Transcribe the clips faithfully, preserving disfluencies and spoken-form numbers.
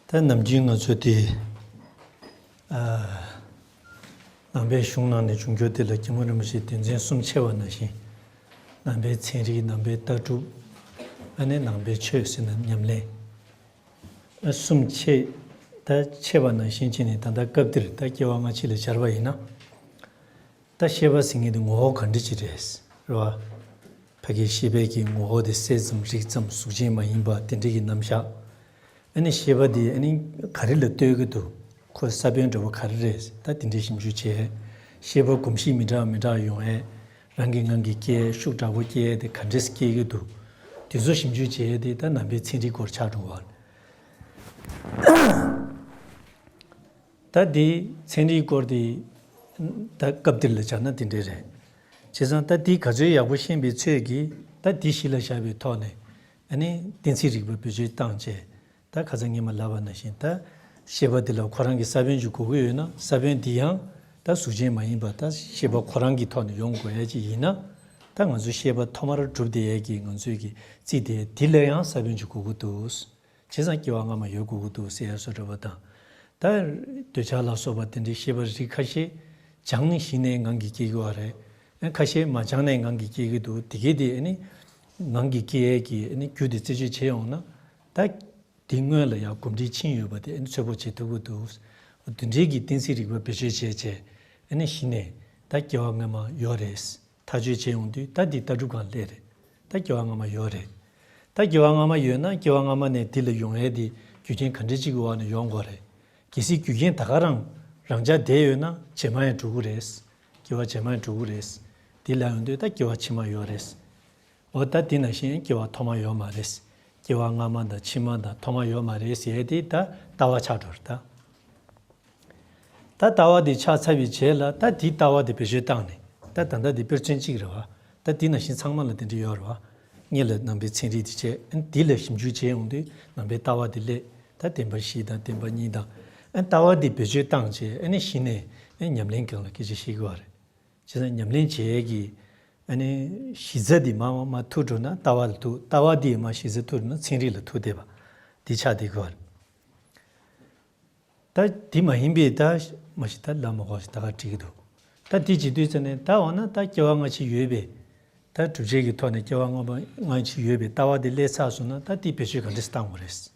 ད་ནམ་རྒྱུན་ང་ཚོ་དེ་ཨ། ནང་པའི་གཞུང་ནང་ནས་འབྱུང་འགྱུར་དེ་ལ་སྐྱབས་མགོན་རིན་པོ་ཆེས་དོན་ཚན་གསུམ་ཕྱེ་བ་ནང་བཞིན། ནང་པའི་ཚན་རིག་ནང་པའི་ལྟ་གྲུབ། ཨ་ནི་ནང་པའི་ཆོས་ཟེར་ན་ཉམས་ལེན། ཨ་གསུམ་ཕྱེ། ད་ཕྱེ་བ་ནང་བཞིན་བྱས་ནས་ད་ལྟ་སྐབས་འདིར་ད་སྐྱེ་བ་སྔ་ཕྱི་ལ་སྦྱར་བ་ཡིན་ན། ད་ཤེས་པ་ཟེར་མཁན་དེ་ངོ་བོ་ག་འདྲ་ཅིག་རེད། རེད་བ། ཕ་གི་ཤེས་པའི་གི་ངོ་བོ་དེ་གསལ་ཙམ་རིག་ཙམ་གཟུགས་ཅན་མ་ཡིན་པ་དེ་འདྲ་གི་རྣམ་གཞག་ཨ་ནི་ཤེས་པ་དེ་ཨ་ནི་ག་རེ་ལ་ལྟོས་ཀྱི་འདུག་ཁོའི་ས་བོན་འདྲ་བོ་ག་རེ་རེད། ད་དེ་འདྲའི་ཞིབ་འཇུག་བྱས། ཤེས་པ་གོམས་གཤིས་མི་འདྲ་མི་འདྲ་ཡོང་ཡས། རང་གི་ངང་གིས་སྐྱེ་ཡས་ཤུགས་དྲག་པོ་སྐྱེ་ཡས་དེ་ག་འདྲས་སྐྱེ་གི་འདུག་དེ་ཚོ་ཞིབ་འཇུག་བྱས་ཡས་དེ་ད་ནང་པའི་ཚན་རིག་སྐོར་ཆགས་འགྲོ་བ། ད་འདི་ཚན་རིག་སྐོར་དེ་ད་སྐབས་འདིར་ལ་སྦྱར་ན་དེ་འདྲས་རེད། བྱས་ཙང་ད་འདི་ག་ཚོད་ཡག་པོ་ཤེས་པའི་ཚོད་ཀྱིས་ད་འདི་གཞི་ལ་བཞག་པའི་ཐོག་ནས་ཨ་ནི་གཏན་ཚིགས་རིག་པ་བེད་སྤྱོད་བཏང་བྱས། ད་ཁ་སང་ངས་མ་ལབ་པ་ནང་བཞིན་ད་ཤེས་པ་འདི་ལ་ཁོ་རང་གི་ས་བོན་ཅིག་དགོས་ཀྱི་ཡོད་ན་ས་བོན་འདི་ཡང་ད་གཟུགས་ཅན་མ་ཡིན་པ་ད་ཤེས་པ་ཁོ་རང་གི་ཐོག་ནས་ཡོང་དགོས་ཡ་ཅིག་ཡིན་ན། ད་ང་ཚོ་ཤེས་པ་ཐོག་མར་གྲུབ་བསྡད་ཡས་ཀྱི་ང་ཚོའི་གི་རྩིས་དེ་འདི་ལ་ཡང་ས་བོན་ཅིག་དགོས་ཀྱི་འདུག་བྱས་ཙང་སྐྱེ་བ་སྔ་མ་ཡོད་དགོས་ཀྱི་འདུག་ཟེར་ཡ་བཟོ་འདྲ་བ་དང་། ད་འདོད་ཆགས་ལ་སོགས་པ་དེ་འདྲའི་ཤེས་པ་རིགས་ཁ་ཤས་སྦྱངས་ནས་གཞི་ནས་ངང་གིས་སྐྱེ་གི་བ་རེད། ཨ་ཁ་ཤས་མ་སྦྱངས་ནས་ངང་གིས་སྐྱེ་གི་འདུག་དེ་གས་དེ་ཨ་ནི་ངང་གིས་སྐྱེ་ཡས་ཀྱི་ཨ་ནི་རྒྱུ་དེ་རྩད་གཅོད་བྱས་ཡོང་ན། ད་དེ་སྔོན་ལ་ཡང་གོམས་འདྲིས་ཕྱིན་ཡོད་པ་དེ་ཨ་ནི་ཚོད་དཔག་བྱེད་ཐུབ་ཀྱི་འདུག་དེ་འདྲའི་གི་གཏན་ཚིགས་རིག་པ་བེད་སྤྱོད་བྱས་བྱས་ཨ་ནི་གཞི་ནས་ད་སྐྱེ་བ་སྔ་མ་ཡོད་རེད། ཐག་གཅོད་བྱས་ཡོང་དུས་ད་འདི་ལྟ་གྲུབ་གང་སླེབས་རེད། ད་སྐྱེ་བ་སྔ་མ་ཡོད་རེད། ད་སྐྱེ་བ་སྔ་མ་ཡོད་ན་སྐྱེ་བ་སྔ་མ་ནས་འདི་ལ་ཡོང་ཡས་འདི་རྒྱུ་རྐྱེན་ག་འདྲ་ཅིག་གི་འོག་ནས་ཡོང་དགོས་རེད། གལ་སྲིད་རྒྱུ་རྐྱེན་ད་ག་རང་རང་འཇགས་བསྡད་ཡོད་ན་རྗེས་མ་ཡང་འགྲོ་གི་རེད། སྐྱེ་བ་རྗེས་མ་ཡང་འགྲོ་གི་རེད། འདི་ལ་ཡོང་དུས་ད་སྐྱེ་བ་ཕྱི་མ་ཡོད་རེད། འོ་ད་འདི་ནང་བཞིན་སྐྱེ་བ་ཐོག་མ་ཡོད་མ་རེད། སྐྱེ་བ་སྔ་མ་དང་ཕྱི་མ་དང་ཐོག་མ་ཡོད་མ་རེད་ཟེར་ཡས་དེ་ད་ལྟ་བ་ཆགས་འགྲོ་རེད་ད། ད་ལྟ་བ་འདི་ཆགས་ཚར་བའི་རྗེས་ལ་ད་འདི་ལྟ་བ་འདི་བེད་སྤྱོད་བཏང་ནས་ད་ད་ལྟ་འདི་དཔེར་མཚོན་གཅིག་རེད་བ། ད་འདི་ནང་བཞིན་ཚང་མ་ལ་དེ་འདྲ་ཡོད་རེད་བ། ངེད་ལ་ནང་པའི་ཚན་རིག་འདི་བྱས་ཨ་ནི་འདི་ལ་ཞིབ་འཇུག་བྱས་ཡོང་དུས་ནང་པའི་ལྟ་བ་འདི་སླེབས། ད་བདེན་པ་བཞི་དང་བདེན་པ་གཉིས་དང་། ཨ་ནི་ལྟ་བ་འདི་བེད་སྤྱོད་བཏང་བྱས་ཨ་ནི་གཞི་ནས་ཨ་ནི་ཉམས་ལེན་སྒང་ལ་སྐད་ཆ་བཤད་ཀྱི་ཡོད་རེད། བྱས་ཙང་ཉམས་ལེན་བྱེད་ཡས་ཀྱི་ཨ་ནི་གཞི་རྩ་འདི་མར་མར་མར་ཐུག་འགྲོ་ན་ལྟ་བ་ལ་ཐུག་ལྟ་བ་འདི་མར་གཞི་རྩ་ཐུག་འགྲོ་ན་ཚན་རིག་ལ་ཐུག་བསྡད་པ་འདི་ཆགས་བསྡད་ཀྱི་ཡོད་རེད། ད་དེ་མ་ཡིན་པའི་ད་མ་གཞི་ད་ལབ་མ་དགོས་ཤིག་ད་ག་འགྲིག་གི་འདུག་ད་དེ་བྱེད་དུས་ཙ་ནས་ད་འོ་ན་ད་སྐྱེ་བ་སྔ་ཕྱི་ཡོད་པས། ད་སྒྲུབ་བྱེད་ཀྱི་ཐོག་ནས་སྐྱེ་བ་སྔ་མ་སྔ་ཕྱི་ཡོད་པའི་ལྟ་བ་དེ་སླེབས་ཚར་སོང་ན་ད་དེ་བེད་སྤྱོད་ག་འདྲས་བཏང་དགོས་རེད།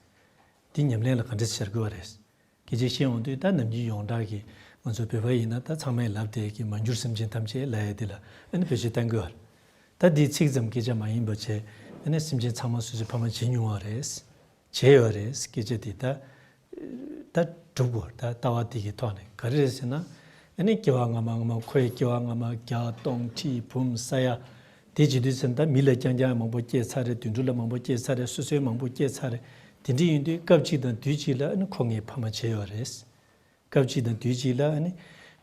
དེ་ཉམས་ལེན་ལ་ག་འདྲས་སྦྱར་དགོས་པ་རེད། སྐད་ཆ་བཤད་ཡོང་དུས་ད་ནམ་རྒྱུན་ཡོངས་གྲགས་ཀྱི་ང་ཚོ་བོད་པ་ཡིན་ན་ད་ཚང་མས་ལབ་བསྡད་ཀྱི་མ་གྱུར་སེམས་ཅན་ཐམས་ཅད་ལབ་ཡ་དེ་ལ་ཨ་ནི་བེད་སྤྱོད་གཏང་དགོས་པ་རེད། ད་འདི་ཚིག་ཙམ་སྐད་ཆ་མ་ཡིན་པ་བྱས་ཨ་ནི་སེམས་ཅན་ཚང་མ་སོ་སོས་ཕ་མ་བྱེད་མྱོང་བ་རེད། བྱས་ཡོད་རེད། སྐད་ཆ་དེ་ད་ད་སྒྲུབ་དགོས། ད་ལྟ་བ་དེ་གི་ཐོག་ནས་ག་རེ་རེད་ཟེར་ན། ཨ་ནི་སྐྱེ་བ་སྔ་མ་སྔ་མ་ཁོའི་སྐྱེ་བ་སྔ་མ་བརྒྱ་སྟོང་ཁྲི་འབུམ་ས་ཡ། དེ་བྱེད་དུས་ཙམ་ད་མི་ལ་རྐྱང་རྐྱང་མང་པོ་སྐྱེས་ཚར་རེད། དུད་འགྲོ་ལ་མང་པོ་སྐྱེས་ཚར་རེད། སོ་སོའི་མང་པོ་སྐྱེས་ཚར་རེད། དེ་འདྲ་ཡིན་དུས་སྐབས་གཅིག་དང་དུས་གཅིག་ལ་ཨ་ནི་ཁོ་ངའི་ཕ་མ་བྱས་ཡོད་རེད། སྐབས་གཅིག་དང་དུས་གཅིག་ལ་ཨ་ནི་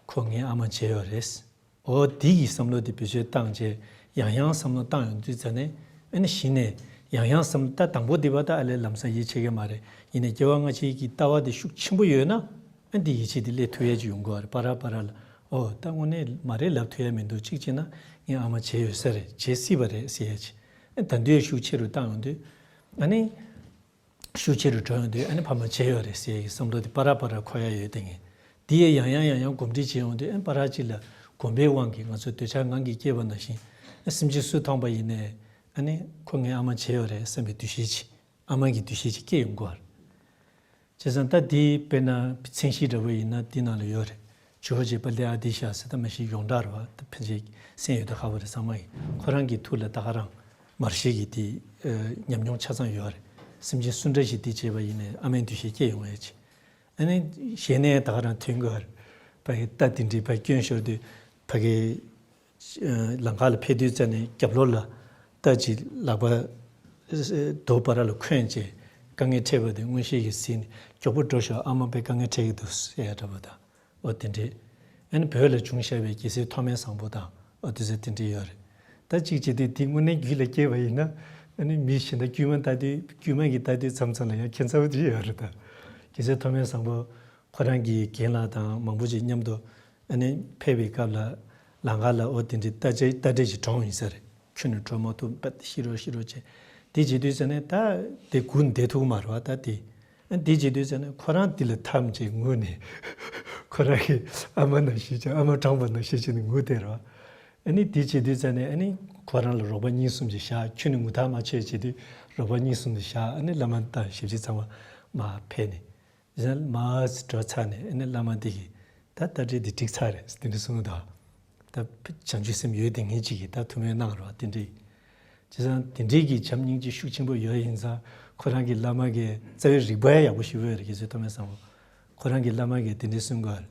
ཁོ་ངའི་ཨ་མ་བྱས་ཡོད་རེད། འོ་དེ་གི་བསམ་བློ་དེ་བེད་སྤྱོད་བཏང་རྗེས་ཡང་ཡང་བསམ་བློ་བཏང་ཡོང་དུས་ཙ་ནས་ཨ་ནི་གཞི་ནས་ཡང་ཡང་བསམ་ད་དང་པོ་དེ་བ་ད་ཨ་ལས་ལམ་སང་ཡིད་ཆེས་ཀྱི་མ་རེད། ཡིན་ནའི་སྐྱེ་བ་སྔ་ཕྱི་གི་ལྟ་བ་དེ་ཤུགས་ཆེན་པོ་ཡོད་ན་ཨ་འདི་ཡིད་ཆེས་དེ་སླེབས་ཐུབ་ཡས་ཅིག་ཡོང་གི་བ་རེད། བར་ར་བར་ར་ལ་འོ་ད་དངོས་གནས་མ་རེད་ལབ་ཐུབ་ཡས་མི་འདུག་གཅིག་བྱས་ན་ངའི་ཨ་མ་བྱས་ཡོད་ས་རེད། བྱས་སྲིད་པ་རེད་ཟེར་ཡས་ཅིག་ཨ་ད་འདོད་ཤུགས་ཆེ་རུ་བཏང་ཡོང་དུས་ཨ་ནི། ཤུགས་ཆེ་རུ་འགྲོ་ཡོང་དུས་ཨ་ནི་ཕ་མ་བྱས་ཡོད་རེད་ཟེར་གྱི་བསམ་བློ་དེ་པ་ར་པ་ར་འཁོར་ཡ་ཡོད་དེ་ངས། དེ་ཡི་ཡང་ཡང་ཡང་ཡང་གོམས་འདྲིས་བྱེད་ཡོང་དུས་ཨ་ནི་པ་ར་གཅིག་ལ་གོམས་པའི་དབང་གིས་ང་ཚོ་འདོད་ཆགས་ངང་གིས་སྐྱེས་པ་ནང་བཞིན་ཨ་སེམས་ཅན་སུ་མཐོང་པ་ཡིན་ནའི་ཨ་ནི་ཁོ་ངའི་ཨ་མ་བྱས་ཡོད་རེད་བསམ་པའི་འདུ་ཤེས་ཅིག་ཨ་མ་གི་འདུ་ཤེས་ཅིག་སྐྱེས་ཡོང་གི་ཡོད་རེད། བྱས་ཙང་ད་དེ་དཔེར་ན་མཚན་གཞི་འདྲ་བོ་ཡིན་ན་དེ་ནང་ལ་ཡོད་རེད། ཇོ་བོ་རྗེ་པཎྜི་ཏ་ཨ་ཏི་ཤ་ཟེར་ད་མ་གཞི་ཡོངས་གྲགས་རེད་བ། ད་ཕལ་ཆེར་གསན་ཡོད་དུས་ཁག་པོ་རེད། ཚང་མ་ཡིས་ཁོ་རང་གི་ཐུགས་ལ་ད་ག་རང་མར་ཤེས་ཀྱི་དེ་ཨ་ཉམས་མྱོང་ཆ་ཚང་ཡོད་རེད། སེམས་ཅན་སུ་འདྲ་ཞིག་དེ་བྱས་པ་ཡིན་ནའི་ཨ་མའི་འདུ་ཤེས་སྐྱེ་ཡོང་ཡས་ཅིག་ཨ་ནི་གཞན་ནས་ད་ག་རང་ཐོན་དགོས་རེད། ཕ་གི་རྟ་དེ་འདྲའི་ཕ་སྐྱོན་ཤོར་དུས་ཕ་གི་ལམ་ཁ་ལ་ཕེབས་དུས་ཙ་ནས་རྒྱབ་ལོགས་ལ་རྟ་ཅིག་ལག་པ་རྡོ་བར་ལ་འཁོན་བྱས་དཀའ་ངལ་འཕྲད་པ་དེ་མངོན་ཤེས་ཀྱིས་གཟིགས་ནས་མགྱོགས་པོ་འགྲོ་ཤོག་ཨ་མ་དཔེ་དཀའ་ངལ་འཕྲད་ཀྱི་འདུག་ཟེར་ཡ་འདྲ་པོ་དང་། ཨོ་དེ་འདྲས། ཨ་ནི་བོད་ལ་བྱུང་བཞག་པའི་རྒྱལ་སྲས་ཐོགས་མེད་བཟང་པོ་དང་ཨོ་དེ་ཚོ་དེ་འདྲས་ཡོད་རེད། ད་གཅིག་བྱས་དུས་དེ་དངོས་གནས་རྒྱུད་ལ་སྐྱེས་པ་ཡིན་ན་ཨ་ནི་མི་གཞན་དག་དཀྱུས་མ་ལྟ་དུས་དཀྱུས་མ་གི་ལྟ་དུས་མཚམས་མཚམས་ལ་ཡང་ཁྱད་མཚར་པོ་ཅིག་ཡོད་རེད་ད། རྒྱལ་སྲས་ཐོགས་མེད་བཟང་པོ་ཁོ་རང་གི་རྒན་ལགས་དང་མང་པོ་ཅིག་མཉམ་དུ་ཨ་ནི་ཕེབས་པའི་སྐབས་ལ་ལམ་ཁ་ལ་ཨོ་དེ་འདྲའི་རྟ་དྲེལ་རྟ་དྲེལ་ཅིག་གྲོངས་ཡིན་ས་རེད། ཁྱོན་ནས་འགྲོ་མ་ཐུབ་པ་ཤི་རོ་ཤི་རོ་བྱས། དེ་བྱེད་དུས་ཙ་ནས་ད་དེ་སྒུག་བསྡད་ཐུབ་ཀྱི་མ་རེད་བ། ད་དེ་ ཨ་འདི་བྱེད་དུས་ཙ་ནས་ཁོ་རང་འདི་ལ་འཐམས་བྱས་ངུས་ནས། ཁོ་རང་གི་ཨ་མ་ནང་བཞིན་བྱས། ཨ་མ་གྲོངས་པ་ནང་བཞིན་བྱས་ནས་ངུས་བསྡད་རོ། ཨ་ནི་འདི་བྱེད་དུས་ཙ་ནས་ཨ་ནི་ཁོ་རང་ལ་རོགས་པ་གཉིས་གསུམ་ཅིག་བཞག་ཁྱོད་ནི་ངུ་ཐག་མ་ཆོད་བྱེད་དུས་རོགས་པ་གཉིས་གསུམ་ཅིག་བཞག་ཨ་ནི་བླ་མ་དང་ཞབས་ཕྱི་ཚང་མ་མར་ཕེབས་ནས། ཡང་མར་འགྲོ་ཚར་ནས་ཨ་ནི་བླ་མ་འདི་གིས་ད་རྟ་དྲེལ་འདི་འགྲིག་ཚར་རེད་དེ་འདྲ་གསུངས་འདུག་ད་བྱང་ཆུབ་སེམས་ཡོད་དེ་ངེད་ཅིག་གིས་ད་ཐུགས་སྨོན་གནང་རོགས་དེ་འདྲ། བྱས་ཙང་དེ་འདྲའི་གི་བྱམས་སྙིང་རྗེ་ཤུགས་ཆེན་པོ་ཡོད་ཡིན་ཙང་ཁོ་རང་གི་བླ་མ་གི་རྩ་བའི་རིག་པ་ཡག་པོ་ཞེ་པོ་ཡོད་རེད། རྒྱལ་སྲས་ཐོགས་མེད་བཟང་པོ། ཁོ་རང་གི་བླ་མ་གིས་དེ་འདྲའི་གསུང་གི་ཡོད་རེད།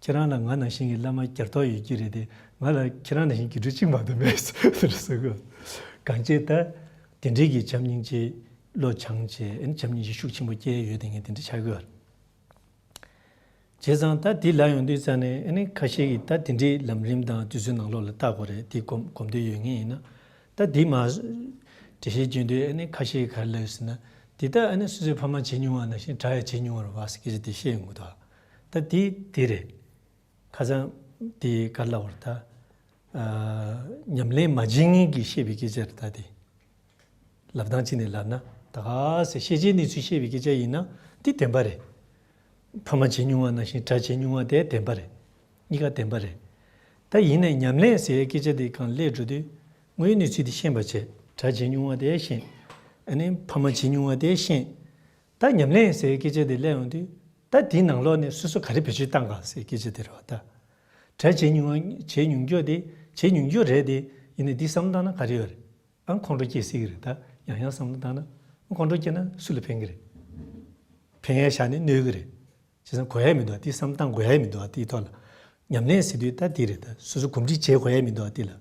ཁྱེད་རང་ལ་ང་ནང་བཞིན་གྱི་བླ་མ་བསྐྱར་ཐོབ་ཡོད་ཀྱི་རེད་དེ། ང་ལ་ཁྱེད་རང་ནང་བཞིན་དགེ་ཕྲུག་གཅིག་མ་གཏོགས་མེད་ཟེར་གསུང་གི་ཡོད། གང་བྱས་ད་དེ་འདྲའི་གི་བྱམས་སྙིང་རྗེ་བློ་སྦྱངས་བྱས་ཨ་ནི་བྱམས་སྙིང་རྗེ་ཤུགས་ཆེན་པོ་སྐྱེས་ཡོད་དེ་ངས་དེ་འདྲ་ཆགས་ཀྱི་ཡོད་རེད། བྱས་ཙང་ད་འདི་ལ་ཡོང་དུས་ཙ་ནས་ཨ་ནི་ཁ་ཤས་ཀྱིས་ད་དེ་འདྲའི་ལམ་རིམ་དང་དུས་ཚོད་ནང་ལོགས་ལ་བལྟ་དགོས་རེད། དེ་སྒོམ་སྒོམ་འདོད་ཡོད་མཁན་ཡིན་ན། ད་འདི་མར་འགྲེལ་བཤད་བརྗོད་དུས་ཨ་ནི་ཁ་ཤས་ཀྱིས་ག་རེ་ལབ་ཟེར་ན། འདི་ད་ཨ་ནི་སོ་སོའི་ཕ་མ་བྱེད་མྱོང་བ་ནང་བཞིན་དགྲ་ཡང་བྱེད་མྱོང་བ་རེད་བ་ཟེར་སྐད་ཆ་དེ་བཤད་ཡོང་གི་འདུག་ད་འདི་འདི་རེད། ཁ་སང་འདི་ག་རེ་ལབ་པ་རེད་ད། ཨ་ཉམས་ལེན་མ་བྱེད་མཁན་གྱིས་བཤད་པའི་སྐད་ཆ་རེད་ད་འདི། ལབ་སྟངས་གཅིག་ནས་ལབ་ན་ད་ག་ཟེ་ཤེས་བྱའི་གནས་ཚུལ་བཤད་པའི་སྐད་ཆ་ཡིན་ན་འདི་བདེན་པ་རེད། ཕ་མ་བྱེད་མྱོང་བ་ནང་བཞིན་དགྲ་བྱེད་མྱོང་བ་དེ་བདེན་པ་རེད། གཉིས་ཀ་བདེན་པ་རེད། ད་ཡིན་ནའི་ཉམས་ལེན་ཟེར་བའི་སྐད་ཆ་དེ་གང་སླེབས་འགྲོ་དུས་དངོས་ཡོད་གནས་ཚུལ་དེ་ཤེས་པ་བྱས། དགྲ་བྱེད་མྱོང་བ་དེ་ཤེས། ཨ་ནི་ཕ་མ་བྱེད་མྱོང་བ་དེ་ཤེས། ད་ཉམས་ལེན་ཟེར་བའི་སྐད་ཆ་དེ་སླེབས་ཡོང་དུས་ད་དེའི་ནང་ལོགས་ནས་སོ་སོ་ག་རེ་བེད་སྤྱོད་བཏང་ག་ཟེར་བའི་སྐད་ཆ་དེ་རེད་བ་ད། དགྲ་བྱེད་མྱོང་བ་བྱེད་མྱོང་རྒྱུ་དེ་བྱེད་མྱོང་རྒྱུ་རེད་དེ། ཡིན་ནའི་འདི་བསམ་བློ་བཏང་ན་ག་རེ་ཡོད་རེད། ཨང་ཁོང་ཁྲོ་སྐྱེ་སྲིད་ཀྱི་རེད་ད། ཡང་ཡང་བསམ་བློ་བཏང་ན་ཨང་ཁོང་ཁྲོ་སྐྱེ་ན་སུ་ལ་ཕན་གྱི་རེད། ཕན་ཡས་བཞག་ནས་གནོད་ཀྱི་རེད། བྱས་ཙང་དགོས་ཡས་མི་འདུག་ཨ། དེ་བསམ་བློ་བཏང་དགོས་ཡས་མི་འདུག་ཨ། དེའི་ཐོག་ལ་ཉམས་ལེན་ཟེར་དུས་ད་དེ་རེད་ད། སོ་སོ་གོམས་འདྲིས་བྱེད་དགོས་ཡས་མི་འདུག་ཨ། དེ་ལ་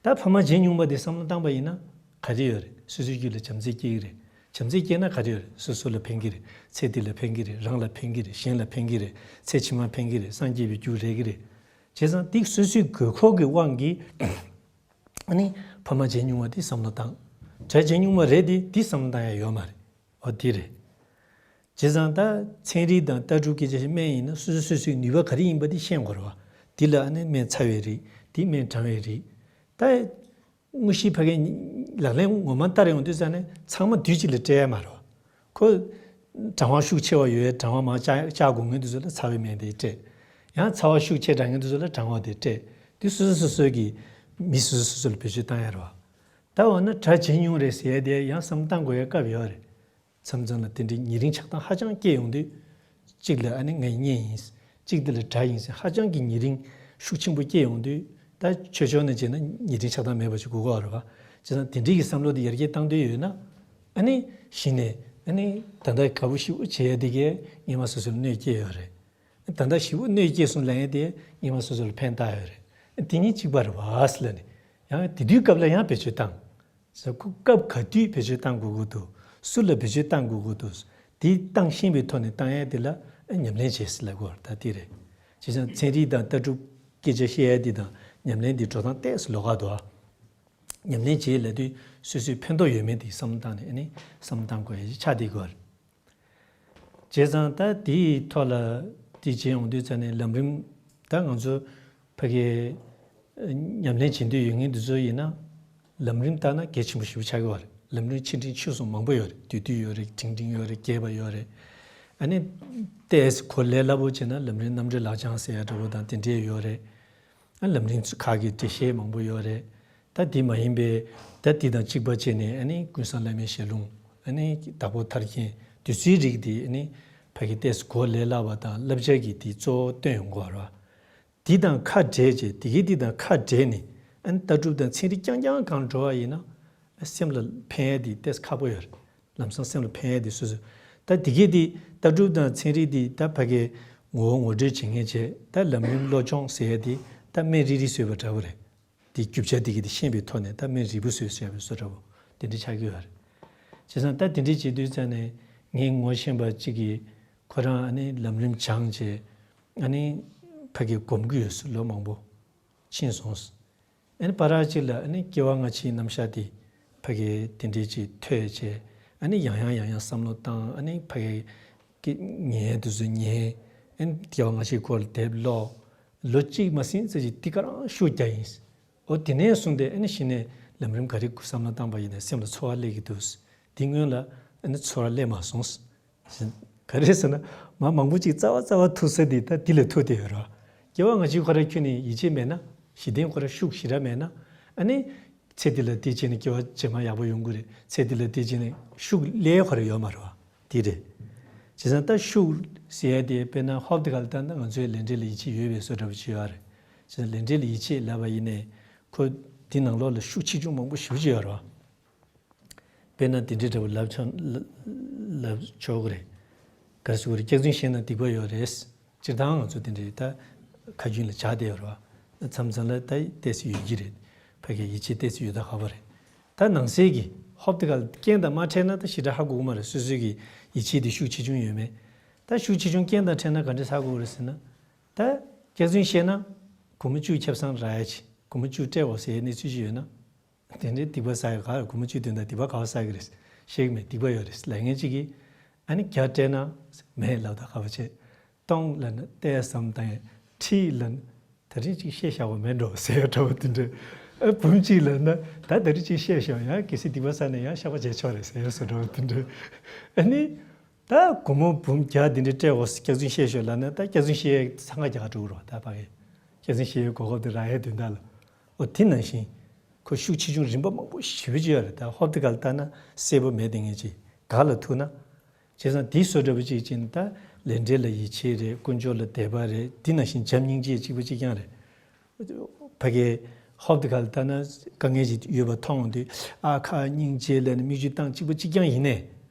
ད་ཕ་མ་བྱེད་མྱོང་བ་དེ་བསམ་བློ་བཏང་པ་ཡིན་ན་ག་རེ་ཡོད་རེད། སོ་སོའི་རྒྱུད་ལ་བྱམས་བརྩེ་སྐྱེ་གི་རེད། བྱམས་བརྩེ་སྐྱེས་ན་ག་རེ་ཡོད་རེད། སོ་སོ་ལ་ཕན་གྱི་རེད། ཚེ་འདི་ལ་ཕན་གྱི་རེད། རང་ལ་ཕན་གྱི་རེད། གཞན་ལ་ཕན་གྱི་རེད། ཚེ་ཕྱི་མ་ཕན་གྱི་རེད། སངས་རྒྱས་པའི་རྒྱུ་རེག་གི་རེད། བྱས་ཙང་དེ་སོ་སོའི་དགོས་མཁོ་གི་དབང་གིས་ཨ་ནི་ཕ་མ་བྱེད་མྱོང་བ་དེ་བསམ་བློ་བཏང་། དགྲ་བྱེད་མྱོང་བ་རེད་དེ་དེ་བསམ་བློ་བཏང་ཡ་ཡོད་མ་རེད། འོ་དེ་རེད། བྱས་ཙང་ད་ཚན་རིག་དང་ལྟ་གྲུབ་སྐད་ཆ་ཞིག་སྨྲས་ཡིན་ན་སོ་སོ་སོ་སོའི་ནུས་པ་ག་རེ་ཡིན་པ་དེ་ཤེས་དགོས་རེད་བ། འདི་ལ་ཨ་ནི་སྨན་ཚ་བའི་རིགས། འདི་སྨན་གྲང་བའི་རིགས། ད་དངོས་གཞི་ཕ་གིའི་ལག་ལེན་ངོ་མ་བསྟར་ཡོང་དུས་ཙ་ནས་ཚང་མ་དུས་གཅིག་ལ་སྤྲད་ཡ་མ་རེད་བ། ཁོ་གྲང་བ་ཤུགས་ཆེ་བ་ཡོད། གྲང་བ་མང་བཅག་བཅག་དགོས་མཁན་དེ་ཚོ་ལ་ཚ་བའི་སྨན་དེ་སྤྲད། ཡང་ཚ་བ་ཤུགས་ཆེ་དྲགས་མཁན་དེ་ཚོ་ལ་གྲང་བ་དེ་སྤྲད། དེ་སོ་སོ་སོ་སོའི་གི་མི་སོ་སོ་སོ་སོ་ལ་བེད་སྤྱོད་བཏང་ཡ་རེད་བ། ད་འོ་ན་དགྲ་བྱེད་མྱོང་རེད་ཟེར་ཡ་དེ་ཡང་བསམ་བློ་བཏང་དགོས་ཡ་སྐབས་ཡོད་རེད། མཚམས་མཚམས་ལ་དེ་འདྲའི་ཉེ་རིང་ཆགས་སྡང་ཧ་ཅང་སྐྱེ་ཡོང་དུས། གཅིག་ལ་ཨ་ནི་ངའི་གཉེན་ཡིན། གཅིག་དེ་ལ་དགྲ་ཡིན་ཟེར་ཧ་ཅང་གི་ཉེ་རིང་ཤུགས་ཆེན་པོ་སྐྱེ་ཡོང་དུས། ད་ཆོས་ཕྱོགས་ནས་བྱས་ན་ཉེ་རིང་ཆགས་སྡང་མེད་པ་ཞིག་དགོས་ཀྱི་ཡོད་རེད་བ། བྱས་ཙང་དེ་འདྲའི་གི་བསམ་བློ་དེ་ཡར་རྒྱས་བཏང་འདོད་ཡོད་ན། ཨ་ནི་གཞི་ནས་ཨ་ནི་ད་ལྟ་དགའ་པོ་ཞེ་པོ་བྱེད་ཡ་དེ་གས་སྔོན་མ་སོ་སོ་ལ་གནོད་སྐྱེལ་ཡོད་རེད། ད་ལྟ་ཞེ་པོ་གནོད་སྐྱེལ་སོང་ལབ་ཡ་དེ་སྔོན་མ་སོ་སོ་ལ་ཕན་བཏགས་ཡོད་རེད། དེ་གཉིས་གཅིག་པ་རེད་བ་ཟེར་ལབ་ནས། ཡང་དེ་དུས་སྐབས་ལ་ཡང་བེད་སྤྱོད་བཏང་། ཟེར་ཁོ་སྐབས་ག་དུས་བེད་སྤྱོད་བཏང་དགོས་ཀྱི་འདུག་སུ་ལ་བེད་སྤྱོད་བཏང་དགོས་ཀྱི་འདུག་དེ་བཏང་ཤེས་པའི་ཐོག་ནས་བཏང་ཡས་དེ་ལ་ཉམས་ལེན་བྱེད་ཟེར་ལབ་དགོས་རེད། ད་དེ་རེད། བྱས་ཙང་ཚན་རིག་དང་ལྟ་གྲུབ་སྐད་ཆ་བཤད་ཡས་དེ་དང་ཉམས་ལེན་དེ་འགྲོ་སྟངས་ཏོག་ཙམ་ལོགས་ཀ་འདུག་ཨ། ཉམས་ལེན་བྱེད་ལབ་དུས་སོ་སོའི་ཕན་ཐོགས་ཡོད་མེད་དེ་བསམ་བློ་བཏང་ནས་ཨ་ནི་བསམ་བློ་བཏང་དགོས་ཡས་ཆགས་བསྡད་དགོས་རེད། བྱས་ཙང་ད་དེའི་ཐོག་ལ་དེ་བྱེད་ཡོང་དུས་ཙ་ནས་ལམ་རིམ་ད་ང་ཚོ་ཕ་གི་ཉམས་ལེན་བྱེད་འདོད་ཡོད་མཁན་དེ་ཚོ་ཡིན་ན་ལམ་རིམ་བལྟས་ན་གལ་ཆེན་པོ་ཞེ་པོ་ཆགས་ཀྱི་ཡོད་རེད། ལམ་རིམ་ཆེ་འབྲིང་ཆུང་གསུམ་མང་པོ་ཡོད་རེད། བསྡུས་བསྡུས་ཡོད་རེད། འབྲིང་འབྲིང་ཡོད་རེད། རྒྱས་པ་ཡོད་རེད། ཨ་ནི་ཏོག་ཙམ་གོ་ལས་སླ་པོ་བྱས་ན་ལམ་རིམ་རྣམ་འགྲེལ་ལག་བཅངས་ཟེར་ཡ་འདྲ་པོ་དང་དེ་འདྲས་ཡོད་རེད། ཨ་ལམ་རིམ་ཁག་གི་འགྲེལ་བཤད་མང་པོ་ཡོད་རེད། ད་དེ་མ་ཡིན་པའི་ད་དེ་དང་གཅིག་པ་བྱས་ནས་ཨ་ནི་ཀུན་བཟང་བླ་མའི་ཞལ་ལུང་། ཨ་ནི་དྭགས་པོ་ཐར་རྒྱན། བདུད་རྩིའི་རིགས་དེ་ཨ་ནི་ཕ་གི་ཏོག་ཙམ་གོ་ལས་སླ་བ་དང་བསླབ་བྱ་གི་དེ་གཙོ་བོ་བཏོན་ཡོང་གི་ཡོད་རེད་བ། དེ་དང་ཁ་བྲལ་བྱས་དེ་གའི་དེ་དང་ཁ་བྲལ་ནས་ཨ་ནི་ལྟ་གྲུབ་དང་ཚན་རིག་རྐྱང་རྐྱང་སྒང་འགྲོ་བ་ཡིན་ན་ཨ་སེམས་ལ་ཕན་ཡས་དེ་ཏོག་ཙམ་ཁག་པོ་ཡོད་རེད། ལམ་སང་སེམས་ལ་ཕན་ཡས་དེ་སོ་སོ། ད་དེ་གས་དེ་ལྟ་གྲུབ་དང་ཚན་རིག་དེ་ད་ཕ་གི་ངོ་བོ་ངོ་སྤྲོད་བྱེད་མཁན་བྱས། ད་ལམ་རིམ་བློ་སྦྱོང་ཟེར་ཡས་དེ་ད་སྨན་རིལ་རིལ་བཟོས་པ་འདྲ་པོ་རེད། དེ་རྒྱུ་ཆ་དེ་གས་དེ་ཤེས་པའི་ཐོག་ནས་ད་སྨན་རིལ་བུ་བཟོས་བཟོས་པའི་བཟོ་འདྲ་པོ་དེ་འདྲ་ཆགས་ཀྱི་ཡོད་རེད། བྱས་ཙང་ད་དེ་འདྲ་བྱེད་དུས་ཙ་ནས་ངས་ངོ་ཤེས་པ་གཅིག་གིས་ཁོ་རང་ཨ་ནི་ལམ་རིམ་སྦྱངས་བྱས་ཨ་ནི་ཕ་གི་སྒོམ་གྱི་ཡོད་ཟེར་ལོ་མང་པོ་ཕྱིན་སོང་། ཨ་ནི་བར་གཅིག་ལ་ཨ་ནི་སྐྱེ་བ་སྔ་ཕྱིའི་རྣམ་གཞག་དེ་ཕ་གི་དེ་འདྲས་ཅིག་ཐོས་བྱས། ཨ་ནི་ཡང་ཡང་ཡང་ཡང་བསམ་བློ་བཏང་། ཨ་ནི་ཕ་གི་ཉལ་དུས་སུ་ཉལ། ཨ་ནི་སྐྱེ་བ་སྔ་ཕྱིའི་སྐོར་ལ་དེབ་ཀློག་ལོ་གཅིག་མ་ཟིན་ཙམ་ཅིག་དེ་ག་རང་ཤུགས་རྒྱག་ཡིན། འོ་དེ་ནས་བཟུང་སྟེ་ཨ་ནི་གཞི་ནས་ལམ་རིམ་ག་རེ་བསམ་བློ་བཏང་པ་ཡིན་ན་སེམས་ལ་ཚོར་བ་སླེབས་ཀྱི་འདུག་དེ་སྔོན་ལ་ཨ་ནི་ཚོར་བ་སླེབས་མ་སོང་། ག་རེ་ཟེར་ན། མ་མང་པོ་ཅིག་རྩ་བ་རྩ་བ་ཐུག་ས་དེ་ད་དེ་ལ་ཐུག་བསྡད་ཡོད་རེད་བ། སྐྱེ་བ་སྔ་ཕྱི་ཁོ་ར་ཁྱོན་ནས་ཡིད་ཆེས་མེད་ན། གཞི་རྟེན་ཁོ་ར་ཤུགས་ཞེ་དྲག་མེད་ན། ཨ་ནི། ཚེ་འདི་ལ་བརྟེན་བྱས་ནས་སྐྱེ་བ་རྗེས་མ་ཡག་པོ་ཡོང་གི་རེད། ཚེ་འདི་ལ་བརྟེན་བྱས་ནས་ཤུགས་སླེབས་ཁོ་ར་ཡོད་མ་རེད་བ། དེ་རེད། བྱས་ཙང་ད་ཤུགས་ཟེར་ཡ་དེ་དཔེར་ན་ཧོབ་ཏེ་ག་ལ་ལྟ་ན་ང་ཚོའི་ལས་འབྲས་ལ་ཡིད་ཆེས་ཡོད་པའི་བཟོ་འདྲ་པོ་ཅིག་ཡོད་རེད། བྱས་ཙང་ལས་འབྲས་ལ་ཡིད་ཆེས་ལབ་པ་ཡིན་ནའི། ཁོ་འདི་ནང་ལོགས་ལ་ཤུགས་ཆེ་ཆུང་མང་པོ་ཞེ་པོ་ཅིག་ཡོད་རེད་བ། དཔེར་ན་དེ་འདྲའི་འདྲ་པོ་ལབ་ཆོག་ལབ་ཆོག་གི་རེད། ག་རེ་ཟེར་དགོས་རེད། སྐྱག་རྫུན་བཤད་ན་སྡིག་པ་ཡོད་རེད། སྤྱིར་བཏང་ང་ཚོ་དེ་འདྲའི་ད་ཁ་རྒྱུན་ལ་བྱ་བསྡད་ཡོད་རེད་བ། མཚམས་མཚམས་ལ་ད་ཏོག་ཙམ་ཡོད་ཀྱི་རེད། ཕ་གིའི་ཡིད་ཆེས་ཏོག་ཙམ་ཡོད་ད་ཁག་པོ་རེད། ད་ནང་གསེས་ཀྱི་ཧོབ་ཏེ་ག་ལ་རྐྱེན་དང་མ་འཕྲད་ན་ད་ཞེ་དྲག་ཧ་གོ་གི་མ་རེད། སོ་སོའི་གི་ཡིད་ཆེས་དེ་ཤུགས་ཆེ་ཆུང་ཡོད་མེད། ད་ཤུགས་ཆེ་ཆུང་རྐྱེན་དང་འཕྲད་ན་ག་འདྲས་ཧ་གོ་གི་རེད་ཟེར་ན། ད་སྐྱག་རྫུན་བཤད་ན་སྒོར་མོ་བཅུ་ཆབ་གསང་རག་ཡ་ཅིག་སྒོར་མོ་བཅུ་སྤྲད་འོ་ཟེར་ཡའི་གནས་ཚུལ་ཅིག་ཡོད་ན། དེ་འདྲའི་སྡིག་པ་བསགས་ཡོད། ག་སྒོར་མོ་བཅུ་དོན་དག་སྡིག་པ་ག་བ་བསགས་ཀྱི་རེད། ཤེས་ཀྱི་མེད། སྡིག་པ་ཡོད་རེད་ལབ་མཁན་གཅིག་གིས། ཨ་ནི་བརྒྱ་སྤྲད་ན་མེད་ལབ་ད་ག་བ་བྱེད། སྟོང་ལབ་ན་ཏོག་ཙམ་བཏང་ཡ། ཁྲི་ལབ་ན་ད་རིང་གཅིག་བཤད་བཞག་པ་མེད་འགྲོ་ཟེར་ཡ་འདྲ་བོ་དེ་འདྲ། ཨ་འབུམ་གཅིག་ལབ་ན་ད་ད་རིང་གཅིག་བཤད་བཞག་ཡང་གལ་སྲིད་སྡིག་པ་བསགས་ན་ཡང་བཤགས་པ་བྱས་ཆོག་རེད་ཟེར་ཡ་བཟོ་འདྲ་བོ་དེ་འདྲ། ཨ་ནི། ད་སྒོར་མོ་འབུམ་བརྒྱ་འདི་འདྲ་སྤྲད་འོ་སྐྱག་རྫུན་བཤད་ཤོག་ལབ་ན་ད་སྐྱག་རྫུན་བཤད་འཚང་ཁ་རྒྱག་འགྲོ་གི་རེད་བ། ད་ཕ་གི་སྐྱག་རྫུན་བཤད་གོ་སྐབས་དེ་རག་ཡའི་དོན་དག་ལ། འོ་དེ་ནང་བཞིན་ཁོ་ཤུགས་ཆེ་ཆུང་རིམ་པ་མང་པོ་ཞེ་པོ་ཅིག་ཡོད་རེད། ད་ཧོབ་ཏེ་ག་ལ་ལྟ་ན་གསལ་པོ་མེད་དེ་ངེས་ཅིག་ག་ལ་ཐུག་ན། བྱས་ཙང་དེའི་བཟོ་འདྲ་པོ་ཅིག་ཅིག་ནི་ད་ལས་འབྲས་ལ་ཡིད་ཆེས་རེད། དཀོན་མཆོག་ལ་དད་པ་རེད། དེ་ནང་བཞིན་བྱམས་སྙིང་རྗེ་གཅིག་པ་གཅིག་རྐྱང་རེད། ཕ་གི་ཧོབ་ཏེ་ག་ལ་ལྟ་ན་དཀའ་ངལ་ཅིག་ཡོད་པ་མཐོང་དུས་ཨ་ཁ་སྙིང་རྗེ་ལབ་ནས་མིག་ཆུ་བཏང་གཅིག་པ་གཅིག་རྐྱང་ཡིན་ནའི།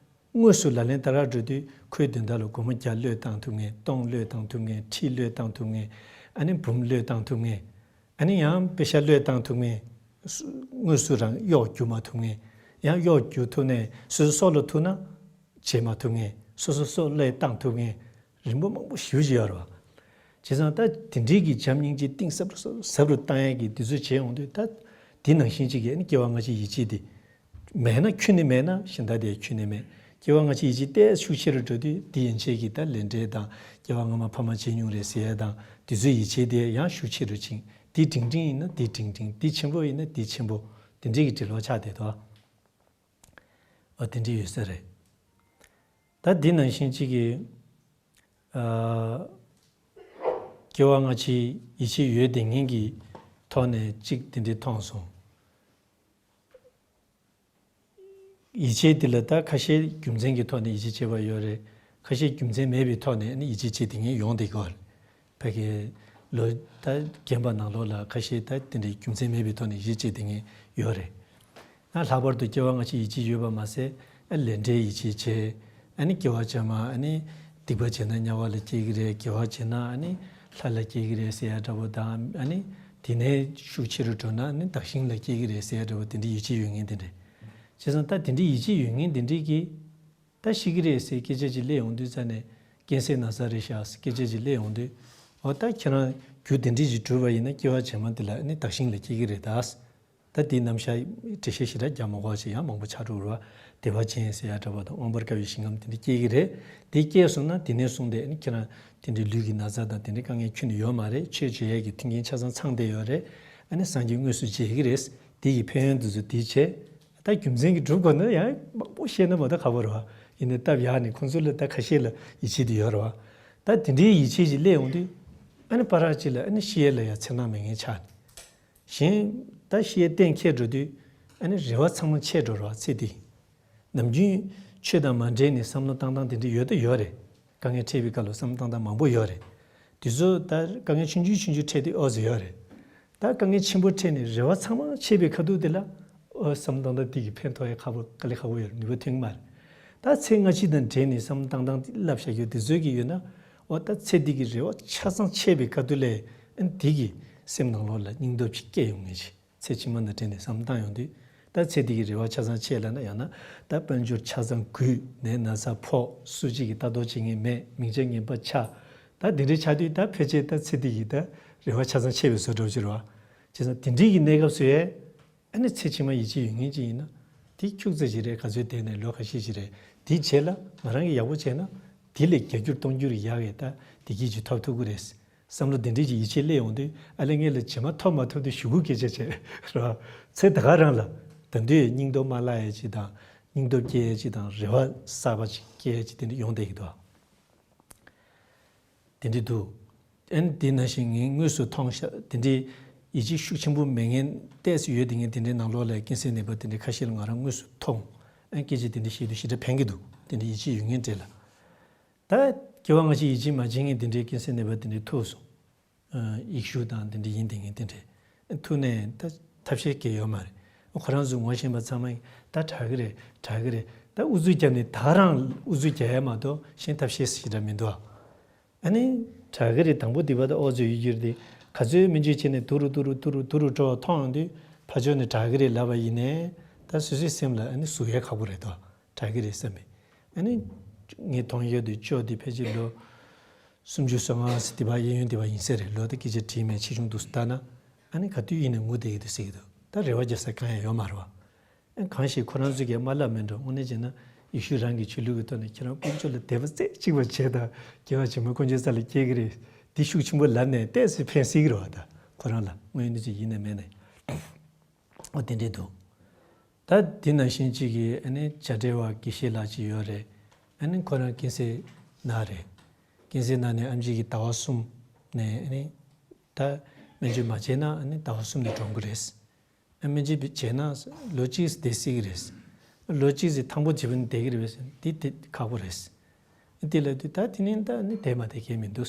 དངོས་སུ་ལག་ལེན་བསྟར་ར་འགྲོ་དུས་ཁོའི་དོན་དག་ལ་སྒོར་མོ་བརྒྱ་བློས་བཏང་ཐུབ་མཁན། སྟོང་བློས་བཏང་ཐུབ་མཁན། ཁྲི་བློས་བཏང་ཐུབ་མཁན། ཨ་ནི་འབུམ་བློས་བཏང་ཐུབ་མཁན། ཨ་ནི་ཡང་པེ་ཤ་བློས་བཏང་ཐུབ་མཁན། སུ་དངོས་སུ་རང་གཡོག་རྒྱུག་མ་ཐུབ་མཁན། ཡང་གཡོག་རྒྱུག་ཐུབ་ནས་སོ་སོ་སྲོག་ལ་ཐུག་ན་བྱེད་མ་ཐུབ་མཁན། སོ་སོ་སྲོག་བློས་བཏང་ཐུབ་མཁན། རིམ་པ་མང་པོ་ཞེ་པོ་ཅིག་ཡོད་རེད་བ། བྱས་ཙང་ད་དེ་འདྲའི་གི་བྱམས་སྙིང་རྗེ་གཏིང་ཟབ་རུ་ཟབ་རུ་བཏང་ཡས་ཀྱི་དུས་ཚོད་བྱས་ཡོང་དུས་ད་དེ་ནང་བཞིན་ཅིག་གི་ཨ་ནི་སྐྱེ་བ་སྔ་ཕྱི་ཡིད་ཆེས་དེ་མེད་ན་ཁྱོན་ནས་མེད་ན་གཞན་དག་དེ་ཁྱོན་ནས་མེད། སྐྱེ་བ་སྔ་ཕྱི་ཡིད་ཆེས་ཏོག་ཙམ་ཤུགས་ཆེ་རུ་འགྲོ་དུས་དེ་ཡན་ཆད་ཀྱི་ད་ལས་འབྲས་དང་སྐྱེ་བ་སྔ་མ་ཕ་མ་བྱས་མྱོང་རེད་ཟེར་ཡས་དང་དུས་ཚོད་ཡིད་ཆེས་དེ་ཡང་ཤུགས་ཆེ་རུ་ཕྱིན། དེ་འབྲིང་འབྲིང་ཡིན་ན་དེ་འབྲིང་འབྲིང་། དེ་ཆེན་པོ་ཡིན་ན་དེ་ཆེན་པོ། དེ་འདྲའི་གི་འབྲེལ་བ་ཆགས་བསྡད་འདུག་ཨ་དེ་འདྲ་ཡོད་ས་རེད། ད་འདི་ནང་བཞིན་གཅིག་གིས། ཨ། སྐྱེ་བ་སྔ་ཕྱི་ཡིད་ཆེས་ཡོད་བསྡད་མཁན་གྱི་ཐོག་ནས་གཅིག་དེ་འདྲ་མཐོང་སོང་། ཡིད་ཆེས་དེ་ལ་ད་ཁ་ཤས་རྒྱུ་མཚན་གྱི་ཐོག་ནས་ཡིད་ཆེས་བྱེད་པ་ཡོད་རེད། ཁ་ཤས་རྒྱུ་མཚན་མེད་པའི་ཐོག་ནས་ནི་ཡིད་ཆེས་བྱེད་བསྡད་མཁན་ཡོང་བསྡད་ཀྱི་ཡོད་རེད། ཕ་གི་ལོ་ད་རྒན་པ་ནང་ལོགས་ལ་ཁ་ཤས་ད་དེ་འདྲའི་རྒྱུ་མཚན་མེད་པའི་ཐོག་ནས་ཡིད་ཆེས་བྱེད་བསྡད་མཁན་ཡོད་རེད། ན་ལྷག་པར་དུ་སྐྱེ་བ་སྔ་ཕྱི་ཡིད་ཆེས་ཡོད་པ་མ་ཟད། ཨ་ལས་འབྲས་ཡིད་ཆེས་བྱས། ཨ་ནི་སྐྱེ་བ་རྗེས་མ་ཨ་ནི་སྡིག་པ་བྱས་ན་དམྱལ་བ་ལ་སྐྱེ་གི་རེད། དགེ་བ་བྱས་ན་ཨ་ནི་ལྷ་ལ་སྐྱེ་གི་རེད་ཟེར་ཡ་འདྲ་པོ་དང་། ཨ་ནི་དེ་ནས་ཤུགས་ཆེ་རུ་འགྲོ་ན་ཨ་ནི་བདག་ཞིང་ལ་སྐྱེ་གི་རེད་ཟེར་ཡ་འདྲ་པོ་དེ་འདྲ་ཡིད་ཆེས་ཡོད་མཁན་དེ་འདྲ། བྱས་ཙང་ད་དེ་འདྲའི་ཡིད་ཆེས་ཡོད་མཁན་དེ་འདྲས་ཀྱིས་ད་ཤི་གི་རེད་ཟེར་སྐད་ཆ་ཅིག་སླེབས་ཡོང་དུས་ཙ་ནས་རྐྱེན་སེལ་ན་ཚ་རེད་ཤག་ཟེར་སྐད་ཆ་ཅིག་སླེབས་ཡོང་དུས། འོ་ད་ཁྱེད་རང་རྒྱུ་དེ་འདྲས་ཅིག་བསྒྲུབས་པ་ཡིན་ན་སྐྱེ་བ་རྗེས་མ་འདི་ལ་ཨ་ནི་བདག་ཞིང་ལ་སྐྱེ་གི་རེད་ད། ད་འདི་རྣམ་གཞག་འགྲེལ་བཤད་ཞེ་དྲག་རྒྱག་མ་དགོས་པ་ཞིག་ཡང་མང་པོ་ཆགས་འགྲོ་གི་རེད་བ། བདེ་བ་ཅན་ཟེར་ཡ་འདྲ་པོ་དང་དབང་པོར་དཀར་བའི་ཞིང་ཁམས་དེ་འདྲ་སྐྱེ་གི་རེད། དེ་སྐྱེས་སོང་ན་དེ་ནས་བཟུང་སྟེ་ཨ་ནི་ཁྱེད་རང་དེ་འདྲའི་ལུས་ཀྱི་ན་ཚ་དང་དེ་འདྲའི་དཀའ་ངལ་ཁྱོན་ནས་ཡོད་མ་རེད། ཆོས་བྱེད་ཡས་ཀྱི་མཐུན་རྐྱེན་ཆ་ཚང་ཚང་བསྡད་ཡོད་རེད། ཨ་ནི་སངས་རྒྱས་དངོས་སུ་མཇལ་གི་རེད། དེ་ཡི་ཕན་ཡོན་དེ་ཚོ་དེ་བྱས། ད་རྒྱུ་མཚན་གྱིས་སྒྲུབ་དགོས་ན་ཡང་མང་པོ་བཤད་ན་མ་གཏོགས་ཁག་པོ་རེད་བ། ཡིན་ནའི་སྟབས་ཡག་ནས་ཁོང་ཚོ་ལ་ད་ཁ་ཤས་ལ་ཡིད་ཆེས་དེ་ཡོད་རེད་བ། ད་དེ་འདྲའི་ཡིད་ཆེས་ཅིག་སླེབས་ཡོང་དུས། ཨ་ནི་བར་ཅིག་ལ་ཨ་ནི་ཤི་ཡས་ལ་ཡང་འཚེར་སྣང་མེད་མཁན་ཆགས་ནས། གཞན་ད་ཤི་ཡས་གཏན་འཁེལ་འགྲོ་དུས་ཨ་ནི་རེ་བ་ཚང་མ་ཆད་འགྲོ་རེད་བ་ཚེ་འདི། ནམ་རྒྱུན་ཆོས་དང་མ་འབྲེལ་ནས་བསམ་བློ་བཏང་སྟངས་དེ་འདྲ་ཡོད་ད་ཡོད་རེད། དཀའ་ངལ་འཕྲད་པའི་སྐབས་ལ་བསམ་བློ་བཏང་སྟངས་མང་པོ་ཡོད་རེད། དེ་ཚོ་ད་དཀའ་ངལ་ཆུང་ཆུང་ཆུང་ཆུང་འཕྲད་དུས་ཨོ་ཙི་ཡོད་རེད། ད་དཀའ་ངལ་ཆེན་པོ་འཕྲད་ནས་རེ་བ་ཚང་མ་ཆད་པའི་ཁ་ཐུག་དེ་ལ་ཨོ་བསམ་བློ་བཏང་སྟངས་དེ་གི་ཕན་ཐོགས་ཡ་ཁག་པོ་དཀའ་ལས་ཁག་པོ་ཡོད་རེད། ནུས་པ་ཐོན་གི་མ་རེད། ད་ཚེ་སྔ་ཕྱི་དང་འབྲེལ་ནས་བསམ་བློ་བཏང་སྟངས་དེ་བསླབ་བྱ་རྒྱུ་དེ་ཚོ་གི་ཡོད་ན་ཨོ་ད་ཚེ་འདི་གི་རེ་བ་ཆ་ཚང་ཆད་པའི་ཁ་ཐུག་ལ་ཨ་ནི་དེ་གི་སེམས་ནང་ལོགས་ལ་སྙིང་སྟོབས་ཅིག་སྐྱེ་ཡོང་ངེས་ཅིག་ཚེ་ཕྱི་མ་ནང་དྲན་ནས་བསམ་བཏང་ཡོང་དུས། ད་ཚེ་འདི་གི་རེ་བ་ཆ་ཚང་ཆད་ལབ་ན་ཡང་ན་ད་དཔལ་འབྱོར་ཆ་ཚང་རྒུད་ནས་ན་ཚ་ཕོག་སུ་གཅིག་གིས་ལྟ་རྟོག་བྱེད་མཁན་མེད། མིང་ཆ་ངན་པ་ཆགས། ད་འདི་འདྲའི་ཆགས་དུས་ད་ཕལ་ཆེར་ད་ཚེ་འདི་གི་ད་རེ་བ་ཆ་ཚང་ཆད་པའི་བཟོ་འདྲ་པོ་ཅིག་རེད་བ། བྱས་ཙང་དེ་འདྲའི་གི་གནས་སྐབས་སུ་ཡང་ཨ་ནི་ཚེ་ཕྱི་མ་ཡིད་ཆེས་ཡོད་མཁན་ཅིག་ཡིན་ན་དེ་ཁྱུག་ཙམ་ཞིག་རེད། ག་ཚོད་བསྡད་ནས་ལོ་ཁ་ཤས་ཤིག་རེད། དེའི་རྗེས་ལ་ང་རང་གིས་ཡག་པོ་བྱས་ན་དེ་ལས་བརྒྱ་འགྱུར་སྟོང་འགྱུར་ཡག་གི་ད་བདེ་སྐྱིད་ཅིག་ཐོབ་ཐུབ་ཀྱི་རེད། བསམ་བློ་དེ་འདྲའི་ཅིག་ཡིད་ཆེས་སླེབས་ཡོང་དུས་ཨ་ལས་ངས་ལ་རྗེས་མ་ཐོབ་མ་ཐོབ་དེ་ཞུ་སྒུག་སྐད་ཆ་བྱས་རེད་བ། ཚེ་ད་ག་རང་ལ་ད་དུང་སྙིང་སྟོབས་མ་བརླག་ཡས་ཅིག་དང་སྙིང་སྟོབས་སྐྱེ་ཡས་ཅིག་དང་རེ་བ་གསར་པ་ཅིག་སྐྱེ་ཡས་ཅིག་དེ་འདྲ་ཡོང་བསྡད་ཀྱི་འདུག་དེ་འདྲ་འདུག་ཨན་དེ་ནང་བཞིན་ངས་དངོས་སུ་མཐོང་ཤག་དེ་འདྲའི་ཡིད་ཆེས་ཤུགས་ཆེན་པོ་མེད་མཁན་ཏོག་ཙམ་ཡོད་དེ། ངས་དེ་འདྲའི་ནང་ལོགས་ལ་ཀན་སར་ནད་པ་དེ་འདྲའི་ཁ་ཤས་ལ་ང་རང་དངོས་སུ་མཐོང་། ཨན་སྐད་ཆ་དེ་འདྲ་བཤད་དུས་ཞེ་དྲག་ཕན་གྱི་འདུག་དེ་འདྲའི་ཡིད་ཆེས་ཡོད་མཁན་གྲས་ལ། ད་སྐྱེ་བ་སྔ་ཕྱི་ཡིད་ཆེས་མ་བྱེད་མཁན་དེ་འདྲའི་ཀན་སར་ནད་པ་དེ་འདྲའི་ཐུག་སོང་། ཡིག་ཤུགས་དང་དེ་འདྲ་ཡིན་དེ་ངས་དེ་འདྲ་ཐུག་ནས་ད་ཐབས་ཤེས་གལ་ཡོད་མ་རེད། ཁོ་རང་ཚོ་ངོ་ཤེས་པ་ཚང་མས་ད་དྲག་གི་རེད། དྲག་གི་རེད། ད་ཨུ་ཚུགས་བརྒྱབ་ནས་ད་རང་ཨུ་ཚུགས་རྒྱག་ཡ་མ་གཏོགས་གཞན་ཐབས་ཤེས་ཞེ་དྲག་མི་འདུག་ཨ། ཨ་ནི་དྲག་གི་རེད། དང་པོ་དེ་བར་དུ་ཨོ་ཚོད་ཡོད་རྒྱུ་རེད་དེ། ག་ཚོད་སྨན་བཅོས་བྱས་ནས་དུ་རུ་དུ་རུ་དུ་རུ་དུ་རུ་འགྲོ་མཐོང་ཡོང་དུས་ཕར་ཕྱོགས་ནས་དྲག་གི་རེད་ལབ་པ་ཡིན་ནའི་ད་སོ་སོའི་སེམས་ལ་ཨ་ནི་ཟུག་ཡ་ཁག་པོ་རེད་དོ། དྲག་གི་རེད་བསམ་པས། ཨ་ནི་ངས་མཐོང་ཡོད་དུས་ཅོ་དེ་ཕལ་ཆེར་ལོ་སུམ་ཅུ་སོ་ལྔ་ཙམ་དེ་བ་གཡས་གཡོན་དེ་བ་ཡིན་ས་རེད། ལོ་དེ་སྐད་ཆ་དྲིས་མེད་ཆེ་ཆུང་འདུག་ལྟ་ན། ཨ་ནི་ག་དུས་ཡིན་ནའི་ངུ་བསྡད་ཀྱི་འདུག་ཟེར་གྱི་འདུག་ད་རེ་བ་རྒྱག་ས་གང་ཡང་ཡོད་མ་རེད་བ། ཨ་གང་ཞིག་ཁོ་རང་ཚོས་ཀྱང་མ་ལབ་མེད་འགྲོ། དངོས་གནས་བྱས་ན་ཡེ་ཤུ་རང་གི་ཆོས་ལུགས་ཀྱི་ཐོག་ནས་ཁྱེད་རང་དཀོན་མཆོག་ལ་དད་པ་རྩེ་གཅིག་པ་བྱས་དང་། སྐྱེ་བ་ཕྱི་མ་དཀོན་མཆོག་ས་ལ་སྐྱེ་གི་རེད། འདི་ཤུགས་ཆེན་པོ་ལབ་ནས་ཏོག་ཙམ་ཕན་སྲིད་ཀྱི་རེད་བ། ད་ཁོ་རང་ལ་དངོས་ཡོད་གནས་ཚུལ་ཡིན་ནའི་མེད་ནའི། འོ་དེ་འདྲས་འདུག་ད་དེ་ནང་བཞིན་གཅིག་གིས་ཨ་ནི་བྱ་བྲལ་བ་དགེ་བཤེས་ལགས་ཅིག་ཡོད་རེད། ཨ་ནི་ཁོ་རང་ཀན་སར་ན་རེད། ཀན་སར་ན་ནས་ཨེམ་ཆི་གིས་ཟླ་བ་གསུམ་ནས་ཨ་ནི་ད་སྨན་བཅོས་མ་བྱས་ན་ཨ་ནི་ཟླ་བ་གསུམ་ནས་གྲོངས་ཀྱི་རེད། ཨ་སྨན་བཅོས་བྱས་ན་ལོ་གཅིག་བསྡད་སྲིད་ཀྱི་རེད། ལོ་གཅིག་ཙམ་ཐང་པོ་བྱེད་པ་ནི་བསྡད་ཀྱི་རེད་པས། འདི་དེ་ཁག་པོ་རེད། དེ་ལབ་དུས་ད་དེ་ནས་ད་ནི་བསྡད་མ་བསྡད་གལ་མི་འདུག་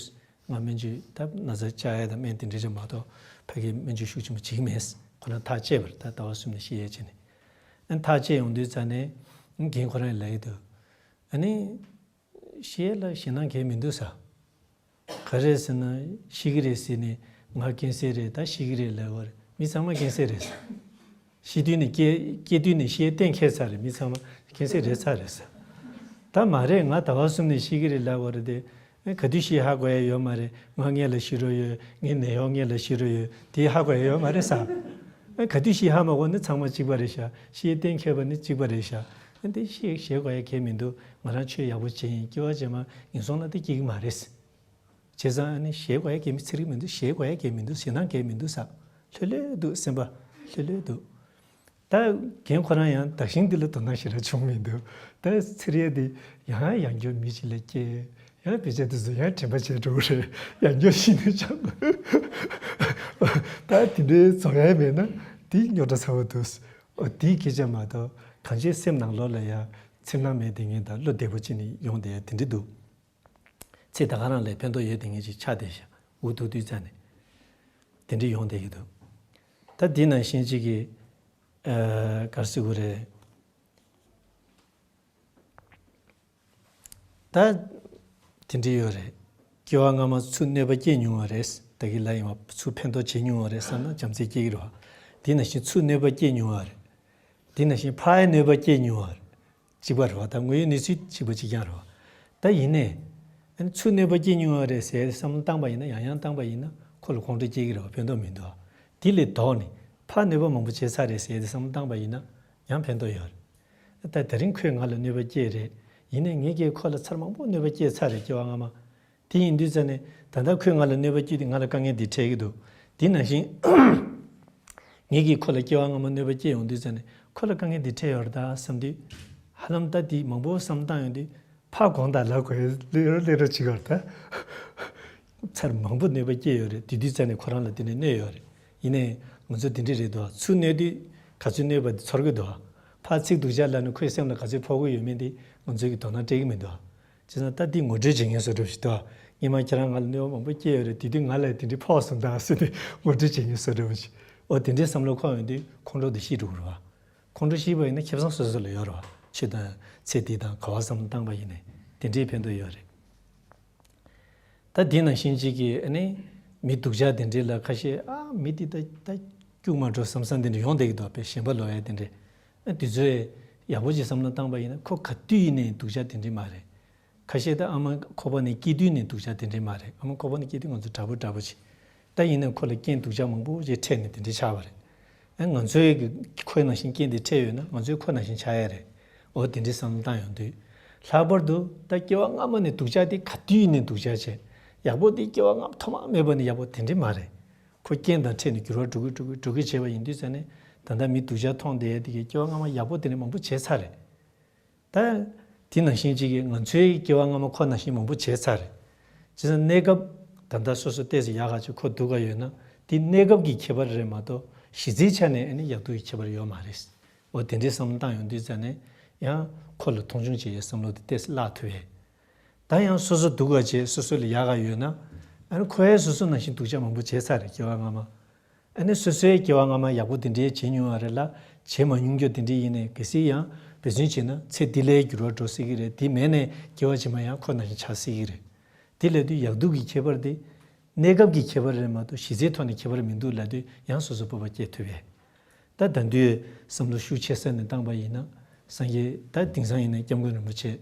ང་སྨན་བཅོས་ད་ན་ཚ་བཅག་ཡས་དང་སྨན་དེ་འདྲ་རེད་མ་གཏོགས་ཕ་གིའི་སྨན་བཅོས་ཤུགས་ཆེན་པོ་བྱེད་ཀྱི་མེད། ཁོ་རང་ཐག་བཅད་པ་རེད། ད་ཟླ་བ་གསུམ་ནས་ཤི་ཡས་བྱས་ནས། ཨ་ཐག་བཅད་ཡོང་དུས་ཙ་ནས་རྒན་ཁོ་རང་ལབ་ཀྱི་འདུག་ཨ་ནི་ཤི་ཡས་ལ་ཞེད་སྣང་གལ་མི་འདུག་ཟེར། ག་རེ་ཟེར་ན་ཤི་གི་རེད་ཟེར་ནས་ང་ཀན་སར་རེད་ད་ཤི་གི་རེད་ལབ་པ་རེད། མི་ཚང་མ་ཀན་སར་རེད་ཟེར། ཤི་དུས་ནས་སྐྱེ་སྐྱེ་དུས་ནས་ཤི་ཡས་གཏན་འཁེལ་ཚར་རེད། མི་ཚང་མ་ཀན་སར་རེད་ཚར་རེད་ཟེར། ད་མ་རེད། ང་ཟླ་བ་གསུམ་ནས་ཤི་གི་རེད་ལབ་པ་རེད་དེ། ཨེ་ག་དུས་ཤི་ཧ་གོ་ཡ་ཡོད་མ་རེད། ང་སྔོན་ལ་ཤི་རོགས་ཡོད། ངའི་ནད་གཡོག་སྔོན་ལ་ཤི་རོགས་ཡོད། དེ་ཧ་གོ་ཡ་ཡོད་མ་རེད་ཟེར། ཨེ་ག་དུས་ཤི་ཧ་མ་གོ་ནི་ཚང་མ་གཅིག་པ་རེད་ཤག་ཤི་ཡས་གཏན་འཁེལ་བ་ནི་གཅིག་པ་རེད་ཤག་ཨེ་དེ་ཤི་ཞེད་གོ་ཡ་གལ་མི་འདུག་ང་རང་ཆོས་ཡག་པོ་བྱས་ཡིན། སྐྱེ་བ་རྗེས་མ་ངན་སོང་ལ་དེ་སྐྱེ་གི་མ་རེད། བྱས་ཙང་ཨ་ནི་ཞེད་དགོས་ཡ་གལ་མི་ཚེ་རིང་མི་འདུག་ཞེད་དགོས་ཡ་གལ་མི་འདུག་ཞེད་སྣང་གལ་མི་འདུག་ཟེར། ལྷོད་ལྷོད་འདུག་སེམས་པ་ལྷོད་ལྷོད་འདུག་ད་རྒན་ཁོ་རང་ཡང་དག་ཞིང་འདི་ལ་དོ་སྣང་ཞེ་དྲག་བྱུང་མི་འདུག་ད་ཚེ་རིང་འདི་ཡང་ཡང་སྐྱར་མི་ཞིག་ལ་སྐྱེས། ཡང་དཔེ་ཆ་དེ་ཚོ་ཡང་དྲན་པ་བྱས་འགྲོ་གི་རེད། ཡང་སྐྱར་ཤི་ནས་ཆགས། ད་དེ་འདྲའི་རྫོགས་ཡ་མེད་ན་དེ་རྙོག་དྲ་ཚ་བོ་འདུག་འོ་དེའི་སྐད་ཆ་མ་གཏོགས་གང་ཅིའི་སེམས་ནང་ལོགས་ལ་ཡང་འཚེར་སྣང་མེད་དེ་ངས་ད་བློ་བདེ་པོ་བྱས་ནས་ཡོང་བསྡད་ཡ་དེ་འདྲ་འདུག་ཚེ་ད་ག་རང་ལ་ཕན་ཐོགས་ཡོད་དེ་ངེས་ཅིག་ཆགས་བསྡད་ཤག་འུ་ཐུག་དུས་ཙ་ནས། དེ་འདྲ་ཡོང་བསྡད་ཀྱི་འདུག་ད་འདི་ནང་བཞིན་གཅིག་གིས་ཨ་ག་རེ་ཟེར་དགོས་རེད། ད་དེ་འདྲ་ཡོད་རེད། སྐྱེ་བ་སྔ་མ་ཚུར་གནོད་པ་སྐྱེལ་མྱོང་བ་རེད། ད་གིན་ལབ་ཡིན་པ་ཚུར་ཕན་ཐོགས་བྱེད་མྱོང་བ་རེད་བསམ་ན་བྱམས་བརྩེས་སྐྱེ་གི་རེད་བ། དེ་ནང་བཞིན་ཚུར་གནོད་པ་སྐྱེལ་མྱོང་བ་རེད། དེ་ནང་བཞིན་ཕར་གནོད་པ་སྐྱེལ་མྱོང་བ་རེད། གཅིག་པ་རེད་བ། ད་དངོས་ཡོད་གནས་ཚུལ་གཅིག་པ་གཅིག་རྐྱང་རེད་བ། ད་ཡིན་ནའི། ཨ་ནི་ཚུར་གནོད་པ་སྐྱེལ་མྱོང་བ་རེད་ཟེར་བསམ་བློ་བཏང་པ་ཡིན་ན། ཡང་ཡང་བཏང་པ་ཡིན་ན་ཁོ་ལ་ཁོང་ཁྲོ་སྐྱེ་གི་རེད་བ། ཕན་ཐོགས་མི་འདུག་བ། དེ་ལས་ལྡོག་ནས་ཕར་གནོད་པ་མང་པོ་བྱས་ཚར་རེད་ཟེར་ཏེ་བསམ་བློ་བཏང་པ་ཡིན་ན་ཡང་ཕན་ཐོགས་ཡོད་རེད། ད་དེ་རིང་ཁོས་ང་ལ་གནོད་པ་སྐྱེལ་རེད། ཡིན་ནའི་ངས་ཀྱིས་ཁོ་ལ་ཚར་མང་པོ་གནོད་པ་སྐྱེལ་ཚར་རེད་སྐྱེ་བ་སྔ་མ། དེ་ཡིན་དུས་ཙ་ནས་ད་ལྟ་ཁོས་ང་ལ་གནོད་པ་སྐྱེལ་དུས་ང་ལ་དཀའ་ངལ་འདི་འཕྲད་ཀྱི་འདུག་དེ་ནང་བཞིན་ངེད་ཀྱིས་ཁོ་ལ་སྐྱེ་བ་སྔ་མ་གནོད་པ་སྐྱེལ་ཡོང་དུས་ཙ་ནས་ཁོ་ལ་དཀའ་ངལ་འདི་འཕྲད་ཡོད་རེད་ད་བསམ་དུས། ཧ་ལམ་ད་འདི་མང་པོ་བསམ་བཏང་ཡོང་དུས་ཕར་དགོངས་དག་ལབ་དགོས་ཡ་སླེབས་རོགས་སླེབས་རོགས་བྱེད་ཀྱི་ཡོད་རེད་ད། ཚར་མང་པོ་གནོད་པ་སྐྱེལ་ཡོད་རེད། དེ་དུས་ཙ་ནས་ཁོ་རང་ལ་དེ་ནས་གནོད་ཡོད་རེད། ཡིན་ནའི་ང་ཚོ་དེ་འདྲ་རེད་འདུག་ཨ། ཚུར་གནོད་དུས་ག་ཚོད་གནོད་པ་འདི་ཚོར་གི་འདུག་ཨ། ཕར་ཚིག་སྡུག་ཅག་ལབ་ནས་ཁོའི་སེམས་ལ་ག་ཚོད་ཕོག་གི་ཡོད་མེད་འདི་ང་ཚོས་ཀྱི་དོ་སྣང་སྤྲད་ཀྱི་མི་འདུག་ཨ། བྱས་ཙང་ད་འདི་ངོ་སྤྲོད་བྱེད་མཁན་བཟོ་འདྲ་ཞིག་འདུག་ཨ། སྔོན་མ་ཁྱེད་རང་ང་ལ་གནོད་པ་མང་པོ་སྐྱེལ་ཡོད་རེད། དེ་དུས་ང་ལ་དེ་འདྲ་ཕོག་སོང་ད་ཟེར་ནས་ངོ་སྤྲོད་བྱེད་མཁན་བཟོ་འདྲ་ཞིག་འོ་དེ་འདྲའི་བསམ་བློ་འཁོར་ཡོང་དུས་ཁོང་ཁྲོ་དེ་ཞི་འགྲོ་གི་རེད་བ། ཁོང་ཁྲོ་ཞི་བ་ཡིན་ན་ཁེ་བཟང་སོ་སོ་ལ་ཡོད་རེད་བ། ཆོས་དང་ཚེ་འདི་དང་ག་བ་བསམ་བློ་བཏང་པ་ཡིན་ནའི་དེ་འདྲའི་ཕན་ཐོགས་ཡོད་རེད། ད་དེ་ནང་བཞིན་གཅིག་གིས་ཨ་ནི་མི་སྡུག་ཅག་དེ་འདྲའི་ལ་ཁ་ཤས་ཨ་མི་འདི་ད་ད་སྐྱུག་མ་འགྲོ་བསམ་བསམ་དེ་འདྲ་ཡོང་བསྡད་ཀྱི་འདུག་པས་ཞེན་པ་ལོག་ཡ་དེ་འདྲའི། ཨ་དེ་ཚོས་ཡག་པོ་ཅིག་བསམ་བློ་བཏང་པ་ཡིན་ན་ཁོ་ག་དུས་ཡིན་ནའི་སྡུག་ཅག་དེ་འདྲའི་མ་རེད། ཁ་ཤས་ད་ཨ་མ་ཁོག་པ་ནས་སྐྱེས་དུས་ནས་སྡུག་ཅག་དེ་འདྲའི་མ་རེད། ཨ་མ་ཁོག་པ་ནས་སྐྱེས་དུས་ང་ཚོ་དྲག་པོ་དྲག་པོ་ཅིག་ད་ཡིན་ནའི་ཁོ་ལ་རྐྱེན་སྡུག་ཅག་མང་པོ་ཅིག་འཕྲད་ནས་དེ་འདྲའི་ཆགས་པ་རེད། ཨ་ང་ཚོའི་གི་ཁོའི་ནང་བཞིན་རྐྱེན་དེ་འཕྲད་ཡོད་ན་ང་ཚོའི་ཁོ་ནང་བཞིན་ཆགས་ཡ་རེད། འོ་དེ་འདྲའི་བསམ་བློ་བཏང་ཡོང་དུས། ལྷག་པར་དུ་ད་སྐྱེ་བ་སྔ་མ་ནས་སྡུག་ཅག་དེ་ག་དུས་ནས་སྡུག་ཅག་བྱས། ཡག་པོ་དེ་སྐྱེ་བ་སྔ་མ་ཐོག་མ་མེད་པ་ནས་ཡག་པོ་དེ་འདྲའི་མ་རེད། ཁོ་རྐྱེན་དང་འཕྲད་ནས་འགྱུར་བ་འགྲོ་གི་འགྲོ་གི་འགྲོ་གི་བྱས་པ་ཡིན་དུས་ཙ་ནས་ད་ལྟ་མི་སྡུག་ཅག་མཐོང་བསྡད་ཡ་དེ་གས་སྐྱེ་བ་སྔ་མ་ཡག་པོ་དེ་འདྲ་མང་པོ་བྱས་ཚར་རེད། ད། དེ་ནང་བཞིན་གཅིག་གིས་ང་ཚོའི་སྐྱེ་བ་སྔ་མ་ཁོ་ནང་བཞིན་མང་པོ་བྱས་ཚར་རེད། བྱས་ཙང་གནས་སྐབས་ད་ལྟ་སོ་སོ་ཏོག་ཙམ་ཡག་ག་ཅིག་ཁོ་སྡུག་ག་ཡོད་ན་དེ་གནས་སྐབས་ཀྱི་ཁྱད་པར་རེད་མ་གཏོགས་གཞི་རྩའི་ཆ་ནས་ཨ་ནི་ཡག་སྡུག་གི་ཁྱད་པར་ཡོད་མ་རེད། འོ་དེ་འདྲའི་བསམ་བློ་བཏང་ཡོང་དུས་ཙ་ནས་ཡང་ཁོ་ལ་མཐོང་ཆུང་བྱེད་ཡའི་བསམ་བློ་དེ་ཏོག་ཙམ་བརླག་ཐུབ་ཡས། ད་ཡང་སོ་སོ་སྡུག་ག་བྱས་སོ་སོ་ལ་ཡག་ག་ཡོད་ན་ཨ་ནི་ཁོ་ཡང་སོ་སོ་ནང་བཞིན་སྡུག་ཅག་མང་པོ་བྱས་ཚར་རེད་སྐྱེ་བ་སྔ་མ། ཨ་ནི་སོ་སོའི་སྐྱེ་བ་སྔ་མ་ཡག་པོ་དེ་འདྲའི་བྱེད་མྱོང་བ་རེད་ལ་བྱེད་མ་མྱོང་རྒྱུ་དེ་འདྲའི་ཡིན་ནའི་གལ་སྲིད་ཡང་འབད་བརྩོན་བྱས་ན་ཚེ་འདི་ལའི་འགྱུར་བ་འགྲོ་སྲིད་ཀྱི་རེད། དེ་མེད་ནའི་སྐྱེ་བ་ཕྱི་མ་ཡང་ཁོ་ནང་བཞིན་ཆགས་སྲིད་ཀྱི་རེད། དེ་ལབ་དུས་ཡག་སྡུག་གི་ཁྱད་པར་དེ་གནས་སྐབས་ཀྱི་ཁྱད་པར་རེད་མ་གཏོགས་གཞི་རྩའི་ཐོག་ནས་ཁྱད་པར་མི་འདུག་ལབ་དུས་ཡང་སོ་སོ་སྤོབས་པ་སྐྱེ་ཐུབ་པས། ད་ད་དུང་བསམ་བློ་ཤུགས་ཆེ་ས་ནས་བཏང་པ་ཡིན་ན་སངས་རྒྱས་ད་དེང་སང་ཡིན་ན་སྐྱབས་མགོན་རིན་པོ་ཆེ།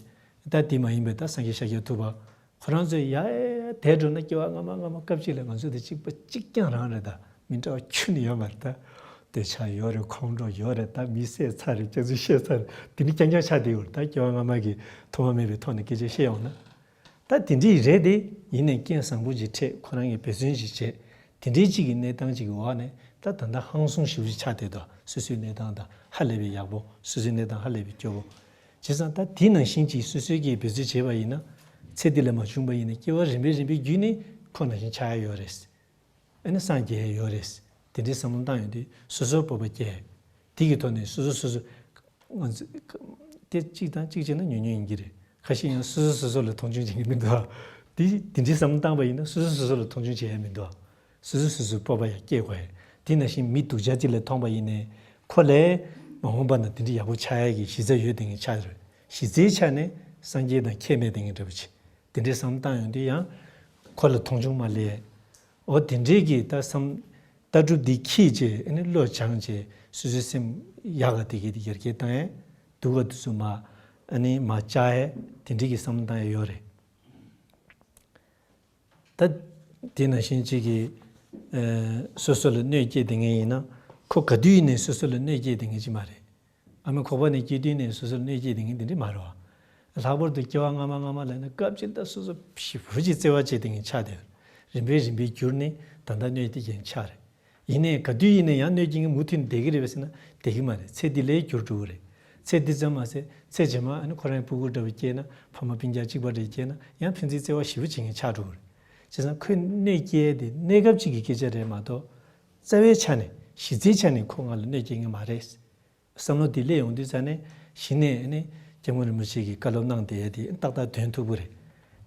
ད་དེ་མ་ཡིན་པའི་ད་སངས་རྒྱས་ཤཱཀྱ་ཐུབ་པ། ཁོ་རང་ཚོས་ཡ་ཡ་ཡ་དེ་འགྲོ་ན་སྐྱེ་བ་སྔ་མ་སྔ་མ་སྐབས་གཅིག་ལ་ང་ཚོ་དེ་གཅིག་པ་གཅིག་རྐྱང་རང་རེད། ད་མི་འདྲ་བ་ཁྱོན་ནས་ཡོད་མ་རེད། ད་འདོད་ཆགས་ཡོད་རེད། ཁོང་ཁྲོ་ཡོད་རེད། ད་མི་བསད་ཚར་རེད། སྐྱག་རྫུན་བཤད་ཚར་རེད། དེ་ནི་རྐྱང་རྐྱང་ཆགས་བསྡད་ཡོད་རེད། ད་སྐྱེ་བ་སྔ་མ་གི་ཐོག་མ་མེད་པའི་ཐོག་ནས་སྐད་ཆ་བཤད་ཡོང་ན། ད་དེ་འདྲའི་རེད་དེ་ཡིན་ནའི་རྐྱེན་བཟང་པོ་ཅིག་འཕྲད་ཁོ་རང་གིས་འབད་བརྩོན་ཅིག་བྱས། དེ་འདྲའི་གཅིག་གི་གནས་སྟངས་གཅིག་གི་འོག་ནས་ད་ད་ལྟ་ཧང་སང་ཞེ་པོ་ཅིག་ཆགས་བསྡད་འདུག་སོ་སོའི་གནས་སྟངས་དང་ཧ་ལས་པའི་ཡག་པོ། སོ་སོའི་གནས་སྟངས་ཧ་ལས་པའི་སྐྱོ་པོ། བྱས་ཙང་ད་དེ་ནང་བཞིན་གྱི་སོ་སོའི་གིས་འབད་རྩོལ་བྱས་པ་ཡིན་ན། ཚེ་འདི་ལ་མ་བྱུང་པ་ཡིན་ན་སྐྱེ་བ་རིམ་པས་རིམ་པས་བརྒྱུད་ནས་ཁོ་ནང་བཞིན་ཆགས་ཡ་ཡོད་རེད། ཨ་ནི་སངས་རྒྱས་ཡ་ཡོད་རེད། དེ་འདྲའི་བསམ་བློ་བཏང་ཡོང་དུས་སོ་སོར་སྤོབས་པ་སྐྱེ། དེ་གི་ཐོག་ནས་སོ་སོ་སོ་སོ། ང་ཚོ་དེ་གཅིག་དང་གཅིག་བྱས་ན་ཉུང་ཉུང་ཡིན་གྱི་རེད། ཁ་ཤས་ཡང་སོ་སོ་སོ་སོ་ལ་མཐོང་ཆུང་བྱེད་ཀྱི་མི་འདུག་དེ་དེ་འདྲའི་བསམ་བློ་བཏང་པ་ཡིན་ན་སོ་སོ་སོ་སོ་ལ་མཐོང་ཆུང་བྱེད་ཡ་མི་འདུག་སོ་སོ་སོ་སོའི་སྤོབས་པ་ཡང་སྐྱེ་དགོས་ཡ། དེ་ནང་བཞིན་མི་སྡུག་ཅག་ཅིག་ལ་མཐོང་པ་ཡིན་ནའི་ཁོ་ལས་མ་འོངས་པ་ན་དེ་འདྲའི་ཡག་པོ་ཆགས་ཡ་གི་གཞི་རྩ་ཡོད་དེ་ངས་ཆགས་རེད། གཞི་རྩའི་ཆ་ནས་སངས་རྒྱས་དང་ཁྱད་མེད་དེ་ངས་འདྲ་པོ་ཆེ། དེ་འདྲའི་བསམ་བློ་བཏང་ཡོང་དུས་ཡང་ཁོ་ལ་མཐོང་ཆུང་མ་ལས། འོ་དེ་འདྲའི་གི་ད་བསམ་ལྟ་གྲུབ་འདི་འཁྱེར་བྱས་ཨ་ནི་བློ་སྦྱངས་བྱས་སོ་སོའི་སེམས་ཡག་ག་དེ་གི་ཡར་རྒྱས་བཏང་ཡས་སྡུག་ག་དེ་ཚོ་མ་ཨ་ནི་མ་བཅག་ཡས་དེ་འདྲའི་གི་བསམ་བློ་བཏང་ཡས་ཡོད་རེད། ད་དེ་ནང་བཞིན་གཅིག་གིས་ཨ་སོ་སོ་ལ་གནོད་སྐྱེལ་བསྡད་མཁན་ཡིན་ན་ཁོ་ག་དུས་ཡིན་ནའི་སོ་སོ་ལ་གནོད་སྐྱེལ་བསྡད་མཁན་ཅིག་མ་རེད། ཨ་མའི་ཁོག་པ་ནས་སྐྱེས་དུས་ནས་སོ་སོར་གནོད་སྐྱེལ་བསྡད་མཁན་དེ་འདྲ་མ་རེད་བ། ལྷག་པར་དུ་སྐྱེ་བ་སྔ་མ་སྔ་མ་ལབ་ན་སྐབས་གཅིག་ད་སོ་སོ་ཞེ་པོ་ཅིག་བརྩེ་བ་བྱེད་བསྡད་མཁན་ཆགས་བསྡད། རིམ་པས་རིམ་པས་འགྱུར་ནས་ད་ལྟ་གནོད་སྐྱེལ་མཁན་ཆགས་རེད། ཡིན་ནའི་ག་དུས་ཡིན་ནའི་ཡང་གནོད་སྐྱེལ་མཁན་མུ་མཐུད་ནས་བསྡད་ཀྱི་རེད་པས་ཟེར་ན་བསྡད་ཀྱི་མ་རེད། ཚེ་འདི་ལས་འགྱུར་འགྲོ་གི་རེད། ཚེ་འདི་ཙམ་མ་ཟད་ཚེ་རྗེས་མ་ཨ་ནི་ཁོ་རང་གི་སྤུ་གུ་འདྲ་བོ་སྐྱེས་ན་ཕ་མ་སྤུན་ཀྱག་གཅིག་པ་འདྲ་སྐྱེས་ན་ཡང་ཕན་ཚུན་བརྩེ་བ་ཞེ་པོ་བྱེད་མཁན་ཆགས་འགྲོ་གི་རེད། བྱས་ཙང་ཁོས་གནོད་སྐྱེལ་དེ་གནས་སྐབས་གཅིག་གི་སྐད་ཆ་རེད་མ་གཏོགས། རྩ་བའི་ཆ་ནས་གཞི་རྩའི་ཆ་ནས་ཁོ་ང་ལ་གནོད་སྐྱེལ་མཁན་མ་རེད། བསམ་བློ་འདི་སླེབས་ཡོང་དུས་ཙ་ནས་གཞི་ནས་ནི་སྐྱབས་མགོན་རིན་པོ་ཆེ་གིས་བཀའ་སློབ་གནང་བསྡད་ཡ་དེ་ཏག་ཏག་དོན་ཐུག་པོ་རེད།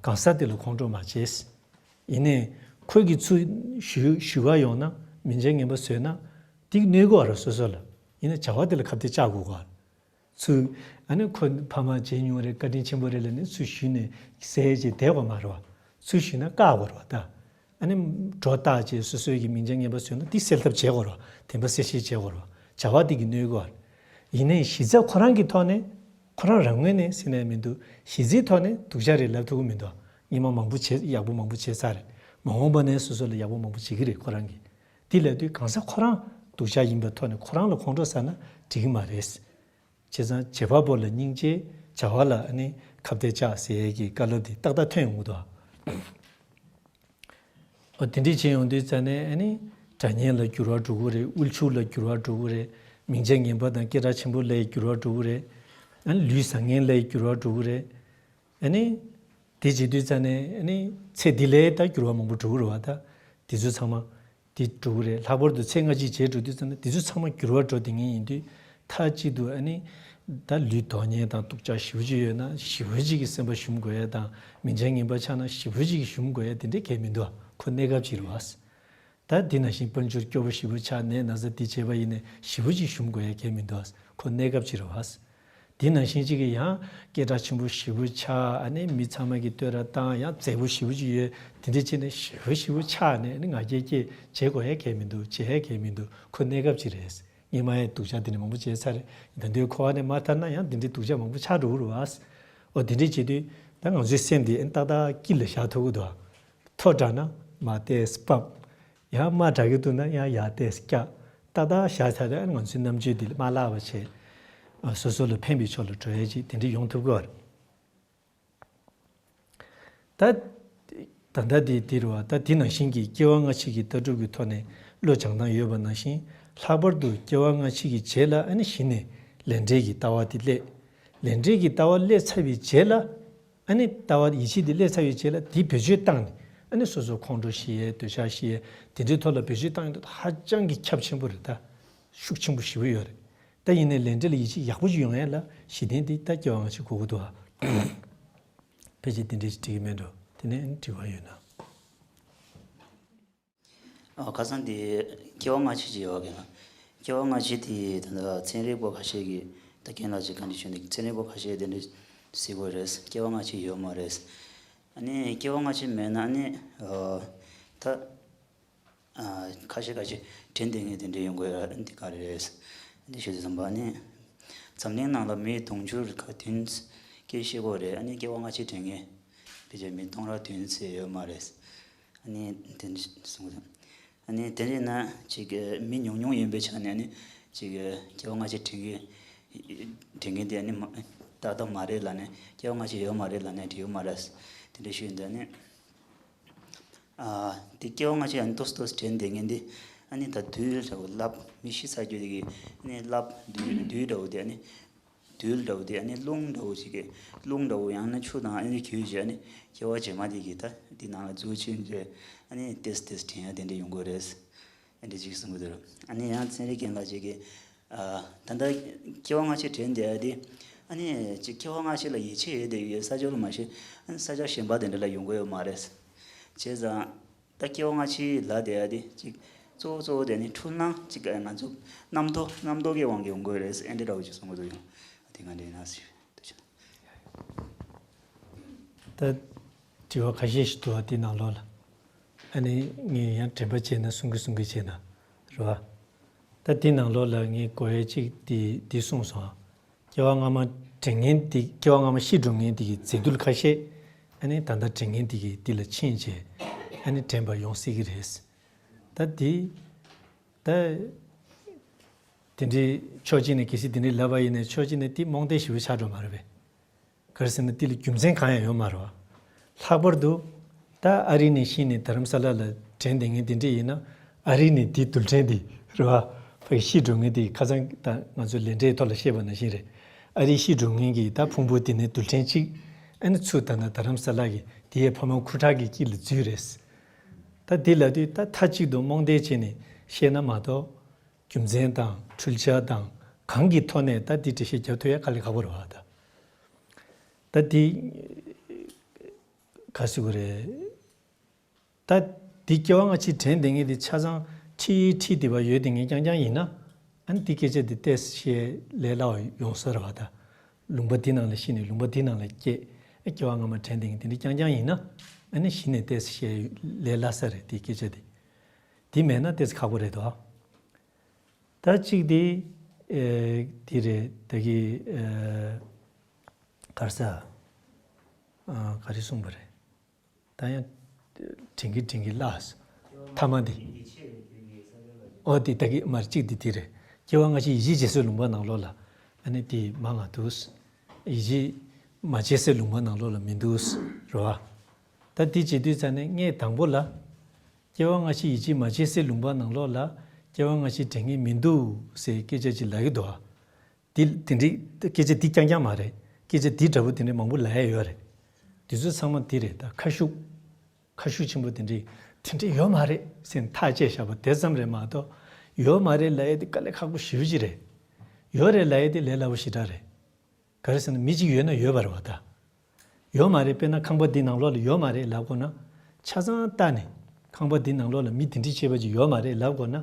གང་ཟག་དེ་ལ་ཁོང་ཁྲོ་མ་བྱེད། ཡིན་ནའི་ཁོས་ཀྱི་ཚུར་ཞུ་ཞུ་ག་ཡོང་ན་མིང་ཆད་ངན་པ་བཟོས་ན་དེ་གནོད་གི་རེད་སོ་སོ་ལ། ཡིན་ན་བྱ་བ་དེ་ལ་ཁ་གཏད་བཅག་དགོས་ག་ཚུར་ཨ་ནི་ཁོ་ཕ་མ་བྱེད་མྱོང་རེད། བཀའ་དྲིན་ཆེན་པོ་རེད་ལབ་ནས་ཚུར་ཞུས་ནས་ཟེར་བྱས་བསྡད་དགོས་མ་རེད་བ། ཚུར་ཞུས་ན་བཀག་དགོས་རེད་བ་ད། ཨ་ནི་སྒྲོ་བཏགས་བྱས་སོ་སོའི་གི་མིང་ཆད་ངན་པ་བཟོས་ན་དེ་སེལ་ཐབས་བྱེད་དགོས་རེད་བ། བདེན་པ་གསལ་བཤད་བྱེད་དགོས་རེད་བ། བྱ་བ་དེ་གི་གནོད་གོ་བ། ཡིན་ནའི་གཞི་རྩ་ཁོ་རང་གི་ཐོག་ནས་ཁོ་རང་རང་ངོས་ནས་ཟེར་ནས་མི་འདུག་གཞི་རྩའི་ཐོག་ནས་སྡུག་ཅག་རེད་ལབ་ཐུབ་ཀྱི་མི་འདུག་སྔོན་མ་མང་པོ་བྱས་ཡག་པོ་མང་པོ་བྱས་ཚར་རེད། མ་འོངས་པ་ནས་སོ་སོ་ལ་ཡག་པོ་མང་པོ་བྱེད་ཀྱི་རེད་ཁོ་རང་གིས། དེ་ལབ་དུས་གང་ཟག་ཁོ་རང་སྡུག་ཅག་ཡིན་པའི་ཐོག་ནས་ཁོ་རང་ལ་ཁོང་ཁྲོ་ཟ་ན་འགྲིག་གི་མ་རེད། བྱས་ཙང་བྱེད་པ་པོ་ལ་སྙིང་རྗེ། བྱ་བ་ལ་ཨ་ནི་ཁ་གཏད་བཅག་ཟེར་ཡས་ཀྱི་བཀའ་སློབ་དེ་ཏག་ཏག་ཐོན་ཡོང་གི་འདུག་ཨོ་དེ་འདྲས་བྱས་ཡོང་དུས་ཙ་ནས་ཨ་ནི་དགྲ་གཉེན་ལ་འགྱུར་བ་འགྲོ་གི་རེད། དབུལ་ཕྱུག་ལ་འགྱུར་བ་འགྲོ་གི་རེད། མིང་ཆད་ངན་པ་དང་སྐད་གྲགས་ཆེན་པོ་ལ་འགྱུར་བ་འགྲོ་གི་རེད། ཨ་ནི་ལུས་བཟང་ངན་ལ་འགྱུར་བ་འགྲོ་གི་རེད། ཨ་ནི་དེ་བྱེད་དུས་ཙ་ནས་ཨ་ནི་ཚེ་འདི་ལས་ད་འགྱུར་བ་མང་པོ་འགྲོ་གི་རེད་བ་ད། དེ་ཚོ་ཚང་མ། དེ་འགྲོ་གི་རེད། ལྷག་པར་དུ་ཚེ་སྔ་ཕྱི་བྱས་འགྲོ་དུས་ཙམ་ན་དེ་ཚོ་ཚང་མ་འགྱུར་བ་འགྲོ་བསྡད་མཁན་ཡིན་དུས། མཐའ་གཅིག་ཏུ་ཨ་ནི་ད་ལུས་དོགས་ཉེན་དང་སྡུག་ཅག་ཞེ་པོ་ཅིག་ཡོད་ན་ཞེ་པོ་ཅིག་གི་སེམས་པ་ཞུམ་དགོས་ཡ་དང་། མིང་ཆད་ངན་པ་ཆགས་ན་ཞེ་པོ་ཅིག་གི་ཞུམ་དགོས་ཡ་དེ་འདྲ་གང་ཡང་མི་འདུག་ཁོ་གནས་སྐབས་ཅིག་རེད་བ། ད་དེ་ནང་བཞིན་དཔལ་འབྱོར་སྐྱོ་པོ་ཞེ་པོ་ཆགས་ནས་ན་ཚ་འདི་བྱས་པ་ཡིན་ནའི་ཞེ་པོ་ཅིག་ཞུམ་དགོས་ཡ་གང་ཡང་མི་འདུག་ཁོ་གནས་སྐབས་ཅིག་རེད་བ། དེ་ནང་བཞིན་གཅིག་གིས་ཡང་སྐད་གྲགས་ཆེན་པོ་ཞེ་པོ་ཆགས། ཨ་ནི་མི་ཚང་མ་གིས་བསྟོད་ར་བཏང་། ཡང་མཛེས་པོ་ཞེ་པོ་ཅིག་ཡོད། དེ་འདྲ་བྱས་ནས་ཞེ་པོ་ཞེ་པོ་ཆགས་ནས་ཨ་ནི་ང་རྒྱལ་སྐྱེས་བྱེད་དགོས་ཡ་གང་ཡང་མི་འདུག་བྱེད་ཡ་གང་ཡང་མི་འདུག་ཁོ་གནས་སྐབས་ཅིག་རེད། སྔོན་མ་ཡང་སྡུག་ཅག་དེ་འདྲ་མང་པོ་བྱས་ཚར་རེད། ད་དུང་ཁོ་ཨ་ནི་མ་ཐར་ན་ཡང་དེ་འདྲའི་སྡུག་ཅག་མང་པོ་ཆགས་འགྲོ་གི་རེད་བ། ཨོ་དེ་འདྲ་བྱེད་དུས་ད་ང་ཚོའི་སེམས་དེ་ཨ་ནི་ཏག་ཏག་དཀྱིལ་ལ་བཞག་ཐུབ་ཀྱི་འདུག་མཐོ་དྲགས་ན་མར་ཏོག་ཙམ་ཕབ། ཡང་དམའ་དྲགས་ཀྱི་འདུག་ན་ཡང་ཡར་ཏོག་ཙམ་བཀྱག་ཏག་ཏག་བཞག་ཚར་དུས་ང་ཚོའི་རྣམ་དཔྱོད་འདི་མ་བརླག་པ་བྱས། ཨ་སོ་སོ་ལ་ཕན་པའི་ཕྱོགས་ལ་འགྲོ་ཡ་ཅིག་དེ་འདྲ་ཡོང་ཐུབ་ཀྱི་རེད། ད་ད་ལྟ་དེ་འདི་རེད་བ། ད་དེ་ནང་བཞིན་གྱི་སྐྱེ་བ་སྔ་ཕྱི་གི་ལྟ་གྲུབ་ཀྱི་ཐོག་ནས་བློ་སྦྱང་སྟངས་ཡོད་པ་ནང་བཞིན། ལྷག་པར་དུ་སྐྱེ་བ་སྔ་ཕྱི་གི་རྗེས་ལ་ཨ་ནི་གཞི་ནས་ལས་འབྲས་ཀྱི་ལྟ་བ་དེ་སླེབས། ལས་འབྲས་ཀྱི་ལྟ་བ་སླེབས་ཚར་བའི་རྗེས་ལ། ཨ་ནི་ལྟ་བ་ཡིད་ཆེས་དེ་སླེབས་ཚར་བའི་རྗེས་ལ་དེ་བེད་སྤྱོད་བཏང་ནས་ཨ་ནི་སོ་སོ་ཁོང་ཁྲོ་ཤི་ཡས་འདོད་ཆགས་ཤི་ཡས་དེ་འདྲའི་ཐོག་ལ་བེད་སྤྱོད་བཏང་ཡོང་དུས་ཧ་ཅང་གི་ཁྱབ་ཆེན་པོ་རེད། ད་ཤུགས་ཆེན་པོ་ཞེ་པོ་ཡོད་རེད། ད་ཡིན་ནའི་ལས་འབྲས་ལ་ཡིད་ཆེས་ཡག་པོ་ཞིག་ཡོང་ཡས་ལ་གཞི་རྟེན་དེ་ད་སྐྱེ་བ་སྔ་ཕྱི་དགོས་ཀྱི་འདུག་ཨ། ཕལ་ཆེར་དེ་འདྲའི་ཞིག་འགྲིག་གི་མེད་འགྲོ། དེ་ནས་དྲི་བ་ཡོད་ན། ཨ། ཁ་སང་དེ་སྐྱེ་བ་སྔ་ཕྱི་ཅིག་ཡོད་ཀྱི་ན། སྐྱེ་བ་སྔ་ཕྱི་དེ་ད་ལྟ་ཚན་རིག་པ་ཁ་ཤས་ཀྱིས་ད་རྒན་ལགས་ཀྱིས་ག་འདྲ་ཞུས་འདུག་ཚན་རིག་པ་ཁ་ཤས་དེ་འདྲ་ཟེར་གྱི་རེད། སྐྱེ་བ་སྔ་ཕྱི་ཡོད་མ་རེད། ཨ་ནི་སྐྱེ་བ་སྔ་ཕྱི་མེད་ན་ཨ་ནི་ཨ་ད་ཨ་ཁ་ཤས་ཁ་ཤས་དྲན་བསྡད་མཁན་དེ་འདྲ་ཡོང་གི་ཡོད་རེད། འདི་ག་རེ་རེད། འདི་ཞུ་དུས་ཙམ་པ་ཨ་ནི་འཛམ་གླིང་ནང་ལ་མི་དུང་ཕྱུར་ག་བདུན་སྐད་བཤད་ཀྱི་ཡོད་རེད། ཨ་ནི་སྐྱེ་བ་སྔ་ཕྱི་དྲན་མཁན་ཕལ་ཆེར་མི་སྟོང་ཕྲག་བདུན་ཙམ་ཡོད་མ་རེད། ཨ་ནི་དེ་འདྲ་གསུངས་འདུག་ཨ་ནི་དེ་འདྲ་ཡིན་ན་ཅིག་མི་ཉུང་ཉུང་ཡིན་པའི་ཆ་ནས་ཨ་ནི་ཅིག་སྐྱེ་བ་སྔ་ཕྱི་དྲན་གྱི་དྲན་མཁན་དེ་ཨ་ནི་མ་ཏག་ཏག་མ་རེད་ལབ་ནས། སྐྱེ་བ་སྔ་ཕྱི་ཡོད་མ་རེད་ལབ་ནས་འགྲིག་གི་མ་རེད། དེ་འདྲ་ཞུས་འདུག་ཨ་ནི་ཨ་དེ་སྐྱེ་བ་སྔ་ཕྱི་ཨ་ནི་ཏོག་ཙམ་ཏོག་ཙམ་དྲན་བསྡད་མཁན་དེ་ཨ་ནི་ད་རྡུལ་འདྲ་བོ་རླབས་མི་ཤི་ཚར་རྒྱུ་དེ་གི་ཨ་ནི་རླབས་རྡུལ་རྡུལ་འདྲ་བོ་དེ་ཨ་ནི་རྡུལ་འདྲ་བོ་དེ་ཨ་ནི་རླུང་འདྲ་བོ་ཞིག་གི་རླུང་འདྲ་བོ་ཡང་ན་ཆུ་དང་ཨ་ནི་རྒྱུ་ཞིག་ཨ་ནི་སྐྱེ་བ་རྗེས་མ་དེ་གི་ད་འདི་ནང་ལ་འཛུལ་ཕྱིན་རྗེས་ཨ་ནི་ཏོག་ཙམ་ཏོག་ཙམ་དྲན་ཡ་དེ་འདྲ་ཡོང་གི་རེད། ཨ་འདྲ་ཅིག་གསུང་གི་འདུག་ཨ་ནི་ཡང་ཚན་རིག་རྒན་ལགས་ཅིག་གིས་ཨ་ད་ལྟ་སྐྱེ་བ་སྔ་ཕྱི་དྲན་བསྡད་ཡ་དེ་ཨ་ནི་ཅིག་སྐྱེ་བ་སྔ་ཕྱི་ལ་ཡིད་ཆེས་ཡོད་བསྡད་ཡོད་ས་ཕྱོགས་ལ་མ་གཞི་ཨ་ནི་ས་ཆ་གཞན་པ་དེ་འདྲ་ལ་ཡོང་གི་ཡོད་མ་རེད། བྱས་ཙང་ད་སྐྱེ་བ་སྔ་ཕྱི་ལབ་བསྡད་ཡ་དེ་ཅིག་གཙོ་བོ་གཙོ་བོ་དེ་ནི་འཁྲུལ་སྣང་ཅིག་ང་ཚོ་རྣམ་རྟོག་རྣམ་རྟོག་གི་དབང་གིས་ཡོང་གི་ཡོད་རེད་ཟེར་ཨ་འདྲ་འདྲ་བོ་ཅིག་གསུང་གི་འདུག་ཡང་དེ་ང་འདྲ་ཡིན་ན་ཟེར་འདུག་ཅིག་ད་དྲི་བ་ཁ་ཤས་ཤིག་འདུག་བ། དེ་ནང་ལོགས་ལ་ཨ་ནི་ངས་ཡང་དྲན་པ་བྱས་ན་གསུང་གི་གསུང་གི་བྱས་ན་རེད་བ། ད་དེ་ནང་ལོགས་ལ་ངས་གོ་ཡ་གཅིག་དེ་དེ་གསུངས་སོང་། སྐྱེ་བ་སྔ་མ་དྲན་མཁན་དེ་སྐྱེ་བ་སྔ་མ་ཤི་འགྲོ་མཁན་དེ་གི་རྫས་རྡུལ་ཁ་ཤས་ཨ་ནི་ད་ལྟ་དྲན་མཁན་དེ་གི་དེ་ལ་ཕྱིན་བྱས་ཨ་ནི་དྲན་པ་ཡོང་སྲིད་ཀྱི་རེད། ད་དེ་ད་དེ་འདྲའི་ཕྱོགས་གཅིག་ནས་གལ་སྲིད་དེ་འདྲའི་ལབ་པ་ཡིན་ན་ཕྱོགས་གཅིག་ནས་དེ་རྨོངས་དད་ཞེ་པོ་ཆགས་འགྲོ་མ་རེད་པས། ག་རེ་ཟེར་ན་དེ་ལ་རྒྱུ་མཚན་གང་ཡང་ཡོད་མ་རེད་བ། ལྷག་པར་དུ་ད་ཨ་རི་ནས་ཤི་ནས་དྷ་རམ་ས་ལ་ལ་དྲན་བསྡད་མཁན་དེ་འདྲ་ཡིན་ན་ཨ་རི་ནས་དེ་རྡུལ་ཕྲན་དེ་རེད་བ། ཕ་གི་ཤི་འགྲོ་མཁན་དེ་ཁ་སང་ད་ང་ཚོ་ལས་འབྲས་ཐོག་ལ་བཤད་པ་ནང་བཞིན་རེད། ཨ་རི་ཤི་འགྲོ་མཁན་གྱི་ད་ཕུང་པོ་དེ་ནས་རྡུལ་ཕྲན་གཅིག་ཨ་ནི་ཚུར་ད་ན་དྷ་རམ་ས་ལ་གི་དེའི་ཕ་མ་ཁུ་ཁྲག་གི་དཀྱིལ་ལ་འཛུལ་རེད། ད་དེ་ལབ་དུས་ད་མཐའ་གཅིག་ཏུ་རྨོངས་དད་བྱས་ནས་བཤད་ན་མ་གཏོགས། རྒྱུ་མཚན་དང་འཕྲུལ་ཆ་དང་གང་གི་ཐོག་ནས་ད་འདི་འགྲེལ་བཤད་རྒྱབ་ཐུབ་ཡ་དཀའ་ལས་ཁག་པོ་རེད་བ། ད་ད་འདི་ག་ཟེར་དགོས་རེད། ད་འདི་སྐྱེ་བ་སྔ་ཕྱི་དྲན་བསྡད་མཁན་དེ་ཆ་ཚང་ཁྲིད་ཁྲིད་བསྡད་པ་ཡོད་བསྡད་མཁན་རྐྱང་རྐྱང་ཡིན་ན་ཨ་ནི་འདི་སྐད་ཆ་འདི་ཏོག་ཙམ་བཤད་ལས་སླ་བ་ཡོང་ས་རེད་བ། ད་ལུང་པ་འདི་ནང་ལ་ཤི་ནས་ལུང་པ་འདི་ནང་ལ་སྐྱེས་ཨ་སྐྱེ་བ་སྔ་མ་དྲན་བསྡད་མཁན་དེ་འདྲ་རྐྱང་རྐྱང་ཡིན་ན་ཨ་ནི་གཞི་ནས་ཏོག་ཙམ་བཤད་ལས་སླ་ས་རེད། འདི་སྐད་ཆ་འདི་འདི་མེད་ན་ཏོག་ཙམ་ཁག་པོ་རེད་དོ། ད་གཅིག་དེ། ཨེ། དེ་རེད་ད་གི་ཨེ། ག་རེ་ཟ། ཨ། ག་རེ་གསུངས་པ་རེད། ད་ཡང་དྲན་གི་དྲན་གི་བརླགས། ཐ་མ་དེ། ཨོ་དེ་ད་གི་མར་གཅིག་དེ་དེ་རེད། སྐྱེ་བ་སྔ་ཕྱི་ཡིད་ཆེས་བྱེད་སའི་ལུང་པ་ནང་ལོགས་ལ་ཨ་ནི་དེ་མང་ང་འདུག་ཡིད་ཆེས་མ་བྱེད་སའི་ལུང་པ་ནང་ལོགས་ལ་མི་འདུག་རེད་བ། ད་དེ་བྱེད་དུས་ཙ་ནས་ངས་དང་པོ་ལ། སྐྱེ་བ་སྔ་ཕྱི་ཡིད་ཆེས་མ་བྱེད་སའི་ལུང་པ་ནང་ལོགས་ལ་སྐྱེ་བ་སྔ་ཕྱི་དྲན་མཁན་མི་འདུག་ཟེར་སྐད་ཆ་ཅིག་ལབ་ཀྱི་འདུག་ཨ། དེ་དེ་འདྲའི་སྐད་ཆ་འདི་རྐྱང་རྐྱང་མ་རེད། སྐད་ཆ་འདི་འདྲ་པོ་དེ་འདྲའི་མང་པོ་ལབ་ཡ་ཡོད་རེད། དེ་ཚོ་ཚང་མ་འདི་རེད། ད་ཁ་ཤུགས་ཁ་ཤུགས་ཆེན་པོ་དེ་འདྲའི་དེ་འདྲའི་ཡོད་མ་རེད་ཟེར་ནས་ཐག་བཅད་བཞག་པ་དེ་ཙམ་རེད་མ་གཏོགས། ཡོད་མ་རེད་ལབ་ཡ་དེ་དཀའ་ལས་ཁག་པོ་ཞེ་པོ་ཅིག་རེད། ཡོད་རེད་ལབ་ཡ་དེ་ལས་སླ་པོ་ཞེ་དྲག་རེད། ག་རེ་ཟེར་ན་མི་གཅིག་ཡོད་ན་ཡོད་པ་རེད་བ་ད། ཡོད་མ་རེད། དཔེར་ན་ཁང་པ་འདི་ནང་ལོགས་ལ་ཡོད་མ་རེད་ལབ་དགོས་ན། ཆ་ཚང་བལྟས་ནས་ཁང་པ་འདི་ནང་ལོགས་ལ་མི་འདི་འདྲ་བྱས་པ་ཅིག་ཡོད་མ་རེད་ལབ་དགོས་ན།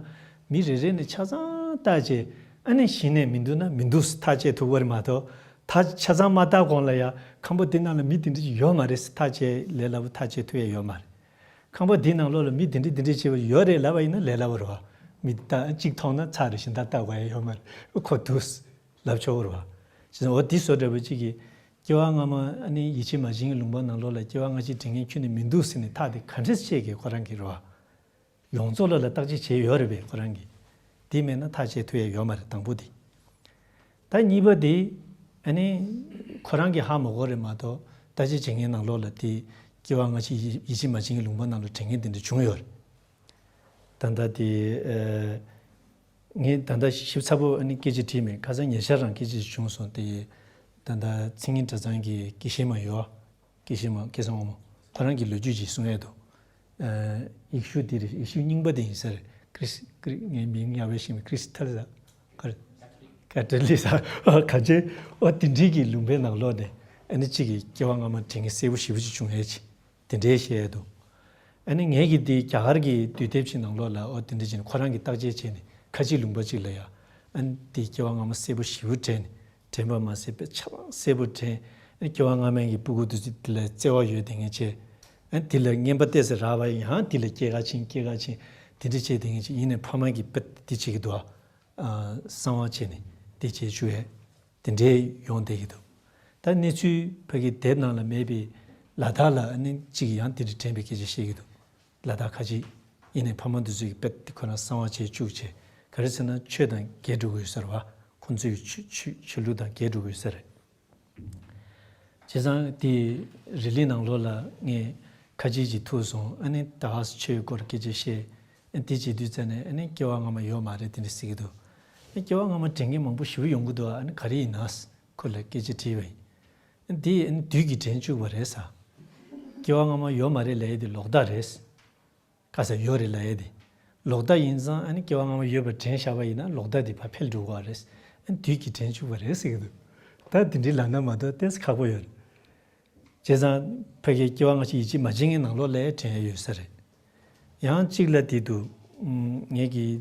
མི་རེ་རེ་ནས་ཆ་ཚང་བལྟས་བྱས་ཨ་ནི་གཞི་ནས་མི་འདུག་ན་མི་འདུག་ཟེར་ཐག་བཅད་ཐུབ་ཀྱི་རེད་མ་གཏོགས། ད་ཆ་ཚང་མ་བལྟས་གོང་ལ་ཡ་ཁང་པ་འདི་ནང་ལ་མི་འདི་འདྲ་ཅིག་ཡོད་མ་རེད་ཟེར་ཐག་བཅད་ལས་སླ་པོ་ཐག་བཅད་ཐུབ་ཡ་ཡོད་མ་རེད། ཁང་པ་འདི་ནང་ལོགས་ལ་མི་འདི་འདྲ་འདི་འདྲ་བྱས་པ་ཡོད་རེད་ལབ་པ་ཡིན་ན་ལས་སླ་པོ་རེད་བ། མི་ད་གཅིག་མཐོང་ན་ཚར་རེད། གཞན་དག་བལྟ་དགོས་ཡ་ཡོད་མ་རེད། ཁོ་འདུག་ཟེར་ལབ་ཆོག་གི་རེད་བ། བྱས་ཙང་འོ་འདི་བཟོ་འདྲ་པོ་གཅིག་གིས་སྐྱེ་བ་སྔ་མ་ཨ་ནི་ཡིད་ཆེས་མ་བྱེད་མཁན་ལུང་པ་ནང་ལོགས་ལ་སྐྱེ་བ་སྔ་ཕྱི་དྲན་མཁན་ཁྱོན་ནས་མི་འདུག་ཟེར་ནས་ཐག་དེ་ག་འདྲས་བཅད་ཀྱི་ཁོ་རང་གིས་རེད་བ། ཡོངས་རྫོགས་ལ་ལ་བརྟག་དཔྱད་བྱས་ཡོད་རེད་པས་ཁོ་རང་གིས། དེ་མེད་ན་ཐག་བཅད་ཐུབ་ཡ་ཡོད་མ་རེད་དང་པོ་དེ། ད་གཉིས་པ་དེ་ཨ་ནི་ཁོ་རང་གིས་ཧ་མ་གོ་རེད་མ་གཏོགས་བརྟག་དཔྱད་བྱེད་མཁན་ནང་ལོགས་ལ་དེ་སྐྱེ་བ་སྔ་ཕྱི་ཡིད་ཡིད་ཆེས་མ་བྱེད་མཁན་ལུང་པ་ནང་ལ་དྲན་མཁན་དེ་འདྲ་བྱུང་ཡོད་རེད། ད་ལྟ་དེ་ཨ་ངས་ད་ལྟ་ཞིབ་ཚགས་པོ་ཨ་ནི་སྐད་ཆ་དྲིས་མེད། ཁ་སང་ཉེ་ཆར་རང་སྐད་ཆ་ཞིག་བྱུང་སོང་། དེ་ད་ལྟ་མཚན་ཉིད་གྲྭ་ཚང་གི་དགེ་བཤེས་མ་ཡོད། དགེ་བཤེས་མ་སྐལ་བཟང་དབང་མོ་ཁོ་རང་གི་ལོ་རྒྱུས་ཅིག་གསུང་ཡས་འདུག་ཨ། ཡེ་ཤུ་དེ་རེད། ཡེ་ཤུ་རྙིང་པ་དེ་ཡིན་ས་རེད། ཁྲིས་ཁྲིས་ངའི་མིང་ཡག་པོ་ཤེས་མེད། ཁྲིས་ཐལ་ས་ཁར་ཀ་ཏྲ་ལི་ས་ག་ཅེ། ཨོ་དེ་འདྲའི་གི་ལུང་པའི་ནང་ལོགས་ནས་ཨ་ནི་གཅིག་གི་སྐྱེ་བ་སྔ་མ་དྲན་མཁན་གསལ་པོ་ཞེ་པོ་ཅིག་བྱུང་ཡས་ཅིག་དེ་འདྲའི་བཤད་ཡས་འདུག་ཨ་ནི་ངས་གི་དེ་རྒྱ་གར་གི་དུས་དེབ་ཅིག་ནང་ལོགས་ལ་ཨོ་དེ་འདྲ་བྱས་ནས་ཁོ་རང་གིས་བརྟག་དཔྱད་བྱས་ནས་ཁ་ཆེ་ལུང་པ་ཅིག་ལ་ཡ་ཨ་ནི་དེ་སྐྱེ་བ་སྔ་མ་གསལ་པོ་ཞེ་པོ་དྲན་ནས། དྲན་པ་མ་ཟད་པའི་ཆ་ཚང་གསལ་པོ་དྲན། སྐྱེ་བ་སྔ་མའི་གི་སྤུ་གུ་དེ་ཚོ་དེ་ལ་བརྩེ་བ་ཡོད་དེ་ངས་བྱས། དེ་ལ་རྔན་པ་ཏོག་ཙམ་རག་པ་ཡང་དེ་ལ་སྐྱེལ་ག་ཕྱིན་སྐྱེལ་ག་ཕྱིན་དེ་འདྲ་བྱས་དེ་ངས་བྱས། ཡིན་ནའི་ཕ་མ་གིས་དཔེ་དེ་བྱེད་ཀྱི་འདུག་ཨ། གསང་བ་བྱས་ནས་དེ་བྱས་བཅུག་ཡས་དེ་འདྲའི་ཡོང་བསྡད་ཀྱི་འདུག་ད་གནས་ཚུལ་ཕ་གི་དེབ་ནང་ལ་མེད་པའི་ལ་དྭགས་ལ་ཨ་ནི་གཅིག་ཡང་དེ་འདྲ་དྲན་པའི་སྐད་ཆ་བཤད་ཀྱི་འདུག་ལ་དྭགས་ཁ་ཆེ། ཡིན་ནའི་ཕ་མ་འདི་ཚོས་ཀྱི་དཔེ་དེ་ཁོ་རང་གསང་བ་བྱས་བཅུག་བྱས། ག་རེ་ཟེར་ན་ཆོས་དང་འགལ་འགྲོ་གི་ཡོད་ས་རེད་བ། ཁོང་ཚོའི་ཆོས་ཆོས་ཆོས་ལུགས་དང་འགལ་འགྲོ་གི་ཡོད་ས་རེད། བྱས་ཙང་དེ་རི་ལི་ནང་ལོགས་ལ་ངས་ཁ་ཆེ་ཅིག་ཐུག་སོང་། ཨ་ནི་ད་ཆོས་སྐོར་སྐད་ཆ་བཤད། ཨ་དེ་བྱེད་དུས་ཙ་ནས་ཨ་ནི་སྐྱེ་བ་སྔ་མ་ཡོད་མ་རེད་དེ་འདྲ་ཟེར་གྱི་འདུག་ཨ་སྐྱེ་བ་སྔ་མ་དྲན་མཁན་མང་པོ་ཞེ་པོ་ཡོང་གི་འདུག་ཨ་ནི་ག་རེ་ཡིན་ན་ཁོ་ལ་སྐད་ཆ་དྲིས་པ་ཡིན། ཨ་དེ་ཨ་ནི་དུས་ཀྱིས་དྲན་བཅུག་པ་རེད་ས། སྐྱེ་བ་སྔ་མ་ཡོད་མ་རེད་ལབ་ཡས་དེ་ལོག་ལྟ་རེད། ཁ་ས་ཡོད་རེད་ལབ་ཡས་དེ། ལོག་ལྟ་ཡིན་ཙང་ཨ་ནི་སྐྱེ་བ་སྔ་མ་ཡོད་པར་དྲན་བཞག་པ་ཡིན་ན་ལོག་ལྟ་དེ་ཕར་འཕེལ་འགྲོ་གི་རེད། ཨ་ནི་དུས་ཀྱིས་དྲན་བཅུག་པ་རེད་ཟེར་གྱི་འདུག་ད་དེ་འདྲའི་ལབ་ན་མ་གཏོགས་ཏོག་ཙམ་ཁག་པོ་ཡོད་རེད། བྱས་ཙང་ཕ་གིའི་སྐྱེ་བ་སྔ་ཕྱི་ཡིད་ཆེས་མ་བྱེད་མཁན་ནང་ལོགས་ལ་དྲན་ཡས་ཡོད་ས་རེད། ཡང་གཅིག་ལ་དེ་འདུག་ངས་ཀྱིས་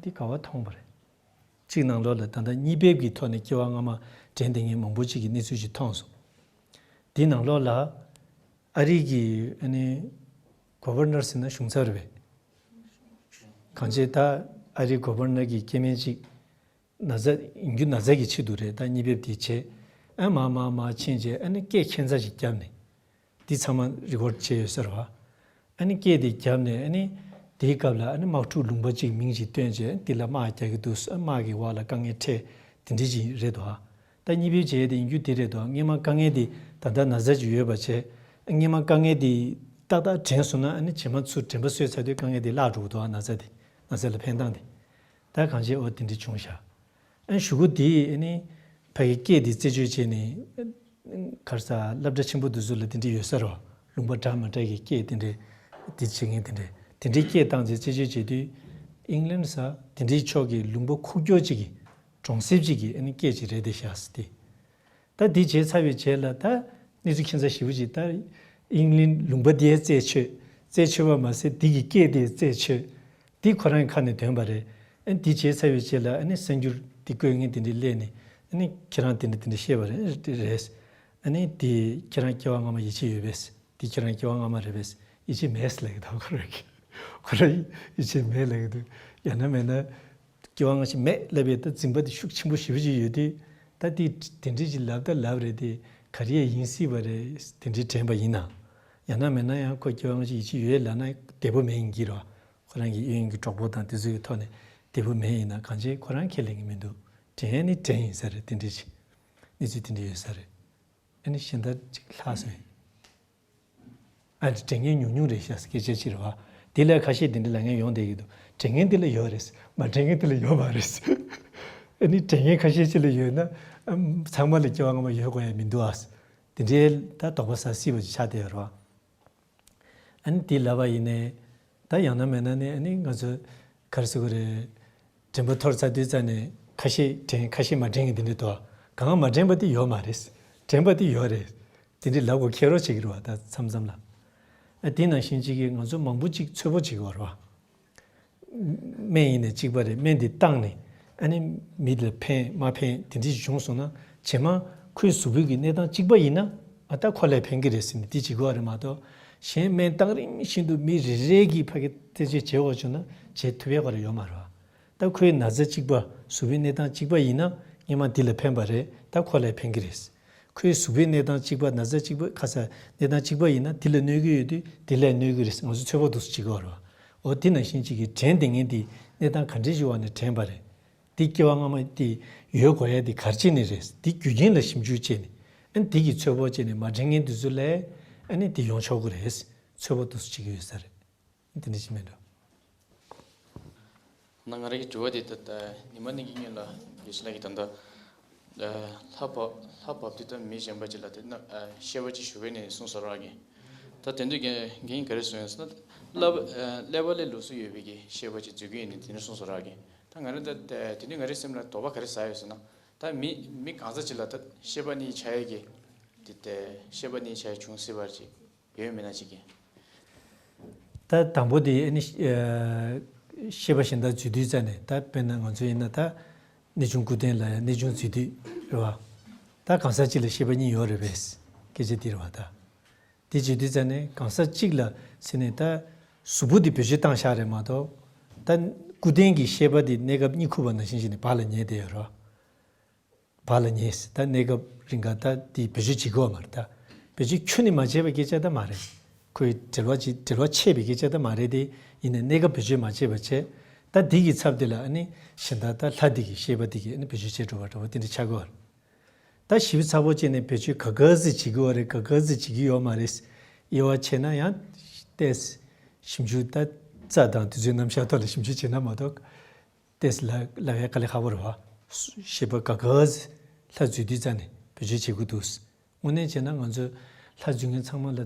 དེ་ག་བ་མཐོང་བ་རེད། གཅིག་ནང་ལོགས་ལ་ད་ལྟ་གཉིད་ཕེབས་ཀྱི་ཐོག་ནས་སྐྱེ་བ་སྔ་མ་དྲན་བསྡད་མཁན་མང་པོ་ཅིག་གི་གནས་ཚུལ་ཅིག་མཐོང་སོང་། དེའི་ནང་ལོགས་ལ་ཨ་རི་གི་ཨ་ནི་གོ་བར་ནར་ཟེར་ན་གཞུང་ཚབ་རེད་པས། གང་བྱས་ད་ཨ་རི་གོ་བར་ནར་གྱི་སྐྱེ་དམན་ཅིག་ན་ཚ་ཡིན་རྒྱུ་ན་ཚ་གི་ཆེད་དུ་རེད། ད་གཉིད་ཕེབས་དེ་བྱས། ཨ་མ་མ་མ་ཕྱིན་བྱས་ཨ་ནི་སྐད་ཁྱད་མཚར་ཞིག་བརྒྱབ་ནས། འདི་ཚང་མ་རི་ཀོཌ་བྱས་ཡོད་ཟེར་བ། ཨ་ནི་སྐད་དེ་བརྒྱབ་ནས་ཨ་ནི་དེའི་སྐབས་ལ་ཨ་ནི་དམག་འཁྲུག་ལུང་པ་གཅིག་མིང་ཅིག་བཏོན་བྱས་འདི་ལ་དམག་རྒྱག་གི་འདུག་དམག་གི་འོག་ལ་དཀའ་ངལ་འཕྲད་དེ་འདྲ་ཅིག་རེད་དོ། ད་གཉིད་ཕེབས་བྱས་དེ་ཡིན་རྒྱུ་དེ་རེད་དོ། སྔོན་མ་དཀའ་ངལ་དེ་ད་ལྟ་ན་ཚ་ཅིག་ཡོད་པ་བྱས། སྔོན་མ་དཀའ་ངལ་དེ་ཏག་ཏག་དྲན་སོང་ན་ཨ་ནི་རྗེས་མ་ཚུར་དྲན་པ་གསོས་ཚར་དུས་དཀའ་ངལ་དེ་བརླག་འགྲོ་གི་འདུག་ཨ་ན་ཚ་དེ་ན་ཚ་ལ་ཕན་སྟངས་དེ། ད་གང་བྱས་འོ་དེ་འདྲ་བྱུང་ཤག་ཨ་གཞུག་གུ་དེ་ཨ་ནི་ཕ་གི་སྐད་དེ་རྩད་གཅོད་བྱས་ནས་ག་རེ་ཟ་སློབ་གྲྭ་ཆེན་པོ་དེ་ཚོ་ལ་དེ་འདྲ་ཡོད་ས་རེད་བ། ལུང་པ་འདྲ་མི་འདྲ་གི་སྐད་དེ་འདྲ་དེ་བྱེད་མཁན་དེ་འདྲ་དེ་འདྲའི་སྐད་བཏང་རྗེས་རྩད་གཅོད་བྱེད་དུས་ཨིང་ལན་ཟ་དེ་འདྲའི་ཕྱོགས་ཀྱི་ལུང་པ་ཁུག་ཀྱོག་ཅིག་གི་གྲོང་གསེབ་ཅིག་གི་ཨ་ནི་སྐད་ཅིག་རེད་དེ་ཤག་ཟེར་ཏེ། ད་འདི་བྱས་ཚར་བའི་རྗེས་ལ་ད་གནས་ཚུལ་ཁྱད་མཚར་ཞེ་པོ་ཅིག་ད་ཨིང་ལན་ལུང་པ་འདིའི་རྩད་ཆོད། རྩད་ཆོད་པ་མ་ཟད་འདི་གི་སྐད་དེ་རྩད་ཆོད། འདི་ཁོ་རང་གི་ཁ་ནས་ཐོན་པ་རེད། ཨ་ནི་འདི་བྱས་ཚར་བའི་རྗེས་ལ་ཨ་ནི་གསར་འགྱུར་འདི་བཀོད་མཁན་དེ་འདྲས་སླེབས་ནས་ཨ་ནི་ཁྱེད་རང་དེ་འདྲས་དེ་འདྲས་བཤད་པ་རེད་རེད། ཨ་ནི་འདི་ཁྱེད་རང་སྐྱེ་བ་སྔ་མ་ཡིད་ཆེས་ཡོད་པས། འདི་ཁྱེད་རང་སྐྱེ་བ་སྔ་མ་རེད་པས། ཡིད་ཆེས་མེད་ཟེར་ལབ་ཀྱི་འདུག་ཁོ་རང་གིས། ཁོ་རང་ཡིད་ཆེས་མེད་ལབ་ཀྱི་འདུག་ཡང་ན་མེད་ན། སྐྱེ་བ་སྔ་ཕྱི་མེད་ལབ་པའི་ད་འཛིན་པ་དེ་ཤུགས་ཆེན་པོ་ཞེ་པོ་ཅིག་ཡོད་དུས། ད་དེ་དེ་འདྲས་ཅིག་ལབ་ད་ལབ་རེད་དེ། ག་རེ་ཡིན་སྲིད་པ་རེད། དེ་འདྲས་དྲན་པ་ཡིན་ན། ཡང་ན་མེད་ན་ཡང་ཁོ་སྐྱེ་བ་སྔ་ཕྱི་ཡིད་ཆེས་ཡོད་ལབ་ན་བདེ་པོ་མེད་ཡིན་གྱི་རེད་བ། ཁོ་རང་གི་གཡས་གཡོན་གྱི་གྲོགས་པོ་དང་དེ་ཚོ་གི་ཐོག་ནས་བདེ་པོ་མེད་ཡིན་ན་གང་བྱས་ཁོ་རང་ཁས་ལེན་གྱི་མི་འདུག་དྲན་ནི་དྲན་ཡིན་ས་རེད། དེ་འདྲས་ཅིག་གནས་ཚུལ་དེ་འདྲས་ཡོད་ས་རེད། ཨ་ནི་གཞན་དག་ཅིག་ལྷག་སོང་ཡིན། ཨ་ནི་དྲན་མཁན་ཉུང་ཉུང་རེད་ཤག་སྐད་ཆ་ཅིག་རེད་བ། དེ་ལ་ཁ་ཤས་དེ་འདྲ་ལབ་མཁན་ཡོང་བསྡད་ཀྱི་འདུག་དྲན་མཁན་དེ་ལ་ཡོད་རེད། མ་དྲན་མཁན་དེ་ལ་ཡོད་མ་རེད། ཨ་ནི་དྲན་མཁན་ཁ་ཤས་ཅིག་ལ་ཡོད་ན་ཨམ་ཚང་མ་ལ་སྐྱེ་བ་སྔ་མ་ཡོད་དགོས་ཡ་མི་འདུག་ཨ། དེ་འདྲའི་ད་དོགས་པ་ཟ་སྲིད་པ་ཅིག་ཆགས་བསྡད་ཡོད་རེད་བ། ཨ་ནི་དེ་ལབ་པ་ཡིན་ནའི། ད་ཡང་ན་མེད་ན་ནི་ཨ་ནི་ང་ཚོ་ག་རེ་ཟེར་དགོས་རེད། དྲན་པ་འཐོར་ཚར་དུས་ཙ་ནས་ཁ་ཤས་དྲན་ཁ་ཤས་མ་དྲན་གི་དེ་འདྲ་འདུག་གང་མ་དྲན་པ་དེ་ཡོད་མ་རེད། དྲན་པ་དེ་ཡོད་རེད། དེ་འདྲའི་ལབ་དགོས་ཁེལ་རོགས་བྱེད་ཀྱི་རེད་བ། ད་མཚམས་མཚམས་ལ། ཨ་དེ་ནང་བཞིན་གཅིག་གིས་ང་ཚོ་མང་པོ་གཅིག་ཚོད་དཔག་བྱེད་ཀྱི་ཡོད་རེད་བ། སྨན་ཡིན་ནའི་གཅིག་པ་རེད། སྨན་འདི་བཏང་ནས་ཨ་ནི་མི་ལ་ཕན་མ་ཕན་དེ་འདྲ་ཞིག་བྱུང་སོང་ན་རྗེས་མ་ཁོའི་གཟུགས་པོའི་གི་གནས་སྟངས་གཅིག་པ་ཡིན་ན་ཨ་ད་ཁོ་ལ་ཕན་གི་རེད་ཟེར་ནས་དེ་བྱེད་དགོས་པ་རེད་མ་གཏོགས། གཞན་སྨན་བཏང་རིམ་བཞིན་དུ་མི་རེ་རེ་གིས་ཕ་གི་རྩད་གཅོད་བྱེད་དགོས་བྱུང་ན་བྱེད་ཐུབ་ཡས་ཁོ་རང་ཡོད་མ་རེད་བ། ད་ཁོའི་ན་ཚ་གཅིག་པ་གཟུགས་པོའི་གནས་སྟངས་གཅིག་པ་ཡིན་ན་སྔོན་མ་འདི་ལ་ཕན་པ་རེད། ད་ཁོ་ལ་ཕན་གི་རེད། ཁོའི་གཟུགས་པོའི་གནས་སྟངས་གཅིག་པ་ན་ཚ་གཅིག་པ་ཁ་ཚ་གནས་སྟངས་གཅིག་པ་ཡིན་ན་འདི་ལ་གནོད་གི་ཡོད་དུས་འདི་ལ་གནོད་གི་རེད། ང་ཚོ་ཚོད་དཔག་འདུག་སེ་བྱེད་དགོས་རེད་བ། འོ་དེ་ནང་བཞིན་གཅིག་གིས་དྲན་བསྡད་མཁན་དེ་གནས་སྟངས་ག་འདྲའི་ཞིག་འོག་ནས་དྲན་པ་རེད། འདི་སྐྱེ་བ་སྔ་མ་དེ་ཡོད་དགོས་ཡ་དེ་ག་རེ་བྱས་ནས་རེད། འདི་རྒྱུ་རྐྱེན་ལ་ཞིབ་འཇུག་བྱས་ནས་ཨ་ནི་དེ་གི་ཚོད་དཔག་བྱས་ནས་མ་དྲན་མཁན་དེ་ཚོ་ལ་ཨ་ནི་དེ་ཡོང་ཆོག་གི་རེད། ཚོད་དཔག་འདུག་སེ་བྱེད་ཀྱི་ཡོད་ས་རེད། དེ་འདྲ་ཞིག་མེད་འགྲོ། ན་ང་རང་གི་དྲི་བ་དེ་ད་ལྟ་ཉི་མ་གཉིས་ཀྱི་སྔོན་ལ་དགེ་བཤེས་ལགས་ཀྱིས་ད་ལྟ་ ལྷ་བབས་ལྷ་བབས་དུས་ད་མི་གཞན་པ་ཅིག་ལ་དེ་ན་ཤེས་པ་ཅིག་ཞུ་གི་ནས་གསུངས་སོ་ར་གི། ད་དེ་དུས་རྒན་རྒན་ག་རེ་གསུངས་ཡོད་ཟེར་ན། བསླབ་བསླབ་པ་ལས་ལུགས་སྲོལ་ཡོད་པའི་གི་ཤེས་པ་ཅིག་འཛུལ་གི་ཡིན་ནས་དེ་ནས་གསུངས་སོ་ར་གི། ད་ང་རང་ད་དེ་དུས་ང་རའི་སེམས་ལ་དོགས་པ་ག་རེ་ཟ་ཡོད་ཟེར་ན། ད་མི་མི་གང་ཟག་ཅིག་ལ་ད་ཤེས་པ་གཉིས་ཆགས་ཡས་ཀྱི་དེ་དེ་ཤེས་པ་གཉིས་ཆགས་ཡས་བྱུང་སྲིད་པ་ཅིག་ཡོད་མེད་ན་ཅིག་གི། ད་དང་པོ་དེ་ཨ་ནི་ཤེས་པ་གཞན་དག་འཛུལ་དུས་ཙ་ནས། ད་དཔེར་ན་ང་ཚོ་ཡིན་ན་ད་གནས་ཆུང་སྐུ་རྟེན་ལ་ཡང་གནས་ཆུང་འཛུལ་དུས་རེད་བ། ད་གང་ཟག་གཅིག་ལ་ཤེས་པ་གཉིས་ཡོད་རེད་པས། སྐད་ཆ་དེ་རེད་བ། ད་དེ་བྱེད་དུས་ཙ་ནས་གང་ཟག་གཅིག་ལ་ཟེར་ནས་ད་གཟུགས་པོ་དེ་བེད་སྤྱོད་བཏང་བཞག་རེད་མ་གཏོགས། ད་སྐུ་རྟེན་གྱི་ཤེས་པ་དེ་གནས་སྐབས་གཉིད་ཁུག་པ་ནང་བཞིན་བྱས་ནས་བག་ལ་ཉལ་བསྡད་ཡོད་རེད་བ། བག་ལ་ཉལ། ད་གནས་སྐབས་རིང་ག་ད་དེ་བེད་སྤྱོད་བྱེད་དགོས་མ་རེད། ད་བེད་སྤྱོད་ཁྱོན་ནས་མ་བྱས་པའི་སྐད་ཆ་ད་མ་རེད། ཁོའི་འབྲེལ་བ་ཅིག་འབྲེལ་བ་ཆད་པའི་སྐད་ཆ་ད་མ་རེད་དེ། ཡིན་ནའི་གནས་སྐབས་བེད་སྤྱོད་མ་བྱས་པ་བྱས། ད་འདི་གི་ཚབ་དེ་ལ་ཨ་ནི་གཞན་དག་ད་ལྷ་འདི་གི་ཤེས་པ་འདི་གི་ཨ་ནི་བེད་སྤྱོད་བྱས་འགྲོ་བ་འདྲ་བ་དེ་འདྲ་ཆགས་ཀྱི་ཡོད་རེད། ད་ཞིབ་ཚགས་པོ་བྱས་ནས་བེད་སྤྱོད་ག་ག་ཟིག་བྱེད་ཀྱི་ཡོད་རེད། ག་ག་ཟིག་བྱེད་ཀྱི་ཡོད་མ་རེད། དབྱེ་བ་ཕྱེ་ན་ཡང་ཏོག་ཙམ་ཞིབ་འཇུག་ད་རྩ་དང་དུས་ཚོད་ནམ་ཞག་ཐོག་ལ་ཞིབ་འཇུག་བྱེད་ན་མ་གཏོགས། ཏེས་ལ་ལ་བའི་དཀའ་ལས་ཁག་པོ་རེད་བ། ཤེས་པ་ག་ག་ལྷ་འཛུལ་དུས་ཙ་ནས་བེད་སྤྱོད་བྱེད་དགོས་འདུག། དངོས་གནས་བྱས་ན་ང་ཚོས་ལྷ་འཛུལ་མཁན་ཚང་མ་ལ་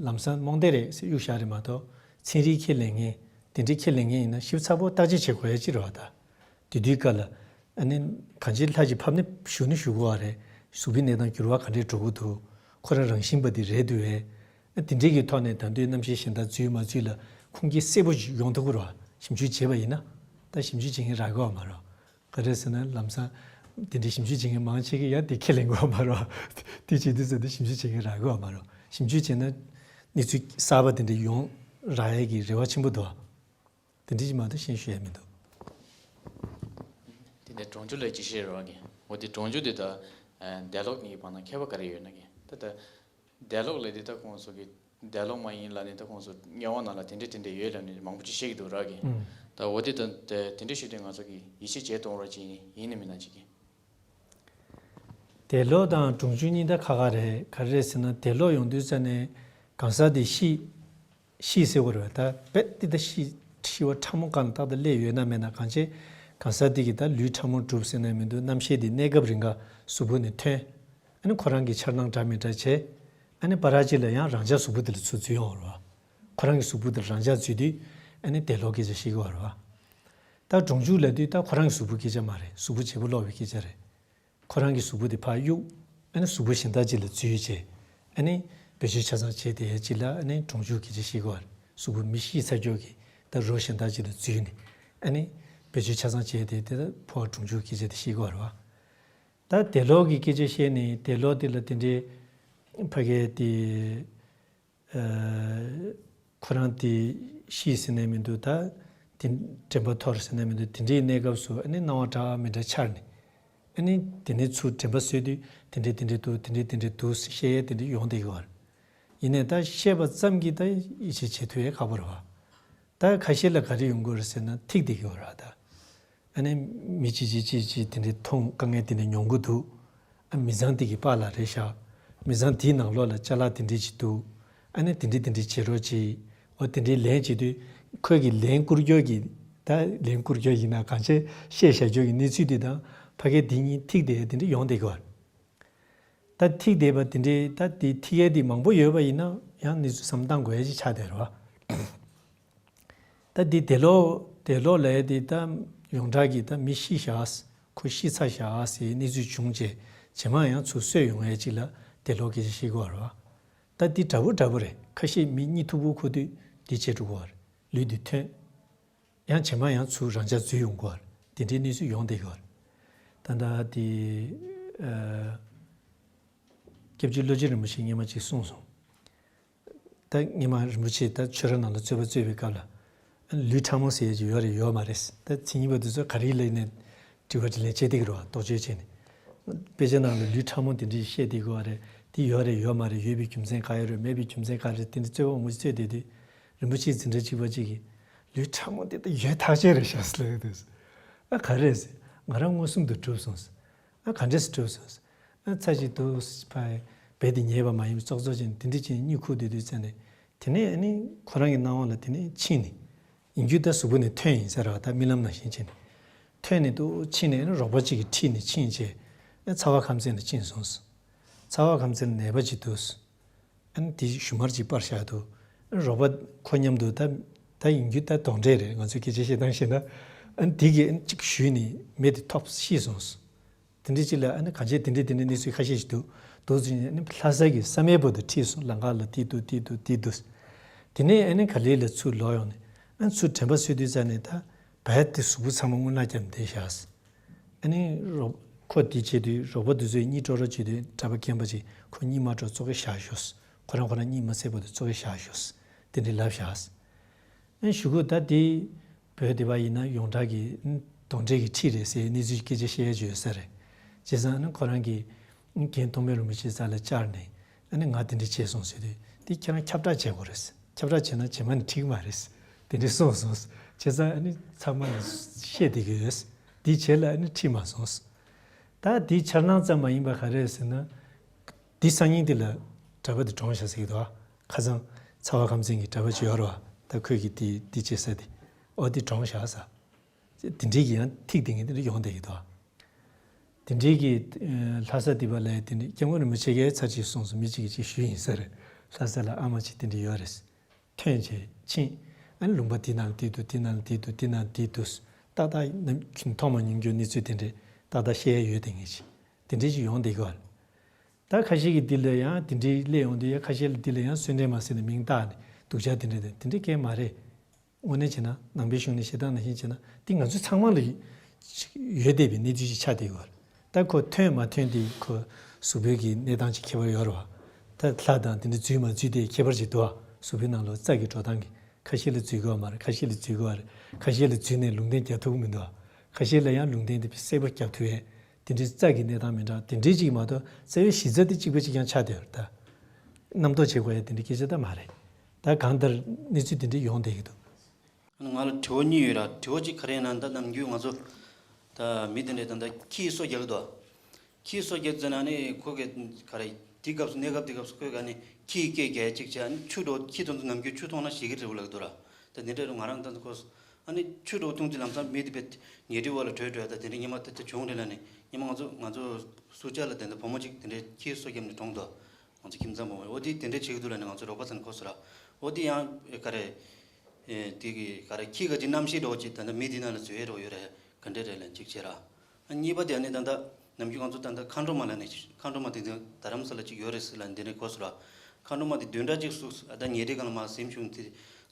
ལམ་སང་རྨོངས་དད་རེད་ཟེར་གཡུག་བཞག་རེད་མ་གཏོགས། ཚན་རིག་ཁས་ལེན་མཁན་དེ་འདྲའི་ཁས་ལེན་མཁན་ཡིན་ན་ཞིབ་ཚགས་པོ་བརྟག་དཔྱད་བྱེད་དགོས་ཡ་ཅིག་རེད་བ། ད་དེ་དུས་སྐབས་ལ་ཨ་ནི་གང་ཅིའི་ལྷ་ཅིག་ཕབ་ནས་བཞུགས་ནས་བཞུགས་དགོས་བ་རེད། གཟུགས་པོའི་གནས་སྟངས་འགྱུར་བ་ག་འདྲས་འགྲོ་གི་འདུག། ཁོ་རང་རང་བཞིན་པ་དེ་རེད་འདུག་བས། དེ་འདྲའི་གི་ཐོག་ནས་ད་དུང་རྣམ་ཤེས་གཞན་དག་འཛུལ་མ་འཛུལ་ལ་ཁུངས་སྐྱེལ་གསལ་པོ་ཞིག་ཡོང་ཐུབ་ཀྱི་རེད་བ། ཞིབ་འཇུག་བྱས་པ་ཡིན་ན། ད་ཞིབ་འཇུག་བྱེད་མཁན་རག་གི་ཡོད་མ་རེད། ག་རེ་ཟེར་ན་ལམ་སང་དེ་འདྲའི་ཞིབ་འཇུག་བྱེད་མཁན་མང་ཆེ་གིས་ཡང་དེ་ཁས་ལེན་གྱི་ཡོད་མ་རེད་བ། དེ་བྱེད་དུས་ཙམ་དུ་ཞིབ་འཇུག་བྱེད་མཁན་རག་གི་ཡོད་མ་རེད། ཞིབ་འཇུག་བྱས་ན་གནས་ཚུལ་གསར་པ་དེ་འདྲ་ཡོང་རག་ཡས་ཀྱི་རེ་བ་ཆེན་པོ་འདུག། དེ་འདྲ་ཅིག་མ་གཏོགས་གཞན་ཞུ་ཡས་མི་འདུག། དེ་ནས་གྲོང་འཇུག་ལ་ཅིག་བཤད་རོགས་གྱིས། འོ་དེ་གྲོང་འཇུག་དེ་དང་ཨ་འདས་ལོག་གཉིས་ཀྱི་བར་ན་ཁྱད་པར་ག་རེ་ཡོད་ན་གི། ད་ད་འདས་ལོག་ལབ་དེ་ད་ཁོང་ཚོ་གི་འདས་ལོག་མ་ཡིན་ལབ་ནས་ད་ཁོང་ཚོ་དམྱལ་བ་ནང་ལ་དེ་འདྲ་དེ་འདྲ་ཡོད་ལབ་ནས་མང་པོ་ཅིག་བཤད་ཀྱི་འདུག་ར་གི། ཨུམ། ད་འོ་དེ་ད་དེ་དེ་འདྲ་ཞུས་དུས་ང་ཚོ་གི་ཡིད་ཆེས་བྱེད་གཏོང་རོགས་ཅིག་ཡིན་ནི་མིན་ན་ཅིག་གི། འདས་ལོག་དང་གྲོང་འཇུག་གཉིས་ད་ཁ་ཁ་རེད། ག་རེ་རེད་ཟེར་ན་འདས་ལོག་ཡོང་དུས་ཙ་ནས་གང་ཟག་དེ་ཤི། ཤི་ཟེར་བ་རེད་བ། ད་རྦད་དེ་ད་ཤི་ཤི་བ་ཕྲ་མོ་སྒང་ལ་ཏག་ཏག་སླེབས་ཡོད་ན་མེད་ན། གང་བྱས་གང་ཟག་དེ་གིས་ད་ལུས་ཕྲ་མོ་གྲུབ་ཟེར་ན་མི་འདུག། རྣམ་ཤེས་དེ་གནས་སྐབས་རིང་ག་གཟུགས་པོ་ནས་ཐོན། ཨ་ནི་ཁོ་རང་གི་འཆར་སྣང་འདྲ་མི་འདྲ་བྱས། ཨ་ནི་བར་ཅིག་ལ་ཡང་རང་འཇགས་གཟུགས་པོ་དེ་ལ་ཚུར་འཛུལ་ཡོང་བ་རེད་བ། ཁོ་རང་གི་གཟུགས་པོ་དེ་ལ་རང་འཇགས་འཛུལ་དུས་ཨ་ནི་འདས་ལོག་སྐད་ཆ་བཤད་ཀྱི་ཡོད་རེད་བ། ད་གྲོང་འཇུག་ལབ་དུས་ད་ཁོ་རང་གི་གཟུགས་པོ་སྐད་ཆ་མ་རེད། གཟུགས་པོ་བརྗེ་པོ་ལོག་པའི་སྐད་ཆ་རེད། ཁོ་རང་གི་གཟུགས་པོ་དེ་ཕར་གཡུག། ཨ་ནི་གཟུགས་པོ་གཞན་དག་ཅིག་ལ་འཛུལ་བྱས། ཨ་ནི་བེད་སྤྱོད་ཆ་ཚང་བྱས་དེ་ཅིག་ལ་ཨ་ནི་གྲོང་འཇུག་སྐད་ཆ་བཤད་ཀྱི་ཡོད་རེད། གཟུགས་པོ་མི་ཤི་ཚར་ཀྱོག་གི་ད་རོ་གཞན་དག་ཅིག་ལ་འཛུལ་ནས་ཨ་ནི་བེད་སྤྱོད་ཆ་ཚང་བྱས་དེ་དེ་ཕོ་བ་གྲོང་འཇུག་སྐད་ཆ་དེ་བཤད་ཀྱི་ཡོད་རེད་བ། ད་འདས་ལོག་གི་སྐད་ཆ་བཤད་ནས་འདས་ལོག་དེ་ལ་དེ་འདྲའི་ཕ་གའི་དེ། ཨ། ཁོ་རང་དེ་ཤི་ཟེར་ནས་མི་འདུག། ད་དེ་དྲན་པ་འཐོར་ཟེར་ནས་མི་འདུག། དེ་འདྲའི་གནས་སྐབས་སུ་ཨ་ནི་སྣང་བ་འདྲ་མི་འདྲ་འཆར་ནས། ཨ་ནི་དེ་ནས་ཚུར་དྲན་པ་གསོས་དུས་དེ་འདྲའི་དེ་འདྲའི་འདུག། དེ་འདྲའི་དེ་འདྲའི་འདུག་ཟེར་བཤད་ཡས་དེ་འདྲ་ཡོང་བསྡད་ཀྱི་ཡོད་རེད། ཡིན་ནའི་ད་བཤད་པ་ཙམ་གྱིས་ད་ཡིད་ཆེས་བྱེད་ཐུབ་ཡས་ཁག་པོ་རེད་བ། ད་ཁ་ཤས་ལ་ག་རེ་ཡོང་གི་ཡོད་རེད་ཟེར་ན་ཐིག་བསྡད་ཀྱི་ཡོད་རེད་བ་ད། ཨ་ནི་མི་གཅིག་གཅིག་གཅིག་གཅིག་དེ་འདྲའི་མཐོང་དཀའ་ངལ་དེ་འདྲ་མྱོང་གི་འདུག། ཨ། མི་ཚང་དེ་གི་པཱ་ལགས་རེད་ཤག། མི་ཚང་དེའི་ནང་ལོགས་ལ་ཅ་ལག་དེ་འདྲ་ཅིག་འདུག། ཨ་ནི་དེ་འདྲ་དེ་འདྲ་བྱེད་རོགས་གྱིས། འོ་དེ་འདྲའི་ལན་བྱེད་དུས་ཁོས་གི་ལན་བསྐུར་རྒྱུ་གི་ད་ལན་བསྐུར་རྒྱུ་ཡིན་ན་གང་བྱས་བཤད་བཞག་རྒྱུ་གི་གནས་ཚུལ་དེ་དང་ཕ་གི་དེ་གཉིས་ཐིག་དེ་དེ་འདྲ་ཡོང་བསྡད་ཀྱི་ཡོད་རེད། ད་ཐིག་བསྡད་པ་དེ་འདྲའི་ད་དེ་ཐིག་ཡས་དེ་མང་པོ་ཡོད་པ་ཡིན་ན་ཡང་གནས་ཚུལ་བསམ་བློ་བཏང་དགོས་ཡ་ཅིག་ཆགས་བསྡད་རེད་བ། ད་འདི་འདས་ལོག་འདས་ལོག་ལབ་ཡས་དེ་ད་ཡོངས་གྲགས་ཀྱི་ད་མི་ཤི་བཞག། ཁོ་ཤི་ཚར་བཞག་ཟེར་གནས་ཚུལ་བྱུང་རྗེས་རྗེས་མ་ཡང་ཚུར་གསོས་ཡོང་ཡས་ཅིག་ལ་འདས་ལོག་སྐད་ཆ་བཤད་ཀྱི་ཡོད་རེད་བ། ད་འདི་འདྲ་པོ་འདྲ་པོ་རེད། ཁ་ཤས་མི་གཉིད་མཐུག་པོ་ཁུག་དུས་འདི་བྱེད་འགྲོ་གི་ཡོད་རེད། ལུས་འདི་ཐོན། ཡང་རྗེས་མ་ཡང་ཚུར་རང་འཇགས་འཛུལ་ཡོང་གི་ཡོད་རེད། དེ་འདྲའི་གནས་ཚུལ་ཡོང་བསྡད་ཀྱི་ཡོད་རེད། ད་ལྟ་དེ་ཨ། སྐྱབས་རྗེ་བློ་ཆེན་རིན་པོ་ཆེས་སྔོན་མ་ཅིག་གསུངས་སོང་། ད་སྔོན་མ་རིན་པོ་ཆེས་ད་ཆོས་ར་ནང་ལ་རྩོད་པ་རྩོད་པའི་སྐབས་ལ། ལུས་ཕྲ་མོ་ཟེར་ཡས་ཅིག་ཡོད་རེད་ཡོད་མ་རེད། ད་མཚན་ཉིད་པ་དེ་ཚོ་ག་རེ་ལབ་ནས་དྲི་བ་དྲིས་ལན་བྱེད་བསྡད་ཀྱི་རེད་བ། རྟོག་དཔྱོད་བྱས་ནས། དཔེ་ཆ་ནང་ལ་ལུས་ཕྲ་མོ་དེ་འདྲ་བཤད་བསྡད་ཀྱི་ཡོད་རེད། དེ་ཡོད་རེད་ཡོད་མ་རེད། ཡོད་པའི་རྒྱུ་མཚན་ག་ཡོད་རེད། མེད་པའི་རྒྱུ་མཚན་ག་རེད། དེ་འདྲ་རྩོད་པ་མང་པོ་རྩོད་བསྡད་དུས། རིན་པོ་ཆེའི་འཛིན་གྲྭ་གཅིག་པ་གཅིག་གིས། ལུས་ཕྲ་མོ་དེ་ད་ཡོད་ཐག་ཆོད་རེད་ཤག་ཟེར་ལབ་ཀྱི་འདུག། ཨ་ག་རེ་རེད་ཟེར། ང་རང་མངོན་སུམ་དུ་གྲུབ་སོང་ཟེར། ཨ་ག་འདྲས་སེ་གྲུབ་སོང་ཟེར། ཨ་ཚར་གཅིག་འདུག་ཕར་རྦད་དེ་ཉལ་བ་མ་ཡིན་པའི་ཙོག་ཙོག་བྱས་ནས་དེ་འདྲ་བྱས་ནས་གཉིད་ཁུག་བསྡད་དུས་ཙ་ནས། དེ་ནས་ཨ་ནི་ཁོ་རང་གི་སྣང་བ་ལ་དེ་ནས་ཕྱིན་ནས། ཡིན་རྒྱུ་ད་གཟུགས་པོ་ནས་ཐོན་ཡིན་ཟེར་བ། ད་རྨི་ལམ་ནང་བཞིན་བྱས་ནས། ཐོན་ནས་འདུག་ཕྱིན་ནས་ཨ་ནི་རོགས་པ་གཅིག་གིས་ཁྲིད་ནས་ཕྱིན་བྱས། ཚ་བ་ཁམས་ཚན་ལ་ཕྱིན་སོང་། ཚ་བ་ཁམས་ཚན་ལ་ནད་པ་ཅིག་འདུག་ཨ་ནི་དེ་ཞུ་མར་ཅིག་པར་བཞག་འདུག་རོགས་པ་ཁོ་མཉམ་དུ་ད་ད་ཡིན་རྒྱུ་ད་གདོན་འདྲེ་རེད། ང་ཚོས་སྐད་ཆ་བཤད་སྟངས་བཤད་ན། ཨ་ནི་དེ་གིས་ཨ་ནི་གཅིག་ཞུས་ནས་མེ་དེ་ཐོབ་ཤི་སོང་། དེ་འདྲའི་ཅིག་ལ་ཨ་ནི་གང་བྱས་དེ་འདྲའི་དེ་འདྲའི་གནས་ཚུལ་ཁ་ཤས་ཤིག་འདུག་འདུག་ཟིན་ནས་ཨ་ནི་ལྷ་ས་གི་བསམ་ཡས་བར་དུ་ཁྲིད་སོང་། ལམ་ཁ་ལ་དེ་འདུག་དེ་འདུག་དེ་འདུག་དེ་ནས་ཨ་ནི་ག་ལེ་ལ་ཚུར་ལོག་ཡོང་ནས་ཨ་ནི་ཚུར་དྲན་པ་གསོས་དུས་ཙ་ནས་ད་བལ་དེ་གཟུགས་པོ་ཚང་མ་རྔུལ་ནག་བརྒྱབ་བསྡད་བཞག་ཨ་ནི་རོགས་ཁོ་དེ་བྱེད་དུས་རོགས་པ་དེ་ཚོས་གཉིད་དཀྲོག་རོགས་བྱེད་དུས་གྲྭ་པ་རྒན་པ་ཅིག་ཁོ་གཉིད་མ་དཀྲོག་ཙོག་གེ་བཞག་ཤོག་ཁོ་རང་ཁོ་རང་གཉིད་མ་སད་བར་དུ་ཙོག་གེ་བཞག་ཤོག་དེ་འདྲའི་ལབ་བཞག་ཨ་ནི་གཞུག་གུ་ད་དེ་བོད་དེ་བ་ཡིན་ན་ཡོངས་གྲགས་ཀྱི་གདོན་འདྲེ་གི་ཁྲིད་རེད་ཟེར་གནས་ཚུལ་སྐད་ཆ་བཤད་ཡ་ཅིག་ཡོད་ས་རེད། བྱས་ཙང་ཨ་ནི་ཁོ་རང་གིས་རྒན་ཐོགས་མེད་རིན་པོ་ཆེ་རྩ་ལ་བཅར་ནས་ཨ་ནི་ང་དེ་འདྲ་བྱས་སོང་ཟེར་དུས་དེ་ཁྱེད་རང་ཁྱབ་བསྒྲགས་བྱེད་དགོས་རེད། ཁྱབ་བསྒྲགས་བྱས་ན་རྗེས་མ་ནས་འགྲིག་མ་རེད། དེ་འདྲ་གསུངས་སོང་། བྱས་ཙང་ཨ་ནི་ཚང་མ་ལ་བཤད་བསྡད་ཀྱི་ཡོད། དེའི་རྗེས་ལ་ཨ་ནི་ཁྲིད་མ་སོང་། ད་དེའི་འཆར་སྣང་ཙམ་མ་ཡིན་པ་ག་རེ་རེད་ཟེར་ན། དེ་སང་ཉིན་དེ་ལ་གྲྭ་པ་དེ་གྲོངས་བཞག་ཟེར་གྱི་འདུག་ཁ་སང་ཚ་བ་ཁམས་ཚན་གྱི་གྲྭ་པ་ཅིག་ཡོད་རེད་བ། ད་ཁོས་ཀྱི་དེ་དེ་བྱེད་ས་དེ། ཨོ་དེ་གྲོངས་བཞག་ཟེར། དེ་འདྲའི་གི་ཡང་ཐིག་དེ་ངས་དེ་འདྲ་ཡོང་བསྡད་ཀྱི་འདུག་དེ་འདྲའི་གི་ལྷ་ས་དེ་བ་ལ་དེ་འདྲའི་སྐྱབས་མགོན་རིན་པོ་ཆེ་གིས་ཚར་གཅིག་གསུངས་སོང་། མི་གཅིག་གིས་གཅིག་ཞུས་ཡིན་ས་རེད། ལྷ་ས་ལ་ཨ་མ་གཅིག་དེ་འདྲ་ཡོད་རེད། ཐོན་བྱས་ཕྱིན། ཨ་ནི་ལུང་པ་དེ་ནང་ལ་དེ་འདུག་དེ་ནང་ལ་དེ་འདུག་དེ་ནང་ལ་དེ་འདུག་ཏག་ཏག་ནམ་ཁྱིམ་ཐོག་མ་ཉིན་རྒྱུ་གནས་ཚུལ་དེ་འདྲས་ཏག་ཏག་བཤད་ཡ་ཡོད་དེ་ངེས་ཅི། དེ་འདྲས་ཅིག་ཡོང་བསྡད་ཀྱི་བ་ལ། ད་ཁ་ཤས་ཀྱི་འདི་ལ་ཡང་དེ་འདྲས་སླེབས་ཡོང་དུས་ཡ་ཁ་ཤས་ལ་འདི་ལ་ཡང་གསོལ་འདྲེ་མ་ཟེར་ནས་མིང་བཏགས་ནས་སྡུག་ཅག་དེ་འདྲས་དེ་དེ་འདྲས་གང་ཡང་མ་རེད། དངོས་གནས་བྱས་ན་ནང་པའི་གཞུང་ནས་བཤད་སྟངས་ནང་བཞིན་བྱས་ན་འདི་ང་ཚོ་ཚང་མ་ལ་ཡོད་བསྡད་པའི་གནས་ཚུལ་ཅིག་ཆགས་བསྡད་ཡོད་རེད། ད་ཁོ་ཐོན་མ་ཐོན་དེ་ཁོ་གཟུགས་པོའི་གི་གནས་སྟངས་ཅིག་ཁྱད་པར་ཡོད་རེད་བ། ད་ལྷ་དང་དེ་འདྲ་འཛུལ་མ་འཛུལ་དེ་ཁྱད་པར་ཅིག་འདུག་བ། གཟུགས་པོའི་ནང་ལོགས་རྩ་གི་འགྲོ་སྟངས་ཀྱི་ཁ་ཤས་ལ་འཛུལ་གི་ཡོད་མ་རེད། ཁ་ཤས་ལ་འཛུལ་གི་ཡོད་རེད། ཁ་ཤས་ལ་འཛུལ་ནས་ལུང་བསྟན་རྒྱག་ཐུབ་ཀྱི་མི་འདུག་བ། ཁ་ཤས་ལ་ཡང་ལུང་བསྟན་དེ་གསལ་པོ་རྒྱག་ཐུབ་ཡས་དེ་འདྲའི་རྩ་གི་གནས་སྟངས་མི་འདྲ་དེ་འདྲའི་ཅིག་མ་གཏོགས་རྩ་བའི་གཞི་རྩ་དེ་གཅིག་པ་གཅིག་རྐྱང་ཆགས་བསྡད་ཡོད་རེད། ད་རྣམ་རྟོག་བྱེད་དགོས་ཡ་དེ་འདྲའི་སྐད་ཆ་ད་མ་རེད། ད་གང་ལྟར་གནས་ཚུལ་དེ་འདྲ་ཡོང་བསྡད་ཀྱི་འདུག་ང་ལ་དྲི་བ་གཉིས་ཡོད་ར། དྲི་བ་གཅིག་ག་རེ་ཡིན་ན་ད་ནམ་རྒྱུན་ང་ཚོ་ད་མི་དེ་འདྲས་ད་ད་ཁྱི་གསོ་རྒྱག་གི་འདུག་ཁྱི་གསོ་རྒྱག་ཟེར་ན་ནི་ཁོ་གི་ག་རེ་དེ་སྐབས་སུ་གནས་སྐབས་དེ་སྐབས་སུ་ཁོས་ག་ནི་ཁྱི་སྐད་རྒྱག་གཅིག་བྱས་ནི་ཆུ་འགྲོ་ཁྱི་དེ་ཚོ་ནམ་རྒྱུན་ཆུ་འཐུང་ན་ཞེད་ཀྱི་རེད་འོ་ལབ་ཀྱི་འདུག་ར། ད་དེ་འདྲས་རུ་ང་རང་ད་ཁོ་ཨ་ནི་ཆུ་འགྲོ་འཐུང་དུས་ལམ་སང་མི་དེ་པས་ཉལ་ཁྲིའི་འོག་ལ་བྲོས་བྲོས་ད་དེ་འདྲས་ཉི་མ་ད་ད་བྱུང་རེད་ལ་ནི་ཉི་མ་ང་ཚོ་ང་ཚོ་སུ་ཅག་ལ་དེ་འདྲ་བུ་མོ་གཅིག་དེ་འདྲས་ཁྱི་གསོ་རྒྱབ་ནས་གྲོངས་འདུག་ང་ཚོ་ཁྱིམ་ཚང་བུ་མོ་འོ་དེ་དེ་འདྲས་བྱེད་ཀྱི་འདུག་ལ་ནི་ང་ཚོ་རོགས་པ་ཚོ་ནི་ཁོ་སོ་ར་འོ་དེ་ཡང་ག་རེ། ཨེ་དེ་གི་ག་རེ་ཁྱི་ག་ཅིག་རྣམ་ཤེས་འདྲ་བོ་ཅིག་ད་ལྟ་མི་དེ་ནང་ལ་འཛུལ་ཡས་འདྲ་བོ་ཡོད་རེད། ག་འདྲས་རེད་ལབ་ཅིག་བྱས་ར། ཨ་གཉིས་པ་དེ་ཨ་ནི་ད་ལྟ་ནམ་རྒྱུན་ང་ཚོ་ད་ལྟ་མཁའ་འགྲོ་མ་ལབ་ནས་མཁའ་འགྲོ་མ་དེ་ཚོ་རྡ་རམ་ས་ལ་ཅིག་ཡོད་རེད་ཟེར་ལབ་འདི་ནས་གོ་སོང་ར། མཁའ་འགྲོ་མ་དེ་བདུན་ཕྲག་གཅིག་སུ་ཨ་ད་ཉལ་ཁྲིའི་སྒང་ལ་མར་གཟིམ་བྱུང་དེ།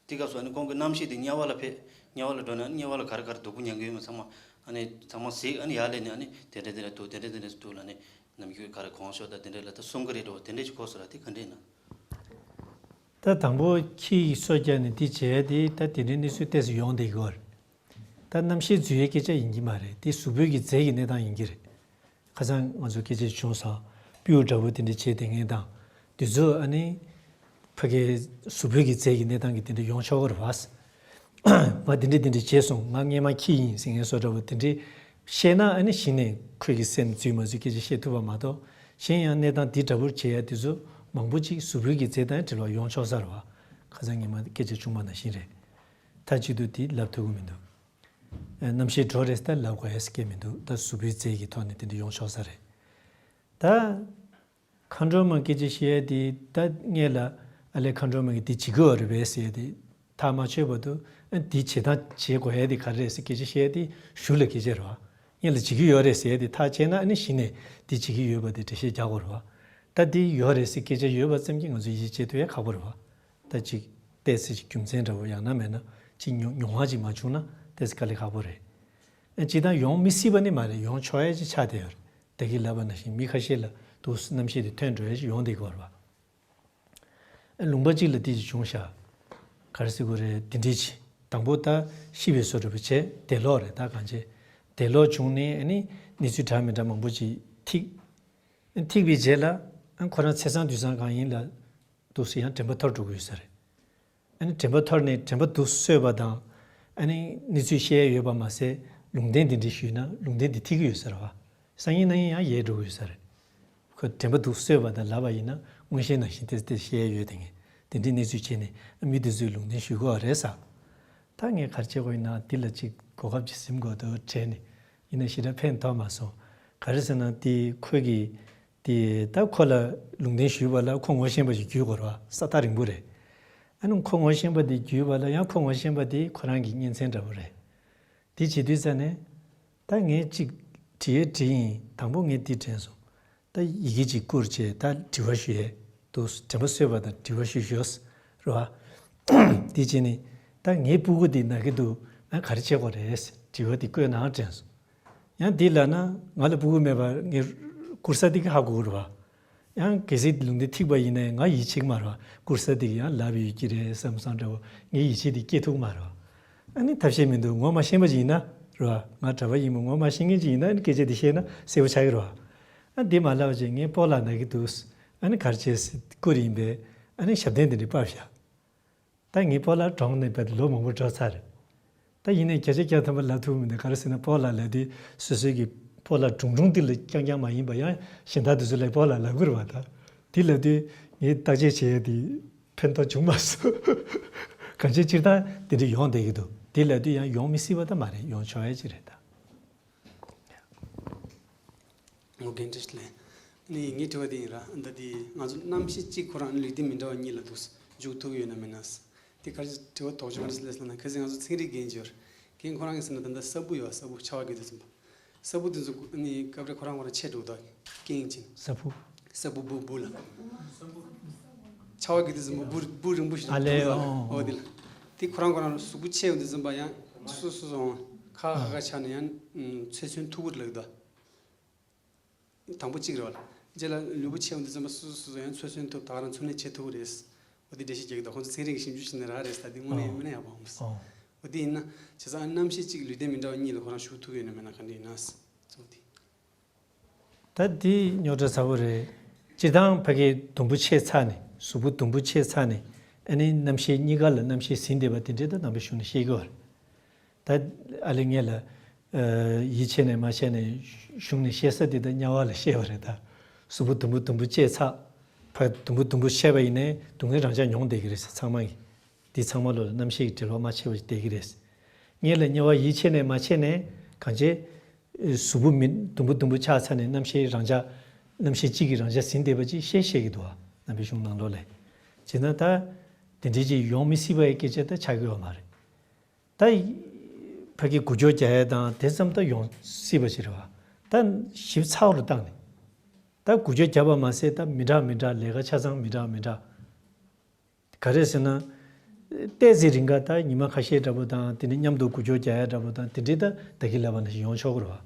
དེ་སྐབས་སུ་ཨ་ནི་ཁོང་གི་རྣམ་ཤེས་དེ་དམྱལ་བ་ལ་ཕེབས། དམྱལ་བ་ལ་འགྲོ་ནས་ཨ་ནི་དམྱལ་བ་ལ་ག་རེ་ག་རེ་སྡུག་པོ་མྱང་གི་ཡོད་མེད་ཚང་མ་ཨ་ནི་ཚང་མ་གཟིགས། ཨ་ནི་ཡར་སླེབས་ནས་ཨ་ནི་དེ་འདྲས་དེ་འདྲས་འདུག་དེ་འདྲས་དེ་འདྲས་འདུག་ལབ་ནས་ནམ་རྒྱུན་ག་རེ་གོང་ཤོག་ད་དེ་འདྲས་ལ་ད་གསུང་གི་རེད་འགྲོ་དེ་འདྲས་ཅིག་གོ་སོང་ར། དེ་ག་འདྲས་ཡིན་ན། ད་དང་པོ་ཁྱི་ཡི་སོ་རྒྱག་ནས་འདི་བྱས་ཏེ་ད་དེ་འདྲའི་གནས་ཚུལ་ཏོག་ཙམ་ཡོང་བསྡད་ཀྱི་ཡོད་རེད། ད་རྣམ་ཤེས་འཛུལ་ཡའི་སྐད་ཆ་ཡིན་གྱི་མ་རེད། དེ་གཟུགས་པོའི་གི་རྫས་ཀྱི་གནས་སྟངས་ཡིན་གྱི་རེད། ཁ་སང་ང་ཚོ་སྐད་ཆ་བྱུང་སོང་། སྤྲེའུ་འདྲ་བོ་དེ་འདྲ་བྱས་བསྡད་མཁན་དང་། དེ་ཚོ་ཨ་ནི་ཕ་གིའི་གཟུགས་པོའི་གི་རྫས་ཀྱི་གནས་སྟངས་ཀྱི་དེ་འདྲ་ཡོང་ཆོག་གི་རེད་བ། ང་དེ་འདྲ་དེ་འདྲ་བྱས་སོང་། ང་སྔས་མ་ཁྱི་ཡིན་ཟེར་མཁན་བཟོ་འདྲ་བོ་དེ་འདྲ་བཤད་ན་ཨ་ནི་གཞི་ནས་ཁོས་ཀྱི་སེམས་འཛུལ་མ་འཛུལ་སྐད་ཆ་བཤད་ཐུབ་པ་མ་གཏོགས། གཞན་ཡང་གནས་སྟངས་འདི་འདྲ་བོར་བྱེད་ཡ་དེ་ཚོ་མང་པོ་ཅིག་གཟུགས་པོའི་གི་རྫས་དང་འབྲེལ་བ་ཡོང་ཆོག་ས་རེད་བ། ཁ་སང་ཉི་མ་སྐད་ཆ་བྱུང་བ་ནང་བཞིན་རེད། མཐའ་གཅིག་ཏུ་དེ་ལབ་ཐུབ་ཀྱི་མི་འདུག་ཨ་རྣམ་ཤེས་འགྲོ་རེད་ཟེར་ལབ་དགོས་ཡ་ཟེར་སྐད་མི་འདུག་ད་གཟུགས་པོའི་རྫས་ཀྱི་ཐོག་ནས་དེ་འདྲ་ཡོང་ཆོག་ས་རེད། ད། མཁའ་འགྲོ་མ་སྐད་ཆ་བཤད་ཡ་དེ་ད་སྔས་ལ་ཨ་ལས་མཁའ་འགྲོ་མ་གིས་དེ་བྱེད་ཀྱི་ཡོད་རེད་པས་ཟེར་ཡ་དེ་ཐག་མ་ཆོད་བར་དུ་ཨ་དེ་བྱེད་སྟངས་བྱེད་དགོས་ཡ་དེ་ག་རེ་རེད་ཟེར་སྐད་ཆ་བཤད་ཡ་དེ་གཞུག་ལ་སྐད་ཆ་རེད་བ། སྔས་ལ་བྱེད་ཀྱི་ཡོད་རེད་ཟེར་ཡ་དེ་ཐག་བཅད་ན་ཨ་ནི་གཞི་ནས་དེ་བྱེད་ཀྱི་ཡོད་པ་དེ་འགྲེལ་བཤད་རྒྱག་དགོས་རེད་བ། ད་དེ་ཡོད་རེད་ཟེར་སྐད་ཆ་ཡོད་པ་ཙམ་གྱིས་ང་ཚོས་ཡིད་ཆེས་ཐུབ་ཡ་ཁག་པོ་རེད་བ། ད་ཅིག་ཏོག་ཙམ་ཅིག་རྒྱུ་མཚན་འདྲ་བོ་ཡང་ན་མེད་ན་ཅིག་མྱོང་མྱོང་བ་ཅིག་མ་བྱུང་ན་ཏོག་ཙམ་དཀའ་ལས་ཁག་པོ་རེད། ཨ་སྤྱིར་བཏང་ཡོང་མི་སྲིད་པ་ནི་མ་རེད། ཡོང་ཆོག་ཡ་ཅིག་ཆགས་བསྡད་ཡོད་རེད། ད་གིན་ལབ་པ་ནང་བཞིན་མི་ཁ་ཤས་ལ་འདུག་སེ་རྣམ་ཤེས་དེ་ཐོན་འགྲོ་ཡ་ཅིག་ཡོང་བསྡད་ཀྱི་ཡོད་རེད་བ། ཨ་ལུང་པ་གཅིག་ལ་དེ་ཅིག་བྱུང་ཤག་ག་རེ་ཟེར་དགོས་རེད། དེ་འདྲས་ཅིག་དང་པོ་ད་ཤི་བའི་བཟོ་འདྲ་པོ་བྱས་འདས་ལོག་རེད། ད་གང་བྱས་འདས་ལོག་བྱུང་ནས་ཨ་ནི་གནས་ཚུལ་འདྲ་མི་འདྲ་མང་པོ་ཅིག་ཐིག་ཨ་ཐིག་པའི་རྗེས་ལ་ཨ་ཁོ་རང་ཚེས་བཟང་དུས་བཟང་གང་ཡིན་ལ་འདུག་སེ་ཡང་དྲན་པ་འཐོར་འགྲོ་གི་ཡོད་ས་རེད། ཨ་ནི་དྲན་པ་འཐོར་ནས་དྲན་པ་སྡུག་གསོས་པ་དང་། ཨ་ནི་གནས་ཚུལ་བཤད་ཡ་ཡོད་པ་མ་ཟད་ལུང་བསྟན་འདི་འདྲ་ཞུས་ན་ལུང་བསྟན་འདི་ཐིག་གི་ཡོད་ས་རེད་བ། སང་ཉིན་གནངས་ཉིན་ཡང་ཡལ་འགྲོ་གི་ཡོད་ས་རེད། ཁོས་དྲན་པ་སྡུག་གསོས་པ་དང་ལབ་པ་ཡིན་ན་མངོན་ཤེས་ནང་བཞིན་ཏོག་ཙམ་བཤད་ཡ་ཡོད་དེ། ངས་དེ་འདྲའི་གནས་ཚུལ་བྱས་ནས་མི་འདི་ཚོས་ལུང་བསྟན་ཞུ་དགོས་པ་རེད་ཟེར། ད་ངས་ག་རེ་བྱེད་དགོས་ཡིན་ན་འདི་ལ་ཅིག་གོ་སྐབས་ཅིག་ཟིན་དགོས་འདུག་དྲན་ནས་ཡིན་ན་ཞེ་དྲག་ཕན་ཐོགས་མ་སོང་། ག་རེ་ཟེར་ན་དེ་ཁོས་ཀྱིས་དེ་ད་ཁོ་ལ་ལུང་བསྟན་ཞུས་པ་ལ་ཁོ་ངོ་ཤེས་པ་ཞིག་བརྒྱུད་དགོས་རེད་བ། ས་ཐག་རིང་པོ་རེད། ཨ་ནི་ཁོ་ངོ་ཤེས་པ་དེ་བརྒྱུད་པ་ལ་ཡང་ཁོ་ངོ་ཤེས་པ་དེ་ཁོ་རང་གི་གཉེན་ཚན་འདྲ་པོ་རེད། དེ་བྱེད་དུས་ཙ་ནས་ད་ངས་གཅིག་དྲི་ཡས་དྲིས་ཡིན། དང་པོ་ངས་དེ་དྲན་སོང་། ད་ཡི་གེ་གཅིག་བསྐུར་བྱས་ད་དྲི་བ་ཞུ་ཡས་འདུག་དྲན་པ་གསོས་པ་དང་དྲི་བ་ཞུ་ཞོས་རེད་བ། དེ་བྱས་ནས་ད་ངའི་སྤུ་གུ་དེ་ན་གི་འདུག་ང་ག་རེ་བྱེད་དགོས་རེད། དྲི་བ་དེ་བཀོད་ནའང་དྲན་སོང་། ཡང་འདི་ལབ་ན་ང་ལ་སྤུ་གུ་མེད་པར་ངས་བསྐུར་ས་དེ་གི་ཧ་གོ་གི་རེད་བ། ཡང་གལ་སྲིད་ལུང་བསྟན་ཐིག་པ་ཡིན་ནའི་ང་ཡིད་ཆེས་ཀྱི་མ་རེད་བ། བསྐུར་ས་དེ་གི་ཡང་ལབ་ཡོད་ཀྱི་རེད་བསམ་བསམ་འདྲ་བོ་ངའི་ཡིད་ཆེས་དེ་སྐྱེ་ཐུབ་ཀྱི་མ་རེད་བ། ཨ་ནི་ཐབས་ཤེས་མི་འདུག་ངོ་མ་ཤེས་པ་ཅིག་ཡིན་ན་རེད་བ། ང་གྲྭ་པ་ཡིན་པ་ངོ་མ་ཤེས་མཁན་ཅིག་ཡིན་ན་ཨ་ནི་སྐད་ཆ་དེ་བཤད་ན་གསལ་པོ་ཆགས་ཀྱི་རེད་བ། ཨ་འདི་མ་ལབ་བྱས་ངའི་སྤོ་ལགས་ན་གི་འདུག་ཨ་ནི་ག་རེ་བྱས་བསྐུར་ཡིན་པས། ཨ་ནི་ཞབས་བརྟན་དེ་འདྲ་ཕབ་བཞག་ད་ངའི་སྤོ་ལགས་གྲོངས་ནས་བར་ལོ་མང་པོ་འགྲོ་ཚར་རེད། ད་ཡིན་ནའི་བརྒྱ་ཆ་བརྒྱ་ཐམ་པ་ལབ་ཐུབ་མི་འདུག་ག་རེ་ཟེར་ན་སྤོ་ལགས་ལབ་དུས་སོ་སོའི་གི་སྤོ་ལགས་གྲུང་གྲུང་དེ་ལ་རྐྱང་རྐྱང་མ་ཡིན་པ་ཡང་གཞན་དག་དེ་ཚོ་ལ་སྤོ་ལགས་ལབ་དགོས་རེད་བ། ད་དེ་ལབ་དུས་ངས་བརྟག་དཔྱད་བྱེད་ཡས་དེ་ཕན་ཐོགས་བྱུང་མ་སོང་། གང་ཅི་སྤྱིར་བཏང་དེ་འདྲ་ཡོང་བསྡད་ཀྱི་འདུག་དེ་ལབ་དུས་ཡང་ཡོང་མི་སྲིད་པ་ད་མ་རེད། ཡོང་ཆོག་ཡས་ཅིག་རེད་ད། ཨོ་རྒན་བཀྲ་ཤིས་བདེ་ལེགས། ཨ་ནི་ངའི་དྲི་བ་དེ་ཡིན་ར། ད་དེ་ང་ཚོ་རྣམ་ཤེས་གཅིག་ཁོ་རང་ལུས་རྟེན་མི་འདྲ་བ་གཉིས་ལ་འདུག་འཇུག་ཐུབ་ཡོད་ན་མེད་ན། དེ་ག་རེ་དྲི་བ་དོགས་གཅོད་ག་རེ་སླེབས་སོང་ན། གལ་སྲིད་ང་ཚོ་ཚན་རིག་རྒན་ཅིག་ཡོད་རེད། རྒན་ཁོ་རང་གིས་ཟེར་ན་ད་ལྟ་སྲབ་བུ་ཡོད་བ། སྲབ་བུ་ཆར་པ་བརྒྱུད་དེ་འཛིན་པ། སྲབ་བུ་དེ་ཚོ་ཨ་ནི་སྐབས་རེ་ཁོ་རང་ཁོ་རང་ཆད་འགྲོ་གི་འདུག་སྐེ་ཡིན་ཕྱིན། སྲབ་བུ། སྲབ་བུ་བུ་བུ་ལ། ཆར་པ་བརྒྱུད་དེ་འཛིན་པ་བུ་བུ་རིང་པོ་ཞིག་ཨ་ལས་འདུག་ལ། ཨོ། ཨོ་དེ་ལ། དེ་ཁོ་རང་ཁོ་རང་གཟུགས་པོ་ཆད་ཡོང་དུས་ཙམ་པ་ཡང་སོ་སོ་སོ་ཁ་ཁ་ཁ་ཆགས་ནས་ཡང་ཚོད་ཚོད་མཐུག་པོ་ལབ་འདུག་དང་པོ་གཅིག་རེད་བ། རྗེས་ལ་ལུས་པོ་ཆད་ཡོང་དུས་ཙམ་པ་སོ་སོ་སོ་སོ་ཡང་ཚོད་ཚོད་མཐུག་ད་ག་རང་ཚོད་ལས་བྱེད་ཐུབ་ཀྱི་རེད། འོ་དེ་འགྲེལ་བཤད་རྒྱག་གི་འདུག་ཁོང་ཚོ་ཚན་རིག་གི་ཞིབ་འཇུག་བྱས་ནས་རག་རེད་ཟེར། ད་དེ་དངོས་གནས་ཡིན་མིན་ན་ཡག་པོ་ཧ་གོ་མ་སོང་། འོ་དེ་ཡིན་ན་བྱས་ཙང་རྣམ་ཤེས་གཅིག་ལུས་རྟེན་མི་འདྲ་བ་གཉིས་ལ་ཁོ་རང་ཞུགས་ཐུབ་ཡོད་ན་མེད་ན་ག་འདྲ་ཡིན་ན་གཙོ་བོ་དེ། ད་འདི་རྙོག་དྲ་ཚ་པོ་རེད། སྤྱིར་བཏང་ཕ་གིའི་དུམ་བུ་ཆད་ཚར་ནས་གཟུགས་པོ་དུམ་བུ་ཆད་ཚར་ནས་ཨ་ནི་རྣམ་ཤེས་གཉིས་ཀ་ལ་རྣམ་ཤེས་ཟིན་བསྡད་པ་དེ་འདྲའི་ད་ནང་པའི་གཞུང་ནས་བཤད་ཀྱི་ཡོད་རེད། ད་ཨ་ལེ་ངས་ལ་ཡིད་ཆེས་ནས་མ་ཆེས་ནས་གཞུང་ནས་བཤད་ས་དེ་ད་དམྱལ་བ་ལ་བཤད་པ་རེད། ད་གཟུགས་པོ་དུམ་བུ་དུམ་བུ་བཅད་ཚར། ཕ་དུམ་བུ་དུམ་བུ་བཤད་པ་ཡིན་ནའི་སྡུག་བསྔལ་རང་འཇགས་མྱོང་བསྡད་ཀྱི་རེད་ཟེར། ཚང་མ་གིས་འདི་ཚང་མ་ལོ་ལ་རྣམ་ཤེས་ཀྱི་འབྲེལ་བ་མ་ཆད་པ་ཞིག་བསྡད་ཀྱི་རེད། ངས་ལ་དམྱལ་བ་ཡིད་ཆེས་ནས་མ་ཆེས་ནས་གང་བྱེད། གཟུགས་པོ་མི་དུམ་བུ་དུམ་བུ་ཆགས་ཚར་ནས་རྣམ་ཤེས་རང་འཇགས། རྣམ་ཤེས་གཅིག་གིས་རང་འཇགས་ཟིན་བསྡད་པ་ཅིག་བཤད་བཤད་ཀྱི་འདུག་བ། ནང་པའི་གཞུང་ནང་ལོགས་ལ། བྱས་ན་ད་དེ་འདྲའི་ཅིག་ཡོང་མི་སྲིད་པའི་སྐད་ཆ་ད་ཆགས་ཀྱི་ཡོད་མ་རེད། ད་ཕ་གི་འགུལ་སྐྱོད་རྒྱག་ཡས་དང་དེ་ཙམ་ད་ཡོང་སྲིད་པ་ཞིག་རེད་བ། ད་ཞིབ་ཚགས་པོ་རུ་བཏང་ནས། ད་འགུལ་སྐྱོད་རྒྱབ་པ་མ་ཟད་ད་མི་འདྲ་མི་འདྲ་ལས་ཀ་ཆ་ཚང་མི་འདྲ་མི་འདྲ། ག་རེ་ཟེར་ན། ཏོག་ཙམ་རིང་ག་ད་ཉི་མ་ཁ་ཤས་འདྲ་པོ་དང་དེ་ནས་མཉམ་དུ་འགུལ་སྐྱོད་རྒྱག་ཡས་འདྲ་པོ་དང་དེ་འདྲའི་ད་ད་གི་ལབ་པ་ནང་བཞིན་ཡོང་ཆོག་གི་རེད་བ།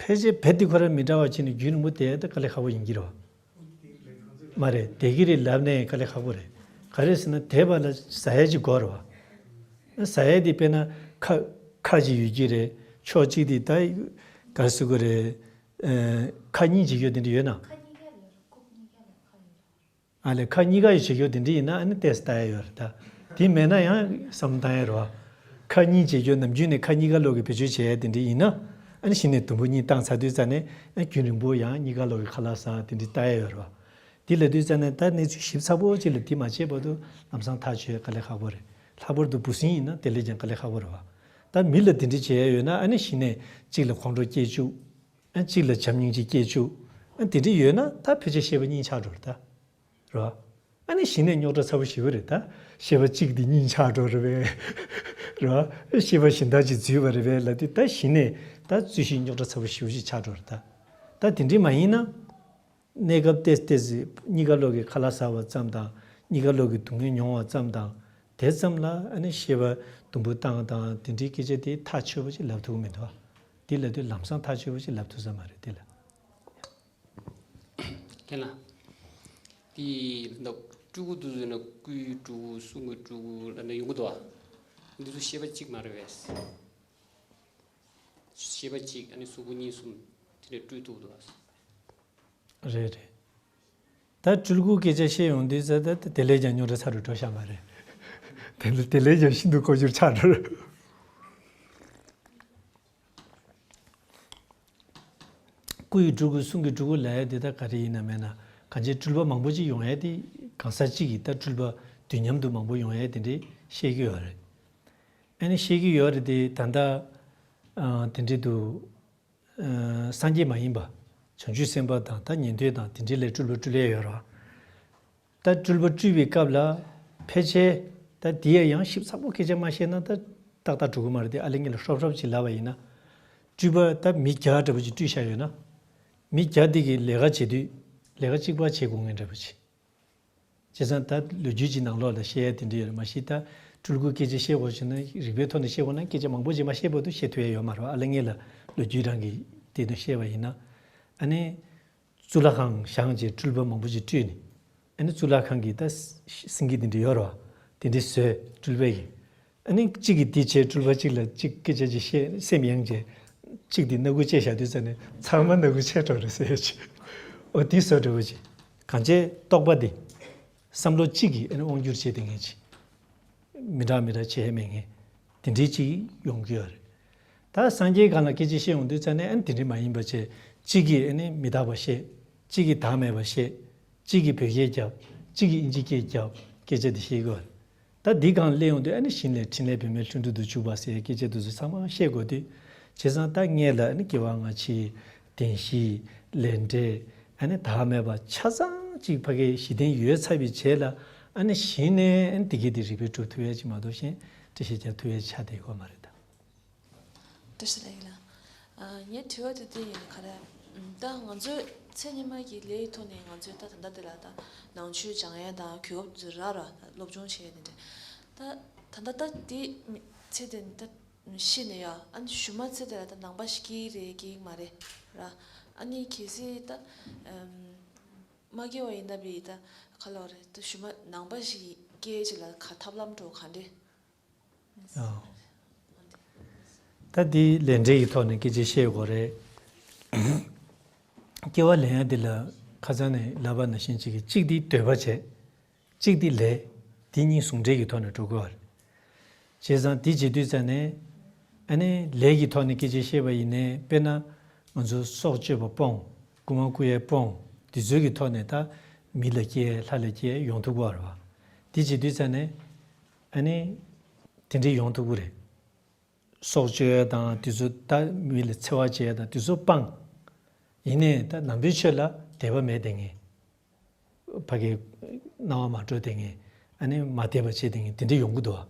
ཕལ་ཆེར་བེད་དེ་ཁོ་རང་མི་འདྲ་བ་བྱས་ནས་རྒྱུན་རིང་པོ་བསྡད་ཡས་ད་དཀའ་ལས་ཁག་པོ་ཡིན་གྱི་རེད་བ། མ་རེད། བསྡད་ཀྱི་རེད་ལབ་ནས་དཀའ་ལས་ཁག་པོ་རེད། ག་རེ་ཟེར་ན་བསྡད་པ་ལ་ཟ་ཡས་ཅིག་དགོས་རེད་བ། ཟ་ཡས་དེ་དཔེར་ན་ཁ་ཁ་ཅིག་ཡོད་ཀྱི་རེད། ཕྱོགས་གཅིག་དེ་ད་ག་རེ་ཟེར་དགོས་རེད། ཁ་གཉིས་ཅིག་ཡོད་དེ་འདྲ་ཡོད་ན། ཁ་གཉིས་ཀ་ལ་རྐུབ་གཉིས་ཀ་ལ་ཁ་ཡོད། ཨ་ལས་ཁ་གཉིས་ཀ་ཡི་བྱེད་རྒྱུ་དེ་འདྲ་ཡིན་ན་ཨ་ནི་ཏོག་ཙམ་ལྟ་ཡ་ཡོད་རེད་ད། དེ་མེད་ན་ཡང་བསམ་བློ་བཏང་ཡ་རེད་བ། ཁ་གཉིས་བྱེད་རྒྱུ་ནམ་རྒྱུན་ནས་ཁ་གཉིས་ཀ་ལོག་གི་བེད་སྤྱོད་བྱེད་ཡ་དེ་འདྲ་ཡིན་ན། ཨ་ནི་གཞི་ནས་དུམ་བུ་གཉིས་བཏང་ཚར་དུས་ཙ་ནས་ཨ་རྒྱུན་རིང་པོ་ཡང་གཉིས་ཀ་ལོག་གི་ཁ་ལག་ཟ་དེ་འདྲ་ལྟ་ཡ་ཡོད་རེད་བ། དེ་ལབ་དུས་ཙ་ནས་ད་གནས་ཚུལ་ཞིབ་ཚགས་པོ་ཅིག་ལ་དེ་མ་བྱས་བར་དུ་ལམ་སང་ཐག་གཅོད་ཡ་དཀའ་ལས་ཁག་པོ་རེད། ལྷག་པར་དུ་འབུ་སྲིན་ཡིན་ན་དེ་ལས་ཀྱང་དཀའ་ལས་ཁག་པོ་རེད་བ། ད་མི་ལ་དེ་འདྲ་བྱེད་ཡ་ཡོད་ན་ཨ་ནི་གཞི་ནས་གཅིག་ལ་ཁོང་ཁྲོ་སྐྱེ་བཅུག་ཨ་གཅིག་ལ་བྱམས་སྙིང་རྗེ་སྐྱེ་བཅུག་ཨ་དེ་འདྲ་ཡོད་ན་ད་ཕལ་ཆེར་ཤེས་པ་གཉིས་ཆགས་འགྲོ་རེད་ད། རེད་བ། ཨ་ནི་གཞི་ནས་རྙོག་དྲ་ཚ་པོ་ཞེ་པོ་རེད་ད། ཤེས་པ་གཅིག་དེ་གཉིས་ཆགས་འགྲོ་རེད་པས། རེད་བ། ཤེས་པ་གཞན་དག་ཅིག་འཛུལ་བ་རེད་པས་ལབ་དུས་ད་གཞི་ནས་ད་རྩོད་གཞི་རྙོག་དྲ་ཚ་པོ་ཞེ་པོ་ཞིག་ཆགས་འགྲོ་རེད་ད། ད་དེ་འདྲ་མ་ཡིན་ན། གནས་སྐབས་ཏོག་ཙམ་ཏོག་ཙམ་གཉིས་ཀ་ལོག་གི་ཁ་ལག་ཟ་བ་ཙམ་དང་གཉིས་ཀ་ལོག་གི་སྡུག་བསྔལ་མྱོང་བ་ཙམ་དང་དེ་ཙམ་ལ་ཨ་ནི་ཤེས་པ་དུམ་བུ་བཏང་དང་དེ་འདྲའི་སྐད་ཆ་དེ་ཐག་ཆོད་པོ་ཅིག་ལབ་ཐུབ་ཀྱི་མི་འདུག་བ། དེ་ལབ་དུས་ལམ་སང་ཐག་ཆོད་པོ་ཅིག་ལབ་ཐུབ་ས་མ་རེད་དེ་ལ། ཁྱེད་ལ། དེ་ད་སྤྲུལ་སྐུ་དེ་ཚོ་ན་སྐུའི་སྤྲུལ་སྐུ་གསུང་གི་སྤྲུལ་སྐུ་ལབ་ནས་ཡོང་གི་འདུག་བ། འདི་ཚོ་ཤེས་པ་གཅིག་མ་རེད་པས། ཤེས་པ་གཅིག་ཨ་ནི་གཟུགས་པོ་གཉིས་གསུམ་དེ་ནས་སྤྲུལ་ཐུབ་འདུག་བ། རེད་རེད། ད་སྤྲུལ་སྐུ་སྐད་ཆ་བཤད་ཡོང་དུས་ཙ་ད་དེ་ལས་ཀྱང་རྙོག་དྲ་ཚ་རུ་འགྲོ་ཤག་མ་རེད། དེ་ལས་དེ་ལས་ཀྱང་ཤིན་ཏུ་ལྐོག་གྱུར་ཆགས་འགྲོ། སྐུ་ཡི་སྤྲུལ་སྐུ་གསུང་གི་སྤྲུལ་སྐུ་ལབ་ཡ་དེ་ད་ག་རེ་ཡིན་ན་མེད་ན་གང་ཅི་སྤྲུལ་པ་མང་པོ་ཅིག་ཡོང་ཡ་དེ་གང་ཟག་གཅིག་གིས་ད་སྤྲུལ་པ་དུས་མཉམ་དུ་མང་པོ་ཡོང་ཡ་དེ་འདྲས་བཤད་ཀྱི་ཡོད་རེད། ཨ་ནི་བཤད་ཀྱི་ཡོད་རེད་དེ་ད་ལྟ་དེ་འདྲས་འདུག་སངས་རྒྱས་མ་ཡིན་པ། བྱང་ཆུབ་སེམས་དཔའ་དང་ད་ཉན་ཐོས་དང་དེ་འདྲའི་ལས་སྤྲུལ་པ་སྤྲུལ་ཡས་ཡོད་རེད་བ། ད་སྤྲུལ་པ་སྤྲུལ་བའི་སྐབས་ལ་ཕལ་ཆེར་ད་དེ་ཡང་ཞིབ་ཚགས་པོ་སྐད་ཆ་མ་བཤད་ན་ད་ཏག་ཏག་འགྲོ་གི་མ་རེད་དེ། ཨ་ལེ་ངེད་ལ་ཧྲོབ་ཧྲོབ་ཅིག་ལབ་པ་ཡིན་ན། སྤྲུལ་པ་ད་མི་བརྒྱ་འདྲ་པོ་ཅིག་སྤྲུལ་བཞག་ཡོད་ན། མི་བརྒྱ་དེ་གི་ལས་ཀ་བྱེད་དུས་ལས་ཀ་གཅིག་པ་བྱེད་དགོས་ངེས་འདྲ་པོ་ཅིག་བྱས་ཙང་ད་ལོ་རྒྱུས་ཀྱི་ནང་ལོགས་ལ་བཤད་ཡ་དེ་འདྲ་ཡོད་རེད། མ་གཞི་ད་སྤྲུལ་སྐུའི་སྐད་ཆ་བཤད་དགོས་བྱུང་ན་རིགས་པའི་ཐོག་ནས་བཤད་དགོས་ན་སྐད་ཆ་མང་པོ་ཅིག་མ་བཤད་བར་དུ་བཤད་ཐུབ་ཡ་ཡོད་མ་རེད་བ། ཨ་ལེ་ངེད་ལ་ལོ་རྒྱུས་རང་གི་དེ་དུ་བཤད་པ་ཡིན་ན། ཨ་ནི། གཙུག་ལག་ཁང་བཞེངས་བྱས་སྤྲུལ་པ་མང་པོ་ཞིག་སྤྲུལ་ནས། ཨ་ནི་གཙུག་ལག་ཁང་གི་ད་སེང་གེ་དེ་འདྲ་ཡོད་རེད་བ། དེ་འདྲ་བཟོས་སྤྲུལ་པ་ཡིན། ཨ་ནི་གཅིག་གིས་དེ་བྱས་སྤྲུལ་པ་གཅིག་ལ་གཅིག་སྐད་ཆ་ཅིག་བཤད་སེམས་ཡངས་བྱས། གཅིག་དེ་སྣ་ཁུག་བཅད་བཞག་དུས་ཙ་ནས་ཚང་མ་སྣ་ཁུག་ཆད་འགྲོ་རེད་ཟེར་ཡ་ཅིག་འོ་དེ་བཟོ་འདྲ་བོ་ཅིག་གང་བྱས་རྟོག་པ་དེ། བསམ་བློ་གཅིག་གིས་ཨ་ནི་དབང་བསྒྱུར་བྱེད་དེ་ངེས་ཅིག་མི་འདྲ་མི་འདྲ་བྱེད་མེད་ངེས། དེ་འདྲའི་ཅིག་ཡོང་གི་ཡོད་རེད། ད་སངས་རྒྱས་སྒང་ལ་སྐད་ཆ་བཤད་ཡོང་དུས་ཙ་ནས་ཨ་ནི་དེ་འདྲའི་མ་ཡིན་པ་བྱས། གཅིག་གིས་ཨ་ནི་མི་རྟག་པ་བཤད། གཅིག་གིས་བདག་མེད་པ་བཤད། གཅིག་གིས་བོད་སྐད་རྒྱབ། གཅིག་གིས་ཨིན་ཇི་སྐད་རྒྱབ། སྐད་ཆ་དེ་བཤད་ཀྱི་ཡོད་རེད། ད་འདི་སྒང་སླེབས་ཡོང་དུས་ཨ་ནི་ཞིང་ལས་འཕྲིན་ལས་བུད་མེད་ལྷུན་གྲུབ་ཏུ་འཇུག་པ་ཟེར་སྐད་ཆ་དེ་ཚོ་ཚང་མ་བཤད་དགོས་དུས། བྱས་ཙང་ད་ངས་ལ་ཨ་ནི་སྐྱེ་བ་སྔ་ཕྱི། བདེན་བཞི། ལས་འབྲས། ཨ་ནི་བདག་མེད་པ་ཆ་ཚང་ཅིག་ཕ་གིའི་གཞི་རྟེན་ཡོད་ཚར་བའི་རྗེས་ལ། ཨ་ནི་གཞི་ནས་ཨ་ནི་དེ་གའི་དེ་རིགས་པས་གྲུབ་ཐུབ་ཡས་ཅིག་མ་གཏོགས་གཞན་འགྲེལ་བཤད་རྒྱག་ཐུབ་ཡས་ཆགས་བསྡད་ཡོད་མ་རེད་ད། བཀྲ་ཤིས་བདེ་ལེགས་ལགས། ཨ། ངའི་དྲི་བ་དེ་འདི་ཡིན། ག་རེ། ད་ང་ཚོའི་ཚེ་སྔོན་མ་གི་ལས་ཀྱི་ཐོག་ནས་ང་ཚོས་ད་ད་ལྟ་དེ་ལ་ད་ནང་ཆོས་སྦྱང་ཡས་དང་གོ་སྐབས་དེ་ཚོ་རག་ར། སློབ་སྦྱོང་བྱེད་ཡས་དེ་འདྲ། ད་ད་ད་ལྟ་ད་དེ་མི་ཚེ་དེ་ད་ཤི་ནས་ཡ། ཨ་ནི་གཞུག་མ་ཚེ་དེ་ལ་ད་ནང་པ་ཞིག་སྐྱེ་གི་རེད་སྐྱེ་གི་མ་རེད་ར། ཨ་ནི་གལ་སྲིད་ད་ཨམ་མ་སྐྱེ་བ་ཡིན་ན་བི་ད་ག་ལོ་རེད། ད་གཞུག་མ་ནང་པ་ཞིག་སྐྱེ་ཅིག་ལ་ག་ཐབས་ལམ་འགྲོ་ག་འདྲས། ཨ། ད་འདི་ལས་འབྲས་ཀྱི་ཐོག་ནས་སྐད་ཆ་བཤད་དགོས་རེད། སྐྱེ་བ་ལེན་ཡ་འདི་ལ་ཁ་སང་ནས་ལབ་པ་ནང་བཞིན་ཅིག་གི་གཅིག་འདི་འདོད་པ་བྱས། གཅིག་འདི་ལས། འདི་གཉིས་ཟུང་འབྲེལ་གྱི་ཐོག་ནས་འགྲོ་དགོས་པ་རེད། བྱས་ཙང་འདི་བྱེད་དུས་ཙ་ནས། ཨ་ནི་ལས་ཀྱི་ཐོག་ནས་སྐད་ཆ་བཤད་པ་ཡིན་ནའི་དཔེར་ན། ང་ཚོ་སྲོག་གཅོད་པ་སྤོང་། རྐུ་མ་རྐུ་ཡས་སྤོང་། འདི་ཚོའི་གི་ཐོག་ནས་ད་མི་ལ་སྐྱེ་ལྷ་ལ་སྐྱེ་ཡོང་ཐུབ་ཀྱི་ཡོད་རེད་བ། འདི་བྱེད་དུས་ཙ་ནས། ཨ་ནི། དེ་འདྲའི་ཡོང་ཐུབ་ཀྱི་རེད། སྲོག་གཅོད་ཡས་དང་དེ་ཚོ་ད་མི་ལ་འཚེ་བ་བྱེད་ཡས་དང་དེ་ཚོ་སྤང་། ཡིན་ནའི་ད་ནང་པའི་ཆོས་ལ་དད་པ་མེད་དེ་ངས། ཕ་གི་སྣང་བ་མ་འགྲོ་དེ་ངས། ཨ་ནི་མ་དད་པ་བྱེད་དེ་ངས་དེ་འདྲ་ཡོང་གི་འདུག་བ།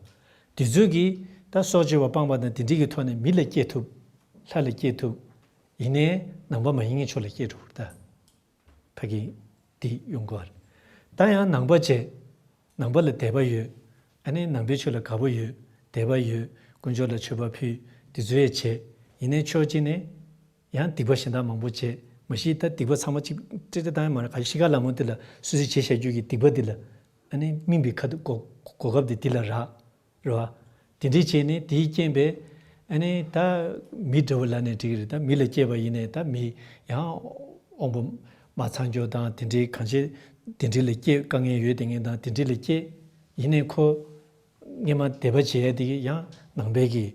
དེ་ཚོས་ཀྱིས་ད་སྲོག་གཅོད་པ་སྤངས་པ་དང་དེ་འདྲའི་གི་ཐོག་ནས་མི་ལ་སྐྱེ་ཐུབ། ལྷ་ལ་སྐྱེ་ཐུབ། ཡིན་ནའི་ནང་པ་མ་ཡིན་མཁན་ཆོས་ལ་སྐྱེ་འགྲོ་གི་རེད་ད། ཕ་གི་འདི་ཡོང་གི་རེད། ད་ཡང་ནང་པ་བྱས། ནང་པ་ལ་དད་པ་ཡོད། ཨ་ནི་ནང་པའི་ཆོས་ལ་དགའ་པོ་ཡོད། དད་པ་ཡོད། དཀོན་མཆོག་ལ་མཆོད་པ་ཕུལ། དེ་ཚོ་ཡས་བྱས། ཡིན་ནའི་ཕྱོགས་གཅིག་ནས། ཡང་སྡིག་པ་གཞན་དག་མང་པོ་བྱས། མ་གཞི་ད་སྡིག་པ་ཚང་མ་གཅིག་ཏྲེ་ཏྲེ་བཏང་ཡ་མ་རེད། ག་ཤི་ཁ་ལ་མོ་དེ་ལ་སོ་སོས་བྱས་བཞག་རྒྱུ་གི་སྡིག་པ་དེ་ལ། ཨ་ནི་སྨིན་པའི་ཁ་ཐུག་གོ་གོ་སྐབས་དེ་དེ་ལ་རག་རེད་བ། དེ་འདྲའི་བྱས་ནས་དེའི་རྐྱེན་པས། ཨ་ནི་ད་མི་འདྲ་བོ་ལ་ནས་འགྲིག་གི་རེད། ད་མི་ལ་སྐྱེས་པ་ཡིན་ནའི་ད་མི་ཡང་དབང་པོ་མ་ཚང་རྒྱུ་དང་དེ་འདྲའི་གང་བྱས་དེ་འདྲའི་ལ་སྐྱེས་དཀའ་ངལ་ཡོད་དེ་ངན་དང་དེ་འདྲའི་ལ་སྐྱེས། ཡིན་ནའི་ཁོ། སྔོན་མ་དད་པ་བྱེད་ཡ་དེ་གི་ཡང་ནང་པའི་གི་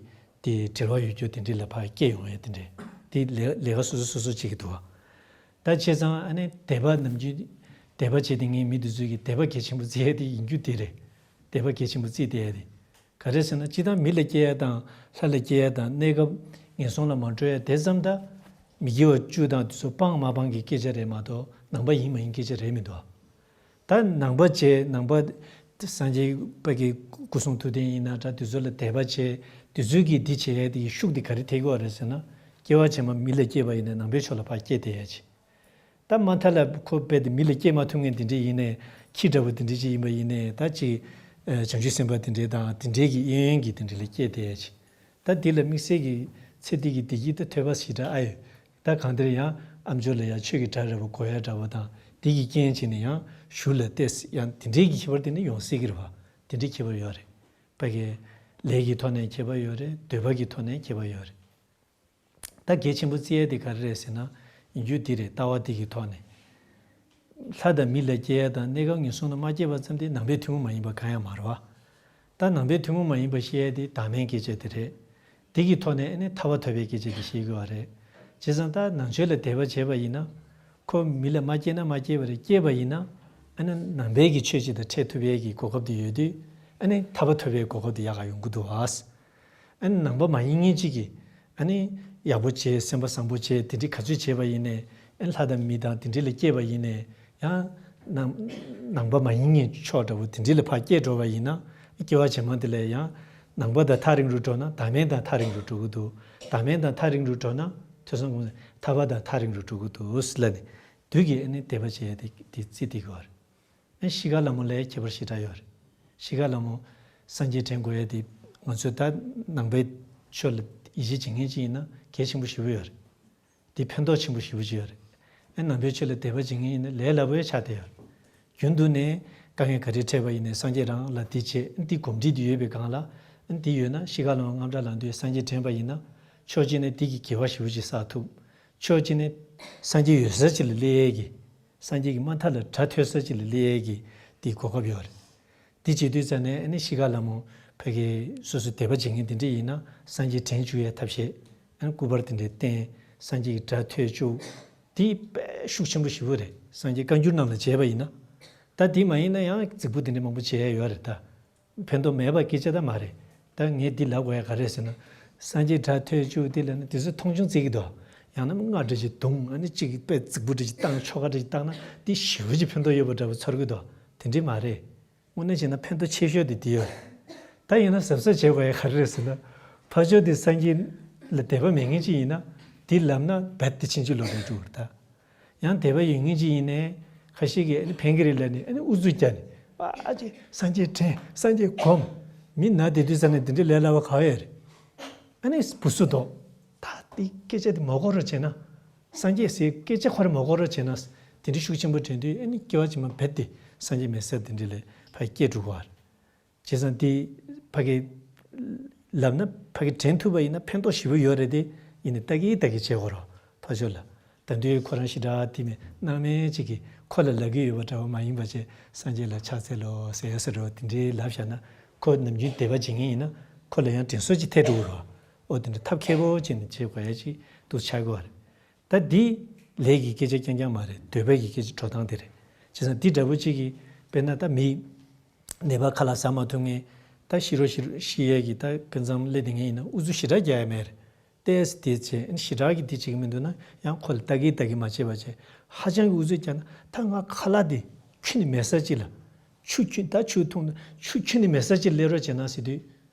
དེ་འབྲེལ་བ་ཡོད་རྒྱུ་དེ་འདྲའི་ལ་ཕར་སྐྱེས་ཡོང་ཡ་དེ་འདྲའི་དེ་ལས་ལས་ཀ་སོ་སོ་སོ་སོ་བྱེད་ཀྱི་འདུག་བ། ད་བྱས་ཙང་ཨ་ནི་དད་པ་ནམ་རྒྱུན་དད་པ་བྱེད་དེ་ངའི་མི་དེ་ཚོས་ཀྱི་དད་པ་གལ་ཆེན་པོ་བརྩི་ཡ་དེ་ཡིན་རྒྱུ་དེ་རེད། དད་པ་གལ་ཆེན་པོ་བརྩི་བསྡད་ཡ་དེ་ག་རེ་ཟེར་ན། སྤྱིར་བཏང་མི་ལ་སྐྱེ་ཡ་དང་ལྷ་ལ་སྐྱེ་ཡ་དང་གནས་སྐབས་ངན་སོང་ལ་མ་འགྲོ་ཡ་དེ་ཙམ་ད། མི་དགེ་བ་བཅུ་དང་དེ་ཚོ་སྤང་མ་སྤང་གི་སྐད་ཆ་རེད་མ་གཏོགས་ནང་པ་ཡིན་མ་ཡིན་སྐད་ཆ་རེད་མི་འདུག་བ། ད་ནང་པ་བྱས། ནང་པ་སངས་རྒྱས་པ་གི་སྐུ་གསུང་ཐུགས་རྟེན་ཡིན་ན་འདྲ། དེ་ཚོ་ལ་དད་པ་བྱས། དེ་ཚོས་ཀྱིས་འདི་བྱེད་ཡ་དེ་ཡི་ཤུགས་དེ་ག་རེ་ཐེབས་ཀྱི་ཡོད་རེད་ཟེར་ན། སྐྱེ་བ་ཕྱི་མ་མི་ལ་སྐྱེས་པ་ཡིན་ན་ནང་པའི་ཕྱོགས་ལ་ཕར་སྐྱེས་བསྡད་ཡ་ཅིག་ད་མ་མཐའ་ལ་ཁོ་རྦད་དེ་མི་ལ་སྐྱེས་མ་ཐུབ་མཁན་དེ་འདྲས་ཡིན་ནའི་ཁྱི་འདྲ་བོ་དེ་འདྲས་ཅིག་ཡིན་པ་ཡིན་ནའི་ད་ཅིག་ཨ། བྱང་ཆུབ་སེམས་དཔའ་དེ་འདྲས་དང་དེ་འདྲས་ཀྱི་གཡས་གཡོན་གྱི་དེ་འདྲས་ལ་སྐྱེས་བསྡད་ཡ་ཅིག་ད་འདི་ལ་དམིགས་བསལ་གྱི་ཚེ་འདི་གི་བདེ་སྐྱིད་དང་ཐོས་པ་ཞེ་དྲག་ཨ་ཡོད། ད་གང་ལྟར་ཡང་ཨ་མཆོག་ལ་ཡང་ཆོས་ཀྱི་སྒྲ་འདྲ་བོ་གོ་ཡ་འདྲ་བོ་དང་དེ་གི་རྐྱེན་བྱས་ནས་ཡང་གཞུག་ལ་ཏོག་ཙམ་ཡང་དེ་འདྲའི་གི་ཁྱད་པར་དེ་ནི་ཡོང་སྲིད་ཀྱི་རེད་བ། དེ་འདྲའི་ཁྱད་པར་ཡོད་རེད། ཕ་གི་ལས་ཀྱི་ཐོག་ནས་ཁྱད་པར་ཡོད་རེད། འདོད་པ་གི་ཐོག་ནས་ཁྱད་པར་ཡོད་རེད། ད་གལ་ཆེན་པོ་བརྩི་ཡ་དེ་ག་རེ་རེད་ཟེར་ན། ཡིན་རྒྱུ་འདི་རེད། ལྟ་བ་འདི་གི་ཐོག་ནས། ལྷ་དང་མི་ལ་སྐྱེ་ཡ་དང་གནས་སྐབས་ངན་སོང་ལ་མ་སྐྱེས་པ་ཙམ་དེ་ནང་པའི་ཐུན་མོང་མ་ཡིན་པ་གང་ཡང་མ་རེད་བ། ད་ནང་པའི་ཐུན་མོང་མ་ཡིན་པ་བཤད་ཡ་དེ་བདག་མེད་སྐད་ཆ་དེ་རེད། དེ་གི་ཐོག་ནས་ཨ་ནི་ཐར་པ་ཐོབ་པའི་སྐད་ཆ་དེ་བཤད་དགོས་བ་རེད། བྱས་ཙང་ད་ནང་ཆོས་ལ་དད་པ་བྱས་པ་ཡིན་ན། ཁོ་མི་ལ་མ་སྐྱེས་ན་མ་སྐྱེས་པ་རེད། སྐྱེས་པ་ཡིན་ན། ཨ་ནི་ནང་པའི་གི་ཆོས་ཅིག་དང་འཕྲད་ཐུབ་ཡས་ཀྱི་གོ་སྐབས་དེ་ཡོད་དུས། ཨ་ནི་ཐར་པ་ཐོབ་པའི་གོ་སྐབས་དེ་ཡག་ག་ཡོང་གི་འདུག་བ། ཨ་ནི་ནང་པ་མ་ཡིན་མཁན་གཅིག་གིས། ཨ་ནི་ཡག་པོ་བྱས། སེམས་པ་བཟང་པོ་བྱས། དེ་འདྲའི་ག་ཚོད་བྱས་པ་ཡིན་ནའི། ཨ་ནི་ལྷ་དང་མི་དང་དེ་འདྲའི་ལ་སྐྱེས་པ་ཡིན་ནའི། ཡང་ནང་ནང་པ་མ་ཡིན་མཁན་ཕྱོགས་འདྲ་བོ་དེ་འདྲའི་ལ་ཕར་སྐྱེས་འགྲོ་བ་ཡིན་ན། སྐྱེ་བ་རྗེས་མ་དེ་ལ་ཡང་ནང་པ་དང་ཐག་རིང་རུ་འགྲོ་ན། བདག་མེད་དང་ཐག་རིང་རུ་འགྲོ་གི་འདུག་བདག་མེད་དང་ཐག་རིང་རུ་འགྲོ་ན། ཐོས་བསམ་སྒོམ་ཐར་པ་དང་ཐག་རིང་རུ་འགྲོ་གི་འདུག་ལབ་ནས། བདུད་ཀྱིས་ཨ་ནི་དད་པ་བྱེད་ཡ་དེ་དེ་རྩིས་དེ་གི་བར། ཨ་ཤི་ཁ་ལ་མོ་ལ་ཡ་ཁྱད་པར་ཞེ་དྲག་ཡོད་རེད། ཤི་ཁ་ལ་མོ་སངས་རྒྱས་དྲན་དགོས་ཡ་དེ། ང་ཚོས་ད་ནང་པའི་ཆོས་ལ་ཡིད་ཆེས་བྱེད་མཁན་ཅིག་ཡིན་ན་གལ་ཆེན་པོ་ཞེ་པོ་ཡོད་རེད། དེ་ཕན་ཐོགས་ཆེན་པོ་ཞེ་པོ་ཅིག་ཡོད་རེད། ཨ་ནང་པའི་ཆོས་ལ་དད་པ་བྱེད་མཁན་ཡིན་ན་ལས་སླ་པོ་ཡ་ཆགས་བསྡད་ཡོད་རེད། རྒྱུན་དུ་ནས་དཀའ་ངལ་ག་རེ་འཕྲད་པ་ཡིན་ནའི་སངས་རྒྱས་རང་ལ་འདི་བྱེད། འདི་གོམས་འདྲིས་འདི་ཡོད་པའི་སྒང་ལ། འདི་ཡོད་ན་ཤི་ཁ་ལ་མོ་དངངས་སྐྲག་ལངས་དུས་སངས་རྒྱས་དྲན་པ་ཡིན་ན། ཕྱོགས་གཅིག་ནས་འདི་གི་དགེ་བ་ཞེ་པོ་ཅིག་བསགས་ཐུབ། ཕྱོགས་གཅིག་ནས་སངས་རྒྱས་ཡོད་ས་ཅིག་ལ་སླེབས་ཡས་ཀྱི། སངས་རྒྱས་ཀྱི་མ་མཐའ་ལ་སྒྲ་ཐོས་ས་ཅིག་ལ་སླེབས་ཡས་ཀྱི་དེའི་གོ་སྐབས་ཡོད་རེད། དེ་བྱེད་དུས་ཙ་ནས་ཨ་ནི་ཤི་ཁ་ལ་མོ་ཕ་གི་སོ་སོ་དད་པ་བྱེད་མཁན་དེ་འདྲ་ཡིན་ན་སངས་རྒྱས་དྲན་བཅུག་ཡས་ཐབས་ཤེས། ཨ་ནི་སྐུ་པར་དེ་འདྲ་བསྟན། སངས་རྒྱས་ཀྱི་སྒྲ་ཐོས་བཅུག་དེ་དཔེ་ཤུགས་ཆེན་པོ་ཞེ་པོ་རེད། སངས་རྒྱས་བཀའ་འགྱུར་རྣམས་ལ་བྱས་པ་ཡིན་ན། ད་དེ་མ་ཡིན་ན་ཡང་རྫིག་པོ་དེ་འདྲ་མང་པོ་བྱས་ཡས་ཡོད་རེད་ད། ཕན་ཐོགས་མེད་པ་སྐད་ཆ་ད་མ་རེད། ད་ངས་འདི་ལབ་དགོས་ཡ་ག་རེ་ཟེར་ན། སངས་རྒྱས་སྒྲ་ཐོས་བཅུག་དེ་ལབ་ན་དེ་ཚོ་མཐོང་ཆུང་བརྩི་གི་འདུག་ཡང་ན་རྔ་འདྲ་ཞིག་བརྡུངས། ཨ་ནི་གཅིག་དཔེ་རྫིག་པོ་འདྲ་ཞིག་བཏང་། ཆོ་ག་འདྲ་ཞིག་བཏང་ན་དེ་ཞེ་པོ་ཅིག་ཕན་ཐོགས་ཡོད་པ་འདྲ་བོ་ཚོར་གི་འདུག་དེ་འདྲ་མ་རེད། དངོས་གནས་བྱས་ན་ཕན་ཐོགས་ཆེ་ཤོས་དེ་དེ་ཡོད་རེད། ད་ཡིན་ན་གཟབ་གཟབ་བྱེད་དགོས་ཡ་ག་རེ་རེད་ཟེར་ན། ཕར་ཕྱོགས་དེ་སངས་རྒྱས་ལ་དད་པ་མེད་མཁན་ཅིག་ཡིན་ན། དེ་ལབ་ན་རྦད་དེ་ཕྱིན་ཅི་ལོག་རེད་འགྲོ་གི་རེད་ད། ཡང་དད་པ་ཡོད་མཁན་ཅིག་ཡིན་ནའི་ཁ་ཤས་ཀྱིས་ཨ་ནི་ཕན་གི་རེད་ལབ་ནས་ཨ་ནི་ཨུ་ཚུགས་རྒྱག་ནས། ཨ་ཅེ་སངས་རྒྱས་དྲན། སངས་རྒྱས་སྒོམ། མི་ན་བསྡད་དུས་ཙ་ནས་དེ་འདྲའི་ལས་སླ་བ་ག་བ་ཡོད་རེད། ཨ་ནི་སྦུ་སུ་དོག་ད་དེ་སྐད་ཆ་དེ་མ་གོ་རོགས་བྱས་ན། སངས་རྒྱས་ཟེར་སྐད་ཆ་ཁོ་རང་མ་གོ་རོགས་བྱས་ན། དེ་འདྲའི་ཤུགས་ཆེན་པོ་དྲན་དུས་ཨ་ནི་སྐྱེ་བ་ཕྱི་མ་རྦད་དེ་སངས་རྒྱས་མེད་ས་དེ་འདྲ་ལ་ཕར་སྐྱེས་འགྲོ་གི་རེད། བྱས་ཙང་དེ་ཕ་གི་ལབ་ན་ཕ་གི་དྲན་ཐུབ་པ་ཡིན་ན་ཕན་ཐོགས་ཞེ་པོ་ཡོད་རེད་དེ། ཡིན་ནའི་ལྟ་གི་ལྟ་གི་བྱེད་དགོས་རོགས་ཕར་ཕྱོགས་ལ། ད་དུང་ཁོ་རང་ཞེ་དྲག་དེ་མེད་སྣང་མེད་ཅིག་གིས་ཁོ་ལ་ལབ་ཀྱི་ཡོད་པ་འདྲ་བོ་མ་ཡིན་པ་བྱས། སངས་རྒྱས་ལ་ཕྱག་འཚལ་ལོ་ཟེར་ཡ་ཟེར་འདྲ་བོ་དེ་འདྲའི་ལབ་བཞག་ན། ཁོ་ནམ་རྒྱུན་དད་པ་བྱེད་མཁན་ཡིན་ན་ཁོ་ལ་ཡང་དྲན་གསོ་ཅིག་ཐེབས་འགྲོ་གི་རེད་བ། ཨོ་དེ་འདྲ་ཐབས་མཁས་པོ་བྱས་ནས་བྱེད་དགོས་ཡ་ཅིག་འདུག་ཆགས་ཀྱི་ཡོད་རེད། ད་འདི་ལས་ཀྱི་སྐད་ཆ་རྐྱང་རྐྱང་མ་རེད། འདོད་པ་གི་སྐད་ཆ་འགྲོ་སྟངས་དེ་རེད། བྱས་ཙང་འདི་འདྲ་བོ་ཅིག་གིས་དཔེར་ན་ད་མི་ནད་པ་ཁ་ལག་ཟ་མ་ཐུབ་མཁན། ད་ཤི་རོགས་ཤི་ཤི་ཡས་ཀྱི་ད་ཀུན་བཟང་སླེབས་བསྡད་མཁན་ཡིན་ན་ཨུ་ཚུགས་ཞེ་དྲག་རྒྱག་ཡ་མེད་རེད། ཏོག་ཙམ་དེ་བྱས་ཨ་ནི་ཞེ་དྲག་གི་དེ་བྱེད་ཀྱི་མི་འདུག་ན་ཡང་ཁོ་ལ་ལྟ་གི་ལྟ་གི་མ་བྱེད་པ་བྱས། ཧ་ཅང་གི་ཨུ་ཚུགས་རྒྱག་ན་ད་ང་ཁ་ལག་དེ་ཁྱོན་ནས་མེད་ས་ཅིག་ལ། ཆུ་ཁྱོན་ད་ཆུ་འཐུང་ན་ཆུ་ཁྱོན་ནས་མེད་ས་ཅིག་སླེབས་རོགས་བྱས་ན་ཟེར་དུས།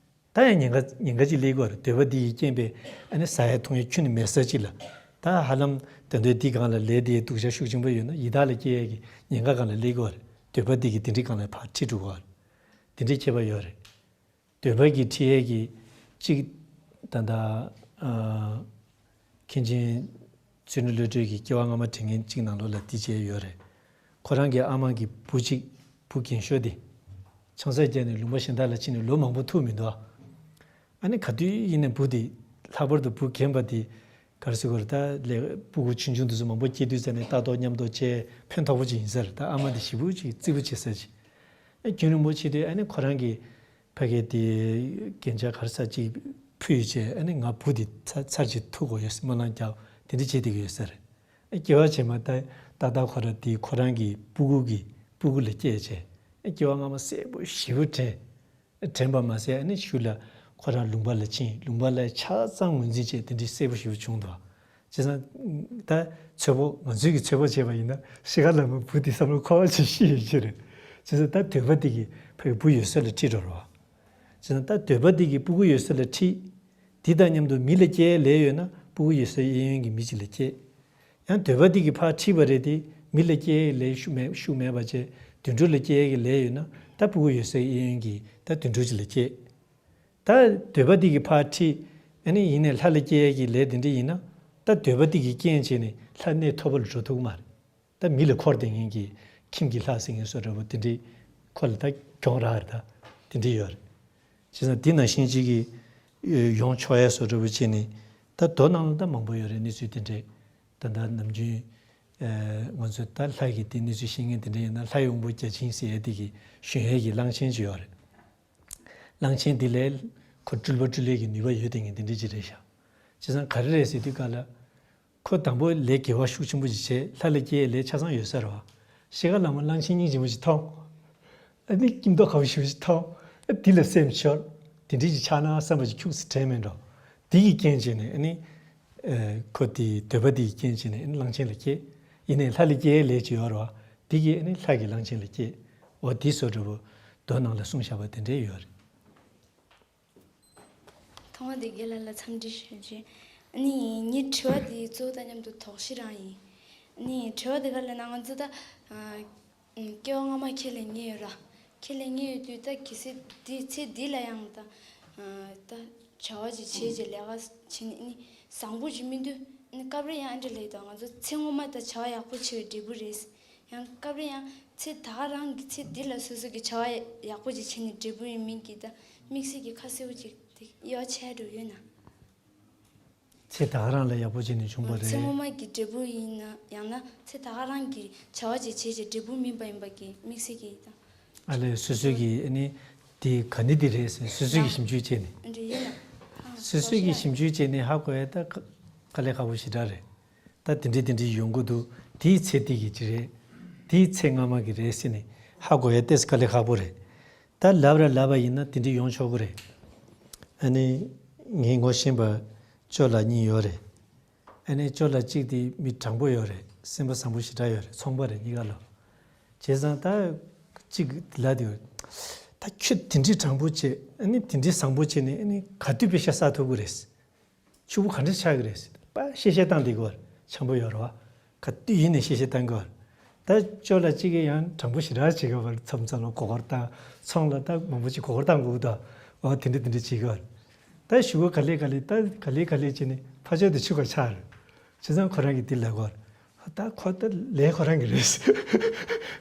ད་ཡང་ཉེན་ཁ་ཉེན་ཁ་ཅིག་སླེབས་ཀྱི་ཡོད་རེད། འདོད་པ་འདི་ཡིས་རྐྱེན་པས་ཨ་ནི་ཟ་ཡ་འཐུང་ཡ་ཁྱོན་ནས་མེད་ས་ཅིག་ལ། ད་ཧ་ལམ་ད་དུང་འདི་སྒང་ལ་ལས་དེའི་སྡུག་ཅག་ཤུགས་ཆེན་པོ་ཡོད་ན་ཡི་དྭགས་ལ་སྐྱེ་ཡ་གི་ཉེན་ཁ་སྒང་ལ་སླེབས་ཀྱི་ཡོད་རེད། འདོད་པ་འདི་གིས་དེ་འདྲའི་སྒང་ལ་ཕར་ཁྲིད་འགྲོ་གི་ཡོད་རེད། དེ་འདྲའི་ཁྱད་པར་ཡོད་རེད། འདོད་པ་གིས་ཁྲིད་ཡ་གི་གཅིག་ད་ལྟ་ཨ། མཁན་ཆེན་ཚུལ་ཁྲིམས་བློ་གྲོས་ཀྱིས་སྐྱེ་བ་སྔ་མ་དྲན་མཁན་གཅིག་ནང་ལོགས་ལ་འདི་བྱས་ཡོད་རེད། ཁོ་རང་གི་ཨ་མ་གི་བུ་གཅིག་བུ་རྒན་ཤོས་དེ། ཆང་ས་བརྒྱབ་ནས་ལུང་པ་གཞན་དག་ལ་ཕྱིན་ནས་ལོ་མང་པོ་ཐུག་མི་འདུག་ཨ་ནི་ག་དུས་ཡིན་ནའི་བུ་དེ་ལྷག་པར་དུ་བུ་རྒན་པ་དེ་ག་རེ་ཟེར་དགོས་རེད། ད་ལས་སྤུ་གུ་ཆུང་ཆུང་དེ་ཚོ་མང་པོ་སྐྱེས་དུས་ཙ་ནས་ལྟ་རྟོག་མཉམ་དུ་བྱས་ཕན་ཐོགས་པོ་ཅིག་ཡིན་ས་རེད། ད་ཨ་མ་དེ་ཞེ་པོ་ཅིག་རྩིག་པོ་བྱེད་ས་ཅིག་ཨ་རྒྱུན་རིང་པོ་བྱེད་དུས་ཨ་ནི་ཁོ་རང་གི་ཕ་གི་དེ་རྒྱན་ཆ་ག་རེ་ཟེར་ཅིག་ཕུད་བྱས། ཨ་ནི་ང་བུ་དེ་ཚར་ཚར་ཅིག་ཐུག་དགོས་ཡོད་སྨོན་ལམ་རྒྱག་དེ་འདྲ་བྱེད་བསྡད་ཀྱི་ཡོད་ས་རེད། ཨ་སྐྱེ་བ་ཕྱི་མ་ད་ཏག་ཏག་ཁོ་རང་དེ་ཁོ་རང་གི་སྤུ་གུ་གི་སྤུ་གུ་ལ་སྐྱེས་བྱས། ཨ་སྐྱེ་བ་སྔ་མ་གསལ་པོ་ཞེ་པོ་དྲན། དྲན་པ་མ་ཟད་ཨ་ནི་གཞུག་ལ་ཁོ་རང་ལུང་པ་ལ་ཕྱིན། ལུང་པ་ལ་ཆ་ཚང་ངོས་འཛིན་བྱས་དེ་འདྲའི་གསལ་པོ་ཞེ་པོ་བྱུང་འདུག་བྱས་ཙང་ད་ཚོད་དཔག་ང་ཚོས་ཀྱི་ཚོད་དཔག་བྱས་པ་ཡིན་ན་ཤི་ཁ་ལ་མོ་བུ་དེ་བསམ་བློ་འཁོར་བ་ཅིག་ཤི་ཡོད་ཀྱི་རེད། བྱས་ཙང་ད་འདོད་པ་དེ་གིས་ཕ་གི་བུ་ཡོད་ས་ལ་ཁྲིད་འགྲོ་རོགས། བྱས་ཙང་ད་འདོད་པ་དེ་གིས་སྤུ་གུ་ཡོད་ས་ལ་ཁྲིད། དེ་དང་མཉམ་དུ་མི་ལ་སྐྱེ་ལས་ཡོད་ན་སྤུ་གུ་ཡོད་སའི་གཡས་གཡོན་གྱི་མི་གཅིག་ལ་སྐྱེ། ཡང་འདོད་པ་འདི་གིས་ཕར་ཁྲིད་པ་རེད་དེ། མི་ལ་སྐྱེ་ཡའི་ལས་ཤུགས་མེད་ཤུགས་མེད་པ་བྱས། དུད་འགྲོ་ལ་སྐྱེ་ཡའི་ལས་ཡོད་ན་ད་སྤུ་གུ་ཡོད་སའི་གཡས་གཡོན་གྱི་ད་དུད་འགྲོ་ཅིག་ལ་སྐྱེ། ད་འདོད་པ་འདི་གིས་ཕར་ཁྲིད། ཨ་ནི་ཡིན་ནའི་ལྷ་ལ་སྐྱེ་ཡའི་ལས་དེ་འདྲ་ཡིན་ན་ད་འདོད་པ་འདི་གིས་རྐྱེན་བྱས་ནས་ལྷ་གནས་མཐོ་པོ་ལ་འགྲོ་ཐུབ་ཀྱི་མ་རེད། ད་མི་ལ་འཁོར་བསྡད་མཁན་གྱི་ཁྱིམ་གྱི་ལྷ་ཟེར་མཁན་བཟོ་འདྲ་པོ་དེ་འདྲའི་ཁོ་ལ་ད་གྱོང་རག་རེད། ད་དེ་འདྲ་ཡོད་རེད། བྱས་ཙང་དེ་ནང་བཞིན་གཅིག་གིས་ཡོང་ཆོག་ཡ་བཟོ་འདྲ་པོ་བྱས་ནས་ད་མདོ་ནང་ལ་ད་མང་པོ་ཡོད་རེད། གནས་ཚུལ་དེ་འདྲས་ད་ད་ནམ་རྒྱུན་ང་ཚོ་ད་ལྷ་གི་དེ་གནས་ཚུལ་ཤེས་མཁན་དེ་འདྲ་ཡིན་ན་ལྷ་ཡི་དབང་པོ་བརྒྱ་བྱིན་ཟེར་ཡ་དེ་གི་ཞོན་ཡ་གི་གླང་ཆེན་ཅིག་ཡོད་རེད། གླང་ཆེན་དེ་ལས་ཁོ་སྤྲུལ་པ་སྤྲུལ་ཡ་གི་ནུས་པ་ཡོད་དེ་ངས་དེ་འདྲ་ཅིག་རེད་ཤག་བྱས་ཙང་ག་རེ་རེད་ཟེར་དུས་ག་ལ། ཁོ་དང་པོ་ལས་དགེ་བ་ཤུགས་ཆེན་པོ་ཞིག་བྱས། ལྷ་ལ་སྐྱེ་ཡའི་ལས་ཆ་ཚང་ཡོད་ས་རེད་བ། ཤི་ཁ་ལ་མོ་གླང་ཆེན་སྙིང་རྗེ་མོ་ཞིག་མཐོང་། ཨ་ནི་སྐྱིད་མདོག་ཁ་པོ་ཞེ་པོ་ཞིག་མཐོང་། ཨ་དེ་ལ་སེམས་ཤོར། དེ་འདྲ་ཞིག་ཆགས་ན་བསམ་པ་ཞིག་ཁྱུག་ཙམ་དྲན་མེད་འགྲོ། དེ་གི་རྐྱེན་བྱས་ནས་ཨ་ནི། ཨེ། ཁོ་དེའི་འདོད་པ་དེ་གི་རྐྱེན་བྱས་ནས་ཨ་ནི་གླང་ཆེན་ལ་སྐྱེས། ཡིན་ནའི་ལྷ་ལ་སྐྱེ་ཡའི་ལས་ཅིག་ཡོད་རེད་བ། དེ་གིས་ཨ་ནི་ལྷ་གི་གླང་ཆེན་ལ་སྐྱེས། འོ་དེ་བཟོ་འདྲ་པོ་མདོ་ནང་ལ་གསུངས་བཞག་པ་དེ་འདྲས་ཡོད་རེད། ཐོག་མ་དེ་རྒན་ལགས་ལ་འཚམས་འདྲི་ཞུ་རྒྱུ། ཨ་ནི་ངའི་དྲི་བ་དེ་གཙོ་བོ་དང་མཉམ་དུ་དོགས་གཞི་རང་ཡིན། ཨ་ནི་དྲི་བ་དེ་ག་ལ་ན་ང་ཚོ་ད། ཨ། སྐྱེ་བ་སྔ་མ་ཁས་ལེན་མཁན་ཡོད་ར། ཁས་ལེན་མཁན་ཡོད་དུས་ད་གལ་སྲིད་དེ་ཚེ་འདི་ལ་ཡང་ད། ཨ། ད་བྱ་བ་ཅིག་བྱས་རྗེས་ལས་ཀ་བྱས་ནས་ཨ་ནི་བཟང་པོ་ཅིག་སྨིན་དུས་ཨ་ནི་སྐབས་རེ་ཡང་ཨ་འདྲ་ལབ་ཡོད་ད། ང་ཚོ་ཚེ་སྔོན་མ་ད་བྱ་བ་ཡག་པོ་བྱས་པའི་འབྲས་བུ་རེད། ཡང་སྐབས་རེ་ཡང་ཚེ་ད་ག་རང་གི་ཚེ་འདི་ལ་སོ་སོ་གི་བྱ་བ་ཡག་པོ་ཅིག་བྱས་ནས་འབྲས་བུ་ཡིན་མིན་གྱི་ད་དམིགས་བསལ་གྱི་ཁ་གསལ་པོ་ཅིག་དེ་དབྱེ་བ་ཕྱེ་འགྲོ་ཡོད་ན། ཚེ་ད་ག་རང་ལ་ཡག་པོ་བྱས་ནས་བྱུང་བ་རེད། ཚེ་སྔོན་མ་གི་འབྲས་བུ་ཡིན་ན་ཡང་ན་ཚེ་ད་ག་རང་གི་བྱ་བ་ཅིག་བྱས་རྗེས་འབྲས་བུ་སྨིན་པ་ཡིན་པ་གི་དམིགས་བསལ་གྱི་ད། ཨ་ལས་སོ་སོ་གི་ཨ་ནི་དེ་ག་ནི་དེ་རེད་ཟེར་སོ་སོ་གི་ཞིབ་འཇུག་བྱས་ནས། འདྲ་ཡིན་ན། སོ་སོ་གི་ཞིབ་འཇུག་བྱས་ནས་ཧ་གོ་ཡ་ད་དཀའ་ལས་ཁག་པོ་ཞེ་དྲག་རེད། ད་དེ་འདྲས་དེ་འདྲས་ཡོང་གི་འདུག་དེའི་ཚེ་འདི་གི་ཅིག་རེད། དེའི་ཚེ་སྔ་མ་གི་རེད་ཟེར་ནས་ཧ་གོ་ཡ་ཏོག་ཙམ་དཀའ་ལས་ཁག་པོ་རེད། ད་ལབ་ར་ལབ་པ་ཡིན་ན་དེ་འདྲས་ཡོང་ཆོག་གི་རེད། ཨ་ནི་ངའི་ངོ་ཤེས་པ་ཅོ་ལགས་གཉིས་ཡོད་རེད། ཨ་ནི་ཅོ་ལགས་གཅིག་དེ་མི་དྲང་པོ་ཡོད་རེད། སེམས་པ་བཟང་པོ་ཞེ་དྲག་ཡོད་རེད། ཚོང་པ་རེད་གཉིས་ཀ་ལོ། བྱས་ཙང་ད་གཅིག་ལབ་དེ་ཡོད། ད་ཁྱོད་དེ་འདྲས་དྲང་པོ་བྱས་ཨ་ནི་དེ་འདྲས་བཟང་པོ་བྱས་ནས་ཨ་ནི་ག་དུས་པེ་ཤ་བསགས་ཐུབ་ཀྱི་རེད། ཕྱུག་པོ་ག་འདྲས་ཆགས་ཀྱི་རེད་ཟེར་པ་གཤེ་གཤེ་བཏང་བསྡད་ཀྱི་ཡོད་རེད། འཆམ་པོ་ཡོད་རེད་བ། ག་དུས་ཡིན་ནས་གཤེ་གཤེ་བཏང་གི་ཡོད་རེད། ད་ཅོ་ལགས་གཅིག་གིས་ཡང་དྲང་པོ་ཞེ་དྲག་བྱེད་ཀྱི་ཡོད་རེད། མཚམས་མཚམས་ལ་མགོ་སྐོར་བཏང་། ཚོང་ལ་ད་མང་པོ་ཅིག་མགོ་སྐོར་བཏང་དགོས་འདུག་འོ་དེ་འདྲས་དེ་འདྲས་བྱེད་ཀྱི་ཡོད་རེད། ད་ཞུ་བ་ག་ལེ་ག་ལེ་ད་ག་ལེ་ག་ལེ་བྱས་ནས་ཕར་ཕྱོགས་དེ་ཕྱུག་པོ་ཆགས་རེད། བྱས་ཙང་ཁོ་རང་གིས་འདི་ལབ་ཀྱི་ཡོད་རེད། ད་ཁོ་ད་ལས་ཁོ་རང་གི་རེད།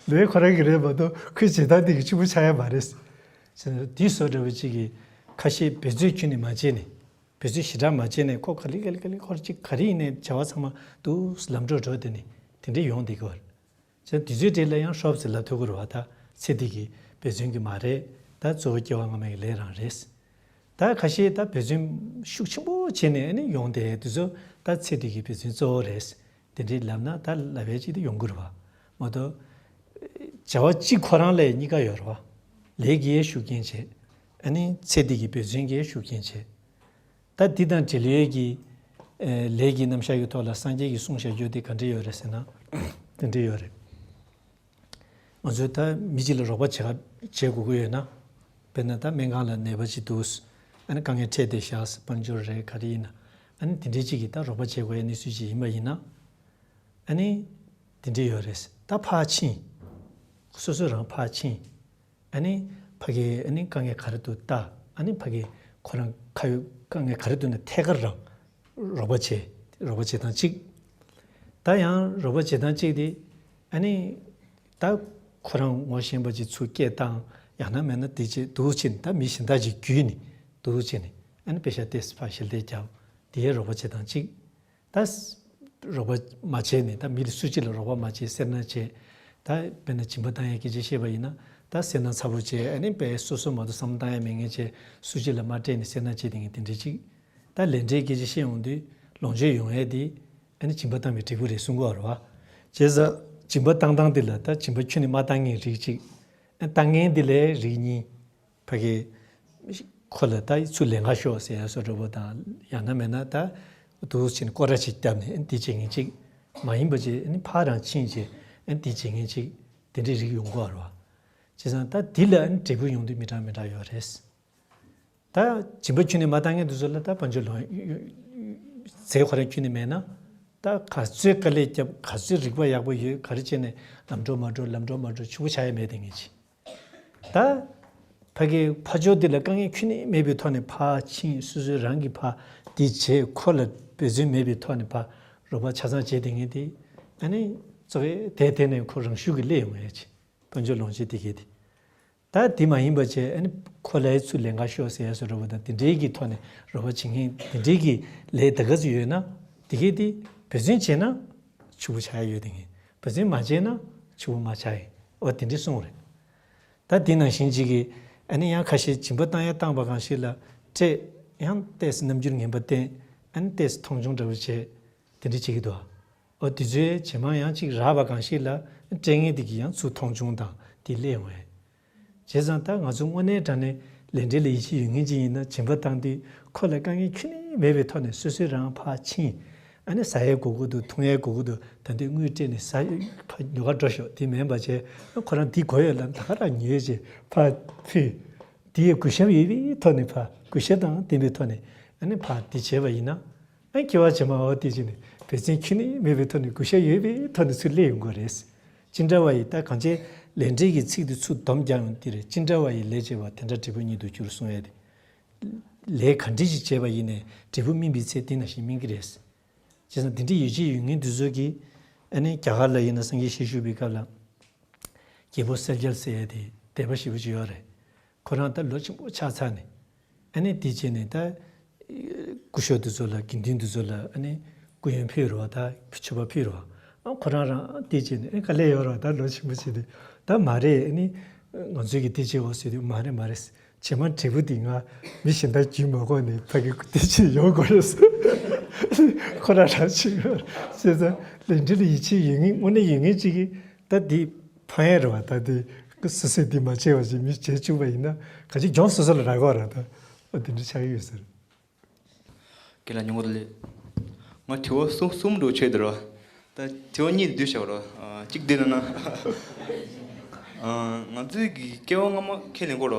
ལས་ཁོ་རང་གི་རེད་མ་གཏོགས་ཁོའི་བྱེད་སྟངས་དེ་གི་ཕྱུག་པོ་ཆགས་ཡ་མ་རེད། བྱས་ཙང་དེ་བཟོ་འདྲ་བོ་གཅིག་གིས་ཁ་ཤས་འབད་རྩོལ་ཁྱོན་ནས་མ་བྱས་ནས། འབད་རྩོལ་ཞེ་དྲག་མ་བྱས་ནས་ཁོ་ག་ལེ་ག་ལེ་ག་ལེ་ཁོ་གཅིག་ག་རེ་ཡིན་ནའི་བྱ་བ་ཚང་མ་འདུག་ལམ་འགྲོ་འགྲོ་དེ་ནི་དེ་འདྲས་ཡོང་བསྡད་ཀྱི་ཡོད་རེད། བྱས་ཙང་དུས་ཚོད་དེ་ལ་ཡང་ཧྲོབ་ཙམ་ལབ་ཐུབ་ཀྱི་རེད་བ། ད་ཚེ་འདི་གི་འབད་བརྩོན་གྱི་མ་རེད། ད་གཙོ་བོ་སྐྱེ་བ་སྔ་མའི་ལས་རང་རེད། ད་ཁ་ཤས་ད་འབད་བརྩོན་ཤུགས་ཆེན་པོ་བྱས་ནས་ཨ་ནི་ཡོང་བསྡད་དུས་ཚོད་ད་ཚེ་འདི་གི་འབད་བརྩོན་གཙོ་བོ་རེད། དེ་འདྲས་ལབ་ན་ད་ལབ་ཡས་ཅིག་ད་ཡོང་གི་རེད་བ། མ་གཏོགས་བྱ་བ་གཅིག་ཁོ་རང་ལ་གཉིས་ཀ་ཡོད་རེད་བ། ལས་ཀྱི་ཤུགས་རྐྱེན་བྱས། ཨ་ནི་ཚེ་འདི་གི་འབད་བརྩོན་གྱི་ཤུགས་རྐྱེན་བྱས། ད་འདི་དང་འབྲེལ་ཡོད་ཀྱི་ཨེ་ལས་ཀྱི་རྣམ་གཞག་གི་ཐོག་ལ་སངས་རྒྱས་ཀྱིས་གསུངས་བཞག་རྒྱུ་དེ་ག་འདྲས་ཡོད་རེད་ཟེར་ན། དེ་འདྲས་ཡོད་རེད། ང་ཚོས་ད་མི་གཅིག་ལ་རོགས་པ་བྱེད་བྱེད་དགོས་ཀྱི་ཡོད་ན། དཔེར་ན་ད་སྨན་ཁང་ལ་ནད་པ་ཅིག་འདུག་ཨ་ནི་དཀའ་ངལ་འཕྲད་བསྡད་ཤག་དཔལ་འབྱོར་རེད་ག་རེ་ཡིན་ན། ཨ་ནི་དེ་འདྲས་ཅིག་གིས་ད་རོགས་པ་བྱེད་དགོས་ཡ་གནས་ཚུལ་ཅིག་ཡིན་པ་ཡིན་ན། ཨ་ནི་དེ་འདྲས་ཡོད་རེད། ད་ཕར་ཕྱིན། སོ་སོ་རང་ཕར་ཕྱིན། ཨ་ནི་ཕ་གི་ཨ་ནི་དཀའ་ངལ་ག་རེ་འདུག་ལྟ། ཨ་ནི་ཕ་གི་ཁོ་རང་ཁ་ཡོད་དཀའ་ངལ་ག་རེ་འདུག་ན་ཐད་ཀར་རང་རོགས་པ་བྱེད། རོགས་པ་བྱེད་སྟངས་གཅིག་ད་ཡང་རོགས་པ་བྱེད་སྟངས་གཅིག་དེ་ཨ་ནི་ད་ཁོ་རང་ངོ་ཤེས་པ་ཅིག་ཚུར་སྐད་བཏང་། ཡང་ན་མེད་ན་དེ་བྱེད་འདུག་བྱེད་ནས་ད་མི་གཞན་དག་ཅིག་བརྒྱུད་ནས་འདུག་བྱེད་ནས་ཨ་ནི་པེ་ཤ་ཏོག་ཙམ་ཕར་ཞལ་འདེབས་བརྒྱབ། དེའི་རོགས་པ་བྱེད་སྟངས་གཅིག་ད་རོགས་པ་མ་བྱས་ནས་ད་མི་ལ་སུ་གཅིག་ལ་རོགས་པ་མ་བྱས་སེར་སྣ་བྱས། ད་དཔེར་ན་སྦྱིན་པ་བཏང་ཡའི་སྐད་ཆ་བཤད་པ་ཡིན་ན་ད་སེར་སྣ་ཚ་པོ་བྱས་ཨ་ནི་དཔེ་སོ་སོ་མ་གཏོགས་བསམ་བློ་བཏང་ཡ་མེད་མཁན་བྱས་སུ་གཅིག་ལ་མ་སྤྲད་ནས་སེར་སྣ་བྱས་དེ་ངས་དེ་འདྲ་གཅིག་ད་ལས་འབྲས་སྐད་ཆ་བཤད་ཡོང་དུས་ལོངས་སྤྱོད་ཡོང་ཡས་དེ་ཨ་ནི་སྦྱིན་པ་བཏང་བའི་འབྲས་བུ་རེད་གསུང་གི་ཡོད་རེད་བ། བྱས་ཙང་སྦྱིན་པ་བཏང་སྟངས་དེ་ལ་ད་སྦྱིན་པ་ཁྱོན་ནས་མ་བཏང་མཁན་རིགས་གཅིག་ཨ་བཏང་མཁན་དེ་ལས་རིགས་གཉིས། ཕ་གི་ཁོ་ལ་ད་ཚུར་ལན་ཁ་ཤོག་ཟེར་ཡ་བཟོ་འདྲ་པོ་དང་ཡང་ན་མེད་ན་ད་འདུག་བྱས་ནས་སྐོར་ར་ཅིག་བརྒྱབ་ནས་འདི་བྱེད་མཁན་ཅིག་མ་ཡིན་པ་ཅིག་ནི་ཕར་རང་ཕྱིན་བྱས་འདི་བྱེད་མཁན་ཅིག་དེ་འདྲའི་རིགས་ཡོང་གི་ཡོད་རེད་བ། བྱས་ཙང་ད་འདི་ལ་འབྲས་བུ་ཡོང་དུས་མི་འདྲ་མི་འདྲ་ཡོད་རེད། ད་སྦྱིན་པ་ཁྱོན་ནས་མ་བཏང་མཁན་དེ་ཚོ་ལ་ད་དཔལ་འབྱོར་ལོངས་རྫས་ཁོ་རང་ཁྱོན་ནས་མེད་ན་ད་ག་ཚོད་དཀའ་ལས་བརྒྱབ་ག་ཚོད་རིག་པ་ཡག་པོ་ཡོད་ག་རེ་བྱས་ནས་ལམ་འགྲོ་མ་འགྲོ་ལམ་འགྲོ་མ་འགྲོ་ཕྱུག་པོ་ཆགས་ཡ་མེད་དེ་ངེས་ཅིག་ད་ཕ་གི་ཕ་ཕྱོགས་འདི་ལ་དཀའ་ངལ་ཁྱོན་ནས་མེད་པའི་ཐོག་ནས་ཕར་ཕྱིན་སོ་སོའི་རང་གི་ཕར་འདི་བྱས་ཁོ་ལ་འབད་བརྩོན་མེད་པའི་ཐོག་ནས་ཕར་རོགས་པ་ཆ་ཚང་བྱས་དེ་ངེས་དེ་ཨ་ནི་གཙོ་བོ་དེ་དེ་ནས་ཁོ་རང་ཤུགས་ཀྱིས་སླེབས་ཡོང་ཡ་ཅིག་དཔལ་འབྱོར་ལོངས་སྤྱོད་དེ་གས་དེ། ད་དེ་མ་ཡིན་པ་བྱས་ཨ་ནི་ཁོ་ལ་ཚུར་ལན་ཁ་ཤོག་ཟེར་ཡ་བཟོ་འདྲ་པོ་དང་དེ་འདྲའི་གི་ཐོག་ནས་རོགས་པ་བྱེད་མཁན་དེ་འདྲའི་གི་ལས་ད་ག་ཚོད་ཡོད་ན་དེ་གས་དེ་འབད་བརྩོན་བྱས་ན་ཕྱུག་པོ་ཆགས་ཡ་ཡོད་དེ་ངེས་འབད་བརྩོན་མ་བྱས་ན་ཕྱུག་པོ་མ་ཆགས་ཡ་འོ་དེ་འདྲའི་གསུངས་རེད། ད་དེ་ནང་བཞིན་གཅིག་གིས་ཨ་ནི་ཡང་ཁ་ཤས་སྦྱིན་པ་བཏང་ཡ་བཏང་པ་གང་ཞིག་ལ་སྤྲད་ཡང་ཏོག་ཙམ་རྣམ་འགྱུར་ངན་པ་བསྟན་ཨ་ནི་ཏོག་ཙམ་མཐོང་ཆུང་འདྲ་པོ་བྱས་དེ་འདྲ་བྱེད་ཀྱི་འདུག་ཨ། འོ་དེ་ཚོའི་ཇེ་མང་ཡང་གཅིག་རག་པ་གང་ཞིག་ལ་སྤྲད་མཁན་དེ་གི་ཡང་ཚུར་མཐོང་ཆུང་དང་དེ་སླེབས་ཡོང་བས། བྱས་ཙང་ད་ང་ཚོ་དངོས་གནས་དྲང་གནས་ལས་འབྲས་ལ་ཡིད་ཆེས་ཡོད་མཁན་ཅིག་ཡིན་ན་སྦྱིན་པ་བཏང་དུས་ཁོ་ལ་དཀའ་ངལ་ཁྱོན་ མེད་པའི་ཐོག་ནས་སོ་སོའི་རང་ཕར་ཕྱིན། ཨ་ནི་ཟ་ཡའི་དགོས་མཁོ་འདུག་འཐུང་ཡའི་དགོས་མཁོ་འདུག་ད་འདི་དངུལ་སྤྲད་ནས་ཟ་ཕར་ཉོ་གར་འགྲོ་ཤོག་དེ་མིན་པ་བྱས་ཁོ་རང་འདི་དགོས་ཡོད་ལབ་ད་ག་རང་ཉོས་བྱས་ཕར་ཕུལ། དེ་ཡི་གུས་ཞབས་ཡོད་པའི་ཐོག་ནས་ཕར་གུས་ཞབས་དང་ལྡན་པའི་ཐོག་ནས་ཨ་ནི་ཕར་དེ་བྱས་པ་ཡིན་ན། ཨ་སྐྱེ་བ་ཕྱི་མ་འོ་དེ་བྱས་ནས་འབད་བརྩོན་ཁྱོན་ནས་མེད་པའི་ཐོག་ནས་གུས་ཞབས་ཡོད་པའི་ཐོག་ནས་ཚུར་སླེབས་ཡོང་དགོས་རེད། ཅི་འདྲ་བ་ཡིན་ད་གང་བྱས་ལས་འབྲས་ཀྱི་ཚིག་དེ་ཚུར་སྡོམ་རྒྱག་ཡོང་དེ་རེད། ཅི་འདྲ་བ་ཡིན་ལས་བྱས་པ་དེ་འདྲ་འབྲས་བུ་ཉིད་དུ་འགྱུར་གསུང་ཡ་དེ། ལས་ག་འདྲ་ཞིག་བྱས་པ་ཡིན་ནའི་འབྲས་བུ་སྨིན་པའི་ཚེ་དེ་ནང་བཞིན་སྨིན་གྱི་རེད། བྱས་ཙང་དེ་འདྲའི་ཡིད་ཆེས་ཡོད་མཁན་དེ་ཚོ་གིས་ཨ་ནི་རྒྱ་གར་ལ་ཡིན་ན་སངས་རྒྱས་ཞལ་བཞུགས་པའི་སྐབས་ལ། རྒྱལ་པོ་གསལ་རྒྱལ་ཟེར་ཡ་དེ་དད་པ་ཞེ་པོ་ཅིག་ཡོད་རེད། ཁོ་རང་ད་ལོ་ཆེན་པོ་ཆགས་ཚར་ནས། ཨ་ནི་དེ་བྱས་ནས་ད། སྐུ་ཞབས་དེ་ཚོ་ལ་དགེ་འདུན་དེ་ཚོ་ལ་ཨ་ནི་སྐུ་ཡོན་ཕུལ་རོགས་ད་མཆོད་པ་ཕུལ་རོགས། ཨ་ཁོ་རང་རང་དེ་བྱས་ནས་ཨ་དཀའ་ལས་ཡོད་རོགས་ད་ལོ་ཆེན་པོ་བྱས་ཏེ། ད་མ་རེད་ཨ་ནི། ང་ཚོས་ཀྱི་དེ་བྱེད་འོ་ཟེར་དུས་མ་རེད་མ་རེད། བྱེ་མ་འབྲས་བུ་དེ་ང་མི་གཞན་དག་རྒྱུས་མ་དགོས་ནས་ཕ་གི་དེ་བྱེད་ཡོང་དགོས་རེད། ཁོ་རང་རང་བྱེད་ཡོད་རེད། བྱས་ཙང་ལས་འབྲས་ལ་ཡིད་ཆེས་ཡོད་ངེས་དངོས་གནས་ཡོད་ངེས་ཅིག་གིས། ད་འདི་ཕན་ཡ་རེད་བ། ད་འདི་སོ་སོས་འདི་མ་བྱས་པ་ཞིག་མི་བྱས་བཅུག་པ་ཡིན་ན་ག་ཅིག་གྱོང་སོ་སོ་ལ་རག་གོ་ར། ད་འོ་དེ་འདྲ་ཆགས་ཀྱི་ཡོད་ཟེར། རྒན་ལགས་ཉུང་ངུ་ལས། ང་དྲི་བ་གསུམ་གསུམ་འདྲ་བོ་ཆགས་འདུག་ར། ད་དྲི་བ་གཉིས་བསྡུས་བྱ་བ་ར། གཅིག་འདི་ན་ན། ང་ཚོའི་གི་སྐྱེ་བ་སྔ་མ་ཁས་ལེན་གོ་ར།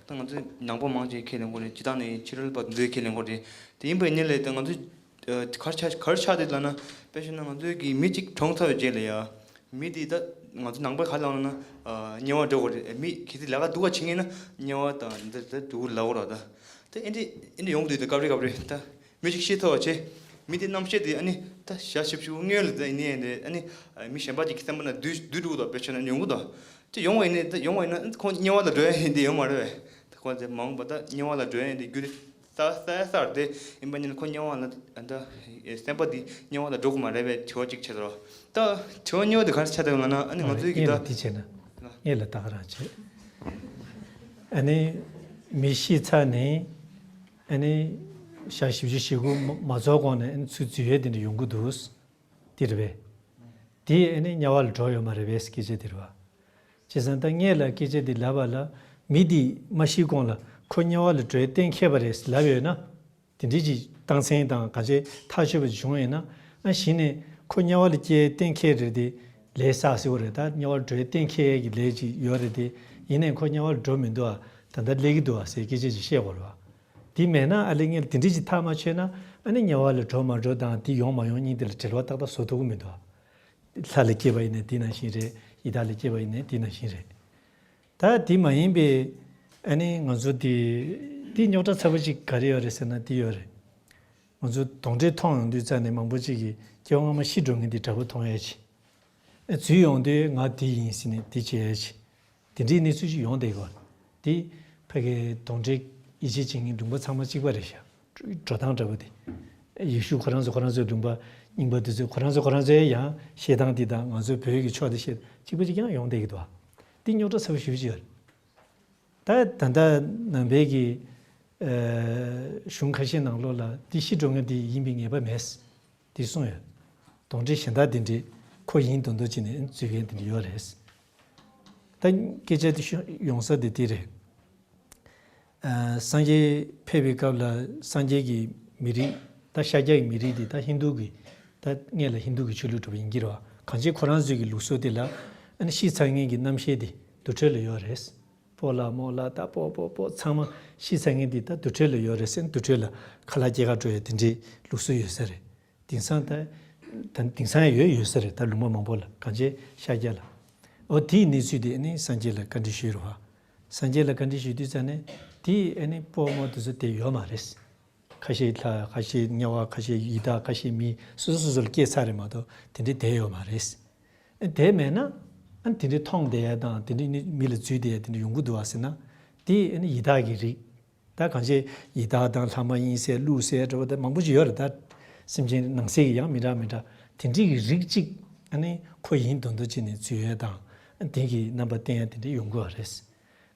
ད་ང་ཚོའི་ནང་པ་མང་ཆེ་ཁས་ལེན་གོ་རེད། སྤྱི་བཏང་ནས་ཕྱི་རོལ་པ་འདི་ཁས་ལེན་གོ་རེད། དེ་ཡིན་པའི་ཉིན་ལས་ད་ང་ཚོའི། གར་ཆ་གར་ཆ་དེ་ལ་ན་དཔེ་བཤད་ན་ང་ཚོའི་གི་མི་གཅིག་གྲོངས་ཚར་བའི་རྗེས་ལ་ཡ། མི་དེ་ད་ང་ཚོ་ནང་པའི་ག་ལ་ན་དམྱལ་བ་འགྲོ་དགོས་རེད། མི་གལ་སྲིད་ལས་ཀ་སྡུག་པ་བྱེད་ངེས་ན་དམྱལ་བ་དང་འདི་འདི་འགྲོ་ལ་འོ་ར། ད་ད་ཨེ་འདྲི་ཨེ་འདྲི་ཡོང་གི་འདུག་ད་སྐབས་རེ་སྐབས་རེ་ད་མི་གཅིག་ཤི་ཐུབ་པ་བྱེད། མི་དེ་རྣམ་ཤེས་དེ་ཨ་ནི་ད་ཞག་བཞི་བཅུ་སྔོན་ལ་ད་ཨེ་ནི་ཨེ་འདྲི་ཨ་ནི་མི་གཞན་པ་ཅིག་གི་སེམས་པ་ན་བསྡུས་བསྡུས་འགྲོ་གི་འདུག་དཔེ་བྱས་ན་ཡོང་གི་འདུག་དེ་ཡོང་བ་ཡིན་ནའི་ད་ཡོང་བ་ཡིན་ན་ཁོང་དམྱལ་བ་ལ་འགྲོ་ཡ་ཡིན་དེ་ཡོད་མ་རེད་པས། ད་ཁོང་ཚོས་མ་འོངས་པ་ད་དམྱལ་བ་ལ་འགྲོ་ཡ་ཡིན་དེ་རྒྱུ་དེ་ས་ས་སར་དེ་ཡིན་པ་ཉིད་ཁོང་དམྱལ་བ་ལ་ད་སེམས་པ་དེ་དམྱལ་བ་ལ་འགྲོ་གི་མ་རེད་པས། དྲི་བ་གཅིག་བྱས་ད་རོགས། ད་དྲི་བ་གཉིས་པ་དེ་ག་རེ་ཆགས་འདུག་ལབ་ན་ཨ་ནི་ང་ཚོའི་གི་ད་དེ་བྱས་ན་ངས་ལ་ད་ག་རང་བྱས། ཨ་ནི་མི་ཤི་ཚར་ནས་ཨ་ནི་ཞག་བཞི་བཅུ་ཞེ་དགུ་མ་རྫོགས་གོང་ནས་ཨ་ནི་ཚུར་འཛུལ་ཡས་དེ་འདྲ་ཡོང་གི་འདུག་དེ་རེད་པས། དེ་ཨ་ནི་དམྱལ་བ་ལ་འགྲོ་ཡོད་མ་རེད་པས་སྐད་ཆ་དེ་རེད་བ། བྱས་ཙང་ད་ངས་ལ་སྐད་ཆ་འདི་ལབ་པ་ལ་མི་འདི་མ་ཤི་གོང་ལ་ཁོ་དམྱལ་བ་ལ་འགྲོ་ཡ་གཏན་འཁེལ་བ་རེད་ལབ་ཡོད་ན། དེ་འདྲའི་ཅིག་རྟགས་མཚན་དང་གང་ཅི་ཐག་ཆོད་པ་བྱུང་ཡོད་ན། ཨ་གཞི་ནས་ཁོ་དམྱལ་བ་ལ་སྐྱེ་ཡ་གཏན་འཁེལ་རེད་དེ། ལས་བསགས་ཟེར་བ་རེད། ད་དམྱལ་བ་ལ་འགྲོ་ཡ་གཏན་འཁེལ་ཡ་གི་ལས་ཅིག་ཡོད་རེད་དེ། ཡིན་ནའི་ཁོ་དམྱལ་བ་ལ་འགྲོ་མི་འདུག་ཨ། ད་ལྟ་སླེབས་ཀྱི་འདུག་ཨ་ཟེར་སྐད་ཆ་ཅིག་བཤད་དགོས་རེད་བ། དེ་མེད་ན་ཨ་ལས་ངས་དེ་འདྲའི་ཅིག་ཐག་མ་ཆོད་ན་ཨ་ནི་དམྱལ་བ་ལ་འགྲོ་མ་འགྲོ་དང་དེ་ཡོང་མ་ཡོང་གཉིས་དེ་ལ་འབྲེལ་བ་ཏག་ཏག་བཟོ་ཐུབ་ཀྱི་མི་འདུག་ཨ། ལྷ་ལ་སྐྱེས་པ་ཡིན་ནའི་དེ་ནང་བཞིན་རེད། ཡི་དྭགས་ལ་སྐྱེས་པ་ཡིན་ནའི་དེ་ནང་བཞིན་རེད། ད་དེ་མ་ཡིན་པའི་ཨ་ནི་ང་ཚོ་དེ་དེ་རྙོག་དྲ་ཚ་པོ་ཅིག་ག་རེ་ཡོད་རེད་ཟེར་ན་དེ་ཡོད་རེད། ང་ཚོ་གདོན་འདྲེ་མཐོང་ཡོང་དུས་ཙ་ནས་མང་པོ་ཅིག་གིས་སྐྱེ་བ་སྔ་མ་ཤི་འགྲོ་མཁན་དེ་འདྲ་པོ་མཐོང་ཡས་ཅིག་ཨ་འཛུལ་ཡོང་དུས་ང་དེ་ཡིན་ཟེར་ནས་དེ་བྱས་ཡས་ཅིག་དེ་འདྲའི་གནས་ཚུལ་ཅིག་ཡོང་བསྡད་ཀྱི་ཡོད་རེད། དེ་ཕ་གིའི་གདོན་འདྲེ་ཡིད་ཆེས་བྱེད་མཁན་ལུང་པ་ཚང་མ་གཅིག་པ་རེད་ཤག་འགྲོ་སྟངས་འདྲ་པོ་དེ། ཡེ་ཤུ་ཁོ་རང་ཚོ་ཁོ་རང་ཚོའི་ལུང་པ་རྙིང་པ་དེ་ཚོས་ཁོ་རང་ཚོ་ཁོ་རང་ཚོའི་ཡང་བཤད་སྟངས་དེ་དང་ང་ཚོའི་བོད་ཀྱི་ཕྱོགས་དེ་བཤད་གཅིག་པ་གཅིག་རྐྱང་ཡོང་བསྡད་ཀྱི་འདུག་བ། དེ་རྙོག་དྲ་ཚ་པོ་ཞེ་པོ་ཅིག་ཡོད་རེད། ད་ད་ལྟ་ནང་པའི་གི་ཨ་གཞུང་ཁ་ཤས་ནང་ལོགས་ལ་དེ་ཤི་འགྲོ་མཁན་དེ་ཡིན་པའི་ངེས་པ་མེད། དེ་གསུངས་ཡོད། གདོན་འདྲེ་གཞན་དག་དེ་འདྲས་ཁོ་ཡིན་མདོག་མདོག་བྱས་ནས་འཛུལ་མཁན་དེ་འདྲ་ཡོད་རེད། ད་སྐད་ཆ་དེ་ཤོད་ཡོང་ས་དེ་དེ་རེད། ཨ་སངས་རྒྱས་ཕེབས་པའི་སྐབས་ལ་སངས་རྒྱས་ཀྱི་མི་རིགས་ད་ཤཱཀྱ་ཡི་མི་རིགས་དེ་ད་ཧིན་རྡུ་གི་ད་སྔོན་ལ་ཧིན་རྡུ་གི་ཆོས་ལུགས་འདྲ་པོ་ཡིན་གྱི་རེད་བ། གང་ཅི་ཁོ་རང་ཚོའི་གི་ལུགས་སྲོལ་དེ་ལ་ཨ་ནི་ཤི་ཚར་མཁན་གྱི་རྣམ་ཤེས་དེ་དུར་ཁྲོད་ལ་ཡོད་རེད། སྤོ་ལགས་རྨོ་ལགས་ད་སྤོ་སྤོ་སྤོ་ཚང་མ་ཤི་ཚར་མཁན་དེ་ད་དུར་ཁྲོད་ལ་ཡོད་རེད་ཟེར་ནས་དུར་ཁྲོད་ལ་ཁ་ལག་སྐྱེལ་གར་འགྲོ་ཡ་དེ་འདྲའི་ལུགས་སྲོལ་ཡོད་ས་རེད། དེང་སང་ད་ད་དེང་སང་ཡང་ཡོད་ཡོད་ས་རེད། ད་ལུང་པ་མང་པོ་ལ་གང་ཅི་ཤཱཀྱ་ལ། འོ་དེའི་གནས་ཚུལ་དེ་ནི་སངས་རྒྱས་ལ་བཀའ་འདྲི་ཞུས་རེད་བ། སངས་རྒྱས་ལ་བཀའ་འདྲི་ཞུས་དུས་ཙ་ནས་དེ་ཨ་ནི་སྤོ་རྨོ་དེ་ཚོ་དེ་ཡོད་མ་རེད། ཁ་ཤས་ལྷ་ཁ་ཤས་དམྱལ་བ་ཁ་ཤས་ཡི་དྭགས་ཁ་ཤས་མི་སོ་སོ་སོ་སོ་ལ་སྐྱེས་ཚར་རེད་མ་གཏོགས་དེ་འདྲའི་བསྡད་ཡོད་མ་རེད། དེ་མེད་ན་ཨ་ནི་དེ་འདྲའི་མཐོང་བསྡད་ཡ་དང་དེ་འདྲའི་མི་ལ་འཛུལ་བསྡད་ཡ་དེ་འདྲ་ཡོང་གི་འདུག་བ་ཟེར་ན་དེ་ཨ་ནི་ཡི་དྭགས་ཀྱི་རིགས། ད་གང་ཅི་ཡི་དྭགས་དང་ལྷ་མ་ཡིན་ཟེར་ཀླུ་ཟེར་འདྲ་པོ་ད་མང་པོ་ཅིག་ཡོད་རེད། ད་སེམས་ཅན་ནང་གསེས་ཀྱི་ཡང་མི་འདྲ་མི་འདྲ་དེ་འདྲའི་གི་རིགས་གཅིག་ཨ་ནི་ཁོ་ཡིན་མདོག་མདོག་བྱས་ནས་འཛུལ་ཡས་དང་དེ་གི་རྣམ་པ་བསྟན་ཡ་དེ་འདྲ་ཡོང་གི་ཡོད་རེད།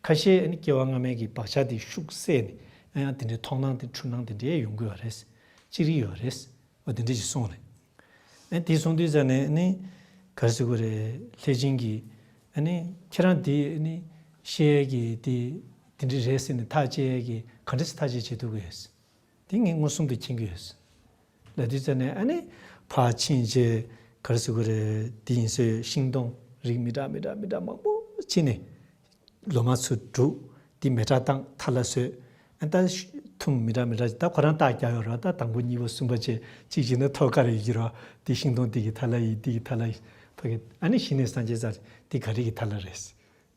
ཁ་ཤས་ཨ་ནི་སྐྱེ་བ་སྔ་མའི་གི་བག་ཆགས་དེ་ཤུགས་སད་ནས་ཨ་ཡང་དེ་འདྲའི་མཐོང་སྣང་དེ་འཁྲུལ་སྣང་དེ་འདྲའི་ཡོང་གི་ཡོད་རེད། ཅི་རིགས་ཡོད་རེད། འོ་དེ་འདྲ་ཞིག་གསུངས་རེད། ཨ་དེ་གསུངས་དུས་ཙ་ནས་ནི་ག་རེ་ཟེར་དགོས་རེད། ལྷས་བྱིན་གྱིས་ཨ་ནི་ཁྱེད་རང་དེ་ནི་ཤེས་ཡས་ཀྱི་དེ་དེ་འདྲ་རེད་ཟེར་ནས་ཐག་བཅད་ཡས་ཀྱི་ག་འདྲ་སེ་ཐག་བཅད་བྱེད་ཐུབ་ཀྱི་ཡོད། དེ་ངས་མངོན་སུམ་དུ་མཁྱེན་གྱི་ཡོད། ལབ་དུས་ཙ་ནས་ཨ་ནི་ཕར་ཕྱིན་བྱས་ག་རེ་ཟེར་དགོས་རེད། དེ་ཡིན་ཟེར་ཤིང་སྡོང་རིགས་མི་འདྲ་མི་འདྲ་མི་འདྲ་མང་པོ་ཕྱིན་ནས། ལོ་མ་ཚུར་བསྒྲུགས། དེ་མེ་སྲེག་བཏང་ཐལ་བ་བཟོས། ཨ་ད་ཐུམ་མི་འདྲ་མི་འདྲ་ཞིག་ད་ཁོ་རང་རྟགས་རྒྱག་ཡོད་རེད། ད་དང་པོ་གཉིས་པ་གསུམ་པ་བྱས་གཅིག་བྱས་ན་ཐོག་ཁ་རེ་ཡོད་ཀྱི་རེད། དེ་ཤིང་སྡོང་དེ་གི་ཐལ་བ་ཡིན། དེ་གི་ཐལ་བ་ཡིན། ཕ་གི་ཨ་ནི་གཞི་ནས་སངས་རྒྱས་ས་རེད། དེ་ག་རེ་གི་ཐལ་བ་རེད།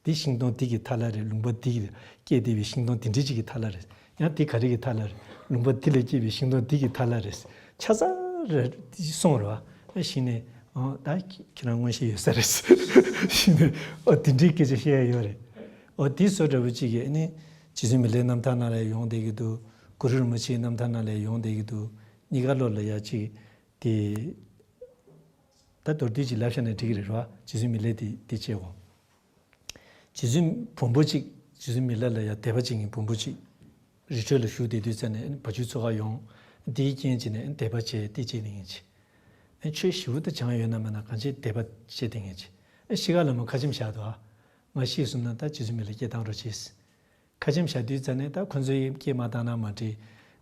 དེ་ཤིང་སྡོང་དེ་གི་ཐལ་བ་རེད། ལུང་པ་དེ་གི་སྐྱེས་བསྡད་པའི་ཤིང་སྡོང་དེ་འདྲ་ཅིག་གི་ཐལ་བ་རེད། ཡང་དེ་ག་རེ་གི་ཐལ་བ་རེད། ལུང་པ་དེ་ལ་སྐྱེས་པའི་ཤིང་སྡོང་དེ་གི་ཐལ་བ་རེད། ཆ་ཚང་རེད་སོང་རེད་བ། ཨ་གཞི་ནས་ཨོ་ད་ཁྱེད་རང་མངོན་ཤེས་ཡོད་ས་རེད། གཞི་ནས་ཨོ་དེ་འདྲའི་སྐད་ཆ་བཤད་ཡ་ཡོད་རེད། ཨོ་དེ་བཟོ་འདྲ་པོ་ཅིག་གི་ཨ་ནི་རྗེ་བཙུན་མི་ལའི་རྣམ་ཐར་ནང་ལ་ཡོང་བསྡད་ཀྱི་འདུག་གུ་རུ་རིན་པོ་ཆེའི་རྣམ་ཐར་ནང་ལ་ཡོང་བསྡད་ཀྱི་འདུག་གཉིས་ཀ་ལོགས་ལ་ཡ་ཅིག་དེ། ད་མདོར་བསྡུས་ཅིག་ལབ་བཞག་ན་འགྲིག་གི་རེད་བ། རྗེ་བཙུན་མི་ལའི་དེ་དེ་བྱས་འོ། རྗེ་བཙུན་བོན་པོ་གཅིག་རྗེ་བཙུན་མི་ལ་ལ་ཡ་དད་པ་བྱེད་མཁན་བོན་པོ་གཅིག་རི་ཁྲོད་ལ་བཞུགས་བསྡད་དུས་ཙ་ནས་བ་ཕྱུགས་ཚོ་ཁ་ཡོང་། དེའི་རྐྱེན་བྱས་ནས་དད་པ་བྱས་དེ་བྱས་ནས་ངེས་ཆེ། ཆོས་ཞེ་པོ་ད་སྦྱངས་ཡོད་ན་མེད་ན་གང་བྱས་དད་པ་བྱས་དེ་ངེས་ཆེ། ཤི་ཁ་ལ་མོ་ཁ་ཆེམས་བཞག་འདུག་ང་ཤི་སོང་ན་ད་རྗེ་བཙུན་མི་ལ་སྐད་བཏང་རོགས་བྱས། ཁ་ཆེམས་བཞག་དུས་ཙ་ནས་ད་ཁོ་ཚོའི་སྐད་མ་བཏང་ན་མ་འགྲིག་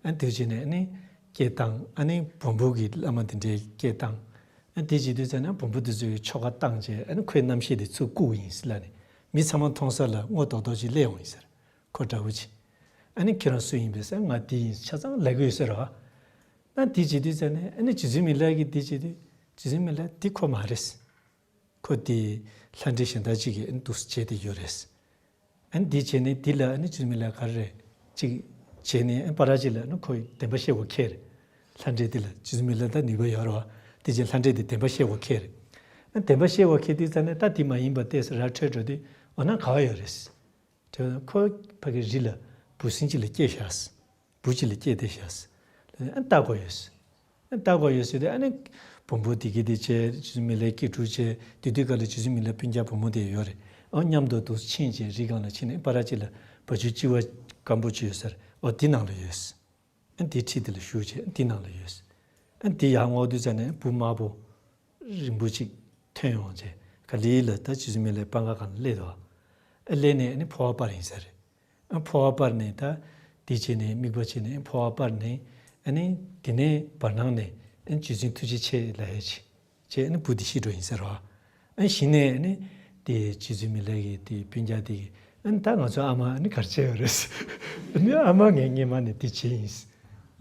ཨ་དེ་བྱས་ནས་ཨ་ནི་སྐད་བཏང་། ཨ་ནི་བོན་པོ་གི་བླ་མ་དེ་འདྲའི་སྐད་བཏང་། ཨ་དེ་བྱེད་དུས་ཙ་ནས་བོན་པོ་དེ་ཚོའི་ཆོ་ག་བཏང་བྱས་ཨ་ནི་ཁོའི་རྣམ་ཤེས་དེ་ཚུར་བཀུག་ཡིན་ཟེར་ལབ་ནས་མི་ཚང་མ་མཐོང་ས་ལ་སྔོ་ཏོག་ཏོག་ཅིག་སླེབས་ཡོང་ཡིན་ཟེར། ཁོ་འདྲ་བོ་ཅིག་ཨ་ནི་ཁྱེད་རང་སུ་ཡིན་པས་ཟེར། ང་དེ་ཡིན་ཆ་ཚང་ལབ་གི་ཡོད་ཟེར་རོ། ཨ་དེ་བྱེད་དུས་ཙ་ནས་ཨ་ནི་རྗེ་བཙུན་མི་ལ་གིས་དེ་བྱེད་དུས་རྗེ་བཙུན་མི་ལ་དེ་ཁོ་མ་རེད། ཁོ་དེ་ལྷ་འདྲེ་གཞན་དག་ཅིག་གིས་འདུག་སེ་བྱས་ཏེ་ཡོད་རེད། ཨ་ནི་དེ་བྱས་ནས་དེ་ལ་ཨ་ནི་རྗེ་བཙུན་མི་ལ་ག་རེ་རེད་ཅིག་བྱས་ནས་ཨ་ནི་པ་ར་ཅིག་ལ་ཨ་ནི་ཁོས་བདེན་པ་བཤད་དགོས་ཁེལ་རེད། ལྷ་འདྲེ་དེ་ལ་རྗེ་བཙུན་མི་ལ་ད་ནུས་པ་ཡོད་རེད་བ། དེ་བྱས་ལྷ་འདྲེ་དེ་བདེན་པ་བཤད་དགོས་ཁེལ་རེད། ཨ་ནི་བདེན་པ་བཤད་དགོས་ཁེལ་དུས་ཙ་ནས་ད་དེ་མ་ཡིན་པ་ཏོག་ཙམ་ར་འཕྲོད་འགྲོ་དུས་འོ་ན་ག་བ་ཡོད་རེད། དེ་ཁོ་ཕ་གི་རི་ལ་འབུ་སྲིན་ཅིག་ལ་སྐྱེས་ཤག་འབུ་ཅིག་ལ་སྐྱེས་བསྡད་ཤག་ཨ་ལྟ་དགོས་ཡོད། ཨ་ལྟ་དགོས་ཡོད་ཟེར་དུས་ཨ་ནི་བོན་པོ་དེ་གི་དེ་བྱས་རྗེ་བཙུན་མི་ལའི་སྐྱེས་དྲུང་བྱས། དེ་དུས་སྐབས་ལ་རྗེ་བཙུན་མི་ལའི་སྤུན་ཀྱག་བུ་མོ་དེ་ཡོད་རེད། ཨ་མཉམ་དུ་འདུག་ཕྱིན་བྱས་རི་སྒང་ལ་ཕྱིན་ནས་པ་ར་ཅིག་ལ་བ་ཕྱུགས་ལྕི་བ་སྐམ་པོ་ཅིག་ཡོད་ཟེར། ཨོ་དེ་ནང་ལ་ཡོད། ཨ་དེ་ཁྲིད་དེ་ལ་བཞུགས་བྱས་དེ་ནང་ལ་ཡོད། ཨ་དེ་ཡར་སྔོག་དུས་ཙ་ནས་འབུ་དམར་པོ་རིང་པོ་ཅིག་ཐོན་ཡོང་བྱས་ག་ལེ་ལ་ད་རྗེ་བཙུན་མི་ལའི་པང་ཁ་སྒང་ལ་སླེབས་འདུག་ཨ་སླེབས་ནས་ཨ་ནི་འཕོ་བ་སྤར་ཡིན་ས་རེད། ཨ་འཕོ་བ་སྤར་ནས་ད་དེ་བྱས་ནས་དམིགས་པ་བྱས་ནས་འཕོ་བ་སྤར་ནས་ཨ་ནི་དེ་ནས་བར་སྣང་ནས་ཨ་ནི་རྗེ་བཙུན་ཐུགས་རྗེ་ཆེ་ལབ་ཡས་བྱས། བྱས་ཨ་ནི་བུ་དེ་ཤི་འགྲོ་ཡིན་ཟེར་བ། ཨ་གཞི་ནས་ཨ་ནི་དེ་རྗེ་བཙུན་མི་ལ་གི་དེ་སྤུན་ཀྱག་དེ་གིས་ཨ་ནི་ད་ང་ཚོ་ཨ་མ་ཨ་ནི་ག་རེ་བྱས་ཡོད་རེད། ཨ་ནི་ཨ་མ་ངས་སྔས་མ་ནས་དེ་བྱས་ཡིན་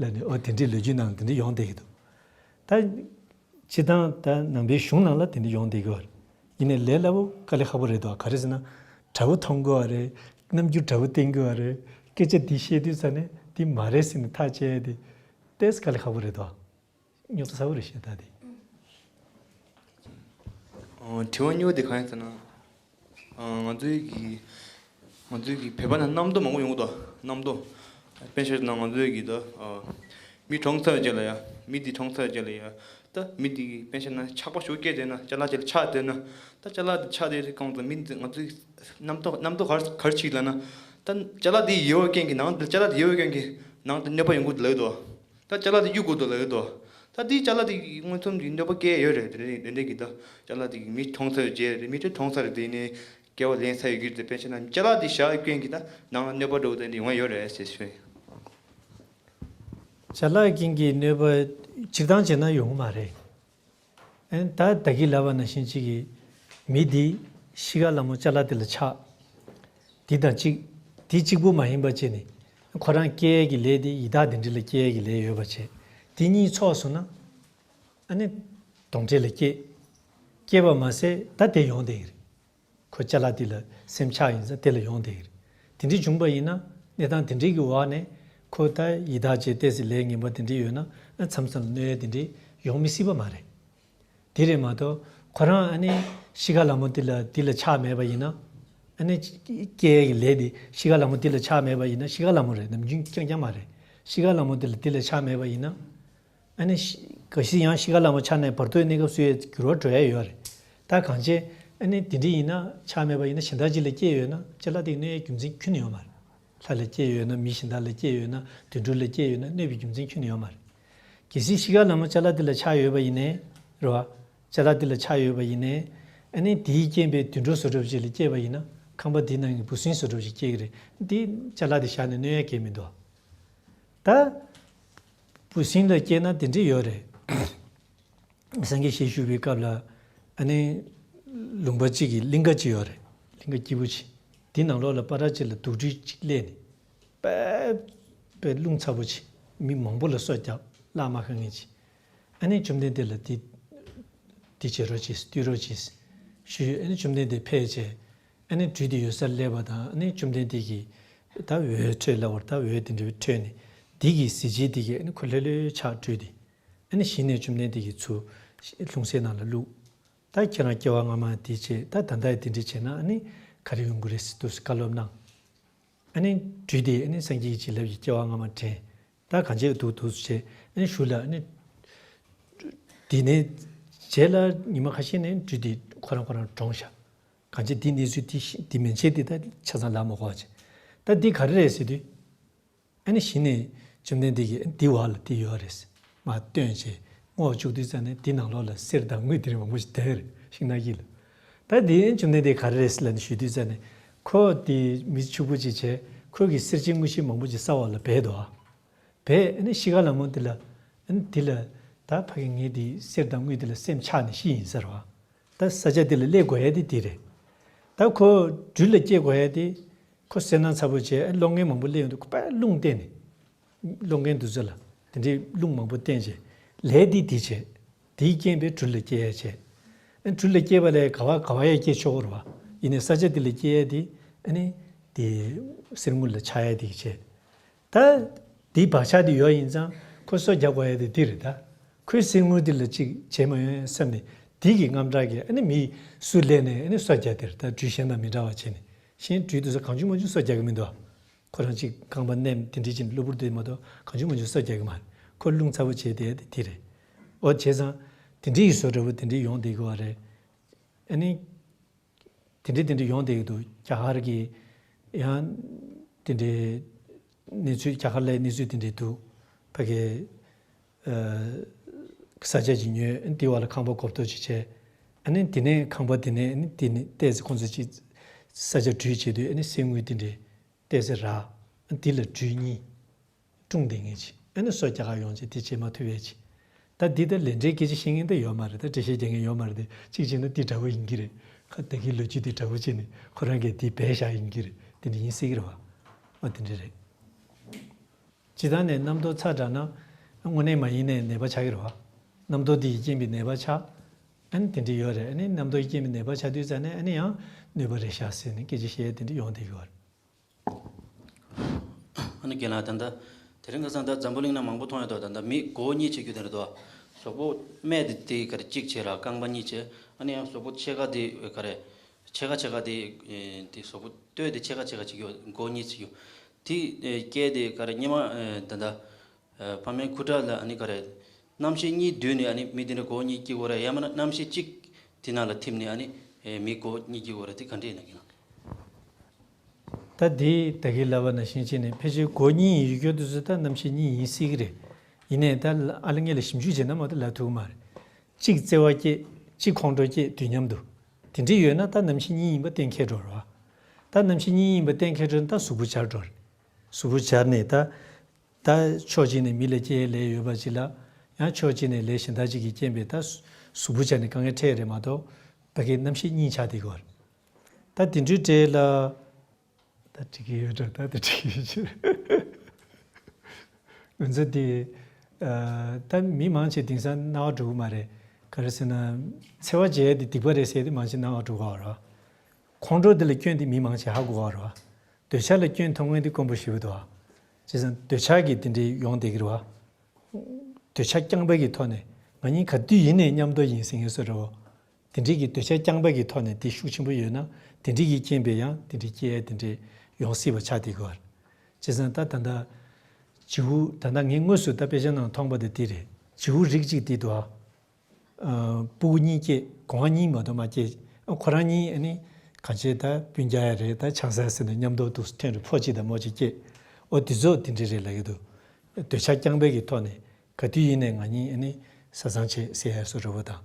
ལབ་ནས་ཨོ་དེ་འདྲའི་ལོ་རྒྱུས་ནང་དེ་འདྲ་ཡོང་བསྡད་ཀྱི་འདུག་ད་སྤྱིར་བཏང་ད་ནང་པའི་གཞུང་ནང་ལ་དེ་འདྲ་ཡོང་བསྡད་ཀྱི་ཡོད་རེད། ཡིན་ནའི་ལས་སླ་པོ་དཀའ་ལས་ཁག་པོ་རེད་འདུག་ག་རེ་ཟེར་ན་དྲ་བ་མཐོང་དགོས་པ་རེད། རྣམ་འགྱུར་འདྲ་པོ་བསྟན་དགོས་པ་རེད། སྐད་ཆ་འདི་བཤད་དུས་ཙ་ནས་འདི་མ་རེད་ཟེར་ནས་ཐག་བཅད་ཡ་དེ་ཏོག་ཙམ་དཀའ་ལས་ཁག་པོ་རེད་འདུག་རྙོག་དྲ་ཚ་པོ་རེད་ཤག་ད་དེ། ཨ་དྲི་བ་གཉིས་པ་དེ་གང་ཡིན་ཟེར་ན། ཨ་ང་ཚོའི་གི་ང་ཚོའི་གི་བོད་པ་ནང་རྣམ་རྟོག་མང་པོ་ཡོང་གི་འདུག་རྣམ་རྟོག་དཔེ་བཞག་ན་ང་ཚོའི་གི་ད་ཨ་མི་གྲོངས་ཚར་བའི་རྗེས་ལ་ཡ། མི་དེ་གྲོངས་ཚར་བའི་རྗེས་ལ་ཡ། ད་མི་དེ་གི་དཔེ་བཞག་ན་ཆག་པ་ཞིག་སྐྱེས་བསྡད་ན་ཅ་ལག་ཅིག་ལ་ཆགས་བསྡད་ན། ད་ཅ་ལག་དེ་ཆགས་བསྡད་དུས་གང་དུ་མི་དེ་ང་ཚོའི་རྣམ་རྟོག་རྣམ་རྟོག་ག་རེ་ག་རེ་བྱེད་ལབ་ན། ད་ཅ་ལག་དེ་ཡོད་པའི་རྐྱེན་གྱིས་ནང་དུ་ཅ་ལག་དེ་ཡོད་པའི་རྐྱེན་གྱིས་ནང་དུ་གནོད་པ་ཡོང་གི་ལབ་འདུག་ད་ཅ་ལག་དེ་གཡུག་དགོས་འདུག་ལབ་ཡོད་དོ། ད་དེའི་ཅ་ལག་དེ་མངོན་སུམ་གྱི་གནོད་པ་སྐྱེལ་ཡོད་རེད། དེ་འདྲ་དེ་འདྲ་གི་ད་ཅ་ལག་དེ་མི་གྲོངས་ཚར་རྗེས་རེད། མི་དེ་གྲོངས་ཚར་རེད། དེ་ནས་སྐྱེ་བ་ལེན་ཚར་ཡོད་ཀྱི་རེད། དེ་དཔེ་བྱས་ན་ཅ་ལག་དེ་བཞག་རྐྱེན་གྱིས་ད་ནང་ལ་གནོད་པ་འགྲོ་དེ་འདྲ་ཡོང་ཡ་ཡོད་རེད་ཟེར་ཞུ། ཅ་ལག་རྐྱེན་གྱིས་གནོད་པ་སྤྱིར་བཏང་བྱས་ན་ཡོང་གི་མ་རེད། ཨན་ད་ད་གིན་ལབ་པ་ནང་བཞིན་གཅིག་གིས་མི་འདི་ཤི་ཁ་ལ་མོ་ཅ་ལག་དེ་ལ་ཆགས། འདི་དང་གཅིག་འདི་གཅིག་པུ་མ་ཡིན་པ་བྱས་ནས་ཁོ་རང་སྐྱེ་ཡས་ཀྱི་ལས་དེ་ཡི་དྭགས་དེ་འདྲ་ལ་སྐྱེ་ཡས་ཀྱི་ལས་ཡོད་པ་བྱས། དེ་གཉིས་ཚོགས་སོང་ན་ཨ་ནི་གདོན་འདྲེ་ལ་སྐྱེ། སྐྱེས་པ་མ་ཟད་ད་དེ་ཡོང་བསྡད་ཀྱི་རེད། ཁོ་ཅ་ལག་དེ་ལ་སེམས་ཆགས་ཡིན་ཙང་དེ་ལ་ཡོང་བསྡད་ཀྱི་རེད། དེ་འདྲ་བྱུང་པ་ཡིན་ན་གནས་སྟངས་དེ་འདྲའི་གི་འོག་ནས་ཁོ་ད་ཡི་དྭགས་བྱས་ཏོག་ཙམ་ལས་ངན་པ་དེ་འདྲ་ཡོད་ན་ཨ་མཚམས་མཚམས་ལ་གནོད་ཡ་དེ་འདྲ་ཡོང་མི་སྲིད་པ་མ་རེད། དེ་རེད་མ་གཏོགས་ཁོ་རང་ཨ་ནི་ཤི་ཁ་ལ་མོ་དེ་ལ་དེ་ལ་ཆགས་མེད་པ་ཡིན་ན། ཨ་ནི་སྐྱེ་ཡ་གི་ལས་དེ་ཤི་ཁ་ལ་མོ་དེ་ལ་ཆགས་མེད་པ་ཡིན་ན་ཤི་ཁ་ལ་མོ་རེད། ནམ་རྒྱུན་རྐྱང་རྐྱང་མ་རེད། ཤི་ཁ་ལ་མོ་དེ་ལ་དེ་ལ་ཆགས་མེད་པ་ཡིན་ན། ཨ་ནི་ཤི་གལ་སྲིད་ཡང་ཤི་ཁ་ལ་མོ་ཆགས་ནས་བར་དོའི་གནས་སྐབས་སུ་ཡང་འགྱུར་བ་འགྲོ་ཡ་ཡོད་རེད། ད་གང་བྱས་ཨ་ནི་དེ་འདྲ་ཡིན་ན་ཆགས་མེད་པ་ཡིན་ན་གཞན་དག་ཅིག་ལ་སྐྱེས་ཡོད་ན་ཅ་ལག་དེ་གནོད་ཡའི་རྒྱུ་མཚན་ཁྱོན་ནས་ཡོད་མ་རེད། ལྷ་ལ་སྐྱེས་ཡོད་ན་མི་གཞན་དག་ལ་སྐྱེས་ཡོད་ན་དུད་འགྲོ་ལ་སྐྱེས་ཡོད་ན་གནོད་པའི་རྒྱུ་མཚན་ཁྱོན་ནས་ཡོད་མ་རེད། གལ་སྲིད་ཤི་ཁ་ལ་མོ་ཅ་ལག་དེ་ལ་ཆགས་ཡོད་པ་ཡིན་ནའི་རེད་བ། ཅ་ལག་དེ་ལ་ཆགས་ཡོད་པ་ཡིན་ནའི་ཨ་ནི་དེའི་རྐྱེན་པས་དུད་འགྲོ་བཟོ་འདྲ་པོ་ཅིག་ལ་སྐྱེས་པ་ཡིན་ན་ཁང་པ་དེའི་ནང་གི་འབུ་སྲིན་བཟོ་འདྲ་པོ་ཅིག་སྐྱེ་གི་རེད། དེ་ཅ་ལག་དེ་བཞག་ནས་གནོད་ཡ་གང་ཡང་མི་འདུག་ད་ སྤུ་ཟིང་ལ་སྐྱེས་ན་དེ་འདྲས་ཡོད་རེད། སངས་རྒྱས་ཞལ་བཞུགས་པའི་སྐབས་ལ་ཨ་ནི་ལུང་པ་གཅིག་གི་གླིང་ག་གཅིག་ཡོད་རེད། གླིང་ག་སྐྱིད་པོ་ཆེ། དེ་ནང་ལོགས་ལ་པ་ར་གཅིག་ལ་དུག་སྦྲུལ་གཅིག་སླེབས་ནས་དཔེ་དཔེ་རླུང་ཚ་པོ་ཆེ། མི་མང་པོ་ལ་སོ་རྒྱག་བརླག་མ་ཁ་ངེས་ཆེ། ཨ་ནི་བཅོམ་ལྡན་འདས་ལ་དེ་དེ་བྱེད་རོགས་གྱིས་བཏུལ་རོགས་གྱིས་ཞུས། ཨ་ནི་བཅོམ་ལྡན་འདས་ཕེབས་བྱས་ཨ་ནི་སྦྲུལ་དེ་ཡོད་སར་སླེབས་པ་དང་ཨ་ནི་བཅོམ་ལྡན་འདས་ཀྱིས་ད་འོད་འཕྲོས་ལབ་པར་ད་འོད་དེ་འདྲ་འཕྲོས་ནས་དེ་གི་གཟི་བརྗིད་དེ་གིས་ཨ་ནི་ཁོ་ལྷོད་ལྷོད་ཆགས་སྦྲུལ་དེ། ཨ་ནི་གཞི་ནས་བཅོམ་ལྡན་འདས་ཀྱིས་ཚུར་ལྷུང་བཟེད་ནང་ལ་བླུགས། ད་ཁྱེད་རང་སྐྱེ་བ་སྔ་མ་དེ་བྱས་ད་ད་ལྟ་དེ་འདྲ་བྱས་ན་ཨ་ནི་ག་རེ་ཡོང་གི་རེད་ཟེར་དུས་བཀའ་སློབ་གནང་། ཨ་ནི་སྦྲུལ་དེས་ཨ་ནི་སངས་རྒྱས་ཀྱི་བྱིན་རླབས་ཀྱིས་སྐྱེ་བ་སྔ་མ་དྲན། ད་གང་བྱས་འདུག་འདུག་བྱས་ཨ་ནི་གཞུག་ལ་ཨ་ནི། དེ་ནས་རྗེས་ལ་ཉི་མ་ཁ་ཤས་ནས་སྦྲུལ་དེ་ཁོ་རང་ཁོ་རང་གྲོངས་ཤག་གང་བྱས་དེ་གནས་ཚུལ་དེ་ཤེས་དེ་མན་ཆད་དེ་ད་ཆ་ཚང་ལབ་མ་དགོས་པ་བྱས། ད་འདི་ག་རེ་རེད་ཟེར་དུས། ཨ་ནི་གཞི་ནས་བཅོམ་ལྡན་འདས་ཀྱིས་འདི་བར་ལ་འདི་ཡོད་རེད་མར་སྟོན་བྱས་སྔོག་བཅུག་དུས་ཙ་ནས་འདི་ནང་ལོགས་ལ་གསེར་དང་དངུལ་དེ་རིང་མང་པོ་ཞིག་བསྡད་རེད་ཤིང་ནགས་དཀྱིལ་ལ། ད་འདི་བཅོམ་ལྡན་འདས་ག་རེ་རེད་ཟེར་ལབ་ནས་ཞུ་དུས་ཙ་ནས་ཁོ་དེ་མི་ཕྱུག་པོ་ཅིག་བྱས་ཁོ་གིས་གསེར་ཆེན་དངུལ་ཆེན་མང་པོ་ཅིག་ས་འོག་ལ་སྦས་འདུག་ཨ། སྦས་ཨ་ནི་ཤི་ཁ་ལ་མོ་འདི་ལ་ཨ་ནི་འདི་ལ་ད་ཕ་གི་ངས་འདི་གསེར་དང་དངུལ་འདི་ལ་སེམས་ཆགས་ནས་ཤི་ཡིན་ཟེར་བ། ད་ས་ཆ་འདི་ལ་སླེབས་དགོས་ཡ་དེ་འདི་རེད། ད་ཁོ་སྦྲུལ་ལ་སྐྱེ་དགོས་ཡ་དེ། ཁོ་སེར་སྣ་ཚ་པོ་བྱས་ཨ་སློང་མཁན་མང་པོ་སླེབས་ཡོང་དུས་ཁོ་པས་རླུང་བསྟན་ནས། སློང་མཁན་དེ་ཚོ་ལ་དེ་འདྲའི་རླུང་མང་པོ་བསྟན་བྱས། ལས་འདི་འདི་བྱས། དེའི་རྐྱེན་པས་སྦྲུལ་ལ་སྐྱེ་ཡ་བྱས། ཨ་སྦྲུལ་ལ་སྐྱེས་པ་ལས་ག་བ་ག་བ་ཡ་སྐྱེ་ཆོག་གི་རེད་བ། ཡིན་ནའི་ས་ཆ་དེ་ལ་སྐྱེ་ཡ་དེ་ཨ་ནི་དེ་གསེར་དངུལ་ལ་ཆགས་ཡ་དེ་བྱས། ད་དེའི་བག་ཆགས་དེ་ཡོད་ཡིན་ཙང་ཁོ་སོ་རྒྱག་དགོས་ཡ་དེ་འདི་རེད་ད། ཁོས་གསེར་དངུལ་འདི་ལ་ཅིག་བྱེད་མ་ཡོང་བསམ་ནས་དེ་གི་དངངས་སྐྲག་གིས་ཨ་ནི་མི་སུ་སླེབས་ནས་ཨ་ནི་སོ་རྒྱག་དེ་རེད་ད། སྦྲུལ་གཞན་དང་མི་འདྲ་བ་བྱས་ནས་གཞན་སྦྲུལ་དེ་ཚོ་གང་བྱུང་མང་བྱུང་སོ་རྒྱག་གི་མི་འདུག་ཁོ་རང་ཅིག་རྐང་པ་མནན་དེ་འདྲ་ཅིག་གློ་བུར་དུ་མ་གཏོགས་གང་བྱུང་མང་བྱུང་སོ་རྒྱག་གི་མ་རེད། ཁོ་རླུང་ཚ་པོ་བྱས་དེ་དེ་རེད། འོ་བྱས་ཙང་དེ་འདྲའི་བཟོ་འདྲ་པོ་དེ་འདྲའི་ཡོང་བསྡད་ཀྱི་ཡོད་རེད། ཨ་ནི། དེ་འདྲ་དེ་འདྲ་ཡོང་བསྡད་ཀྱི་འདུག་རྒྱ་གར་གྱི་ཡང་དེ་འདྲའི་གནས་ཚུལ་རྒྱ་གར་ལའི་གནས་ཚུལ་དེ་འདྲ་འདུག་ཕ་གི་ས་ཆ་ཅིག་ཉོས་དེའི་བར་ལ་ཁང་པ་སྒོ་ཐོག་ཅིག་བྱས། ཨ་ནི་དེ་ནས་ཁང་པ་དེ་ནས་ཨ་ནི་དེ་ནས་བལྟས་ཚེ་ཁོང་ཚོ་ཅིག་ས་ཆ་འདྲུད་བྱེད་དུས་ཨ་ནི་གསེར་དངུལ་དེ་འདྲ་བལྟས་ཚེ་རག་འདི་ལ་འདྲུད་གཉིས། ཀྲུང་དེ་ངེས་ཆེ། ཨ་ནི་སོ་རྒྱག་ག་ཡོང་ཆེ་དེ་བྱེད་མ་ཐུབ་པས་ཆེ། ད་འདི་ལྟར་ལས་འབྲས་སྐད་ཆ་བཤད་མཁན་ད་ཡོད་མ་རེད། ད་འགྲེལ་བཤད་རྒྱག་མཁན་ཡོད་མ་རེད་དེ་གཅིག་བྱས་ན་འདི་འདྲ་པོ་ཡིན་གྱི་རེད། ཁ་ད་གིན་ལོ་རྒྱུས་འདི་འདྲ་པོ་བྱས་ནས་ཁོ་རང་གིས་འདི་སྦས་བཞག་ཡིན་གྱི་རེད། དེ་འདྲ་ཡིན་སྲིད་ཀྱི་རེད་བ། ཨ་དེ་འདྲ་རེད། སྤྱིར་བཏང་ནས་རྣམ་རྟོག་ཚ་དྲགས་ན་དངོས་གནས་མ་ཡིན་ནའི་ནད་པ་ཆགས་ཀྱི་རེད་བ། རྣམ་རྟོག་འདི་ཡིས་རྐྱེན་པས་ནད་པ་ཆགས། ཨ་ནི་དེ་འདྲ་ཡོད་རེད། ཨ་ནི་རྣམ་རྟོག་ཡིས་རྐྱེན་པས་ནད་པ་ཆགས་དུས་ཙ་ནས་ཨ་ནི་ཡང་གནོད་པ་རེད་ཤག་ཟེར་ནས་སྐད་ཆ་བཤད་ཡ་དེ་འདྲ་ཡོང་བསྡད་ཀྱི་ཡོད་རེད། ཨ་ནི་རྒན་ལགས་ད་ལྟ་དེ་རིང་ཁ་སང་ད་འཛམ་བུ་གླིང་ན་མང་པོ་མཐོང་ཡོད་དོ། ད་ལྟ་མི་མགོ་བོ་གཉིས་བྱེད་རྒྱུ་དེ་རེད་དོ། གཟུགས་པོ་སྨད་དེ་དེ་ག་རེ་གཅིག་བྱས་ར་རྐང་པ་གཉིས་བྱས། ཨ་ནི་ཡང་གཟུགས་པོ་ཕྱེད་ཀ་དེ་ག་རེ་ཕྱེད་ཀ་ཕྱེད་ཀ་དེ་དེ་གཟུགས་པོ་སྟོད་དེ་ཕྱེད་ཀ་ཕྱེད་ཀ་བྱེད་རྒྱུ་མགོ་བོ་གཉིས་བྱེད་རྒྱུ། དེ་སྐད་དེ་ག་རེ་སྙེ་མ་ད་ལྟ། ཕ་མའི་ཁུ་ཁྲག་ལ་ཨ་ནི་ག་རེ། རྣམ་ཤེས་གཉིས་བསྡུས་ནས་ཨ་ནི་མི་དེ་འདྲ་མགོ་གཉིས་སྐྱེ་གི་རེད། ཡང་མིན་ན་རྣམ་ཤེས་གཅིག་དེ་ནང་ལ་ཐིམ་ནས་ཨ་ནི་མི་མགོ་གཉིས་སྐྱེ་གི་རེད། དེ་ག་འདྲ་ཡིན་ན་གི་ན། ད་དེ་ད་གིན་ལབ་པ་ནང་བཞིན་བྱས་ནས་ཕལ་ཆེར་མགོ་གཉིས་ཡོད་རྒྱུ་དེ་ཚོ་ད་རྣམ་ཤེས་གཉིས་ཡིན་སྲིད་ཀྱི་རེད། ཡིན་ནའི་ད་ཨ་ལ་ངེད་ལ་ཞིབ་འཇུག་བྱས་ན་མ་གཏོགས་ལབ་ཐུབ་ཀྱི་མ་རེད། གཅིག་བརྩེ་བ་སྐྱེས་གཅིག་ཁོང་ཁྲོ་སྐྱེས་དུས་མཉམ་དུ། དེ་འདྲ་ཡོད་ན་ད་རྣམ་ཤེས་གཉིས་ཡིན་པ་གཏན་འཁེལ་འགྲོ་རེད་བ། ད་རྣམ་ཤེས་གཉིས་ཡིན་པ་གཏན་འཁེལ་འགྲོ་ན་ད་གཟུགས་པོ་འབྱར་འགྲོ་རེད། གཟུགས་པོ་འབྱར་ནས་ད། ད་ཕྱོགས་གཅིག་ནས་མི་ལ་སྐྱེ་ཡས་ལས་ཡོད་པ་ཅིག་ལ། ཡང་ཕྱོགས་གཅིག་ནས་ལས་གཞན་དག་ཅིག་གི་རྐྱེན་པས་ད་གཟུགས་པོ་འབྱར་ནས་དཀའ་ངལ་འཕྲད་རེད་མ་གཏོགས། ད་གིན་རྣམ་ཤེས་གཉིས་ཆགས་བསྡད་ཀྱི་ཡོད་རེད། ད་དེ་འདྲའི་གྲས་ལ། ད་འགྲིག་གི་ཡོད་འགྲོ། ད་དེ་འགྲིག་གི་ཡོད་ཕྱིར། ང་ཚོ་དེ། ད་མི་མང་ཆེ་དེང་སང་སྣང་བ་འགྲོ་གི་མ་རེད། ག་རེ་ཟེར་ན། འཚེ་བ་བྱས་ཏེ་སྡིག་པ་རེད་ཟེར་ཏེ་མང་ཆེ་སྣང་བ་འགྲོ་གི་ཡོད་རེད། ཁོང་ཁྲོ་དེ་ལ་སྐྱོན་དེ་མི་མང་ཆེ་ཧ་གོ་གི་ཡོད་རེད། འདོད་ཆགས་ལ་སྐྱོན་མཐོང་མཁན་དེ་དཀོན་པོ་ཞེ་པོ་འདུག་བ། བྱས་ཙང་འདོད་ཆགས་ཀྱིས་དེ་འདྲའི་ཡོང་བསྡད་ཀྱི་རེད་བ། འདོད་ཆགས་རྐྱང་པ་གི་ཐོག་ནས་ང་གཉིས་ག་དུས་ཡིན་ནའི་མཉམ་དུ་ཡིན་ཟེར་མཁན་བཟོ་འདྲ་བོ། དེ་འདྲའི་གི་འདོད་ཆགས་རྐྱང་པ་གི་ཐོག་ནས་དེ་ཤུགས་ཆེན་པོ་ཡོད་ན་དེ་འདྲའི་གི་རྐྱེན་པས་ཡང་དེ་འདྲའི་སྐྱེ་ཡ་དེ་འདྲའི་ཡོང་སྲིད་པ་ཆགས་བསྡད་ཀྱི་ཡོད་རེད། བྱས་ཙང་ད་ད་ལྟ། བྱིའུ་ད་ལྟ་ངས་དངོས་སུ་ད་དཔེ་ཆ་ནང་མཐོང་པ་དེ་དེ་རེད། བྱིའུ་རིགས་གཅིག་དེ་འདུག་ཨ། སྤུ་གུ་གཉིས་སྐྱེས། སྒོ་ང་གཉིས་མ་གཏོགས་མ་སྐྱེས། ཨ་ཁོ་རང་གཉིས་ཨ་ནི་གང་བྱས་ད་སྤུན་ཀྱག་ཡ་རེད། ད་ཆང་ས་ཟེར་ནས་མཉམ་དུ་འདུག་ཐོན་རེ་ཕོ་གཅིག་དང་མོ་གཅིག་སྐྱེས། ཨོ་དེ་ཚོ་དེ་འདྲ་རེད་ལབ་ཀྱི་འདུག་འདོད་ཆགས་རྐྱང་པའི་གི་ཐོག་ནས་ག་དུས་ཡིན་ནའི་ང་གཉིས་ཨ་ནི་བཟའ་ཚང་བྱེད་ཟེར་ཡ་བཟོ་འདྲ་བོ་དང་།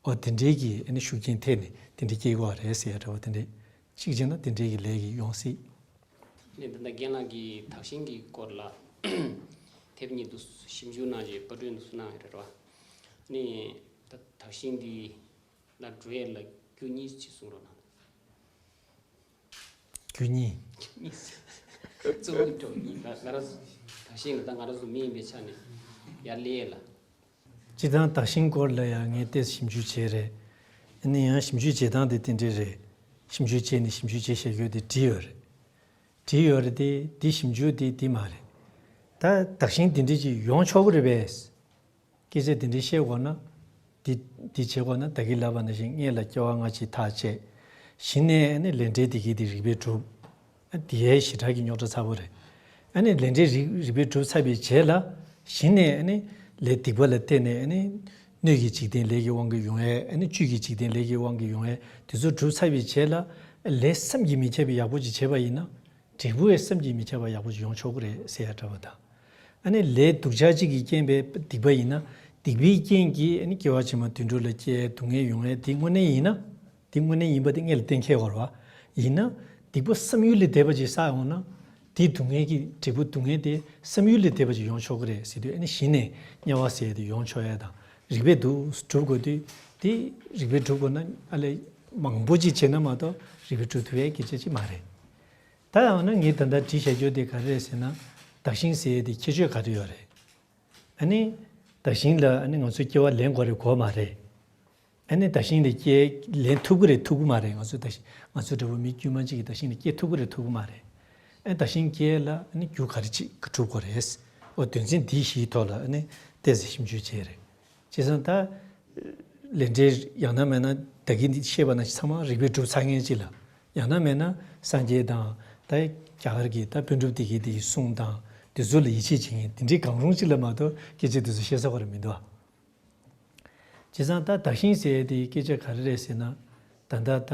ཨོ་དེ་འདྲའི་གི་ཨ་ནི་ཤུགས་རྐྱེན་ཐེབས་ནས་དེ་འདྲ་སྐྱེ་གི་ཡོད་རེད་ཟེར་ཡ་འདྲ་བོ་དེ་འདྲ། གཅིག་བྱས་ན་དེ་འདྲའི་གི་ལས་ཀྱི་ཡོང་སྲིད། ནས་ད་ལྟ་རྒན་ལགས་ཀྱིས་དག་ཞིང་གི་སྐོར་ལ། དེབ་གཉིས་འདུག་ཞིབ་འཇུག་གནང་རྗེས་པར་སྐྲུན་འདུག་གནང་ཡོད་རེད་བ། ནི་ད་དག་ཞིང་འདི་ལ་འགྲོ་ཡས་ལ་རྒྱུ་གཉིས་ཅིག་གསུང་རོགས་གནང་། རྒྱུ་གཉིས། གཉིས། གཙོ་བོ་འགྲོ་གཉིས་ང་ང་རང་ཚོ་དག་ཞིང་ལ་ད་ང་རང་ཚོ་མི་ཡིན་པའི་ཆ་ནས་ཡར་སླེབས་ཡས་ལ། སྤྱིར་བཏང་དག་ཞིང་སྐོར་ལ་ཡང་ངས་ཏོག་ཙམ་ཞིབ་འཇུག་བྱས་རེད། ཨ་ནི་ཡང་ཞིབ་འཇུག་བྱེད་སྟངས་དེ་དེ་འདྲས་རེད། ཞིབ་འཇུག་བྱས་ནས་ཞིབ་འཇུག་བྱས་བཞག་རྒྱུ་དེ་བྲིས་ཡོད་རེད། བྲིས་ཡོད་རེད་དེ་དེ་ཞིབ་འཇུག་དེ་དེ་མ་རེད། ད་དག་ཞིང་དེ་འདྲས་ཅིག་ཡོང་ཆོག་གི་རེད་པས། སྐད་ཆ་དེ་འདྲས་བཤད་དགོས་ན། དེ་དེ་བྱེད་དགོས་ན་ད་གིན་ལབ་པ་ནང་བཞིན་སྔོན་ལ་སྐྱེ་བ་སྔ་ཕྱི་ཐག་བཅད། གཞི་ནས་ཨ་ནི་ལས་འབྲས་དེ་གའི་དེ་རིགས་པས་གྲུབ། ཨ་དེ་ཡའི་ཞེ་དྲག་གི་རྙོག་དྲ་ཚ་པོ་རེད། ཨ་ནི་ལས་འབྲས་རིགས་རིགས་པས་གྲུབ་ཚར་བའི་རྗེས་ལ། གཞི་ནས་ཨ་ནི་ལས་སྡིག་པ་ལ་བརྟེན་ནས་ཨ་ནི། སྣོད་ཀྱི་འཇིག་རྟེན་ལས་ཀྱི་དབང་གིས་ཡོང་ཡས་ཨ་ནི་བཅུད་ཀྱི་འཇིག་རྟེན་ལས་ཀྱི་དབང་གིས་ཡོང་ཡས་དེ་ཚོ་གྲུབ་ཚར་བའི་རྗེས་ལ། ལས་བསམ་གྱིས་མི་ཁྱབ་པའི་ཡག་པོ་ཅིག་བྱས་པ་ཡིན་ན། འབྲས་བུ་ཡང་བསམ་གྱིས་མི་ཁྱབ་པ་ཡག་པོ་ཅིག་ཡོང་ཆོག་གི་རེད་ཟེར་ཡ་འདྲ་བོ་དང་། ཨ་ནི་ལས་སྡུག་ཅག་ཅིག་གིས་རྐྱེན་པས་སྡིག་པ་ཡིན་ན། སྡིག་པའི་རྐྱེན་གྱིས་ཨ་ནི་སྐྱེ་བ་ཕྱི་མ་དུད་འགྲོ་ལ་སྐྱེ་སྡུག་བསྔལ་ཡོང་ཡས་དེ་དངོས་གནས་ཡིན་ན། དེ་དངོས་གནས་ཡིན་པ་དེ་སྔོན་ལ་གཏན་འཁེལ་དགོས་རེད་བ། ཡིན་ན། སྡིག་པ་བསམ་ཡུལ་ལས་འདས་པ་ཅིག་བསགས་ཡོང་ན། དེའི་སྡུག་བསྔལ་གྱི་འབྲས་བུ་སྡུག་བསྔལ་དེ་བསམ་ཡུལ་ལས་འདས་པ་ཅིག་ཡོང་ཆོག་གི་རེད་ཟེར་དུས་ཨ་ནི་གཞི་ནས་དམྱལ་བ་ཟེར་ཡས་དེ་ཡོང་ཆོག་ཡས་དང་རིགས་པས་འདུག་སྒྲུབ་དགོས་དུས། དེ་རིགས་པས་སྒྲུབ་དགོས་ན་ཨ་ལས་མང་པོ་ཅིག་བྱས་ན་མ་གཏོགས་རིགས་པས་སྒྲུབ་ཐུབ་ཡས་སྐད་ཆ་ཅིག་མ་རེད། ད་ཡང་ན་ངས་ད་ལྟ་བྲིས་བཞག་རྒྱུ་དེ་ག་རེ་རེད་ཟེར་ན། དག་ཞིང་ཟེར་ཡས་དེ་ཁྱད་ཆོས་ག་རེ་ཡོད་རེད། ཨ་ནི། དག་ཞིང་ལ་ཨ་ནི་ང་ཚོས་སྐྱེ་བ་ལེན་དགོས་རེད་དགོས་མ་རེད། ཨ་ནི་དག་ཞིང་ལ་སྐྱེ་ལེན་ཐུབ་ཀྱི་རེད་ཐུབ་ཀྱི་མ་རེད། ང་ཚོ་དག་ཞིང་ང་ཚོ་འདྲ་བོ་མི་དཀྱུས་མ་གཅིག་གིས་དག་ཞིང་ལ་སྐྱེ་ཐུབ་ཀྱི་རེད་ཐུབ་ཀྱི་མ་རེད། ཨ་ནི་དག་ཞིང་སྐྱེ་ལ་ཨ་ནི་རྒྱུ་ག་རེ་ཅིག་གིས་གྲུབ་དགོས་རེད། འོ་དོན་ཚན་འདི་བཞིའི་ཐོག་ལ་ཨ་ནི་ཏོག་ཙམ་ཞིབ་འཇུག་བྱས་རེད། བྱས་ཙང་ད། ལས་འབྲས་ཡང་ན་མེད་ན་ད་གིན་འདི་བཤད་པ་ནང་བཞིན་ཚང་མ་རིགས་པས་གྲུབ་ཚར་མཁན་ཅིག་ལ། ཡང་ན་མེད་ན་སངས་རྒྱས་དང་ད་རྒྱ་གར་གྱི་ད་པཎ་གྲུབ་དེ་གའི་དེ་གི་གསུང་དང་དེ་ཚོ་ལ་ཡིད་ཆེས་བྱེད་མཁན་དེ་འདྲའི་གང་རུང་ཅིག་ལ་མ་གཏོགས་སྐད་ཆ་དེ་ཚོ་བཤད་ས་ག་རེ་མི་འདུག་ཨ། བྱས་ཙང་ད་དག་ཞིང་ཟེར་ཡས་དེ་སྐད་ཆ་ག་རེ་རེད་ཟེར་ན། ད་ལྟ་ད་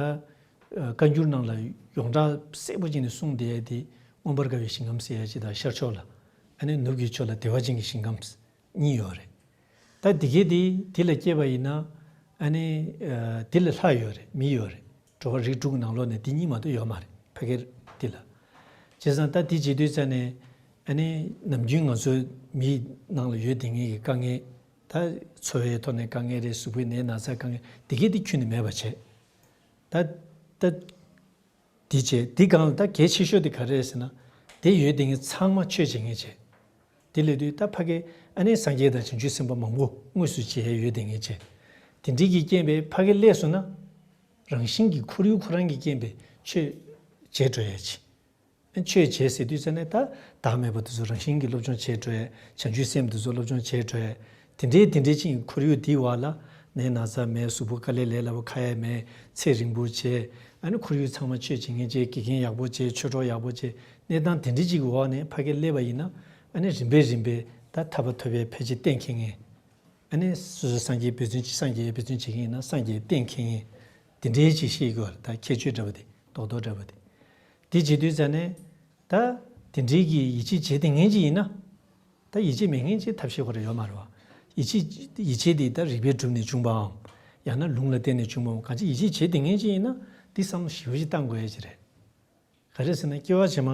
བཀའ་འགྱུར་ནང་ལ་ཡོངས་གྲགས་གསལ་པོ་བྱས་ནས་གསུངས་བསྡད་ཡས་དེ་མངོན་པར་དགའ་བའི་ཞིང་ཁམས་ཟེར་ཡས་ཅིག་དང་ཤར་ཕྱོགས་ལ་ཨ་ནི་ནུབ་ཀྱི་ཕྱོགས་ལ་བདེ་བ་ཅན་གྱི་ཞིང་ཁམས། གཉིས་ཡོད་རེད། ད་འདི་གའི་དེ་དེ་ལ་སྐྱེས་པ་ཡིན་ན། ཨ་ནི། ཨ་དེ་ལ་ལྷ་ཡོད་རེད་མི་ཡོད་རེད། འགྲོ་བ་རིགས་དྲུག་གི་ནང་ལོགས་ནས་དེ་གཉིས་མ་གཏོགས་ཡོད་མ་རེད་ཕ་གིར་དེ་ལ། བྱས་ཙང་ད་དེ་བྱེད་དུས་ཙ་ནས། ཨ་ནི། ནམ་རྒྱུན་ང་ཚོ་མིའི་ནང་ལ་ཡོད་བསྡད་མཁན་གྱི་དཀའ་ངལ། ད་འཚོ་བའི་ཐོག་ནས་དཀའ་ངལ་རེད་གཟུགས་པོའི་ནད་ན་ཚ་དཀའ་ངལ་འདི་གའི་དེ་ཁྱོན་ནས་མེད་པ་བྱས། ད། ད། དེ་བྱས་དེ་སྒང་ལ་ད་གལ་ཆེ་ཤོས་དེ་ག་རེ་རེད་ཟེར་ན། དེ་ཡོད་དེ་ངས་ཚང་མ་ཆོས་བྱེད་མཁན་བྱས། དེ་ལས་དུས་ད་ཕ་གི་ཨ་ནི་སངས་རྒྱས་དང་བྱང་ཆུབ་སེམས་དཔའ་མང་པོ་དངོས་སུ་མཇལ་ཡས་ཡོད་དེ་ངས་བྱས། དེ་འདྲའི་གི་རྐྱེན་པས་ཕ་གི་སླེབས་སོང་ན། རང་བཞིན་གྱི་ཁོར་ཡུག་ཁོ་རང་གི་རྐྱེན་པས་ཆོས་བྱེད་འགྲོ་ཡས་ཆེ། ཨ་ཆོས་བྱེད་ཟེར་དུས་ཙ་ནས་ད་བདག་མེད་པ་དེ་ཚོ་རང་བཞིན་གྱི་སློབ་སྦྱོང་བྱེད་འགྲོ་ཡས། བྱང་ཆུབ་སེམས་དེ་ཚོ་སློབ་སྦྱོང་བྱེད་འགྲོ་ཡས། དེ་འདྲའི་དེ་འདྲའི་ཅིག་ཁོར་ཡུག་འདིའི་བར་ལ་ནད་ན་ཚ་མེད་གཟུགས་པོ་དཀའ་ལས་ལས་སླ་པོ་ཁ་ཡ་མེད་ཚེ་རིང་པོ་བྱས། ཨ་ནི་ཁོར་ཡུག་ཚང་མ་ཆོས་བྱེད་མཁན་བྱས་དགེ་རྒན་ཡག་པོ་བྱས་ཆོས་གྲོགས་ཡག་པོ་བྱས་གནས་སྟངས་དེ་འདྲའི་ཅིག་གི་འོག་ནས་ཕ་གིར་སླེབས་པ་ཡིན་ན། ཨ་ནི་རིམ་པས་རིམ་པས་ད་ཐར་པ་ཐོབ་པའི་ཕལ་ཆེར་གཏན་འཁེལ་མཁན། ཨ་ནི་སོ་སོ་སངས་རྒྱས་འབད་བརྩོན་སངས་རྒྱས་འབད་བརྩོན་བྱེད་མཁན་ཡིན་ན་སངས་རྒྱས་གཏན་འཁེལ་མཁན། དེ་འདྲའི་ཅིག་ཤེས་དགོས་པ་རེད་ད་ཁྱད་ཆོས་འདྲ་པོ་དེ་རྡོག་རྡོག་འདྲ་པོ་དེ། དེ་བྱེད་དུས་ཙ་ནས། ད། དེ་འདྲའི་གི་ཡིད་ཆེས་བྱེད་བསྡད་མཁན་ཅིག་ཡིན་ན། ད་ཡིད་ཆེས་མེད་མཁན་ཅིག་ཐབས་ཤེས་ཁོ་རང་ཡོད་མ་རེད་བ། ཡིད་ཆེས་ཡིད་ཆེས་དེ་ད་རིགས་པས་གྲུབ་ནས་བྱུང་བའམ། ཡང་ན་ལུང་ལ་བརྟེན་ནས་བྱུང་བའམ་གང་ཅི་ཡིད་ཆེས་བྱེད་བསྡད་མཁན་ཅིག་ཡིན་ན། འདི་བསམ་བློ་ཞིབ་པོ་ཞིག་བཏང་དགོས་ཡ་ཅིག་རེད། ག་རེ་ཟེར་ན་སྐྱེ་བ་ཕྱི་མ།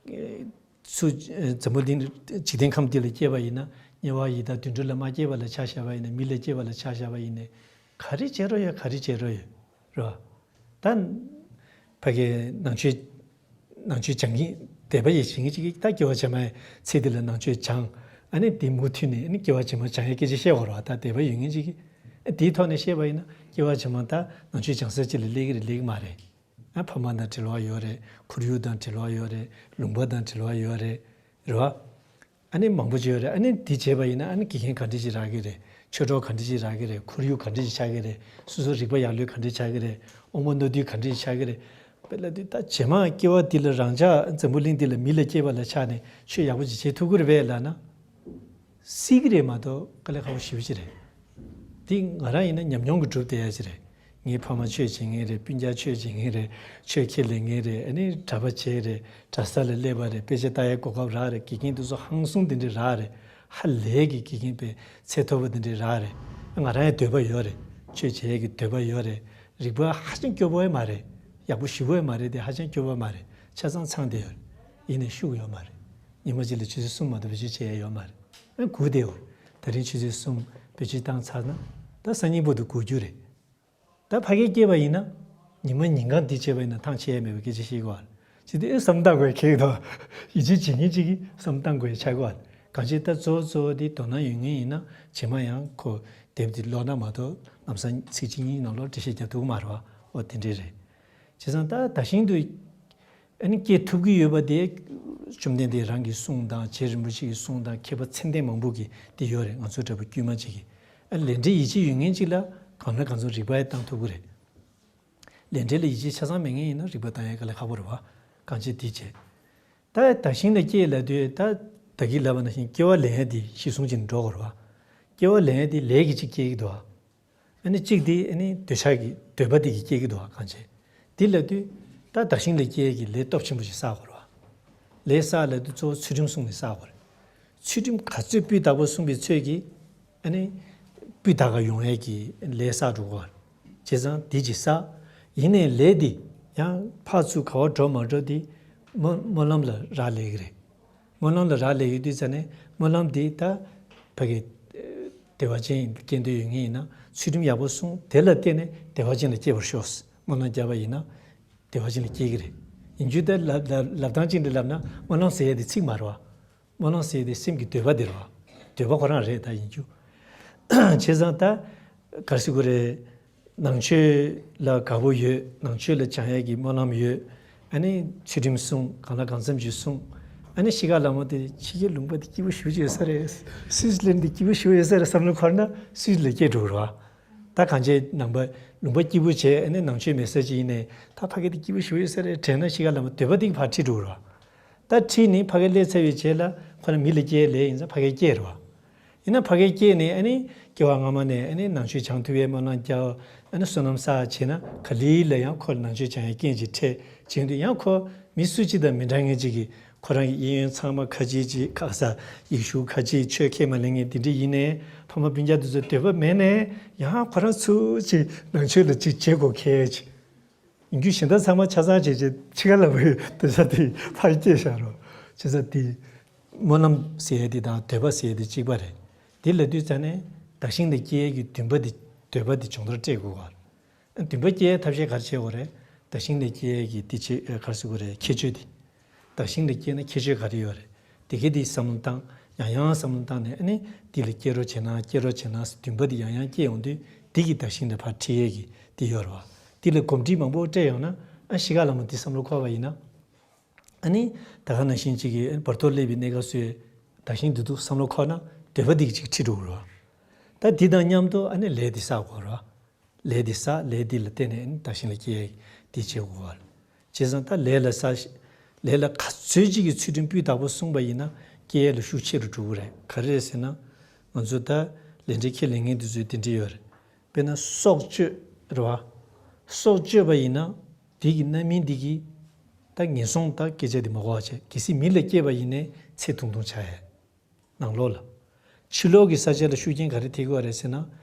ཨེ། ཚུར། ཨེ། འཛམ་བུ་གླིང་འཇིག་རྟེན་ཁམས་འདི་ལ་སྐྱེས་པ་ཡིན་ན་དམྱལ་བ་ཡི་དྭགས་དུད་འགྲོ་ལ་མ་སྐྱེས་པ་ལ་ཆ་བཞག་པ་ཡིན་ན་མི་ལ་སྐྱེས་པ་ལ་ཆ་བཞག་པ་ཡིན་ནའི། ག་རེ་བྱེད་རོགས་ཡོད་ག་རེ་བྱེད་རོགས་ཡོད། རེད་བ། ད། ཕ་གི་ནང་ཆོས། ནང་ཆོས་སྦྱང་གིན་དད་པ་ཡོད་བྱེད་མཁན་ཅིག་གིས་ད་སྐྱེ་བ་ཕྱི་མའི་ཚེ་འདི་ལ་ནང་ཆོས་སྦྱང་། ཨ་ནི་དེ་མུ་མཐུད་ནས་ཨ་ནི་སྐྱེ་བ་ཕྱི་མ་སྦྱང་ཡ་སྐད་ཆ་བཤད་དགོས་རེད་བ་ད་དད་པ་ཡོད་མཁན་ཅིག་གིས། ཨ་དེའི་ཐོག་ནས་བཤད་པ་ཡིན་ན་སྐྱེ་བ་ཕྱི་མ་ད་ནང་ཆོས་སྦྱང་ས་ཅིག་ལ་སླེབས་ཀྱི་རེད་སླེབས་ཀྱི་མ་རེད། ཨ་ཕ་མ་དང་འབྲེལ་བ་ཡོད་རེད། ཁོར་ཡུག་དང་འབྲེལ་བ་ཡོད་རེད། ལུང་པ་དང་འབྲེལ་བ་ཡོད་རེད། རེད་བ། ཨ་ནི་མང་པོ་ཅིག་ཡོད་རེད། ཨ་ནི་འདི་བྱས་པ་ཡིན་ན་ཨ་ནི་དགེ་རྒན་ག་འདྲ་ཅིག་རག་གི་རེད། ཆོས་གྲོགས་ག་འདྲ་ཅིག་རག་གི་རེད། ཁོར་ཡུག་ག་འདྲ་ཅིག་ཆགས་ཀྱི་རེད། སོ་སོ་རིག་པ་ཡར་ལོས་ག་འདྲ་ཆགས་ཀྱི་རེད། དབང་པོ་རྣོ་རྟུལ་ག་འདྲ་ཅིག་ཆགས་ཀྱི་རེད། དཔེ་ལབ་དུས་ད་རྗེས་མ་སྐྱེ་བ་འདི་ལ་རང་ཅག་འཛམ་བུ་གླིང་འདི་ལ་མི་ལ་སྐྱེས་པ་ལ་ཆགས་ནས་ཆོས་ཡག་པོ་ཅིག་བྱེད་ཐུབ་ཀྱི་རེད་པས་ལབ་ན། སྲིད་ཀྱི་རེད་མ་གཏོགས་དཀའ་ལས་ཁག་པོ་ཞེ་པོ་ཅིག་རེད། འདི་ང་རང་ཡིན་ན་ཉམས་མྱོང་གིས་གྲུབ་བསྡད་ཡ་ཅིག་རེད། ངའི་ཕ་མ་ཆོས་བྱེད་མཁན་རེད། སྤུན་ཀྱག་ཆོས་བྱེད་མཁན་རེད། ཆོས་ཁས་ལེན་མཁན་རེད། ཨ་ནི་གྲྭ་པ་བྱས་རེད། གྲྭ་ས་ལ་སླེབས་པ་རེད། དཔེ་ཆ་ལྟ་ཡའི་གོ་སྐབས་རག་རེད། དགེ་རྒན་དེ་ཚོ་ཧང་སང་དེ་འདྲས་རག་རེད། ཧ་ལས་ཀྱི་དགེ་རྒན་དཔེ་ཚད་མཐོ་པོ་དེ་འདྲས་རག་རེད། ང་རང་ཡང་འདོད་པ་ཡོད་རེད། ཆོས་བྱེད་ཡས་ཀྱི་འདོད་པ་ཡོད་རེད། རིག་པ་ཧ་ཅང་སྐྱོ་པོ་ཡང་མ་རེད། ཡག་པོ་ཞེ་པོ་ཡང་མ་རེད་དེ་ཧ་ཅང་སྐྱོ་པོ་མ་རེད། ཆ་ཚང་ཚང་བསྡད་ཡོད་རེད། ཡིན་ནའི་ཤུགས་ཡོད་མ་རེད། ཉི་མ་གཅིག་ལ་ཆུ་ཚོད་གསུམ་མ་གཏོགས་བེད་སྤྱོད་བྱེད་ཡ་ཡོད་མ་རེད། ཨ་སྒུག་བསྡད་ཡོད་རེད། ད་རིང་ཆུ་ཚོད་གསུམ་བེད་སྤྱོད་བཏང་ཚར་ན་ད་སང་ཉིན་བར་དུ་སྒུག་རྒྱུ་རེད། ད་ཕ་གིར་སྐྱེས་པ་ཡིན་ན། ཉི་མ་ཉིན་གང་འདི་བྱས་པ་ཡིན་ན་ཐང་ཆད་ཡ་མེད་པའི་སྐད་ཆ་བཤད་ཀྱི་ཡོད་རེད། ཅི་སྟེ་ཨེ་བསམ་བློ་བཏང་དགོས་ཡ་ཁེལ་གྱི་འདུག་ཡིད་ཆེས་བྱེད་མཁན་གཅིག་གིས་བསམ་བློ་བཏང་དགོས་ཡ་ཆགས་ཀྱི་ཡོད་རེད། གང་ཅི་ད་གཙོ་བོ་གཙོ་བོ་དེ་དོ་སྣང་ཡོད་མཁན་ཡིན་ན་རྗེས་མ་ཡང་ཁོ་དེབ་དེ་ཀློག་ན་མ་གཏོགས་ལམ་སང་ཚིག་གཅིག་གཉིས་ནང་ལོགས་འགྲེལ་བཤད་རྒྱག་ཐུབ་ཀྱི་མ་རེད་བ། འོ་དེ་འདྲས་རེད། བྱས་ཙང་ད་ད་ཤིང་དུ་ཨ་ནི་སྐྱེ་ཐུབ་ཀྱི་ཡོད་པ་དེ་བཅོམ་ལྡན་འདས་རང་གི་གསུང་དང་རྗེ་རིན་པོ་ཆེ་གི་གསུང་དང་མཁས་པ་ཚད་ལྡན་མང་པོ་གི་དེ་ཡོད་རེད། ང་ཚོ་འདྲ་པོ་དཀྱུས་མ་ཅིག་གིས་ཨ་ལས་འབྲས་ཡིད་ཆེས་ཡོད་མཁན་ཅིག་ལ་གང་ལ་གང་འཚམ་རིག་པ་ཡང་བཏང་ཐུབ་ཀྱི་རེད། ལས་འབྲས་ལ་ཡིད་ཆེས་ཆ་ཚང་མེད་མཁན་ཡིན་ན་རིག་པ་བཏང་ཡ་དཀའ་ལས་ཁག་པོ་རེད་བ། གང་བྱེད་དེ་བྱེད། ད་ད་ཤིང་ལ་སྐྱེས་ལབ་དུས་ད་ད་གིན་ལབ་པ་ནང་བཞིན་སྐྱེ་བ་ལེན་ཡ་དེ་གཞི་བཟུང་བྱས་ནས་འགྲོ་དགོས་རེད་བ། སྐྱེ་བ་ལེན་ཡ་དེ་ལས་ཀྱི་ཅིག་སྐྱེ་གི་འདུག་བ། ཨ་ནི་གཅིག་དེ་ཨ་ནི་འདོད་ཆགས་ཀྱི་འདོད་པ་དེ་གིས་སྐྱེ་གི་འདུག་ག་གང་བྱེད། དེ་ལབ་དུས་ད་དག་ཞིང་ལ་སྐྱེ་ཡས་ཀྱི་ལས་སྟོབས་ཆེན་པོ་ཞིག་བསགས་དགོས་རེད་བ། ལས་བསགས་ལབ་དུས་གཙོ་བོ་ཚུལ་ཁྲིམས་སྲུང་ནས་བསགས་དགོས་རེད། ཚུལ་ཁྲིམས་ག་ཚོད་སྤུས་དག་པོ་སྲུང་བའི་ཚོད་ཀྱིས་ཨ་ནི་སྤུས་དག་ག་ཡོང་ཡས་ཀྱི་ལས་བསགས་འགྲོ་གི་རེད། བྱས་ཙང་དེ་ཅིག་བསགས། ཡིན་ནའི་ལས་དེ་ཡང་ཕར་ཚུར་ག་བ་འགྲོ་མ་འགྲོ་དེ་སྨོན་སྨོན་ལམ་ལ་རག་ལས་ཀྱི་རེད། སྨོན་ལམ་ལ་རག་ལས་ཡོད་དུས་ཙ་ནས་སྨོན་ལམ་འདི་ད་ཕ་གི་བདེ་བ་ཅན་སྐྱེ་འདོད་ཡོད་ངེས་ཡིན་ན་ཚུལ་ཁྲིམས་ཡག་པོ་སྲུང་། དེ་ལ་བརྟེན་ནས་བདེ་བ་ཅན་ལ་སྐྱེ་བར་ཤོག་སྨོན་ལམ་བརྒྱབ་པ་ཡིན་ན་བདེ་བ་ཅན་ལ་སྐྱེ་གི་རེད། ཡིན་རྒྱུ་ད་ལབ་ལབ་ལབ་སྟངས་གཅིག་འདྲ་ལབ་ན་སྨོན་ལམ་ཟེར་ཡ་དེ་ཚིག་མ་རེད་བ། སྨོན་ལམ་ཟེར་ཡ་དེ་སེམས་ཀྱི་འདོད་པ་དེ་རེད་བ། འདོད་པ་ཁོ་རང་རེད་ད་ཡིན་རྒྱུ། བྱས་ཙང་ད་ག་རེ་ཟེར་དགོས་རེད། ནང་ཆོས་ལ་དགའ་པོ་ཡོད། ནང་ཆོས་ལ་སྦྱང་ཡས་ཀྱི་སྨོན་ལམ་ཡོད། ཨ་ནི་ཚུལ་ཁྲིམས་སྲུང་། གང་ལ་གང་འཚམ་ཅིག་སྲུང་། ཨ་ནི་ཤི་ཁ་ལ་མོ་དེ་ཕྱི་རྒྱལ་ལུང་པ་དེ་སྐྱིད་པོ་ཞེ་པོ་ཅིག་ཡོད་ས་རེད། སུད་སི་ལན་དེ་སྐྱིད་པོ་ཞེ་པོ་ཡོད་ས་རེད་བསམ་བློ་འཁོར་ན་སུད་སི་ལ་སྐྱེས་འགྲོ་གི་རེད་བ། ད་གང་བྱས་ནང་པ་ལུང་པ་སྐྱིད་པོ་བྱས་ཨ་ནི་ནང་ཆོས་མེད་ས་ཅིག་ཡིན་ནའི་ད་ཕ་གི་དེ་སྐྱིད་པོ་ཞེ་པོ་ཡོད་ས་རེད་དྲན་ན་ཤི་ཁ་ལ་མོ་འདོད་པ་དེ་གི་ཕར་ཁྲིད་འགྲོ་གི་རེད་བ། ད་ཁྲིད་ནས་ཕ་གི་སླེབས་ཚར་བའི་རྗེས་ལ་ཁོ་རང་མི་ལ་སྐྱེ་ལས་ཡིན་ཙང་ཕ་གི་སྐྱེས་རེད་བ། ཡིན་ན་ཕ་གིར་སྐྱེས་ནས་ཨ་ནི་སྐྱེ་བ་སྔ་མ་ནས་ཨ་ནི་ནང་ཆོས་སྦྱང་ཐུབ་པའི་སྨོན་ལམ་བརྒྱབ། ཨ་ནི་བསོད་ནམས་བསགས་བྱས་ན་ག་ལེ་ལ་ཡང་ཁོ་ལ་ནང་ཆོས་སྦྱང་ཡའི་རྐྱེན་ཅིག་འཕྲད་བྱས་དུས་ཡང་ཁོ་མི་སུ་གཅིག་དང་མི་འདྲ་མཁན་ཅིག་གིས་ཁོ་རང་གི་གཡས་གཡོན་ཚང་མ་ཁ་ཆེ་ཅིག་ཁ་ས་ཡིག་གཞུག་ཁ་ཆེ་ཆོས་ཁས་མ་ལེན་མཁན་དེ་འདྲ་ཡིན་ནའི་ཕ་མ་སྤུན་ཀྱག་དེ་ཚོ་འདོད་པ་མེད་ནའི་ཡང་ཁོ་རང་ཚུར་ཅིག་ནང་ཆོས་ལ་ཅིག་བྱེད་དགོས་ཁེལ་ཅིག་ཡིན་རྒྱུ་གཞན་དག་ཚང་མ་ཆ་ཚང་བྱས་བྱས་ཕྱི་ཁ་ལ་བུའི་དེ་ས་དེ་ཕར་སྐྱེས་བཞག་རོགས་བྱས་ས་དེ། སྨོན་ལམ་ཟེར་ཡ་དེ་དང་འདོད་པ་ཟེར་ཡ་དེ་གཅིག་པ་རེད། དེ་ལབ་དུས་ཙ་ནས་བདག་ཞིང་ལ་སྐྱེ་ཡས་ཀྱི་འདུན་པ་དེ་འདོད་པ་དེ་སྦྱོང་བརྡར་སྤྲད་དགོས་པ། འདུན་པ་སྐྱེ་ཡས་ཐབས་ཤེས་ག་རེ་བྱེད་དགོས་རེད། བདག་ཞིང་ལ་སྐྱེ་ཡས་ཀྱི་དེ་ཆེད་ག་རེ་ཟེར་དགོས་རེད་ཁྱད་ཆོས་དེ། བདག་ཞིང་ལ་སྐྱེས་ན་ཁྱད་ཆོས་ག་རེ་ཡོད་རེད། དེ་གའི་དེ་བསམ་བློ་བཏང་། ཡང་ཡང་བསམ་བློ་བཏང་ནས་ཨ་ནི་འདི་ལ་སྐྱེ་རོགས་བྱེད་ན་སྐྱེ་རོགས་བྱེད་ན་འདུན་པ་འདི་ཡང་ཡང་སྐྱེ་ཡོང་དུས་འདི་གི་བདག་ཞིང་ལ་ཕར་ཁྲིད་ཡས་ཀྱི་འདི་ཡོད་རེད་བ། འདི་ལ་གོམས་འདྲིས་མང་པོ་སྤྲད་ཡོང་ན་ཨ་ཤི་ཁ་ལ་མོ་འདི་བསམ་བློ་འཁོར་བ་ཡིན་ན། ཨ་ནི་ད་ག་ནང་བཞིན་གཅིག་གིས་བར་དོར་སླེབས་པའི་གནས་སྐབས་སུ་བདག་ཞིང་འདི་འདུག་བསམ་བློ་འཁོར་ན་འདོད་པ་འདི་གཅིག་ཁྲིད་འགྲོ་དགོས་རེད་བ། ད་འདི་དང་མཉམ་དུ་ཨ་ནི་ལས་འདི་བསགས་དགོས་རེད་བ། ལས་འདི་བསགས་ལས་འདི་ལ་བརྟེན་ནས་ཨ་ནི་བདག་ཞིང་ལ་སྐྱེ་འདི་བྱེད་དགོས་རེད་བ། བྱས་ཙང་ད་ལས་ལ་བསགས་ལས་ལ་ག་ཚོད་ཅིག་གི་ཚུལ་ཁྲིམས་སྤུས་དག་པོ་སྲུང་བ་ཡིན་ན་སྐྱེ་ཡས་ལ་ཤུགས་ཆེ་རུ་འགྲོ་གི་རེད། ག་རེ་རེད་ཟེར་ན། ང་ཚོ་ད་ལས་འབྲས་ཁས་ལེན་མཁན་འདི་ཚོས་འདི་འདྲ་ཡོད་རེད། དཔེར་ན་སྲོག་གཅོད་རེད་བ། སྲོག་གཅོད་པ་ཡིན་ན་དེ་གི་རྣམ་སྨིན་འདི་གིས་ད་ངན་སོང་ད་སྐྱེ་ཆ་དེ་མ་གོ་བ་བྱས་གལ་སྲིད་མི་ལ་སྐྱེས་པ་ཡིན་ནའི་ཚེ་ཐུང་ཐུང་ཆགས་ཡས། ནང་ལོགས་ལ། ཕྱི་ལོགས་ཀྱི་ས་ཆ་ལ་ཤུགས་རྐྱེན་ག་རེ་ཐེབས་ཀྱི་ཡོད་རེད་ཟེར་ན།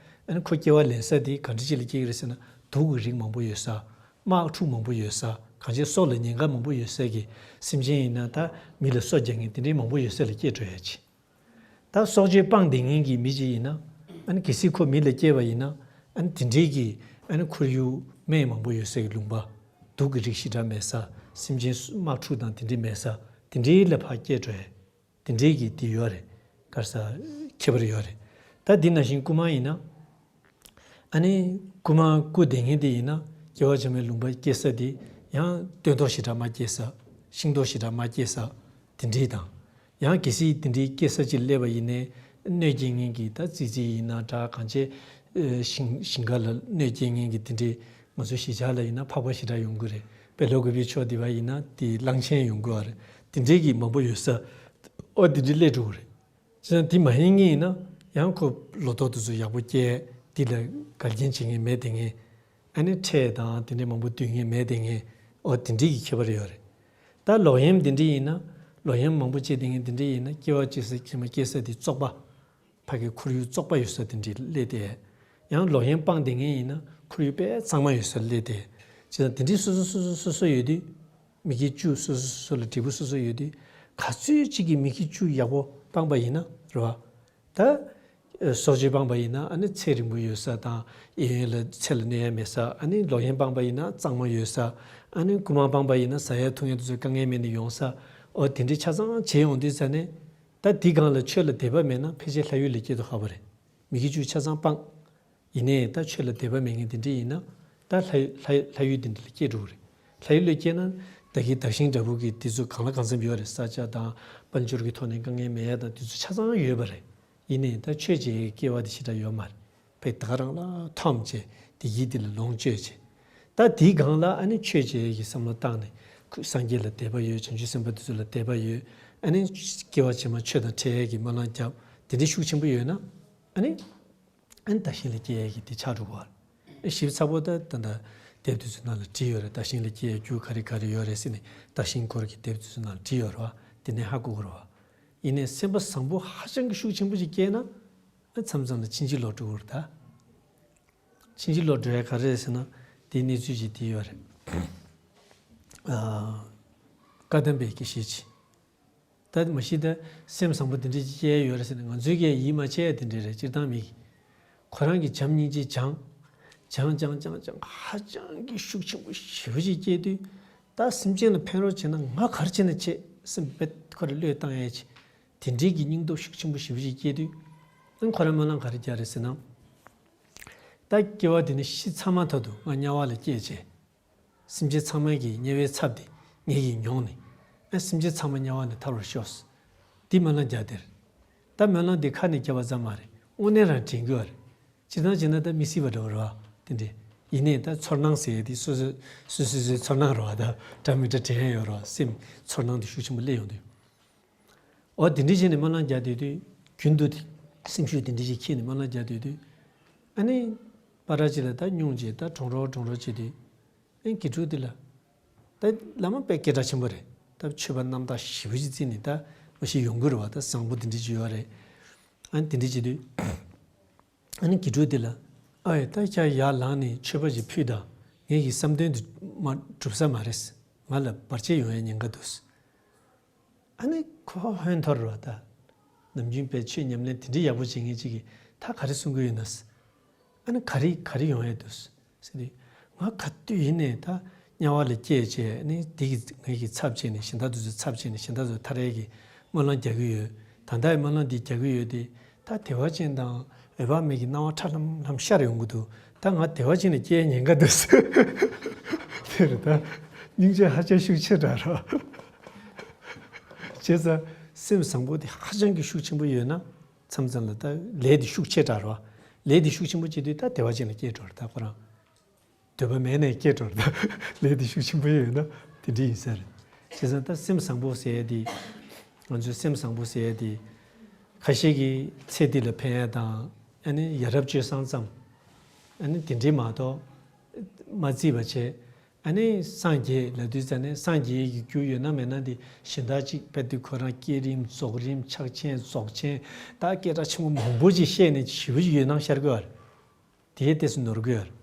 ཨ་ནི་ཁོ་སྐྱེ་བ་ལེན་ས་དེ་ག་འདྲ་ཅིག་ལ་སྐྱེ་གི་རེད་ཟེར་ན་དུག་གི་རིགས་མང་པོ་ཡོད་ས། དམག་འཁྲུག་མང་པོ་ཡོད་ས། གང་ཅི་སྲོག་ལ་ཉེན་ཁ་མང་པོ་ཡོད་ས་གི་སེམས་ཅན་ཡིན་ན་ད་མི་ལ་སྲོག་རྒྱག་མཁན་དེ་འདྲའི་མང་པོ་ཡོད་ས་ལ་སྐྱེ་འགྲོ་ཡ་ཅིག་ད་སྲོག་གཅོད་སྤངས་བསྡད་མཁན་གྱི་མི་ཅིག་ཡིན་ན། ཨ་ནི་གལ་སྲིད་ཁོ་མི་ལ་སྐྱེས་པ་ཡིན་ན། ཨ་ནི་དེ་འདྲའི་གི་ཨ་ནི་ཁོར་ཡུག་སྨན་མང་པོ་ཡོད་ས་གི་ལུང་པ། དུག་གི་རིགས་ཞེ་དྲག་མེད་ས། སེམས་ཅན་དམག་འཁྲུག་དང་དེ་འདྲའི་མེད་ས། དེ་འདྲའི་ལ་ཕར་སྐྱེས་འགྲོ་ཡ། དེ་འདྲའི་གི་དེ་ཡོད་རེད། ག་རེ་ཟེར། ཁྱད་པར་ཡོད་རེད། ད་འདི་ནང་བཞིན་རྐུན་མ་ཡིན་ན། ཨ་ནི་རྐུན་མ་རྐུ་བསྡད་མཁན་དེ་ཡིན་ན་སྐྱེ་བ་ཕྱི་མའི་ལུང་པ་སྐྱེ་ས་དེ་ཡང་སྟོན་ཐོག་ཞེ་དྲག་མ་སྐྱེ་ས། ཤིང་ཐོག་ཞེ་དྲག་མ་སྐྱེ་ས། དེ་འདྲའི་དང་། ཡང་གལ་སྲིད་དེ་འདྲའི་སྐྱེ་ས་ཅིག་སླེབས་པ་ཡིན་ནའི་གནོད་སྐྱེལ་མཁན་གྱི་ད་ཙི་ཙི་ཡིན་ན་འདྲ་གང་བྱས། ཨེ་ཞིང་ཞིང་ཁ་ལ་གནོད་སྐྱེལ་མཁན་གྱི་དེ་འདྲའི་ང་ཚོ་གཞིས་ཆགས་ལ་ཡིན་ན་ཕག་པ་ཞེ་དྲག་ཡོང་གི་རེད། དཔེ་ལོ་དགུ་པའི་ཕྱོགས་དེ་བ་ཡིན་ན་དེ་གླང་ཆེན་ཡོང་གི་བ་རེད། དེ་འདྲའི་གི་མང་པོ་ཡོད་ས། ཨོ་དེ་འདྲའི་སླེབས་འགྲོ་གི་རེད། བྱས་ཙང་དེ་མ་ཡིན་མཁན་ཡིན་ན་ཡང་ཁོ་ལོ་ཏོག་དེ་ཚོ་ཡག་པོ་སྐྱེ། དེ་ལ་འགལ་རྐྱེན་བྱེད་མཁན་མེད་དེ་ངས། ཨ་ནི་ཁྲལ་དང་དེ་འདྲའི་མང་པོ་བསྡུ་མཁན་མེད་དེ་ངས། ཨོ་དེ་འདྲའི་གི་ཁྱད་པར་ཡོད་རེད། ད་ལོག་གཡེམ་དེ་འདྲའི་ཡིན་ན། ལོག་གཡེམ་མང་པོ་བྱེད་དེ་ངས་དེ་འདྲའི་ཡིན་ན་སྐྱེ་བ་གཅིག་ས་ཕྱི་མ་སྐྱེ་ས་དེ་བཙོག་པ། ཕ་གི་ཁོར་ཡུག་བཙོག་པ་ཡོད་ས་དེ་འདྲའི་སླེབས་ཏེ། ཡང་ལོག་གཡེམ་སྤངས་དེ་ངས་ཡིན་ན་ཁོར་ཡུག་དཔེ་གཙང་མ་ཡོད་ས་སླེབས་ཏེ། བྱས་ཙང་དེ་འདྲའི་སོ་སོ་སོ་སོ་སོ་སོ་ཡོད་དུས། མི་སྐྱེ་བཅུ་སོ་སོ་སོ་སོ་ལ་འབྲས་བུ་སོ་སོ་ཡོད་དུས། ག་ཚོད་ཅིག་གིས་མི་དགེ་བཅུ་ཡག་པོ་སྤངས་པ་ཡིན་ན་རེད་བ། ད། སྲོག་གཅོད་སྤངས་པ་ཡིན་ན་ཨ་ནི་ཚེ་རིང་པོ་ཡོད་ས་དང་གཡས་གཡོན་ལ་ཚེ་ལ་གནོད་ཡ་མེད་ས། ཨ་ནི་ལོག་གཡེམ་སྤངས་པ་ཡིན་ན་གཙང་མ་ཡོད་ས། ཨ་ནི་རྐུ་མ་སྤངས་པ་ཡིན་ན་ཟ་ཡ་འཐུང་ཡ་དེ་ཚོ་དཀའ་ངལ་མེད་ནས་ཡོང་ས། འོ་དེ་འདྲའི་ཆ་ཚང་བྱས་ཡོང་དུས་ཙ་ནས། ད་དེའི་སྒང་ལ་ཆོས་ལ་དད་པ་མེད་ན་ཕལ་ཆེར་ལྷ་ཡུལ་ལ་སྐྱེ་དུས་ཁག་པོ་རེད། མི་དགེ་བཅུ་ཆ་ཚང་སྤངས། ཡིན་ནའི་ད་ཆོས་ལ་དད་པ་མེད་མཁན་དེ་འདྲ་ཡིན་ན། ད་ལྷ་ལྷ་ལྷ་ཡུལ་དེ་འདྲ་ལ་སྐྱེ་འགྲོ་གི་རེད། ལྷ་ཡུལ་ལ་སྐྱེས་ན་ད་གི་བདག་གཞན་འདྲ་པོ་གི་དེ་ཚོ་གང་ལ་གང་འཚམ་ཡོད་རེད། ས་ཆ་དང་དཔལ་འབྱོར་གྱི་ཐོག་ནས་དཀའ་ངལ་མེད་ཡ་དང་དེ་ཚོ་ཆ་ཚང་ཡོད་པ་རེད། ཡིན་ནའི་ད་ཆོས་བྱེད་ཡའི་སྐལ་བ་དེ་ཞེ་དྲག་ཡོད་མ་རེད། བས་ད་ག་རང་ལ་འཐོམ་བྱས་བདེ་སྐྱིད་དེ་ལ་ལོངས་སྤྱོད་བྱས། ད་དེའི་སྒང་ལ་ཨ་ནི་ཆོས་བྱེད་ཡ་གི་བསམ་བློ་བཏང་ནས་ཁོ་སངས་རྒྱས་ལ་དད་པ་ཡོད། བྱང་ཆུབ་སེམས་དཔའ་དེ་ཚོ་ལ་དད་པ་ཡོད། ཨ་ནི་སྐྱེ་བ་ཕྱི་མ་ཆོས་དང་འཕྲད་ཡ་གི་སྨོན་ལམ་བརྒྱབ། དེ་འདྲའི་ཤུགས་ཆེན་པོ་ཡོད་ན་ཨ་ནི། ཨ་ནི་བདག་གཞན་ལ་སྐྱེ་ཡས་ཀྱི་དེ་ཆགས་འགྲོ་གི་བ། ཨ་ཞིབ་ཚགས་པོ་ད་ད་ད་དེབ་དེ་ཚོའི་ནང་ལ་བྲིས་ཡོད་རེད། བདག་གཞན་ལ་སྐྱེ་ཡས་རྒྱུ་ག་རེ་ག་རེ་ཡོད་རེད་ཟེར་ནས་བདག་གཞན་སྐོར་གྱི་དེབ་དེ་ཚོའི་ནང་ལ་བྲིས་ཡོད་རེད་བ། དེ་ནས་ཧ་གོ་གི་རེད་བ། ཡིན་ནའི་སེམས་པ་བཟང་པོ་ཧ་ཅང་གི་ཤུགས་ཆེན་པོ་ཞིག་སྐྱེས་ན། ཨ་མཚམས་མཚམས་ལ་ཕྱིན་ཅི་ལོག་འགྲོ་གི་རེད་ད། ཕྱིན་ཅི་ལོག་འགྲོ་ཡས་ག་རེ་རེད་ཟེར་ན། དེའི་གནས་ཚུལ་ཞིག་དེ་ཡོད་རེད། ཨ། བཀའ་གདམས་པའི་དགེ་བཤེས་ཅིག་ད་མ་གཞི་ད་སེམས་བཟང་པོ་དེ་འདྲ་ཅིག་སྐྱེ་ཡ་ཡོད་རེད་ཟེར་ནས་ང་ཚོའི་གིས་ཡིད་མ་ཆེས་ཡ་དེ་འདྲ་རེད། སྤྱིར་བཏང་མི་གིས་ཁོ་རང་གིས་བྱམས་སྙིང་རྗེ་སྦྱང་། སྦྱང་སྦྱང་སྦྱང་སྦྱང་ཧ་ཅང་གི་ཤུགས་ཆེན་པོ་ཞེ་པོ་ཅིག་སྐྱེས་དུས། ད་སེམས་ཅན་ལ་ཕན་རོགས་བྱེད་ན་ང་ག་རེ་བྱས་ན་བྱེད་སེམས་དཔེ་ཁོ་རང་བློས་བཏང་ཡ་ཅིག་དེ་འདྲའི་གི་སྙིང་སྟོབས་ཤུགས་ཆེན་པོ་ཞེ་པོ་ཅིག་སྐྱེས་དུས། ཨ་ཁོ་རང་སྨོན་ལམ་ག་རེ་རྒྱག་རེད་ཟེར་ན། ད་སྐྱེ་བ་འདི་ནས་ཤི་ཚར་མ་ཐག་ཏུ་ང་དམྱལ་བ་ལ་སྐྱེས་བྱས། སེམས་ཅན་ཚང་མ་གི་དམྱལ་བའི་ཚབ་དེ་ངེད་ཀྱིས་མྱོང་ནས། ཨ་སེམས་ཅན་ཚང་མ་དམྱལ་བ་ནས་ཐར་བར་ཤོག་འདི་སྨོན་ལམ་རྒྱག་དེར། ད་སྨོན་ལམ་འདི་ཁ་ནས་བརྒྱབ་པ་ཙམ་མ་རེད། དངོས་གནས་རང་དྲན་གྱི་ཡོད་རེད། སྤྱིར་བཏང་བྱས་ན་ད་མི་སྲིད་པ་འདྲ་བོ་རེད་བ། དེ་འདྲས། ཡིན་ནའི་ད་ཚོར་སྣང་ཟེར་ཡས་དེ་སོ་སོ་སོ་སོ་སོའི་ཚོར་སྣང་རེད་བ། ད་འདྲ་མི་འདྲ་དྲན་ཡ་ཡོད་རེད་བ། སེམས་ཚོར་སྣང་དེ་ཤུགས་ཆེན་པོ་སླེབས་ཡོང་དུས། འོ་དེ་འདྲ་བྱས་ནས་སྨོན་ལམ་རྒྱག་སྡོད་དུས། རྒྱུན་དུ་དེ་སེམས་ཤུགས་དེ་འདྲ་ཞིག་འཁྱེར་ནས་སྨོན་ལམ་རྒྱག་སྡོད་དུས། ཨ་ནི། པ་ར་ཅིག་ལ་ད་སྙུང་བྱས་ད་གྲོང་རོགས་གྲོང་རོགས་བྱེད་དུས། ཨ་ནི་དགེ་ཕྲུག་དེ་ལ། ད་བླ་མ་དཔེ་སྐད་གྲགས་ཆེན་པོ་རེད། ད་ཆོས་པ་རྣམ་དག་ཞེ་པོ་ཅིག་བརྩིས་ནས་ད་མ་གཞི་ཡོང་གི་རེད་བ། ད་བཟང་པོ་དེ་འདྲ་ཅིག་ཡོད་རེད། ཨ་ནི་དེ་འདྲ་བྱེད་དུས། ཨ་ནི་དགེ་ཕྲུག་དེ་ལ། ཨ་ཡེ་ད་ཁྱེད་ཡར་ལངས་ནས་མཆོད་པ་ཞིག་ཕུལ་དང་། ངེད་ཀྱི་བསམ་དོན་དེ་མ་གྲུབ་ས་མ་རེད། ང་ལ་བར་ཆད་ཡོང་ཡའི་ཉེན་ཁ་འདུག་ཨ་ནི་ཁོ་ཧོན་ཐོར་རོ་ད། ནམ་རྒྱུན་པའི་ཆོས་ཉམས་ལེན་དེ་འདྲའི་ཡག་པོ་བྱེད་མཁན་ཅིག་གིས་ད་ག་རེ་གསུང་གི་ཡོད་ན། ཨ་ནི་ག་རེ་ག་རེ་ཡོང་ཡས་འདུག་ཟེར་དུས། ང་ག་དུས་ཡིན་ནའི་ད་དམྱལ་བ་ལ་སྐྱེས་བྱས་ནི་དེ་གི་ངེད་ཀྱི་ཚབ་བྱས་ནས་གཞན་དག་དེ་ཚོའི་ཚབ་བྱས་ནས་གཞན་དག་ཚོ་ཐར་ཡས་ཀྱི་སྨོན་ལམ་རྒྱག་གི་ཡོད། ད་ལྟ་ཡི་སྨོན་ལམ་འདི་རྒྱག་གི་ཡོད་དེ། ད་བདེ་བ་ཅན་དང་འོད་དཔག་མེད་ཀྱི་སྣང་བ་ཁྲ་ལམ་ལམ་ཤར་ཡོང་གི་འདུག་ད་ང་བདེ་བ་ཅན་ལ་སྐྱེ་ཉེན་ཁ་འདུག་ཟེར། དེ་རེད་ད། སྙིང་རྗེ་ཧ་ཅང་ཤུགས་ཆེ་དྲགས་རོ། བྱས་ཙང་སེམས་བཟང་པོ་དེ་ཧ་ཅང་གི་ཤུགས་ཆེན་པོ་ཡོད་ན། མཚམས་མཚམས་ལ་ད་ལས་དེ་ཤུགས་ཆེ་དྲགས་རོ། ལས་དེ་ཤུགས་ཆེན་པོ་བྱེད་དུས་ད་བདེ་བ་ཅན་ལ་སྐྱེ་འགྲོ་རེད་ད་ཁོ་རང་། འདོད་པ་མེད་ནས་སྐྱེ་འགྲོ་རེད་ད། ལས་དེ་ཤུགས་ཆེན་པོ་ཡོད་ན་དེ་འདྲ་ཡིན་ས་རེད། བྱས་ཙང་ད་སེམས་བཟང་པོ་ཟེར་ཡས་དེ། ང་ཚོའི་སེམས་བཟང་པོ་ཟེར་ཡས་དེ། ཁ་ཤས་ཀྱིས་ཚེ་འདི་ལ་ཕན་ཡས་དང་། ཨ་ནི་ཡ་རབས་སྤྱོད་བཟང་ཙམ། ཨ་ནི་དེ་འདྲའི་མ་གཏོགས། མ་བརྩིས་པ་བྱས། ཨ་ནི་སངས་རྒྱས་ལབ་དུས་ཙ་ནས་སངས་རྒྱས་ཀྱི་རྒྱུ་ཡོད་ན་མེད་ན་དེ་གཞན་དག་ཅིག་དཔེ་དེ་ཁོ་རང་བསྐྱེད་རིམ་རྫོགས་རིམ་ཕྱག་ཆེན་རྫོགས་ཆེན་ད་སྐད་གྲགས་ཆེན་པོ་མང་པོ་ཅིག་བཤད་ནས་ཞེ་པོ་ཅིག་ཡོད་སྣང་ཤར་གི་ཡོད་རེད། དེའི་ལྟས་སུ་ནོར་གི་ཡོད་རེད།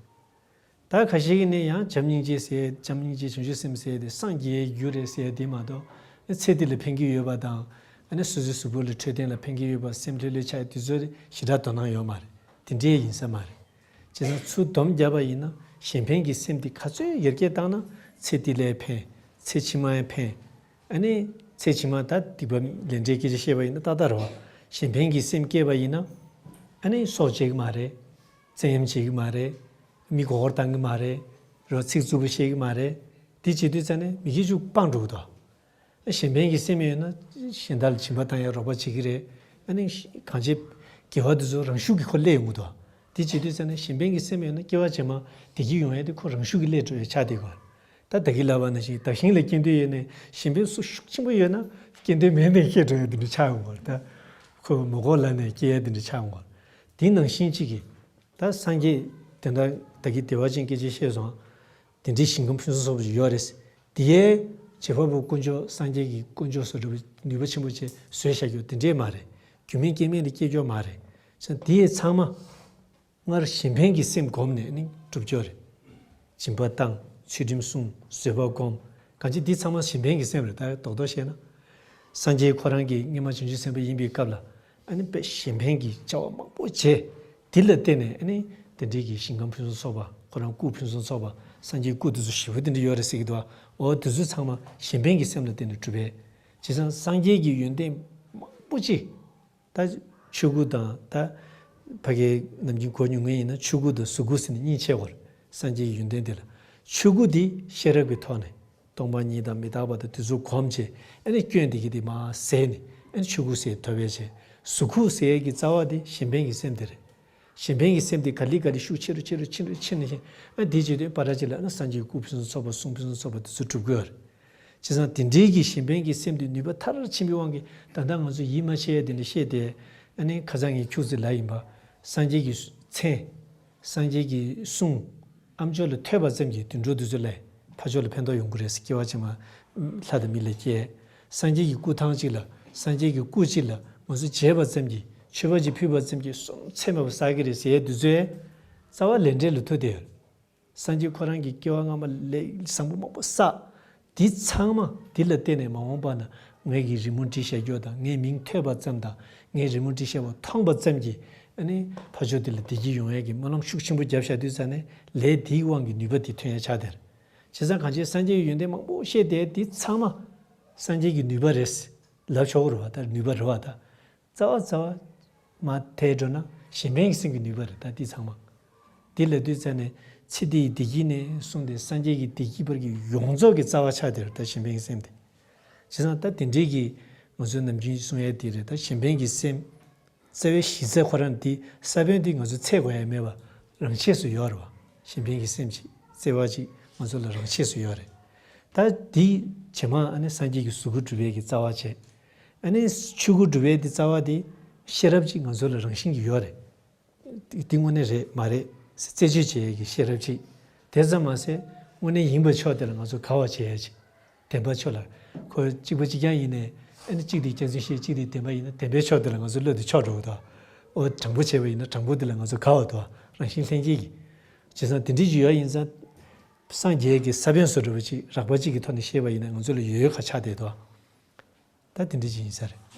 ད་ཁ་ཤས་ཀྱིས་ནི་ཡང་བྱམས་སྙིང་རྗེ་ཟེར་བྱམས་སྙིང་རྗེ་བྱང་ཆུབ་སེམས་ཟེར་དེ་སངས་རྒྱས་རྒྱུ་རེད་ཟེར་དེ་མ་གཏོགས། ཨ་ཚེ་འདི་ལ་ཕན་གྱི་ཡོད་པ་དང་། ཨ་ནི་སོ་སོའི་གཟུགས་པོ་ལ་འཕྲོད་བསྟེན་ལ་ཕན་གྱི་ཡོད་པ་སེམས་ལྷོད་ལྷོད་ཆགས་དེ་ཚོ་ཞེ་དྲག་དོ་སྣང་ཡོད་མ་རེད། དེ་འདྲའི་ཡིན་ས་མ་རེད། བྱས་ཙང་ཚུར་སྡོམ་བརྒྱབ་པ་ཡིན་ན་གཞན་ཕན་གྱི་སེམས་དེ་ག་ཚོད་ཡར་རྒྱས་བཏང་ན་ཚེ་འདི་ལ་ཕན། ཚེ་ཕྱི་མ་ཡང་ཕན། ཨ་ནི་ཚེ་ཕྱི་མ་ད་སྡིག་པ་ལས་འབྲས་སྐད་ཆ་བཤད་པ་ཡིན་ན་ཏག་ཏག་རེད་བ། གཞན་ཕན་གྱི་སེམས་སྐྱེས་པ་ཡིན་ན། ཨ་ནི་སྲོག་བཅད་ཀྱི་མ་རེད། བཙན་གཡེམ་བྱེད་ཀྱི་མ་རེད། མི་མགོ་སྐོར་བཏང་གི་མ་རེད། རོགས་ཚིག་རྩུབ་པོ་བཤད་ཀྱི་མ་རེད། དེ་བྱེད་དུས་ཙ་ནས་མི་དགེ་བཅུ་སྤངས་འགྲོ་གི་འདུག་གཞན་ཕན་གྱི་སེམས་ཡོད་ན་གཞན་དག་ལ་སྦྱིན་པ་བཏང་ཡ་རོགས་པ་བྱེད་ཀྱི་རེད། ཨ་ནི་གང་བྱེད། དགེ་བ་དེ་ཚོ་རང་ཤུགས་ཀྱིས་ཁོ་སླེབས་ཡོང་གི་འདུག་དེ་བྱེད་དུས་ཙ་ནས་གཞན་ཕན་གྱི་སེམས་ཡོད་ན་སྐྱེ་བ་རྗེས་མ་བདེ་སྐྱིད་ཡོང་ཡ་དེ་ཁོ་རང་ཤུགས་ཀྱིས་སླེབས་འགྲོ་ཡ་ཆགས་བསྡད་ཀྱི་ཡོད་རེད། ད་ད་གིན་ལབ་པ་ནང་བཞིན་བདག་གཞན་ལ་སྐྱེ་འདོད་ཡོད་ནའི་གཞན་ཕན་སུ་ཤུགས་ཆེན་པོ་ཡོད་ན་སྐྱེ་འདོད་མེད་ནའི་སྐྱེ་འགྲོ་ཡ་དེ་འདྲ་ཆགས་ཡོང་གི་ཡོད་རེད་ད། ཁོ་མི་མགོ་ལ་ནས་སྐྱེ་ཡ་དེ་འདྲ་ཆགས་ཡོང་གི་ཡོད་རེད། དེ་ནང་བཞིན་གཅིག་གིས། ད་སངས་རྒྱས་དེ་འདྲ་ད་གིན་བདེ་བ་ཅན་སྐད་ཆ་བཤད་སོང་། དེ་འདྲའི་ཞིང་ཁམས་ཕུན་སུམ་ཚོགས་པ་ཞིག་ཡོད་རེད། དེ་ཡས་བྱེད་པ་པོ་དཀོན་མཆོག་སངས་རྒྱས་ཀྱི་དཀོན་མཆོག་སོགས་འདྲ་བོ་ནུས་པ་ཆེན་པོ་ཅིག་བཟོས་བཞག་རྒྱུ་དེ་འདྲས་མ་རེད། རྒྱུ་མེད་རྐྱེན་མེད་ལ་སྐྱེ་རྒྱུ་མ་རེད། བྱས་ཙང་དེ་ཡས་ཚང་མ། སྔར་གཞན་ཕན་གྱི་སེམས་བསྒོམས་ནས་ནི་སྒྲུབ་ཆོག་རེད། སྦྱིན་པ་བཏང་། ཚུལ་ཁྲིམས་སྲུང་། བཟོད་པ་བསྒོམ། གང་ཅི་འདི་ཚང་མ་གཞན་ཕན་གྱི་སེམས་རེད་ད་རྡོག་རྡོག་བཤད་ན། སངས་རྒྱས་ཁོ་རང་གི་སྔོན་མ་བྱང་ཆུབ་སེམས་དཔའ་ཡིན་པའི་སྐབས་ལ། ཨ་ནི་དཔེ་གཞན་ཕན་གྱི་བྱ་བ་མང་པོ་བྱས། དེ་ལ་བརྟེན་ནས་ཨ་ནི་དེ་འདྲའི་གི་ཞིང་ཁམས་ཕུན་སུམ་ཚོགས་པ། ཁོ་རང་སྐུ་ཕུན་སུམ་ཚོགས་པ། སངས་རྒྱས་སྐུ་དེ་ཚོ་ཞེ་པོ་དེ་འདྲ་ཡོད་རེད་ཟེར་གྱི་འདུག་ཨ། འོ་དེ་ཚོ་ཚང་མ་གཞན་ཕན་གྱི་སེམས་ལ་བརྟེན་ནས་གྲུབ་པས། བྱས་ཙང་སངས་རྒྱས་ཀྱི་ཡོན་ཏན་མང་པོ་ཅིག་ད་ཆོས་སྐུ་དང་། ད་ཕ་གིའི་ནམ་རྒྱུན་གོ་མྱོང་མཁན་ཡིན་ན། ཆོས་སྐུ་དང་གཟུགས་སྐུ་ཟེར་ནས་གཉིས་ཕྱེ་དགོས་རེད། སངས་རྒྱས་ཀྱི་ཡོན་ཏན་དེ་ལ། ཆོས་སྐུ་དེ་ཤེས་རབ་ཀྱི་ཐོག་ནས་སྟོང་པ་ཉིད་དང་མི་རྟག་པ་དང་དེ་ཚོ་སྒོམ་བྱས། ཨ་ནི་སྐྱོན་དེ་གི་དེ་མར་ཟད་ནས། ཨ་ནི་ཆོས་སྐུ་ཟེར་ཐོབ་པ་བྱས། གཟུགས་སྐུ་ཟེར་ཡས་ཀྱི་རྩ་བ་དེ་གཞན་ཕན་གྱི་སེམས་དེ་རེད། གཞན་ཕན་གྱི་སེམས་དེ་ག་ལེ་ག་ལེ་ཤུགས་ཆེ་རུ་ཆེ་རུ་ཆེ་རུ་ཕྱིན་ནས། ཨ་དེ་བྱེད་དུས་ཕར་ཅིག་ལ་ཨ་ནི་སངས་རྒྱས་སྐུ་ཕུན་སུམ་ཚོགས་པ། གསུང་ཕུན་སུམ་ཚོགས་པ་དེ་ཚོ་གྲུབ་ཀྱི་ཡོད་རེད། བྱས་ཙང་དེ་འདྲའི་གི་གཞན་ཕན་གྱི་སེམས་དེ་ནུས་པ་མཐར་ཕྱིན་པའི་དབང་གིས། ད་ལྟ་ང་ཚོ་ཡིད་མ་ཆེས་ཡ་དེ་འདྲ་བཤད་དེ། ཨ་ནི་ཁ་སང་ངས་ཁྱུག་ཙམ་ལབ་ཡིན་པ། སངས་རྒྱས་ཀྱི་མཚན། སངས་རྒྱས་ཀྱི་གསུང་། ཨ་མཆོག་ལ་ཐོས་པ་ཙམ་གྱིས་དུད་འགྲོ་དེ་ཚོ་ལ་ཕར་ཕྱོགས་ལ་ཕན་ཐོགས་ཡོང་གི་རེད་ཟེར། སྐྱེ་བ་ཕྱི་མ་ལྷ་དང་མི་ལ་སྐྱེ། སངས་རྒྱས་ཀྱི་སྐུ་ཐང་གཅིག་ལ། སངས་རྒྱས་ཀྱི་སྐུ་གཅིག་ལ་ང་ཚོ་མཇལ་བ་ཙམ་གྱིས། མཆོད་པ་ཅིག་ཕུལ་བ་ཙམ་གྱིས་བསམ་ཚད་མེད་པ་བསགས་ཀྱི་རེད་ཟེར་ཡས་དེ་ཚོའི་རྩ་བ་ལས་འབྲས་ལ་ཐུག་བསྡད་ཡོད། སངས་རྒྱས་ཁོ་རང་གི་སྐྱེ་བ་སྔ་མ་ལས་བཟང་པོ་མང་པོ་བསགས། དེ་ཚང་མ་དེ་ལ་བརྟེན་ནས་མ་འོངས་པ་ན་ངའི་གི་རི་མོ་བྲིས་བཞག་རྒྱུ་དང་། ངའི་མིང་ཐོས་པ་ཙམ་དང་། ངའི་རི་མོ་བྲིས་བཞག་པ་མཐོང་པ་ཙམ་གྱིས། ཨ་ནི་ཕར་ཕྱོགས་དེ་ལ་བདེ་སྐྱིད་ཡོང་ཡས་ཀྱི་སྨོན་ལམ་ཤུགས་ཆེན་པོ་བརྒྱབ་བཞག་དུས་ཙ་ནས། ལས་དེའི་དབང་གིས་ནུས་པ་དེ་ཐོན་ཡས་ཆགས་བསྡད་རེད། བྱས་ཙང་གང་ཅི་སངས་རྒྱས་ཀྱི་ཡོན་ཏན་མང་པོ་བཤད་དེ། དེ་ཚང་མ་སངས་རྒྱས་ཀྱི་ནུས་པ་རེད་ལབ་ཆོག་གི་རེད་བ། ད་ནུས་པ་རེད་བ། ད་རྩ་བ་རྩ་བ་མར་ཐལ་འགྲོ་ན་གཞན་ཕན་གྱི་སེམས་ཀྱི་ནུས་པ་རེད། ད་འདི་ཚང་མ། འདི་ལབ་དུས་ཙ་ནས་ཚེ་འདི་ཡི་བདེ་སྐྱིད་ནས་བཟུང་སྟེ་སངས་རྒྱས་ཀྱི་བདེ་སྐྱིད་བར་གྱི་ཡོངས་རྫོགས་ཀྱི་རྩ་བ་ཆགས་དེ་རེད། ད་གཞན་ཕན་གྱི་སེམས་དེ། བྱས་ཙང་ད་དེ་འདྲའི་གི་ང་ཚོའི་ནམ་རྒྱུན་གསུང་ཡས་དེ་རེད། ད་གཞན་ཕན་གྱི་སེམས། རྩ་བའི་གཞི་རྩ་ཁོ་རང་དེ། ས་བོན་དེ་ང་ཚོ་འཚོལ་དགོས་ཡ་མེད་པ། རང་ཆས་སུ་ཡོད་རེད་བ། གཞན་ཕན་གྱི་སེམས་ཅིག་བརྩེ་བ་ཅིག་ང་ཚོ་ལ་རང་ཆས་སུ་ཡོད་རེད། ད་དེ་རྗེས་མ་ཨ་ནི་སངས་རྒྱས་ཀྱི་གཟུགས་སྐུ་གྲུབ་པའི་གི་རྩ་བ་བྱས། ཨ་ནི་ཆོས་སྐུ་གྲུབ་པའི་དེ་རྩ་བ་དེ་ཤེས་རབ་ཅིག་ང་ཚོ་ལ་རང་བཞིན་གྱིས་ཡོད་རེད། དེ་དངོས་གནས་རེད་མ་རེད་ཟེར་རྩད་གཅོད་བྱེད་ཡས་ཀྱི་ཤེས་རབ་ཅིག་དེ་ཙམ་མ་ཟད་དངོས་གནས་ཡིན་པའི་ཕྱོགས་དེ་ལ་ང་ཚོ་དགའ་བ་བྱེད་ཡས་ཅིག་བདེན་པ་ཕྱོགས་ལ། ཁོ་གཅིག་པ་གཅིག་རྐྱང་ཡིན་ནའི། ཨ་ནི་གཅིག་དེ་སྐྱག་རྫུན་བཤད། གཅིག་དེ་བདེན་པ་ཡིན་ན། བདེན་པའི་ཕྱོགས་དེ་ལ་ང་ཚོ་བློ་དེ་ཕྱོགས་འགྲོ་གི་འདུག་འོ་དྲང་པོ་བྱས་པ་ཡིན་ན་དྲང་པོ་དེ་ལ་ང་ཚོ་དགའ་བ་འདུག་རང་བཞིན་ལྷན་སྐྱེས་ཀྱི། བྱས་ཙང་དེ་འདྲའི་ཅིག་ཡོད་ཡིན་ཙང་། སངས་རྒྱས་ཀྱི་ས་བོན་བཟོ་འདྲ་བ་ཅིག་རགས་པ་གཅིག་གི་ཐོག་ནས་བཤད་པ་ཡིན་ན་ང་ཚོ་ལ་ཡོད་ཡོད་ཁ་ཆགས་བསྡད་འདུག་ད་དེ་འདྲ་ཅིག་ཡིན་ས་རེད།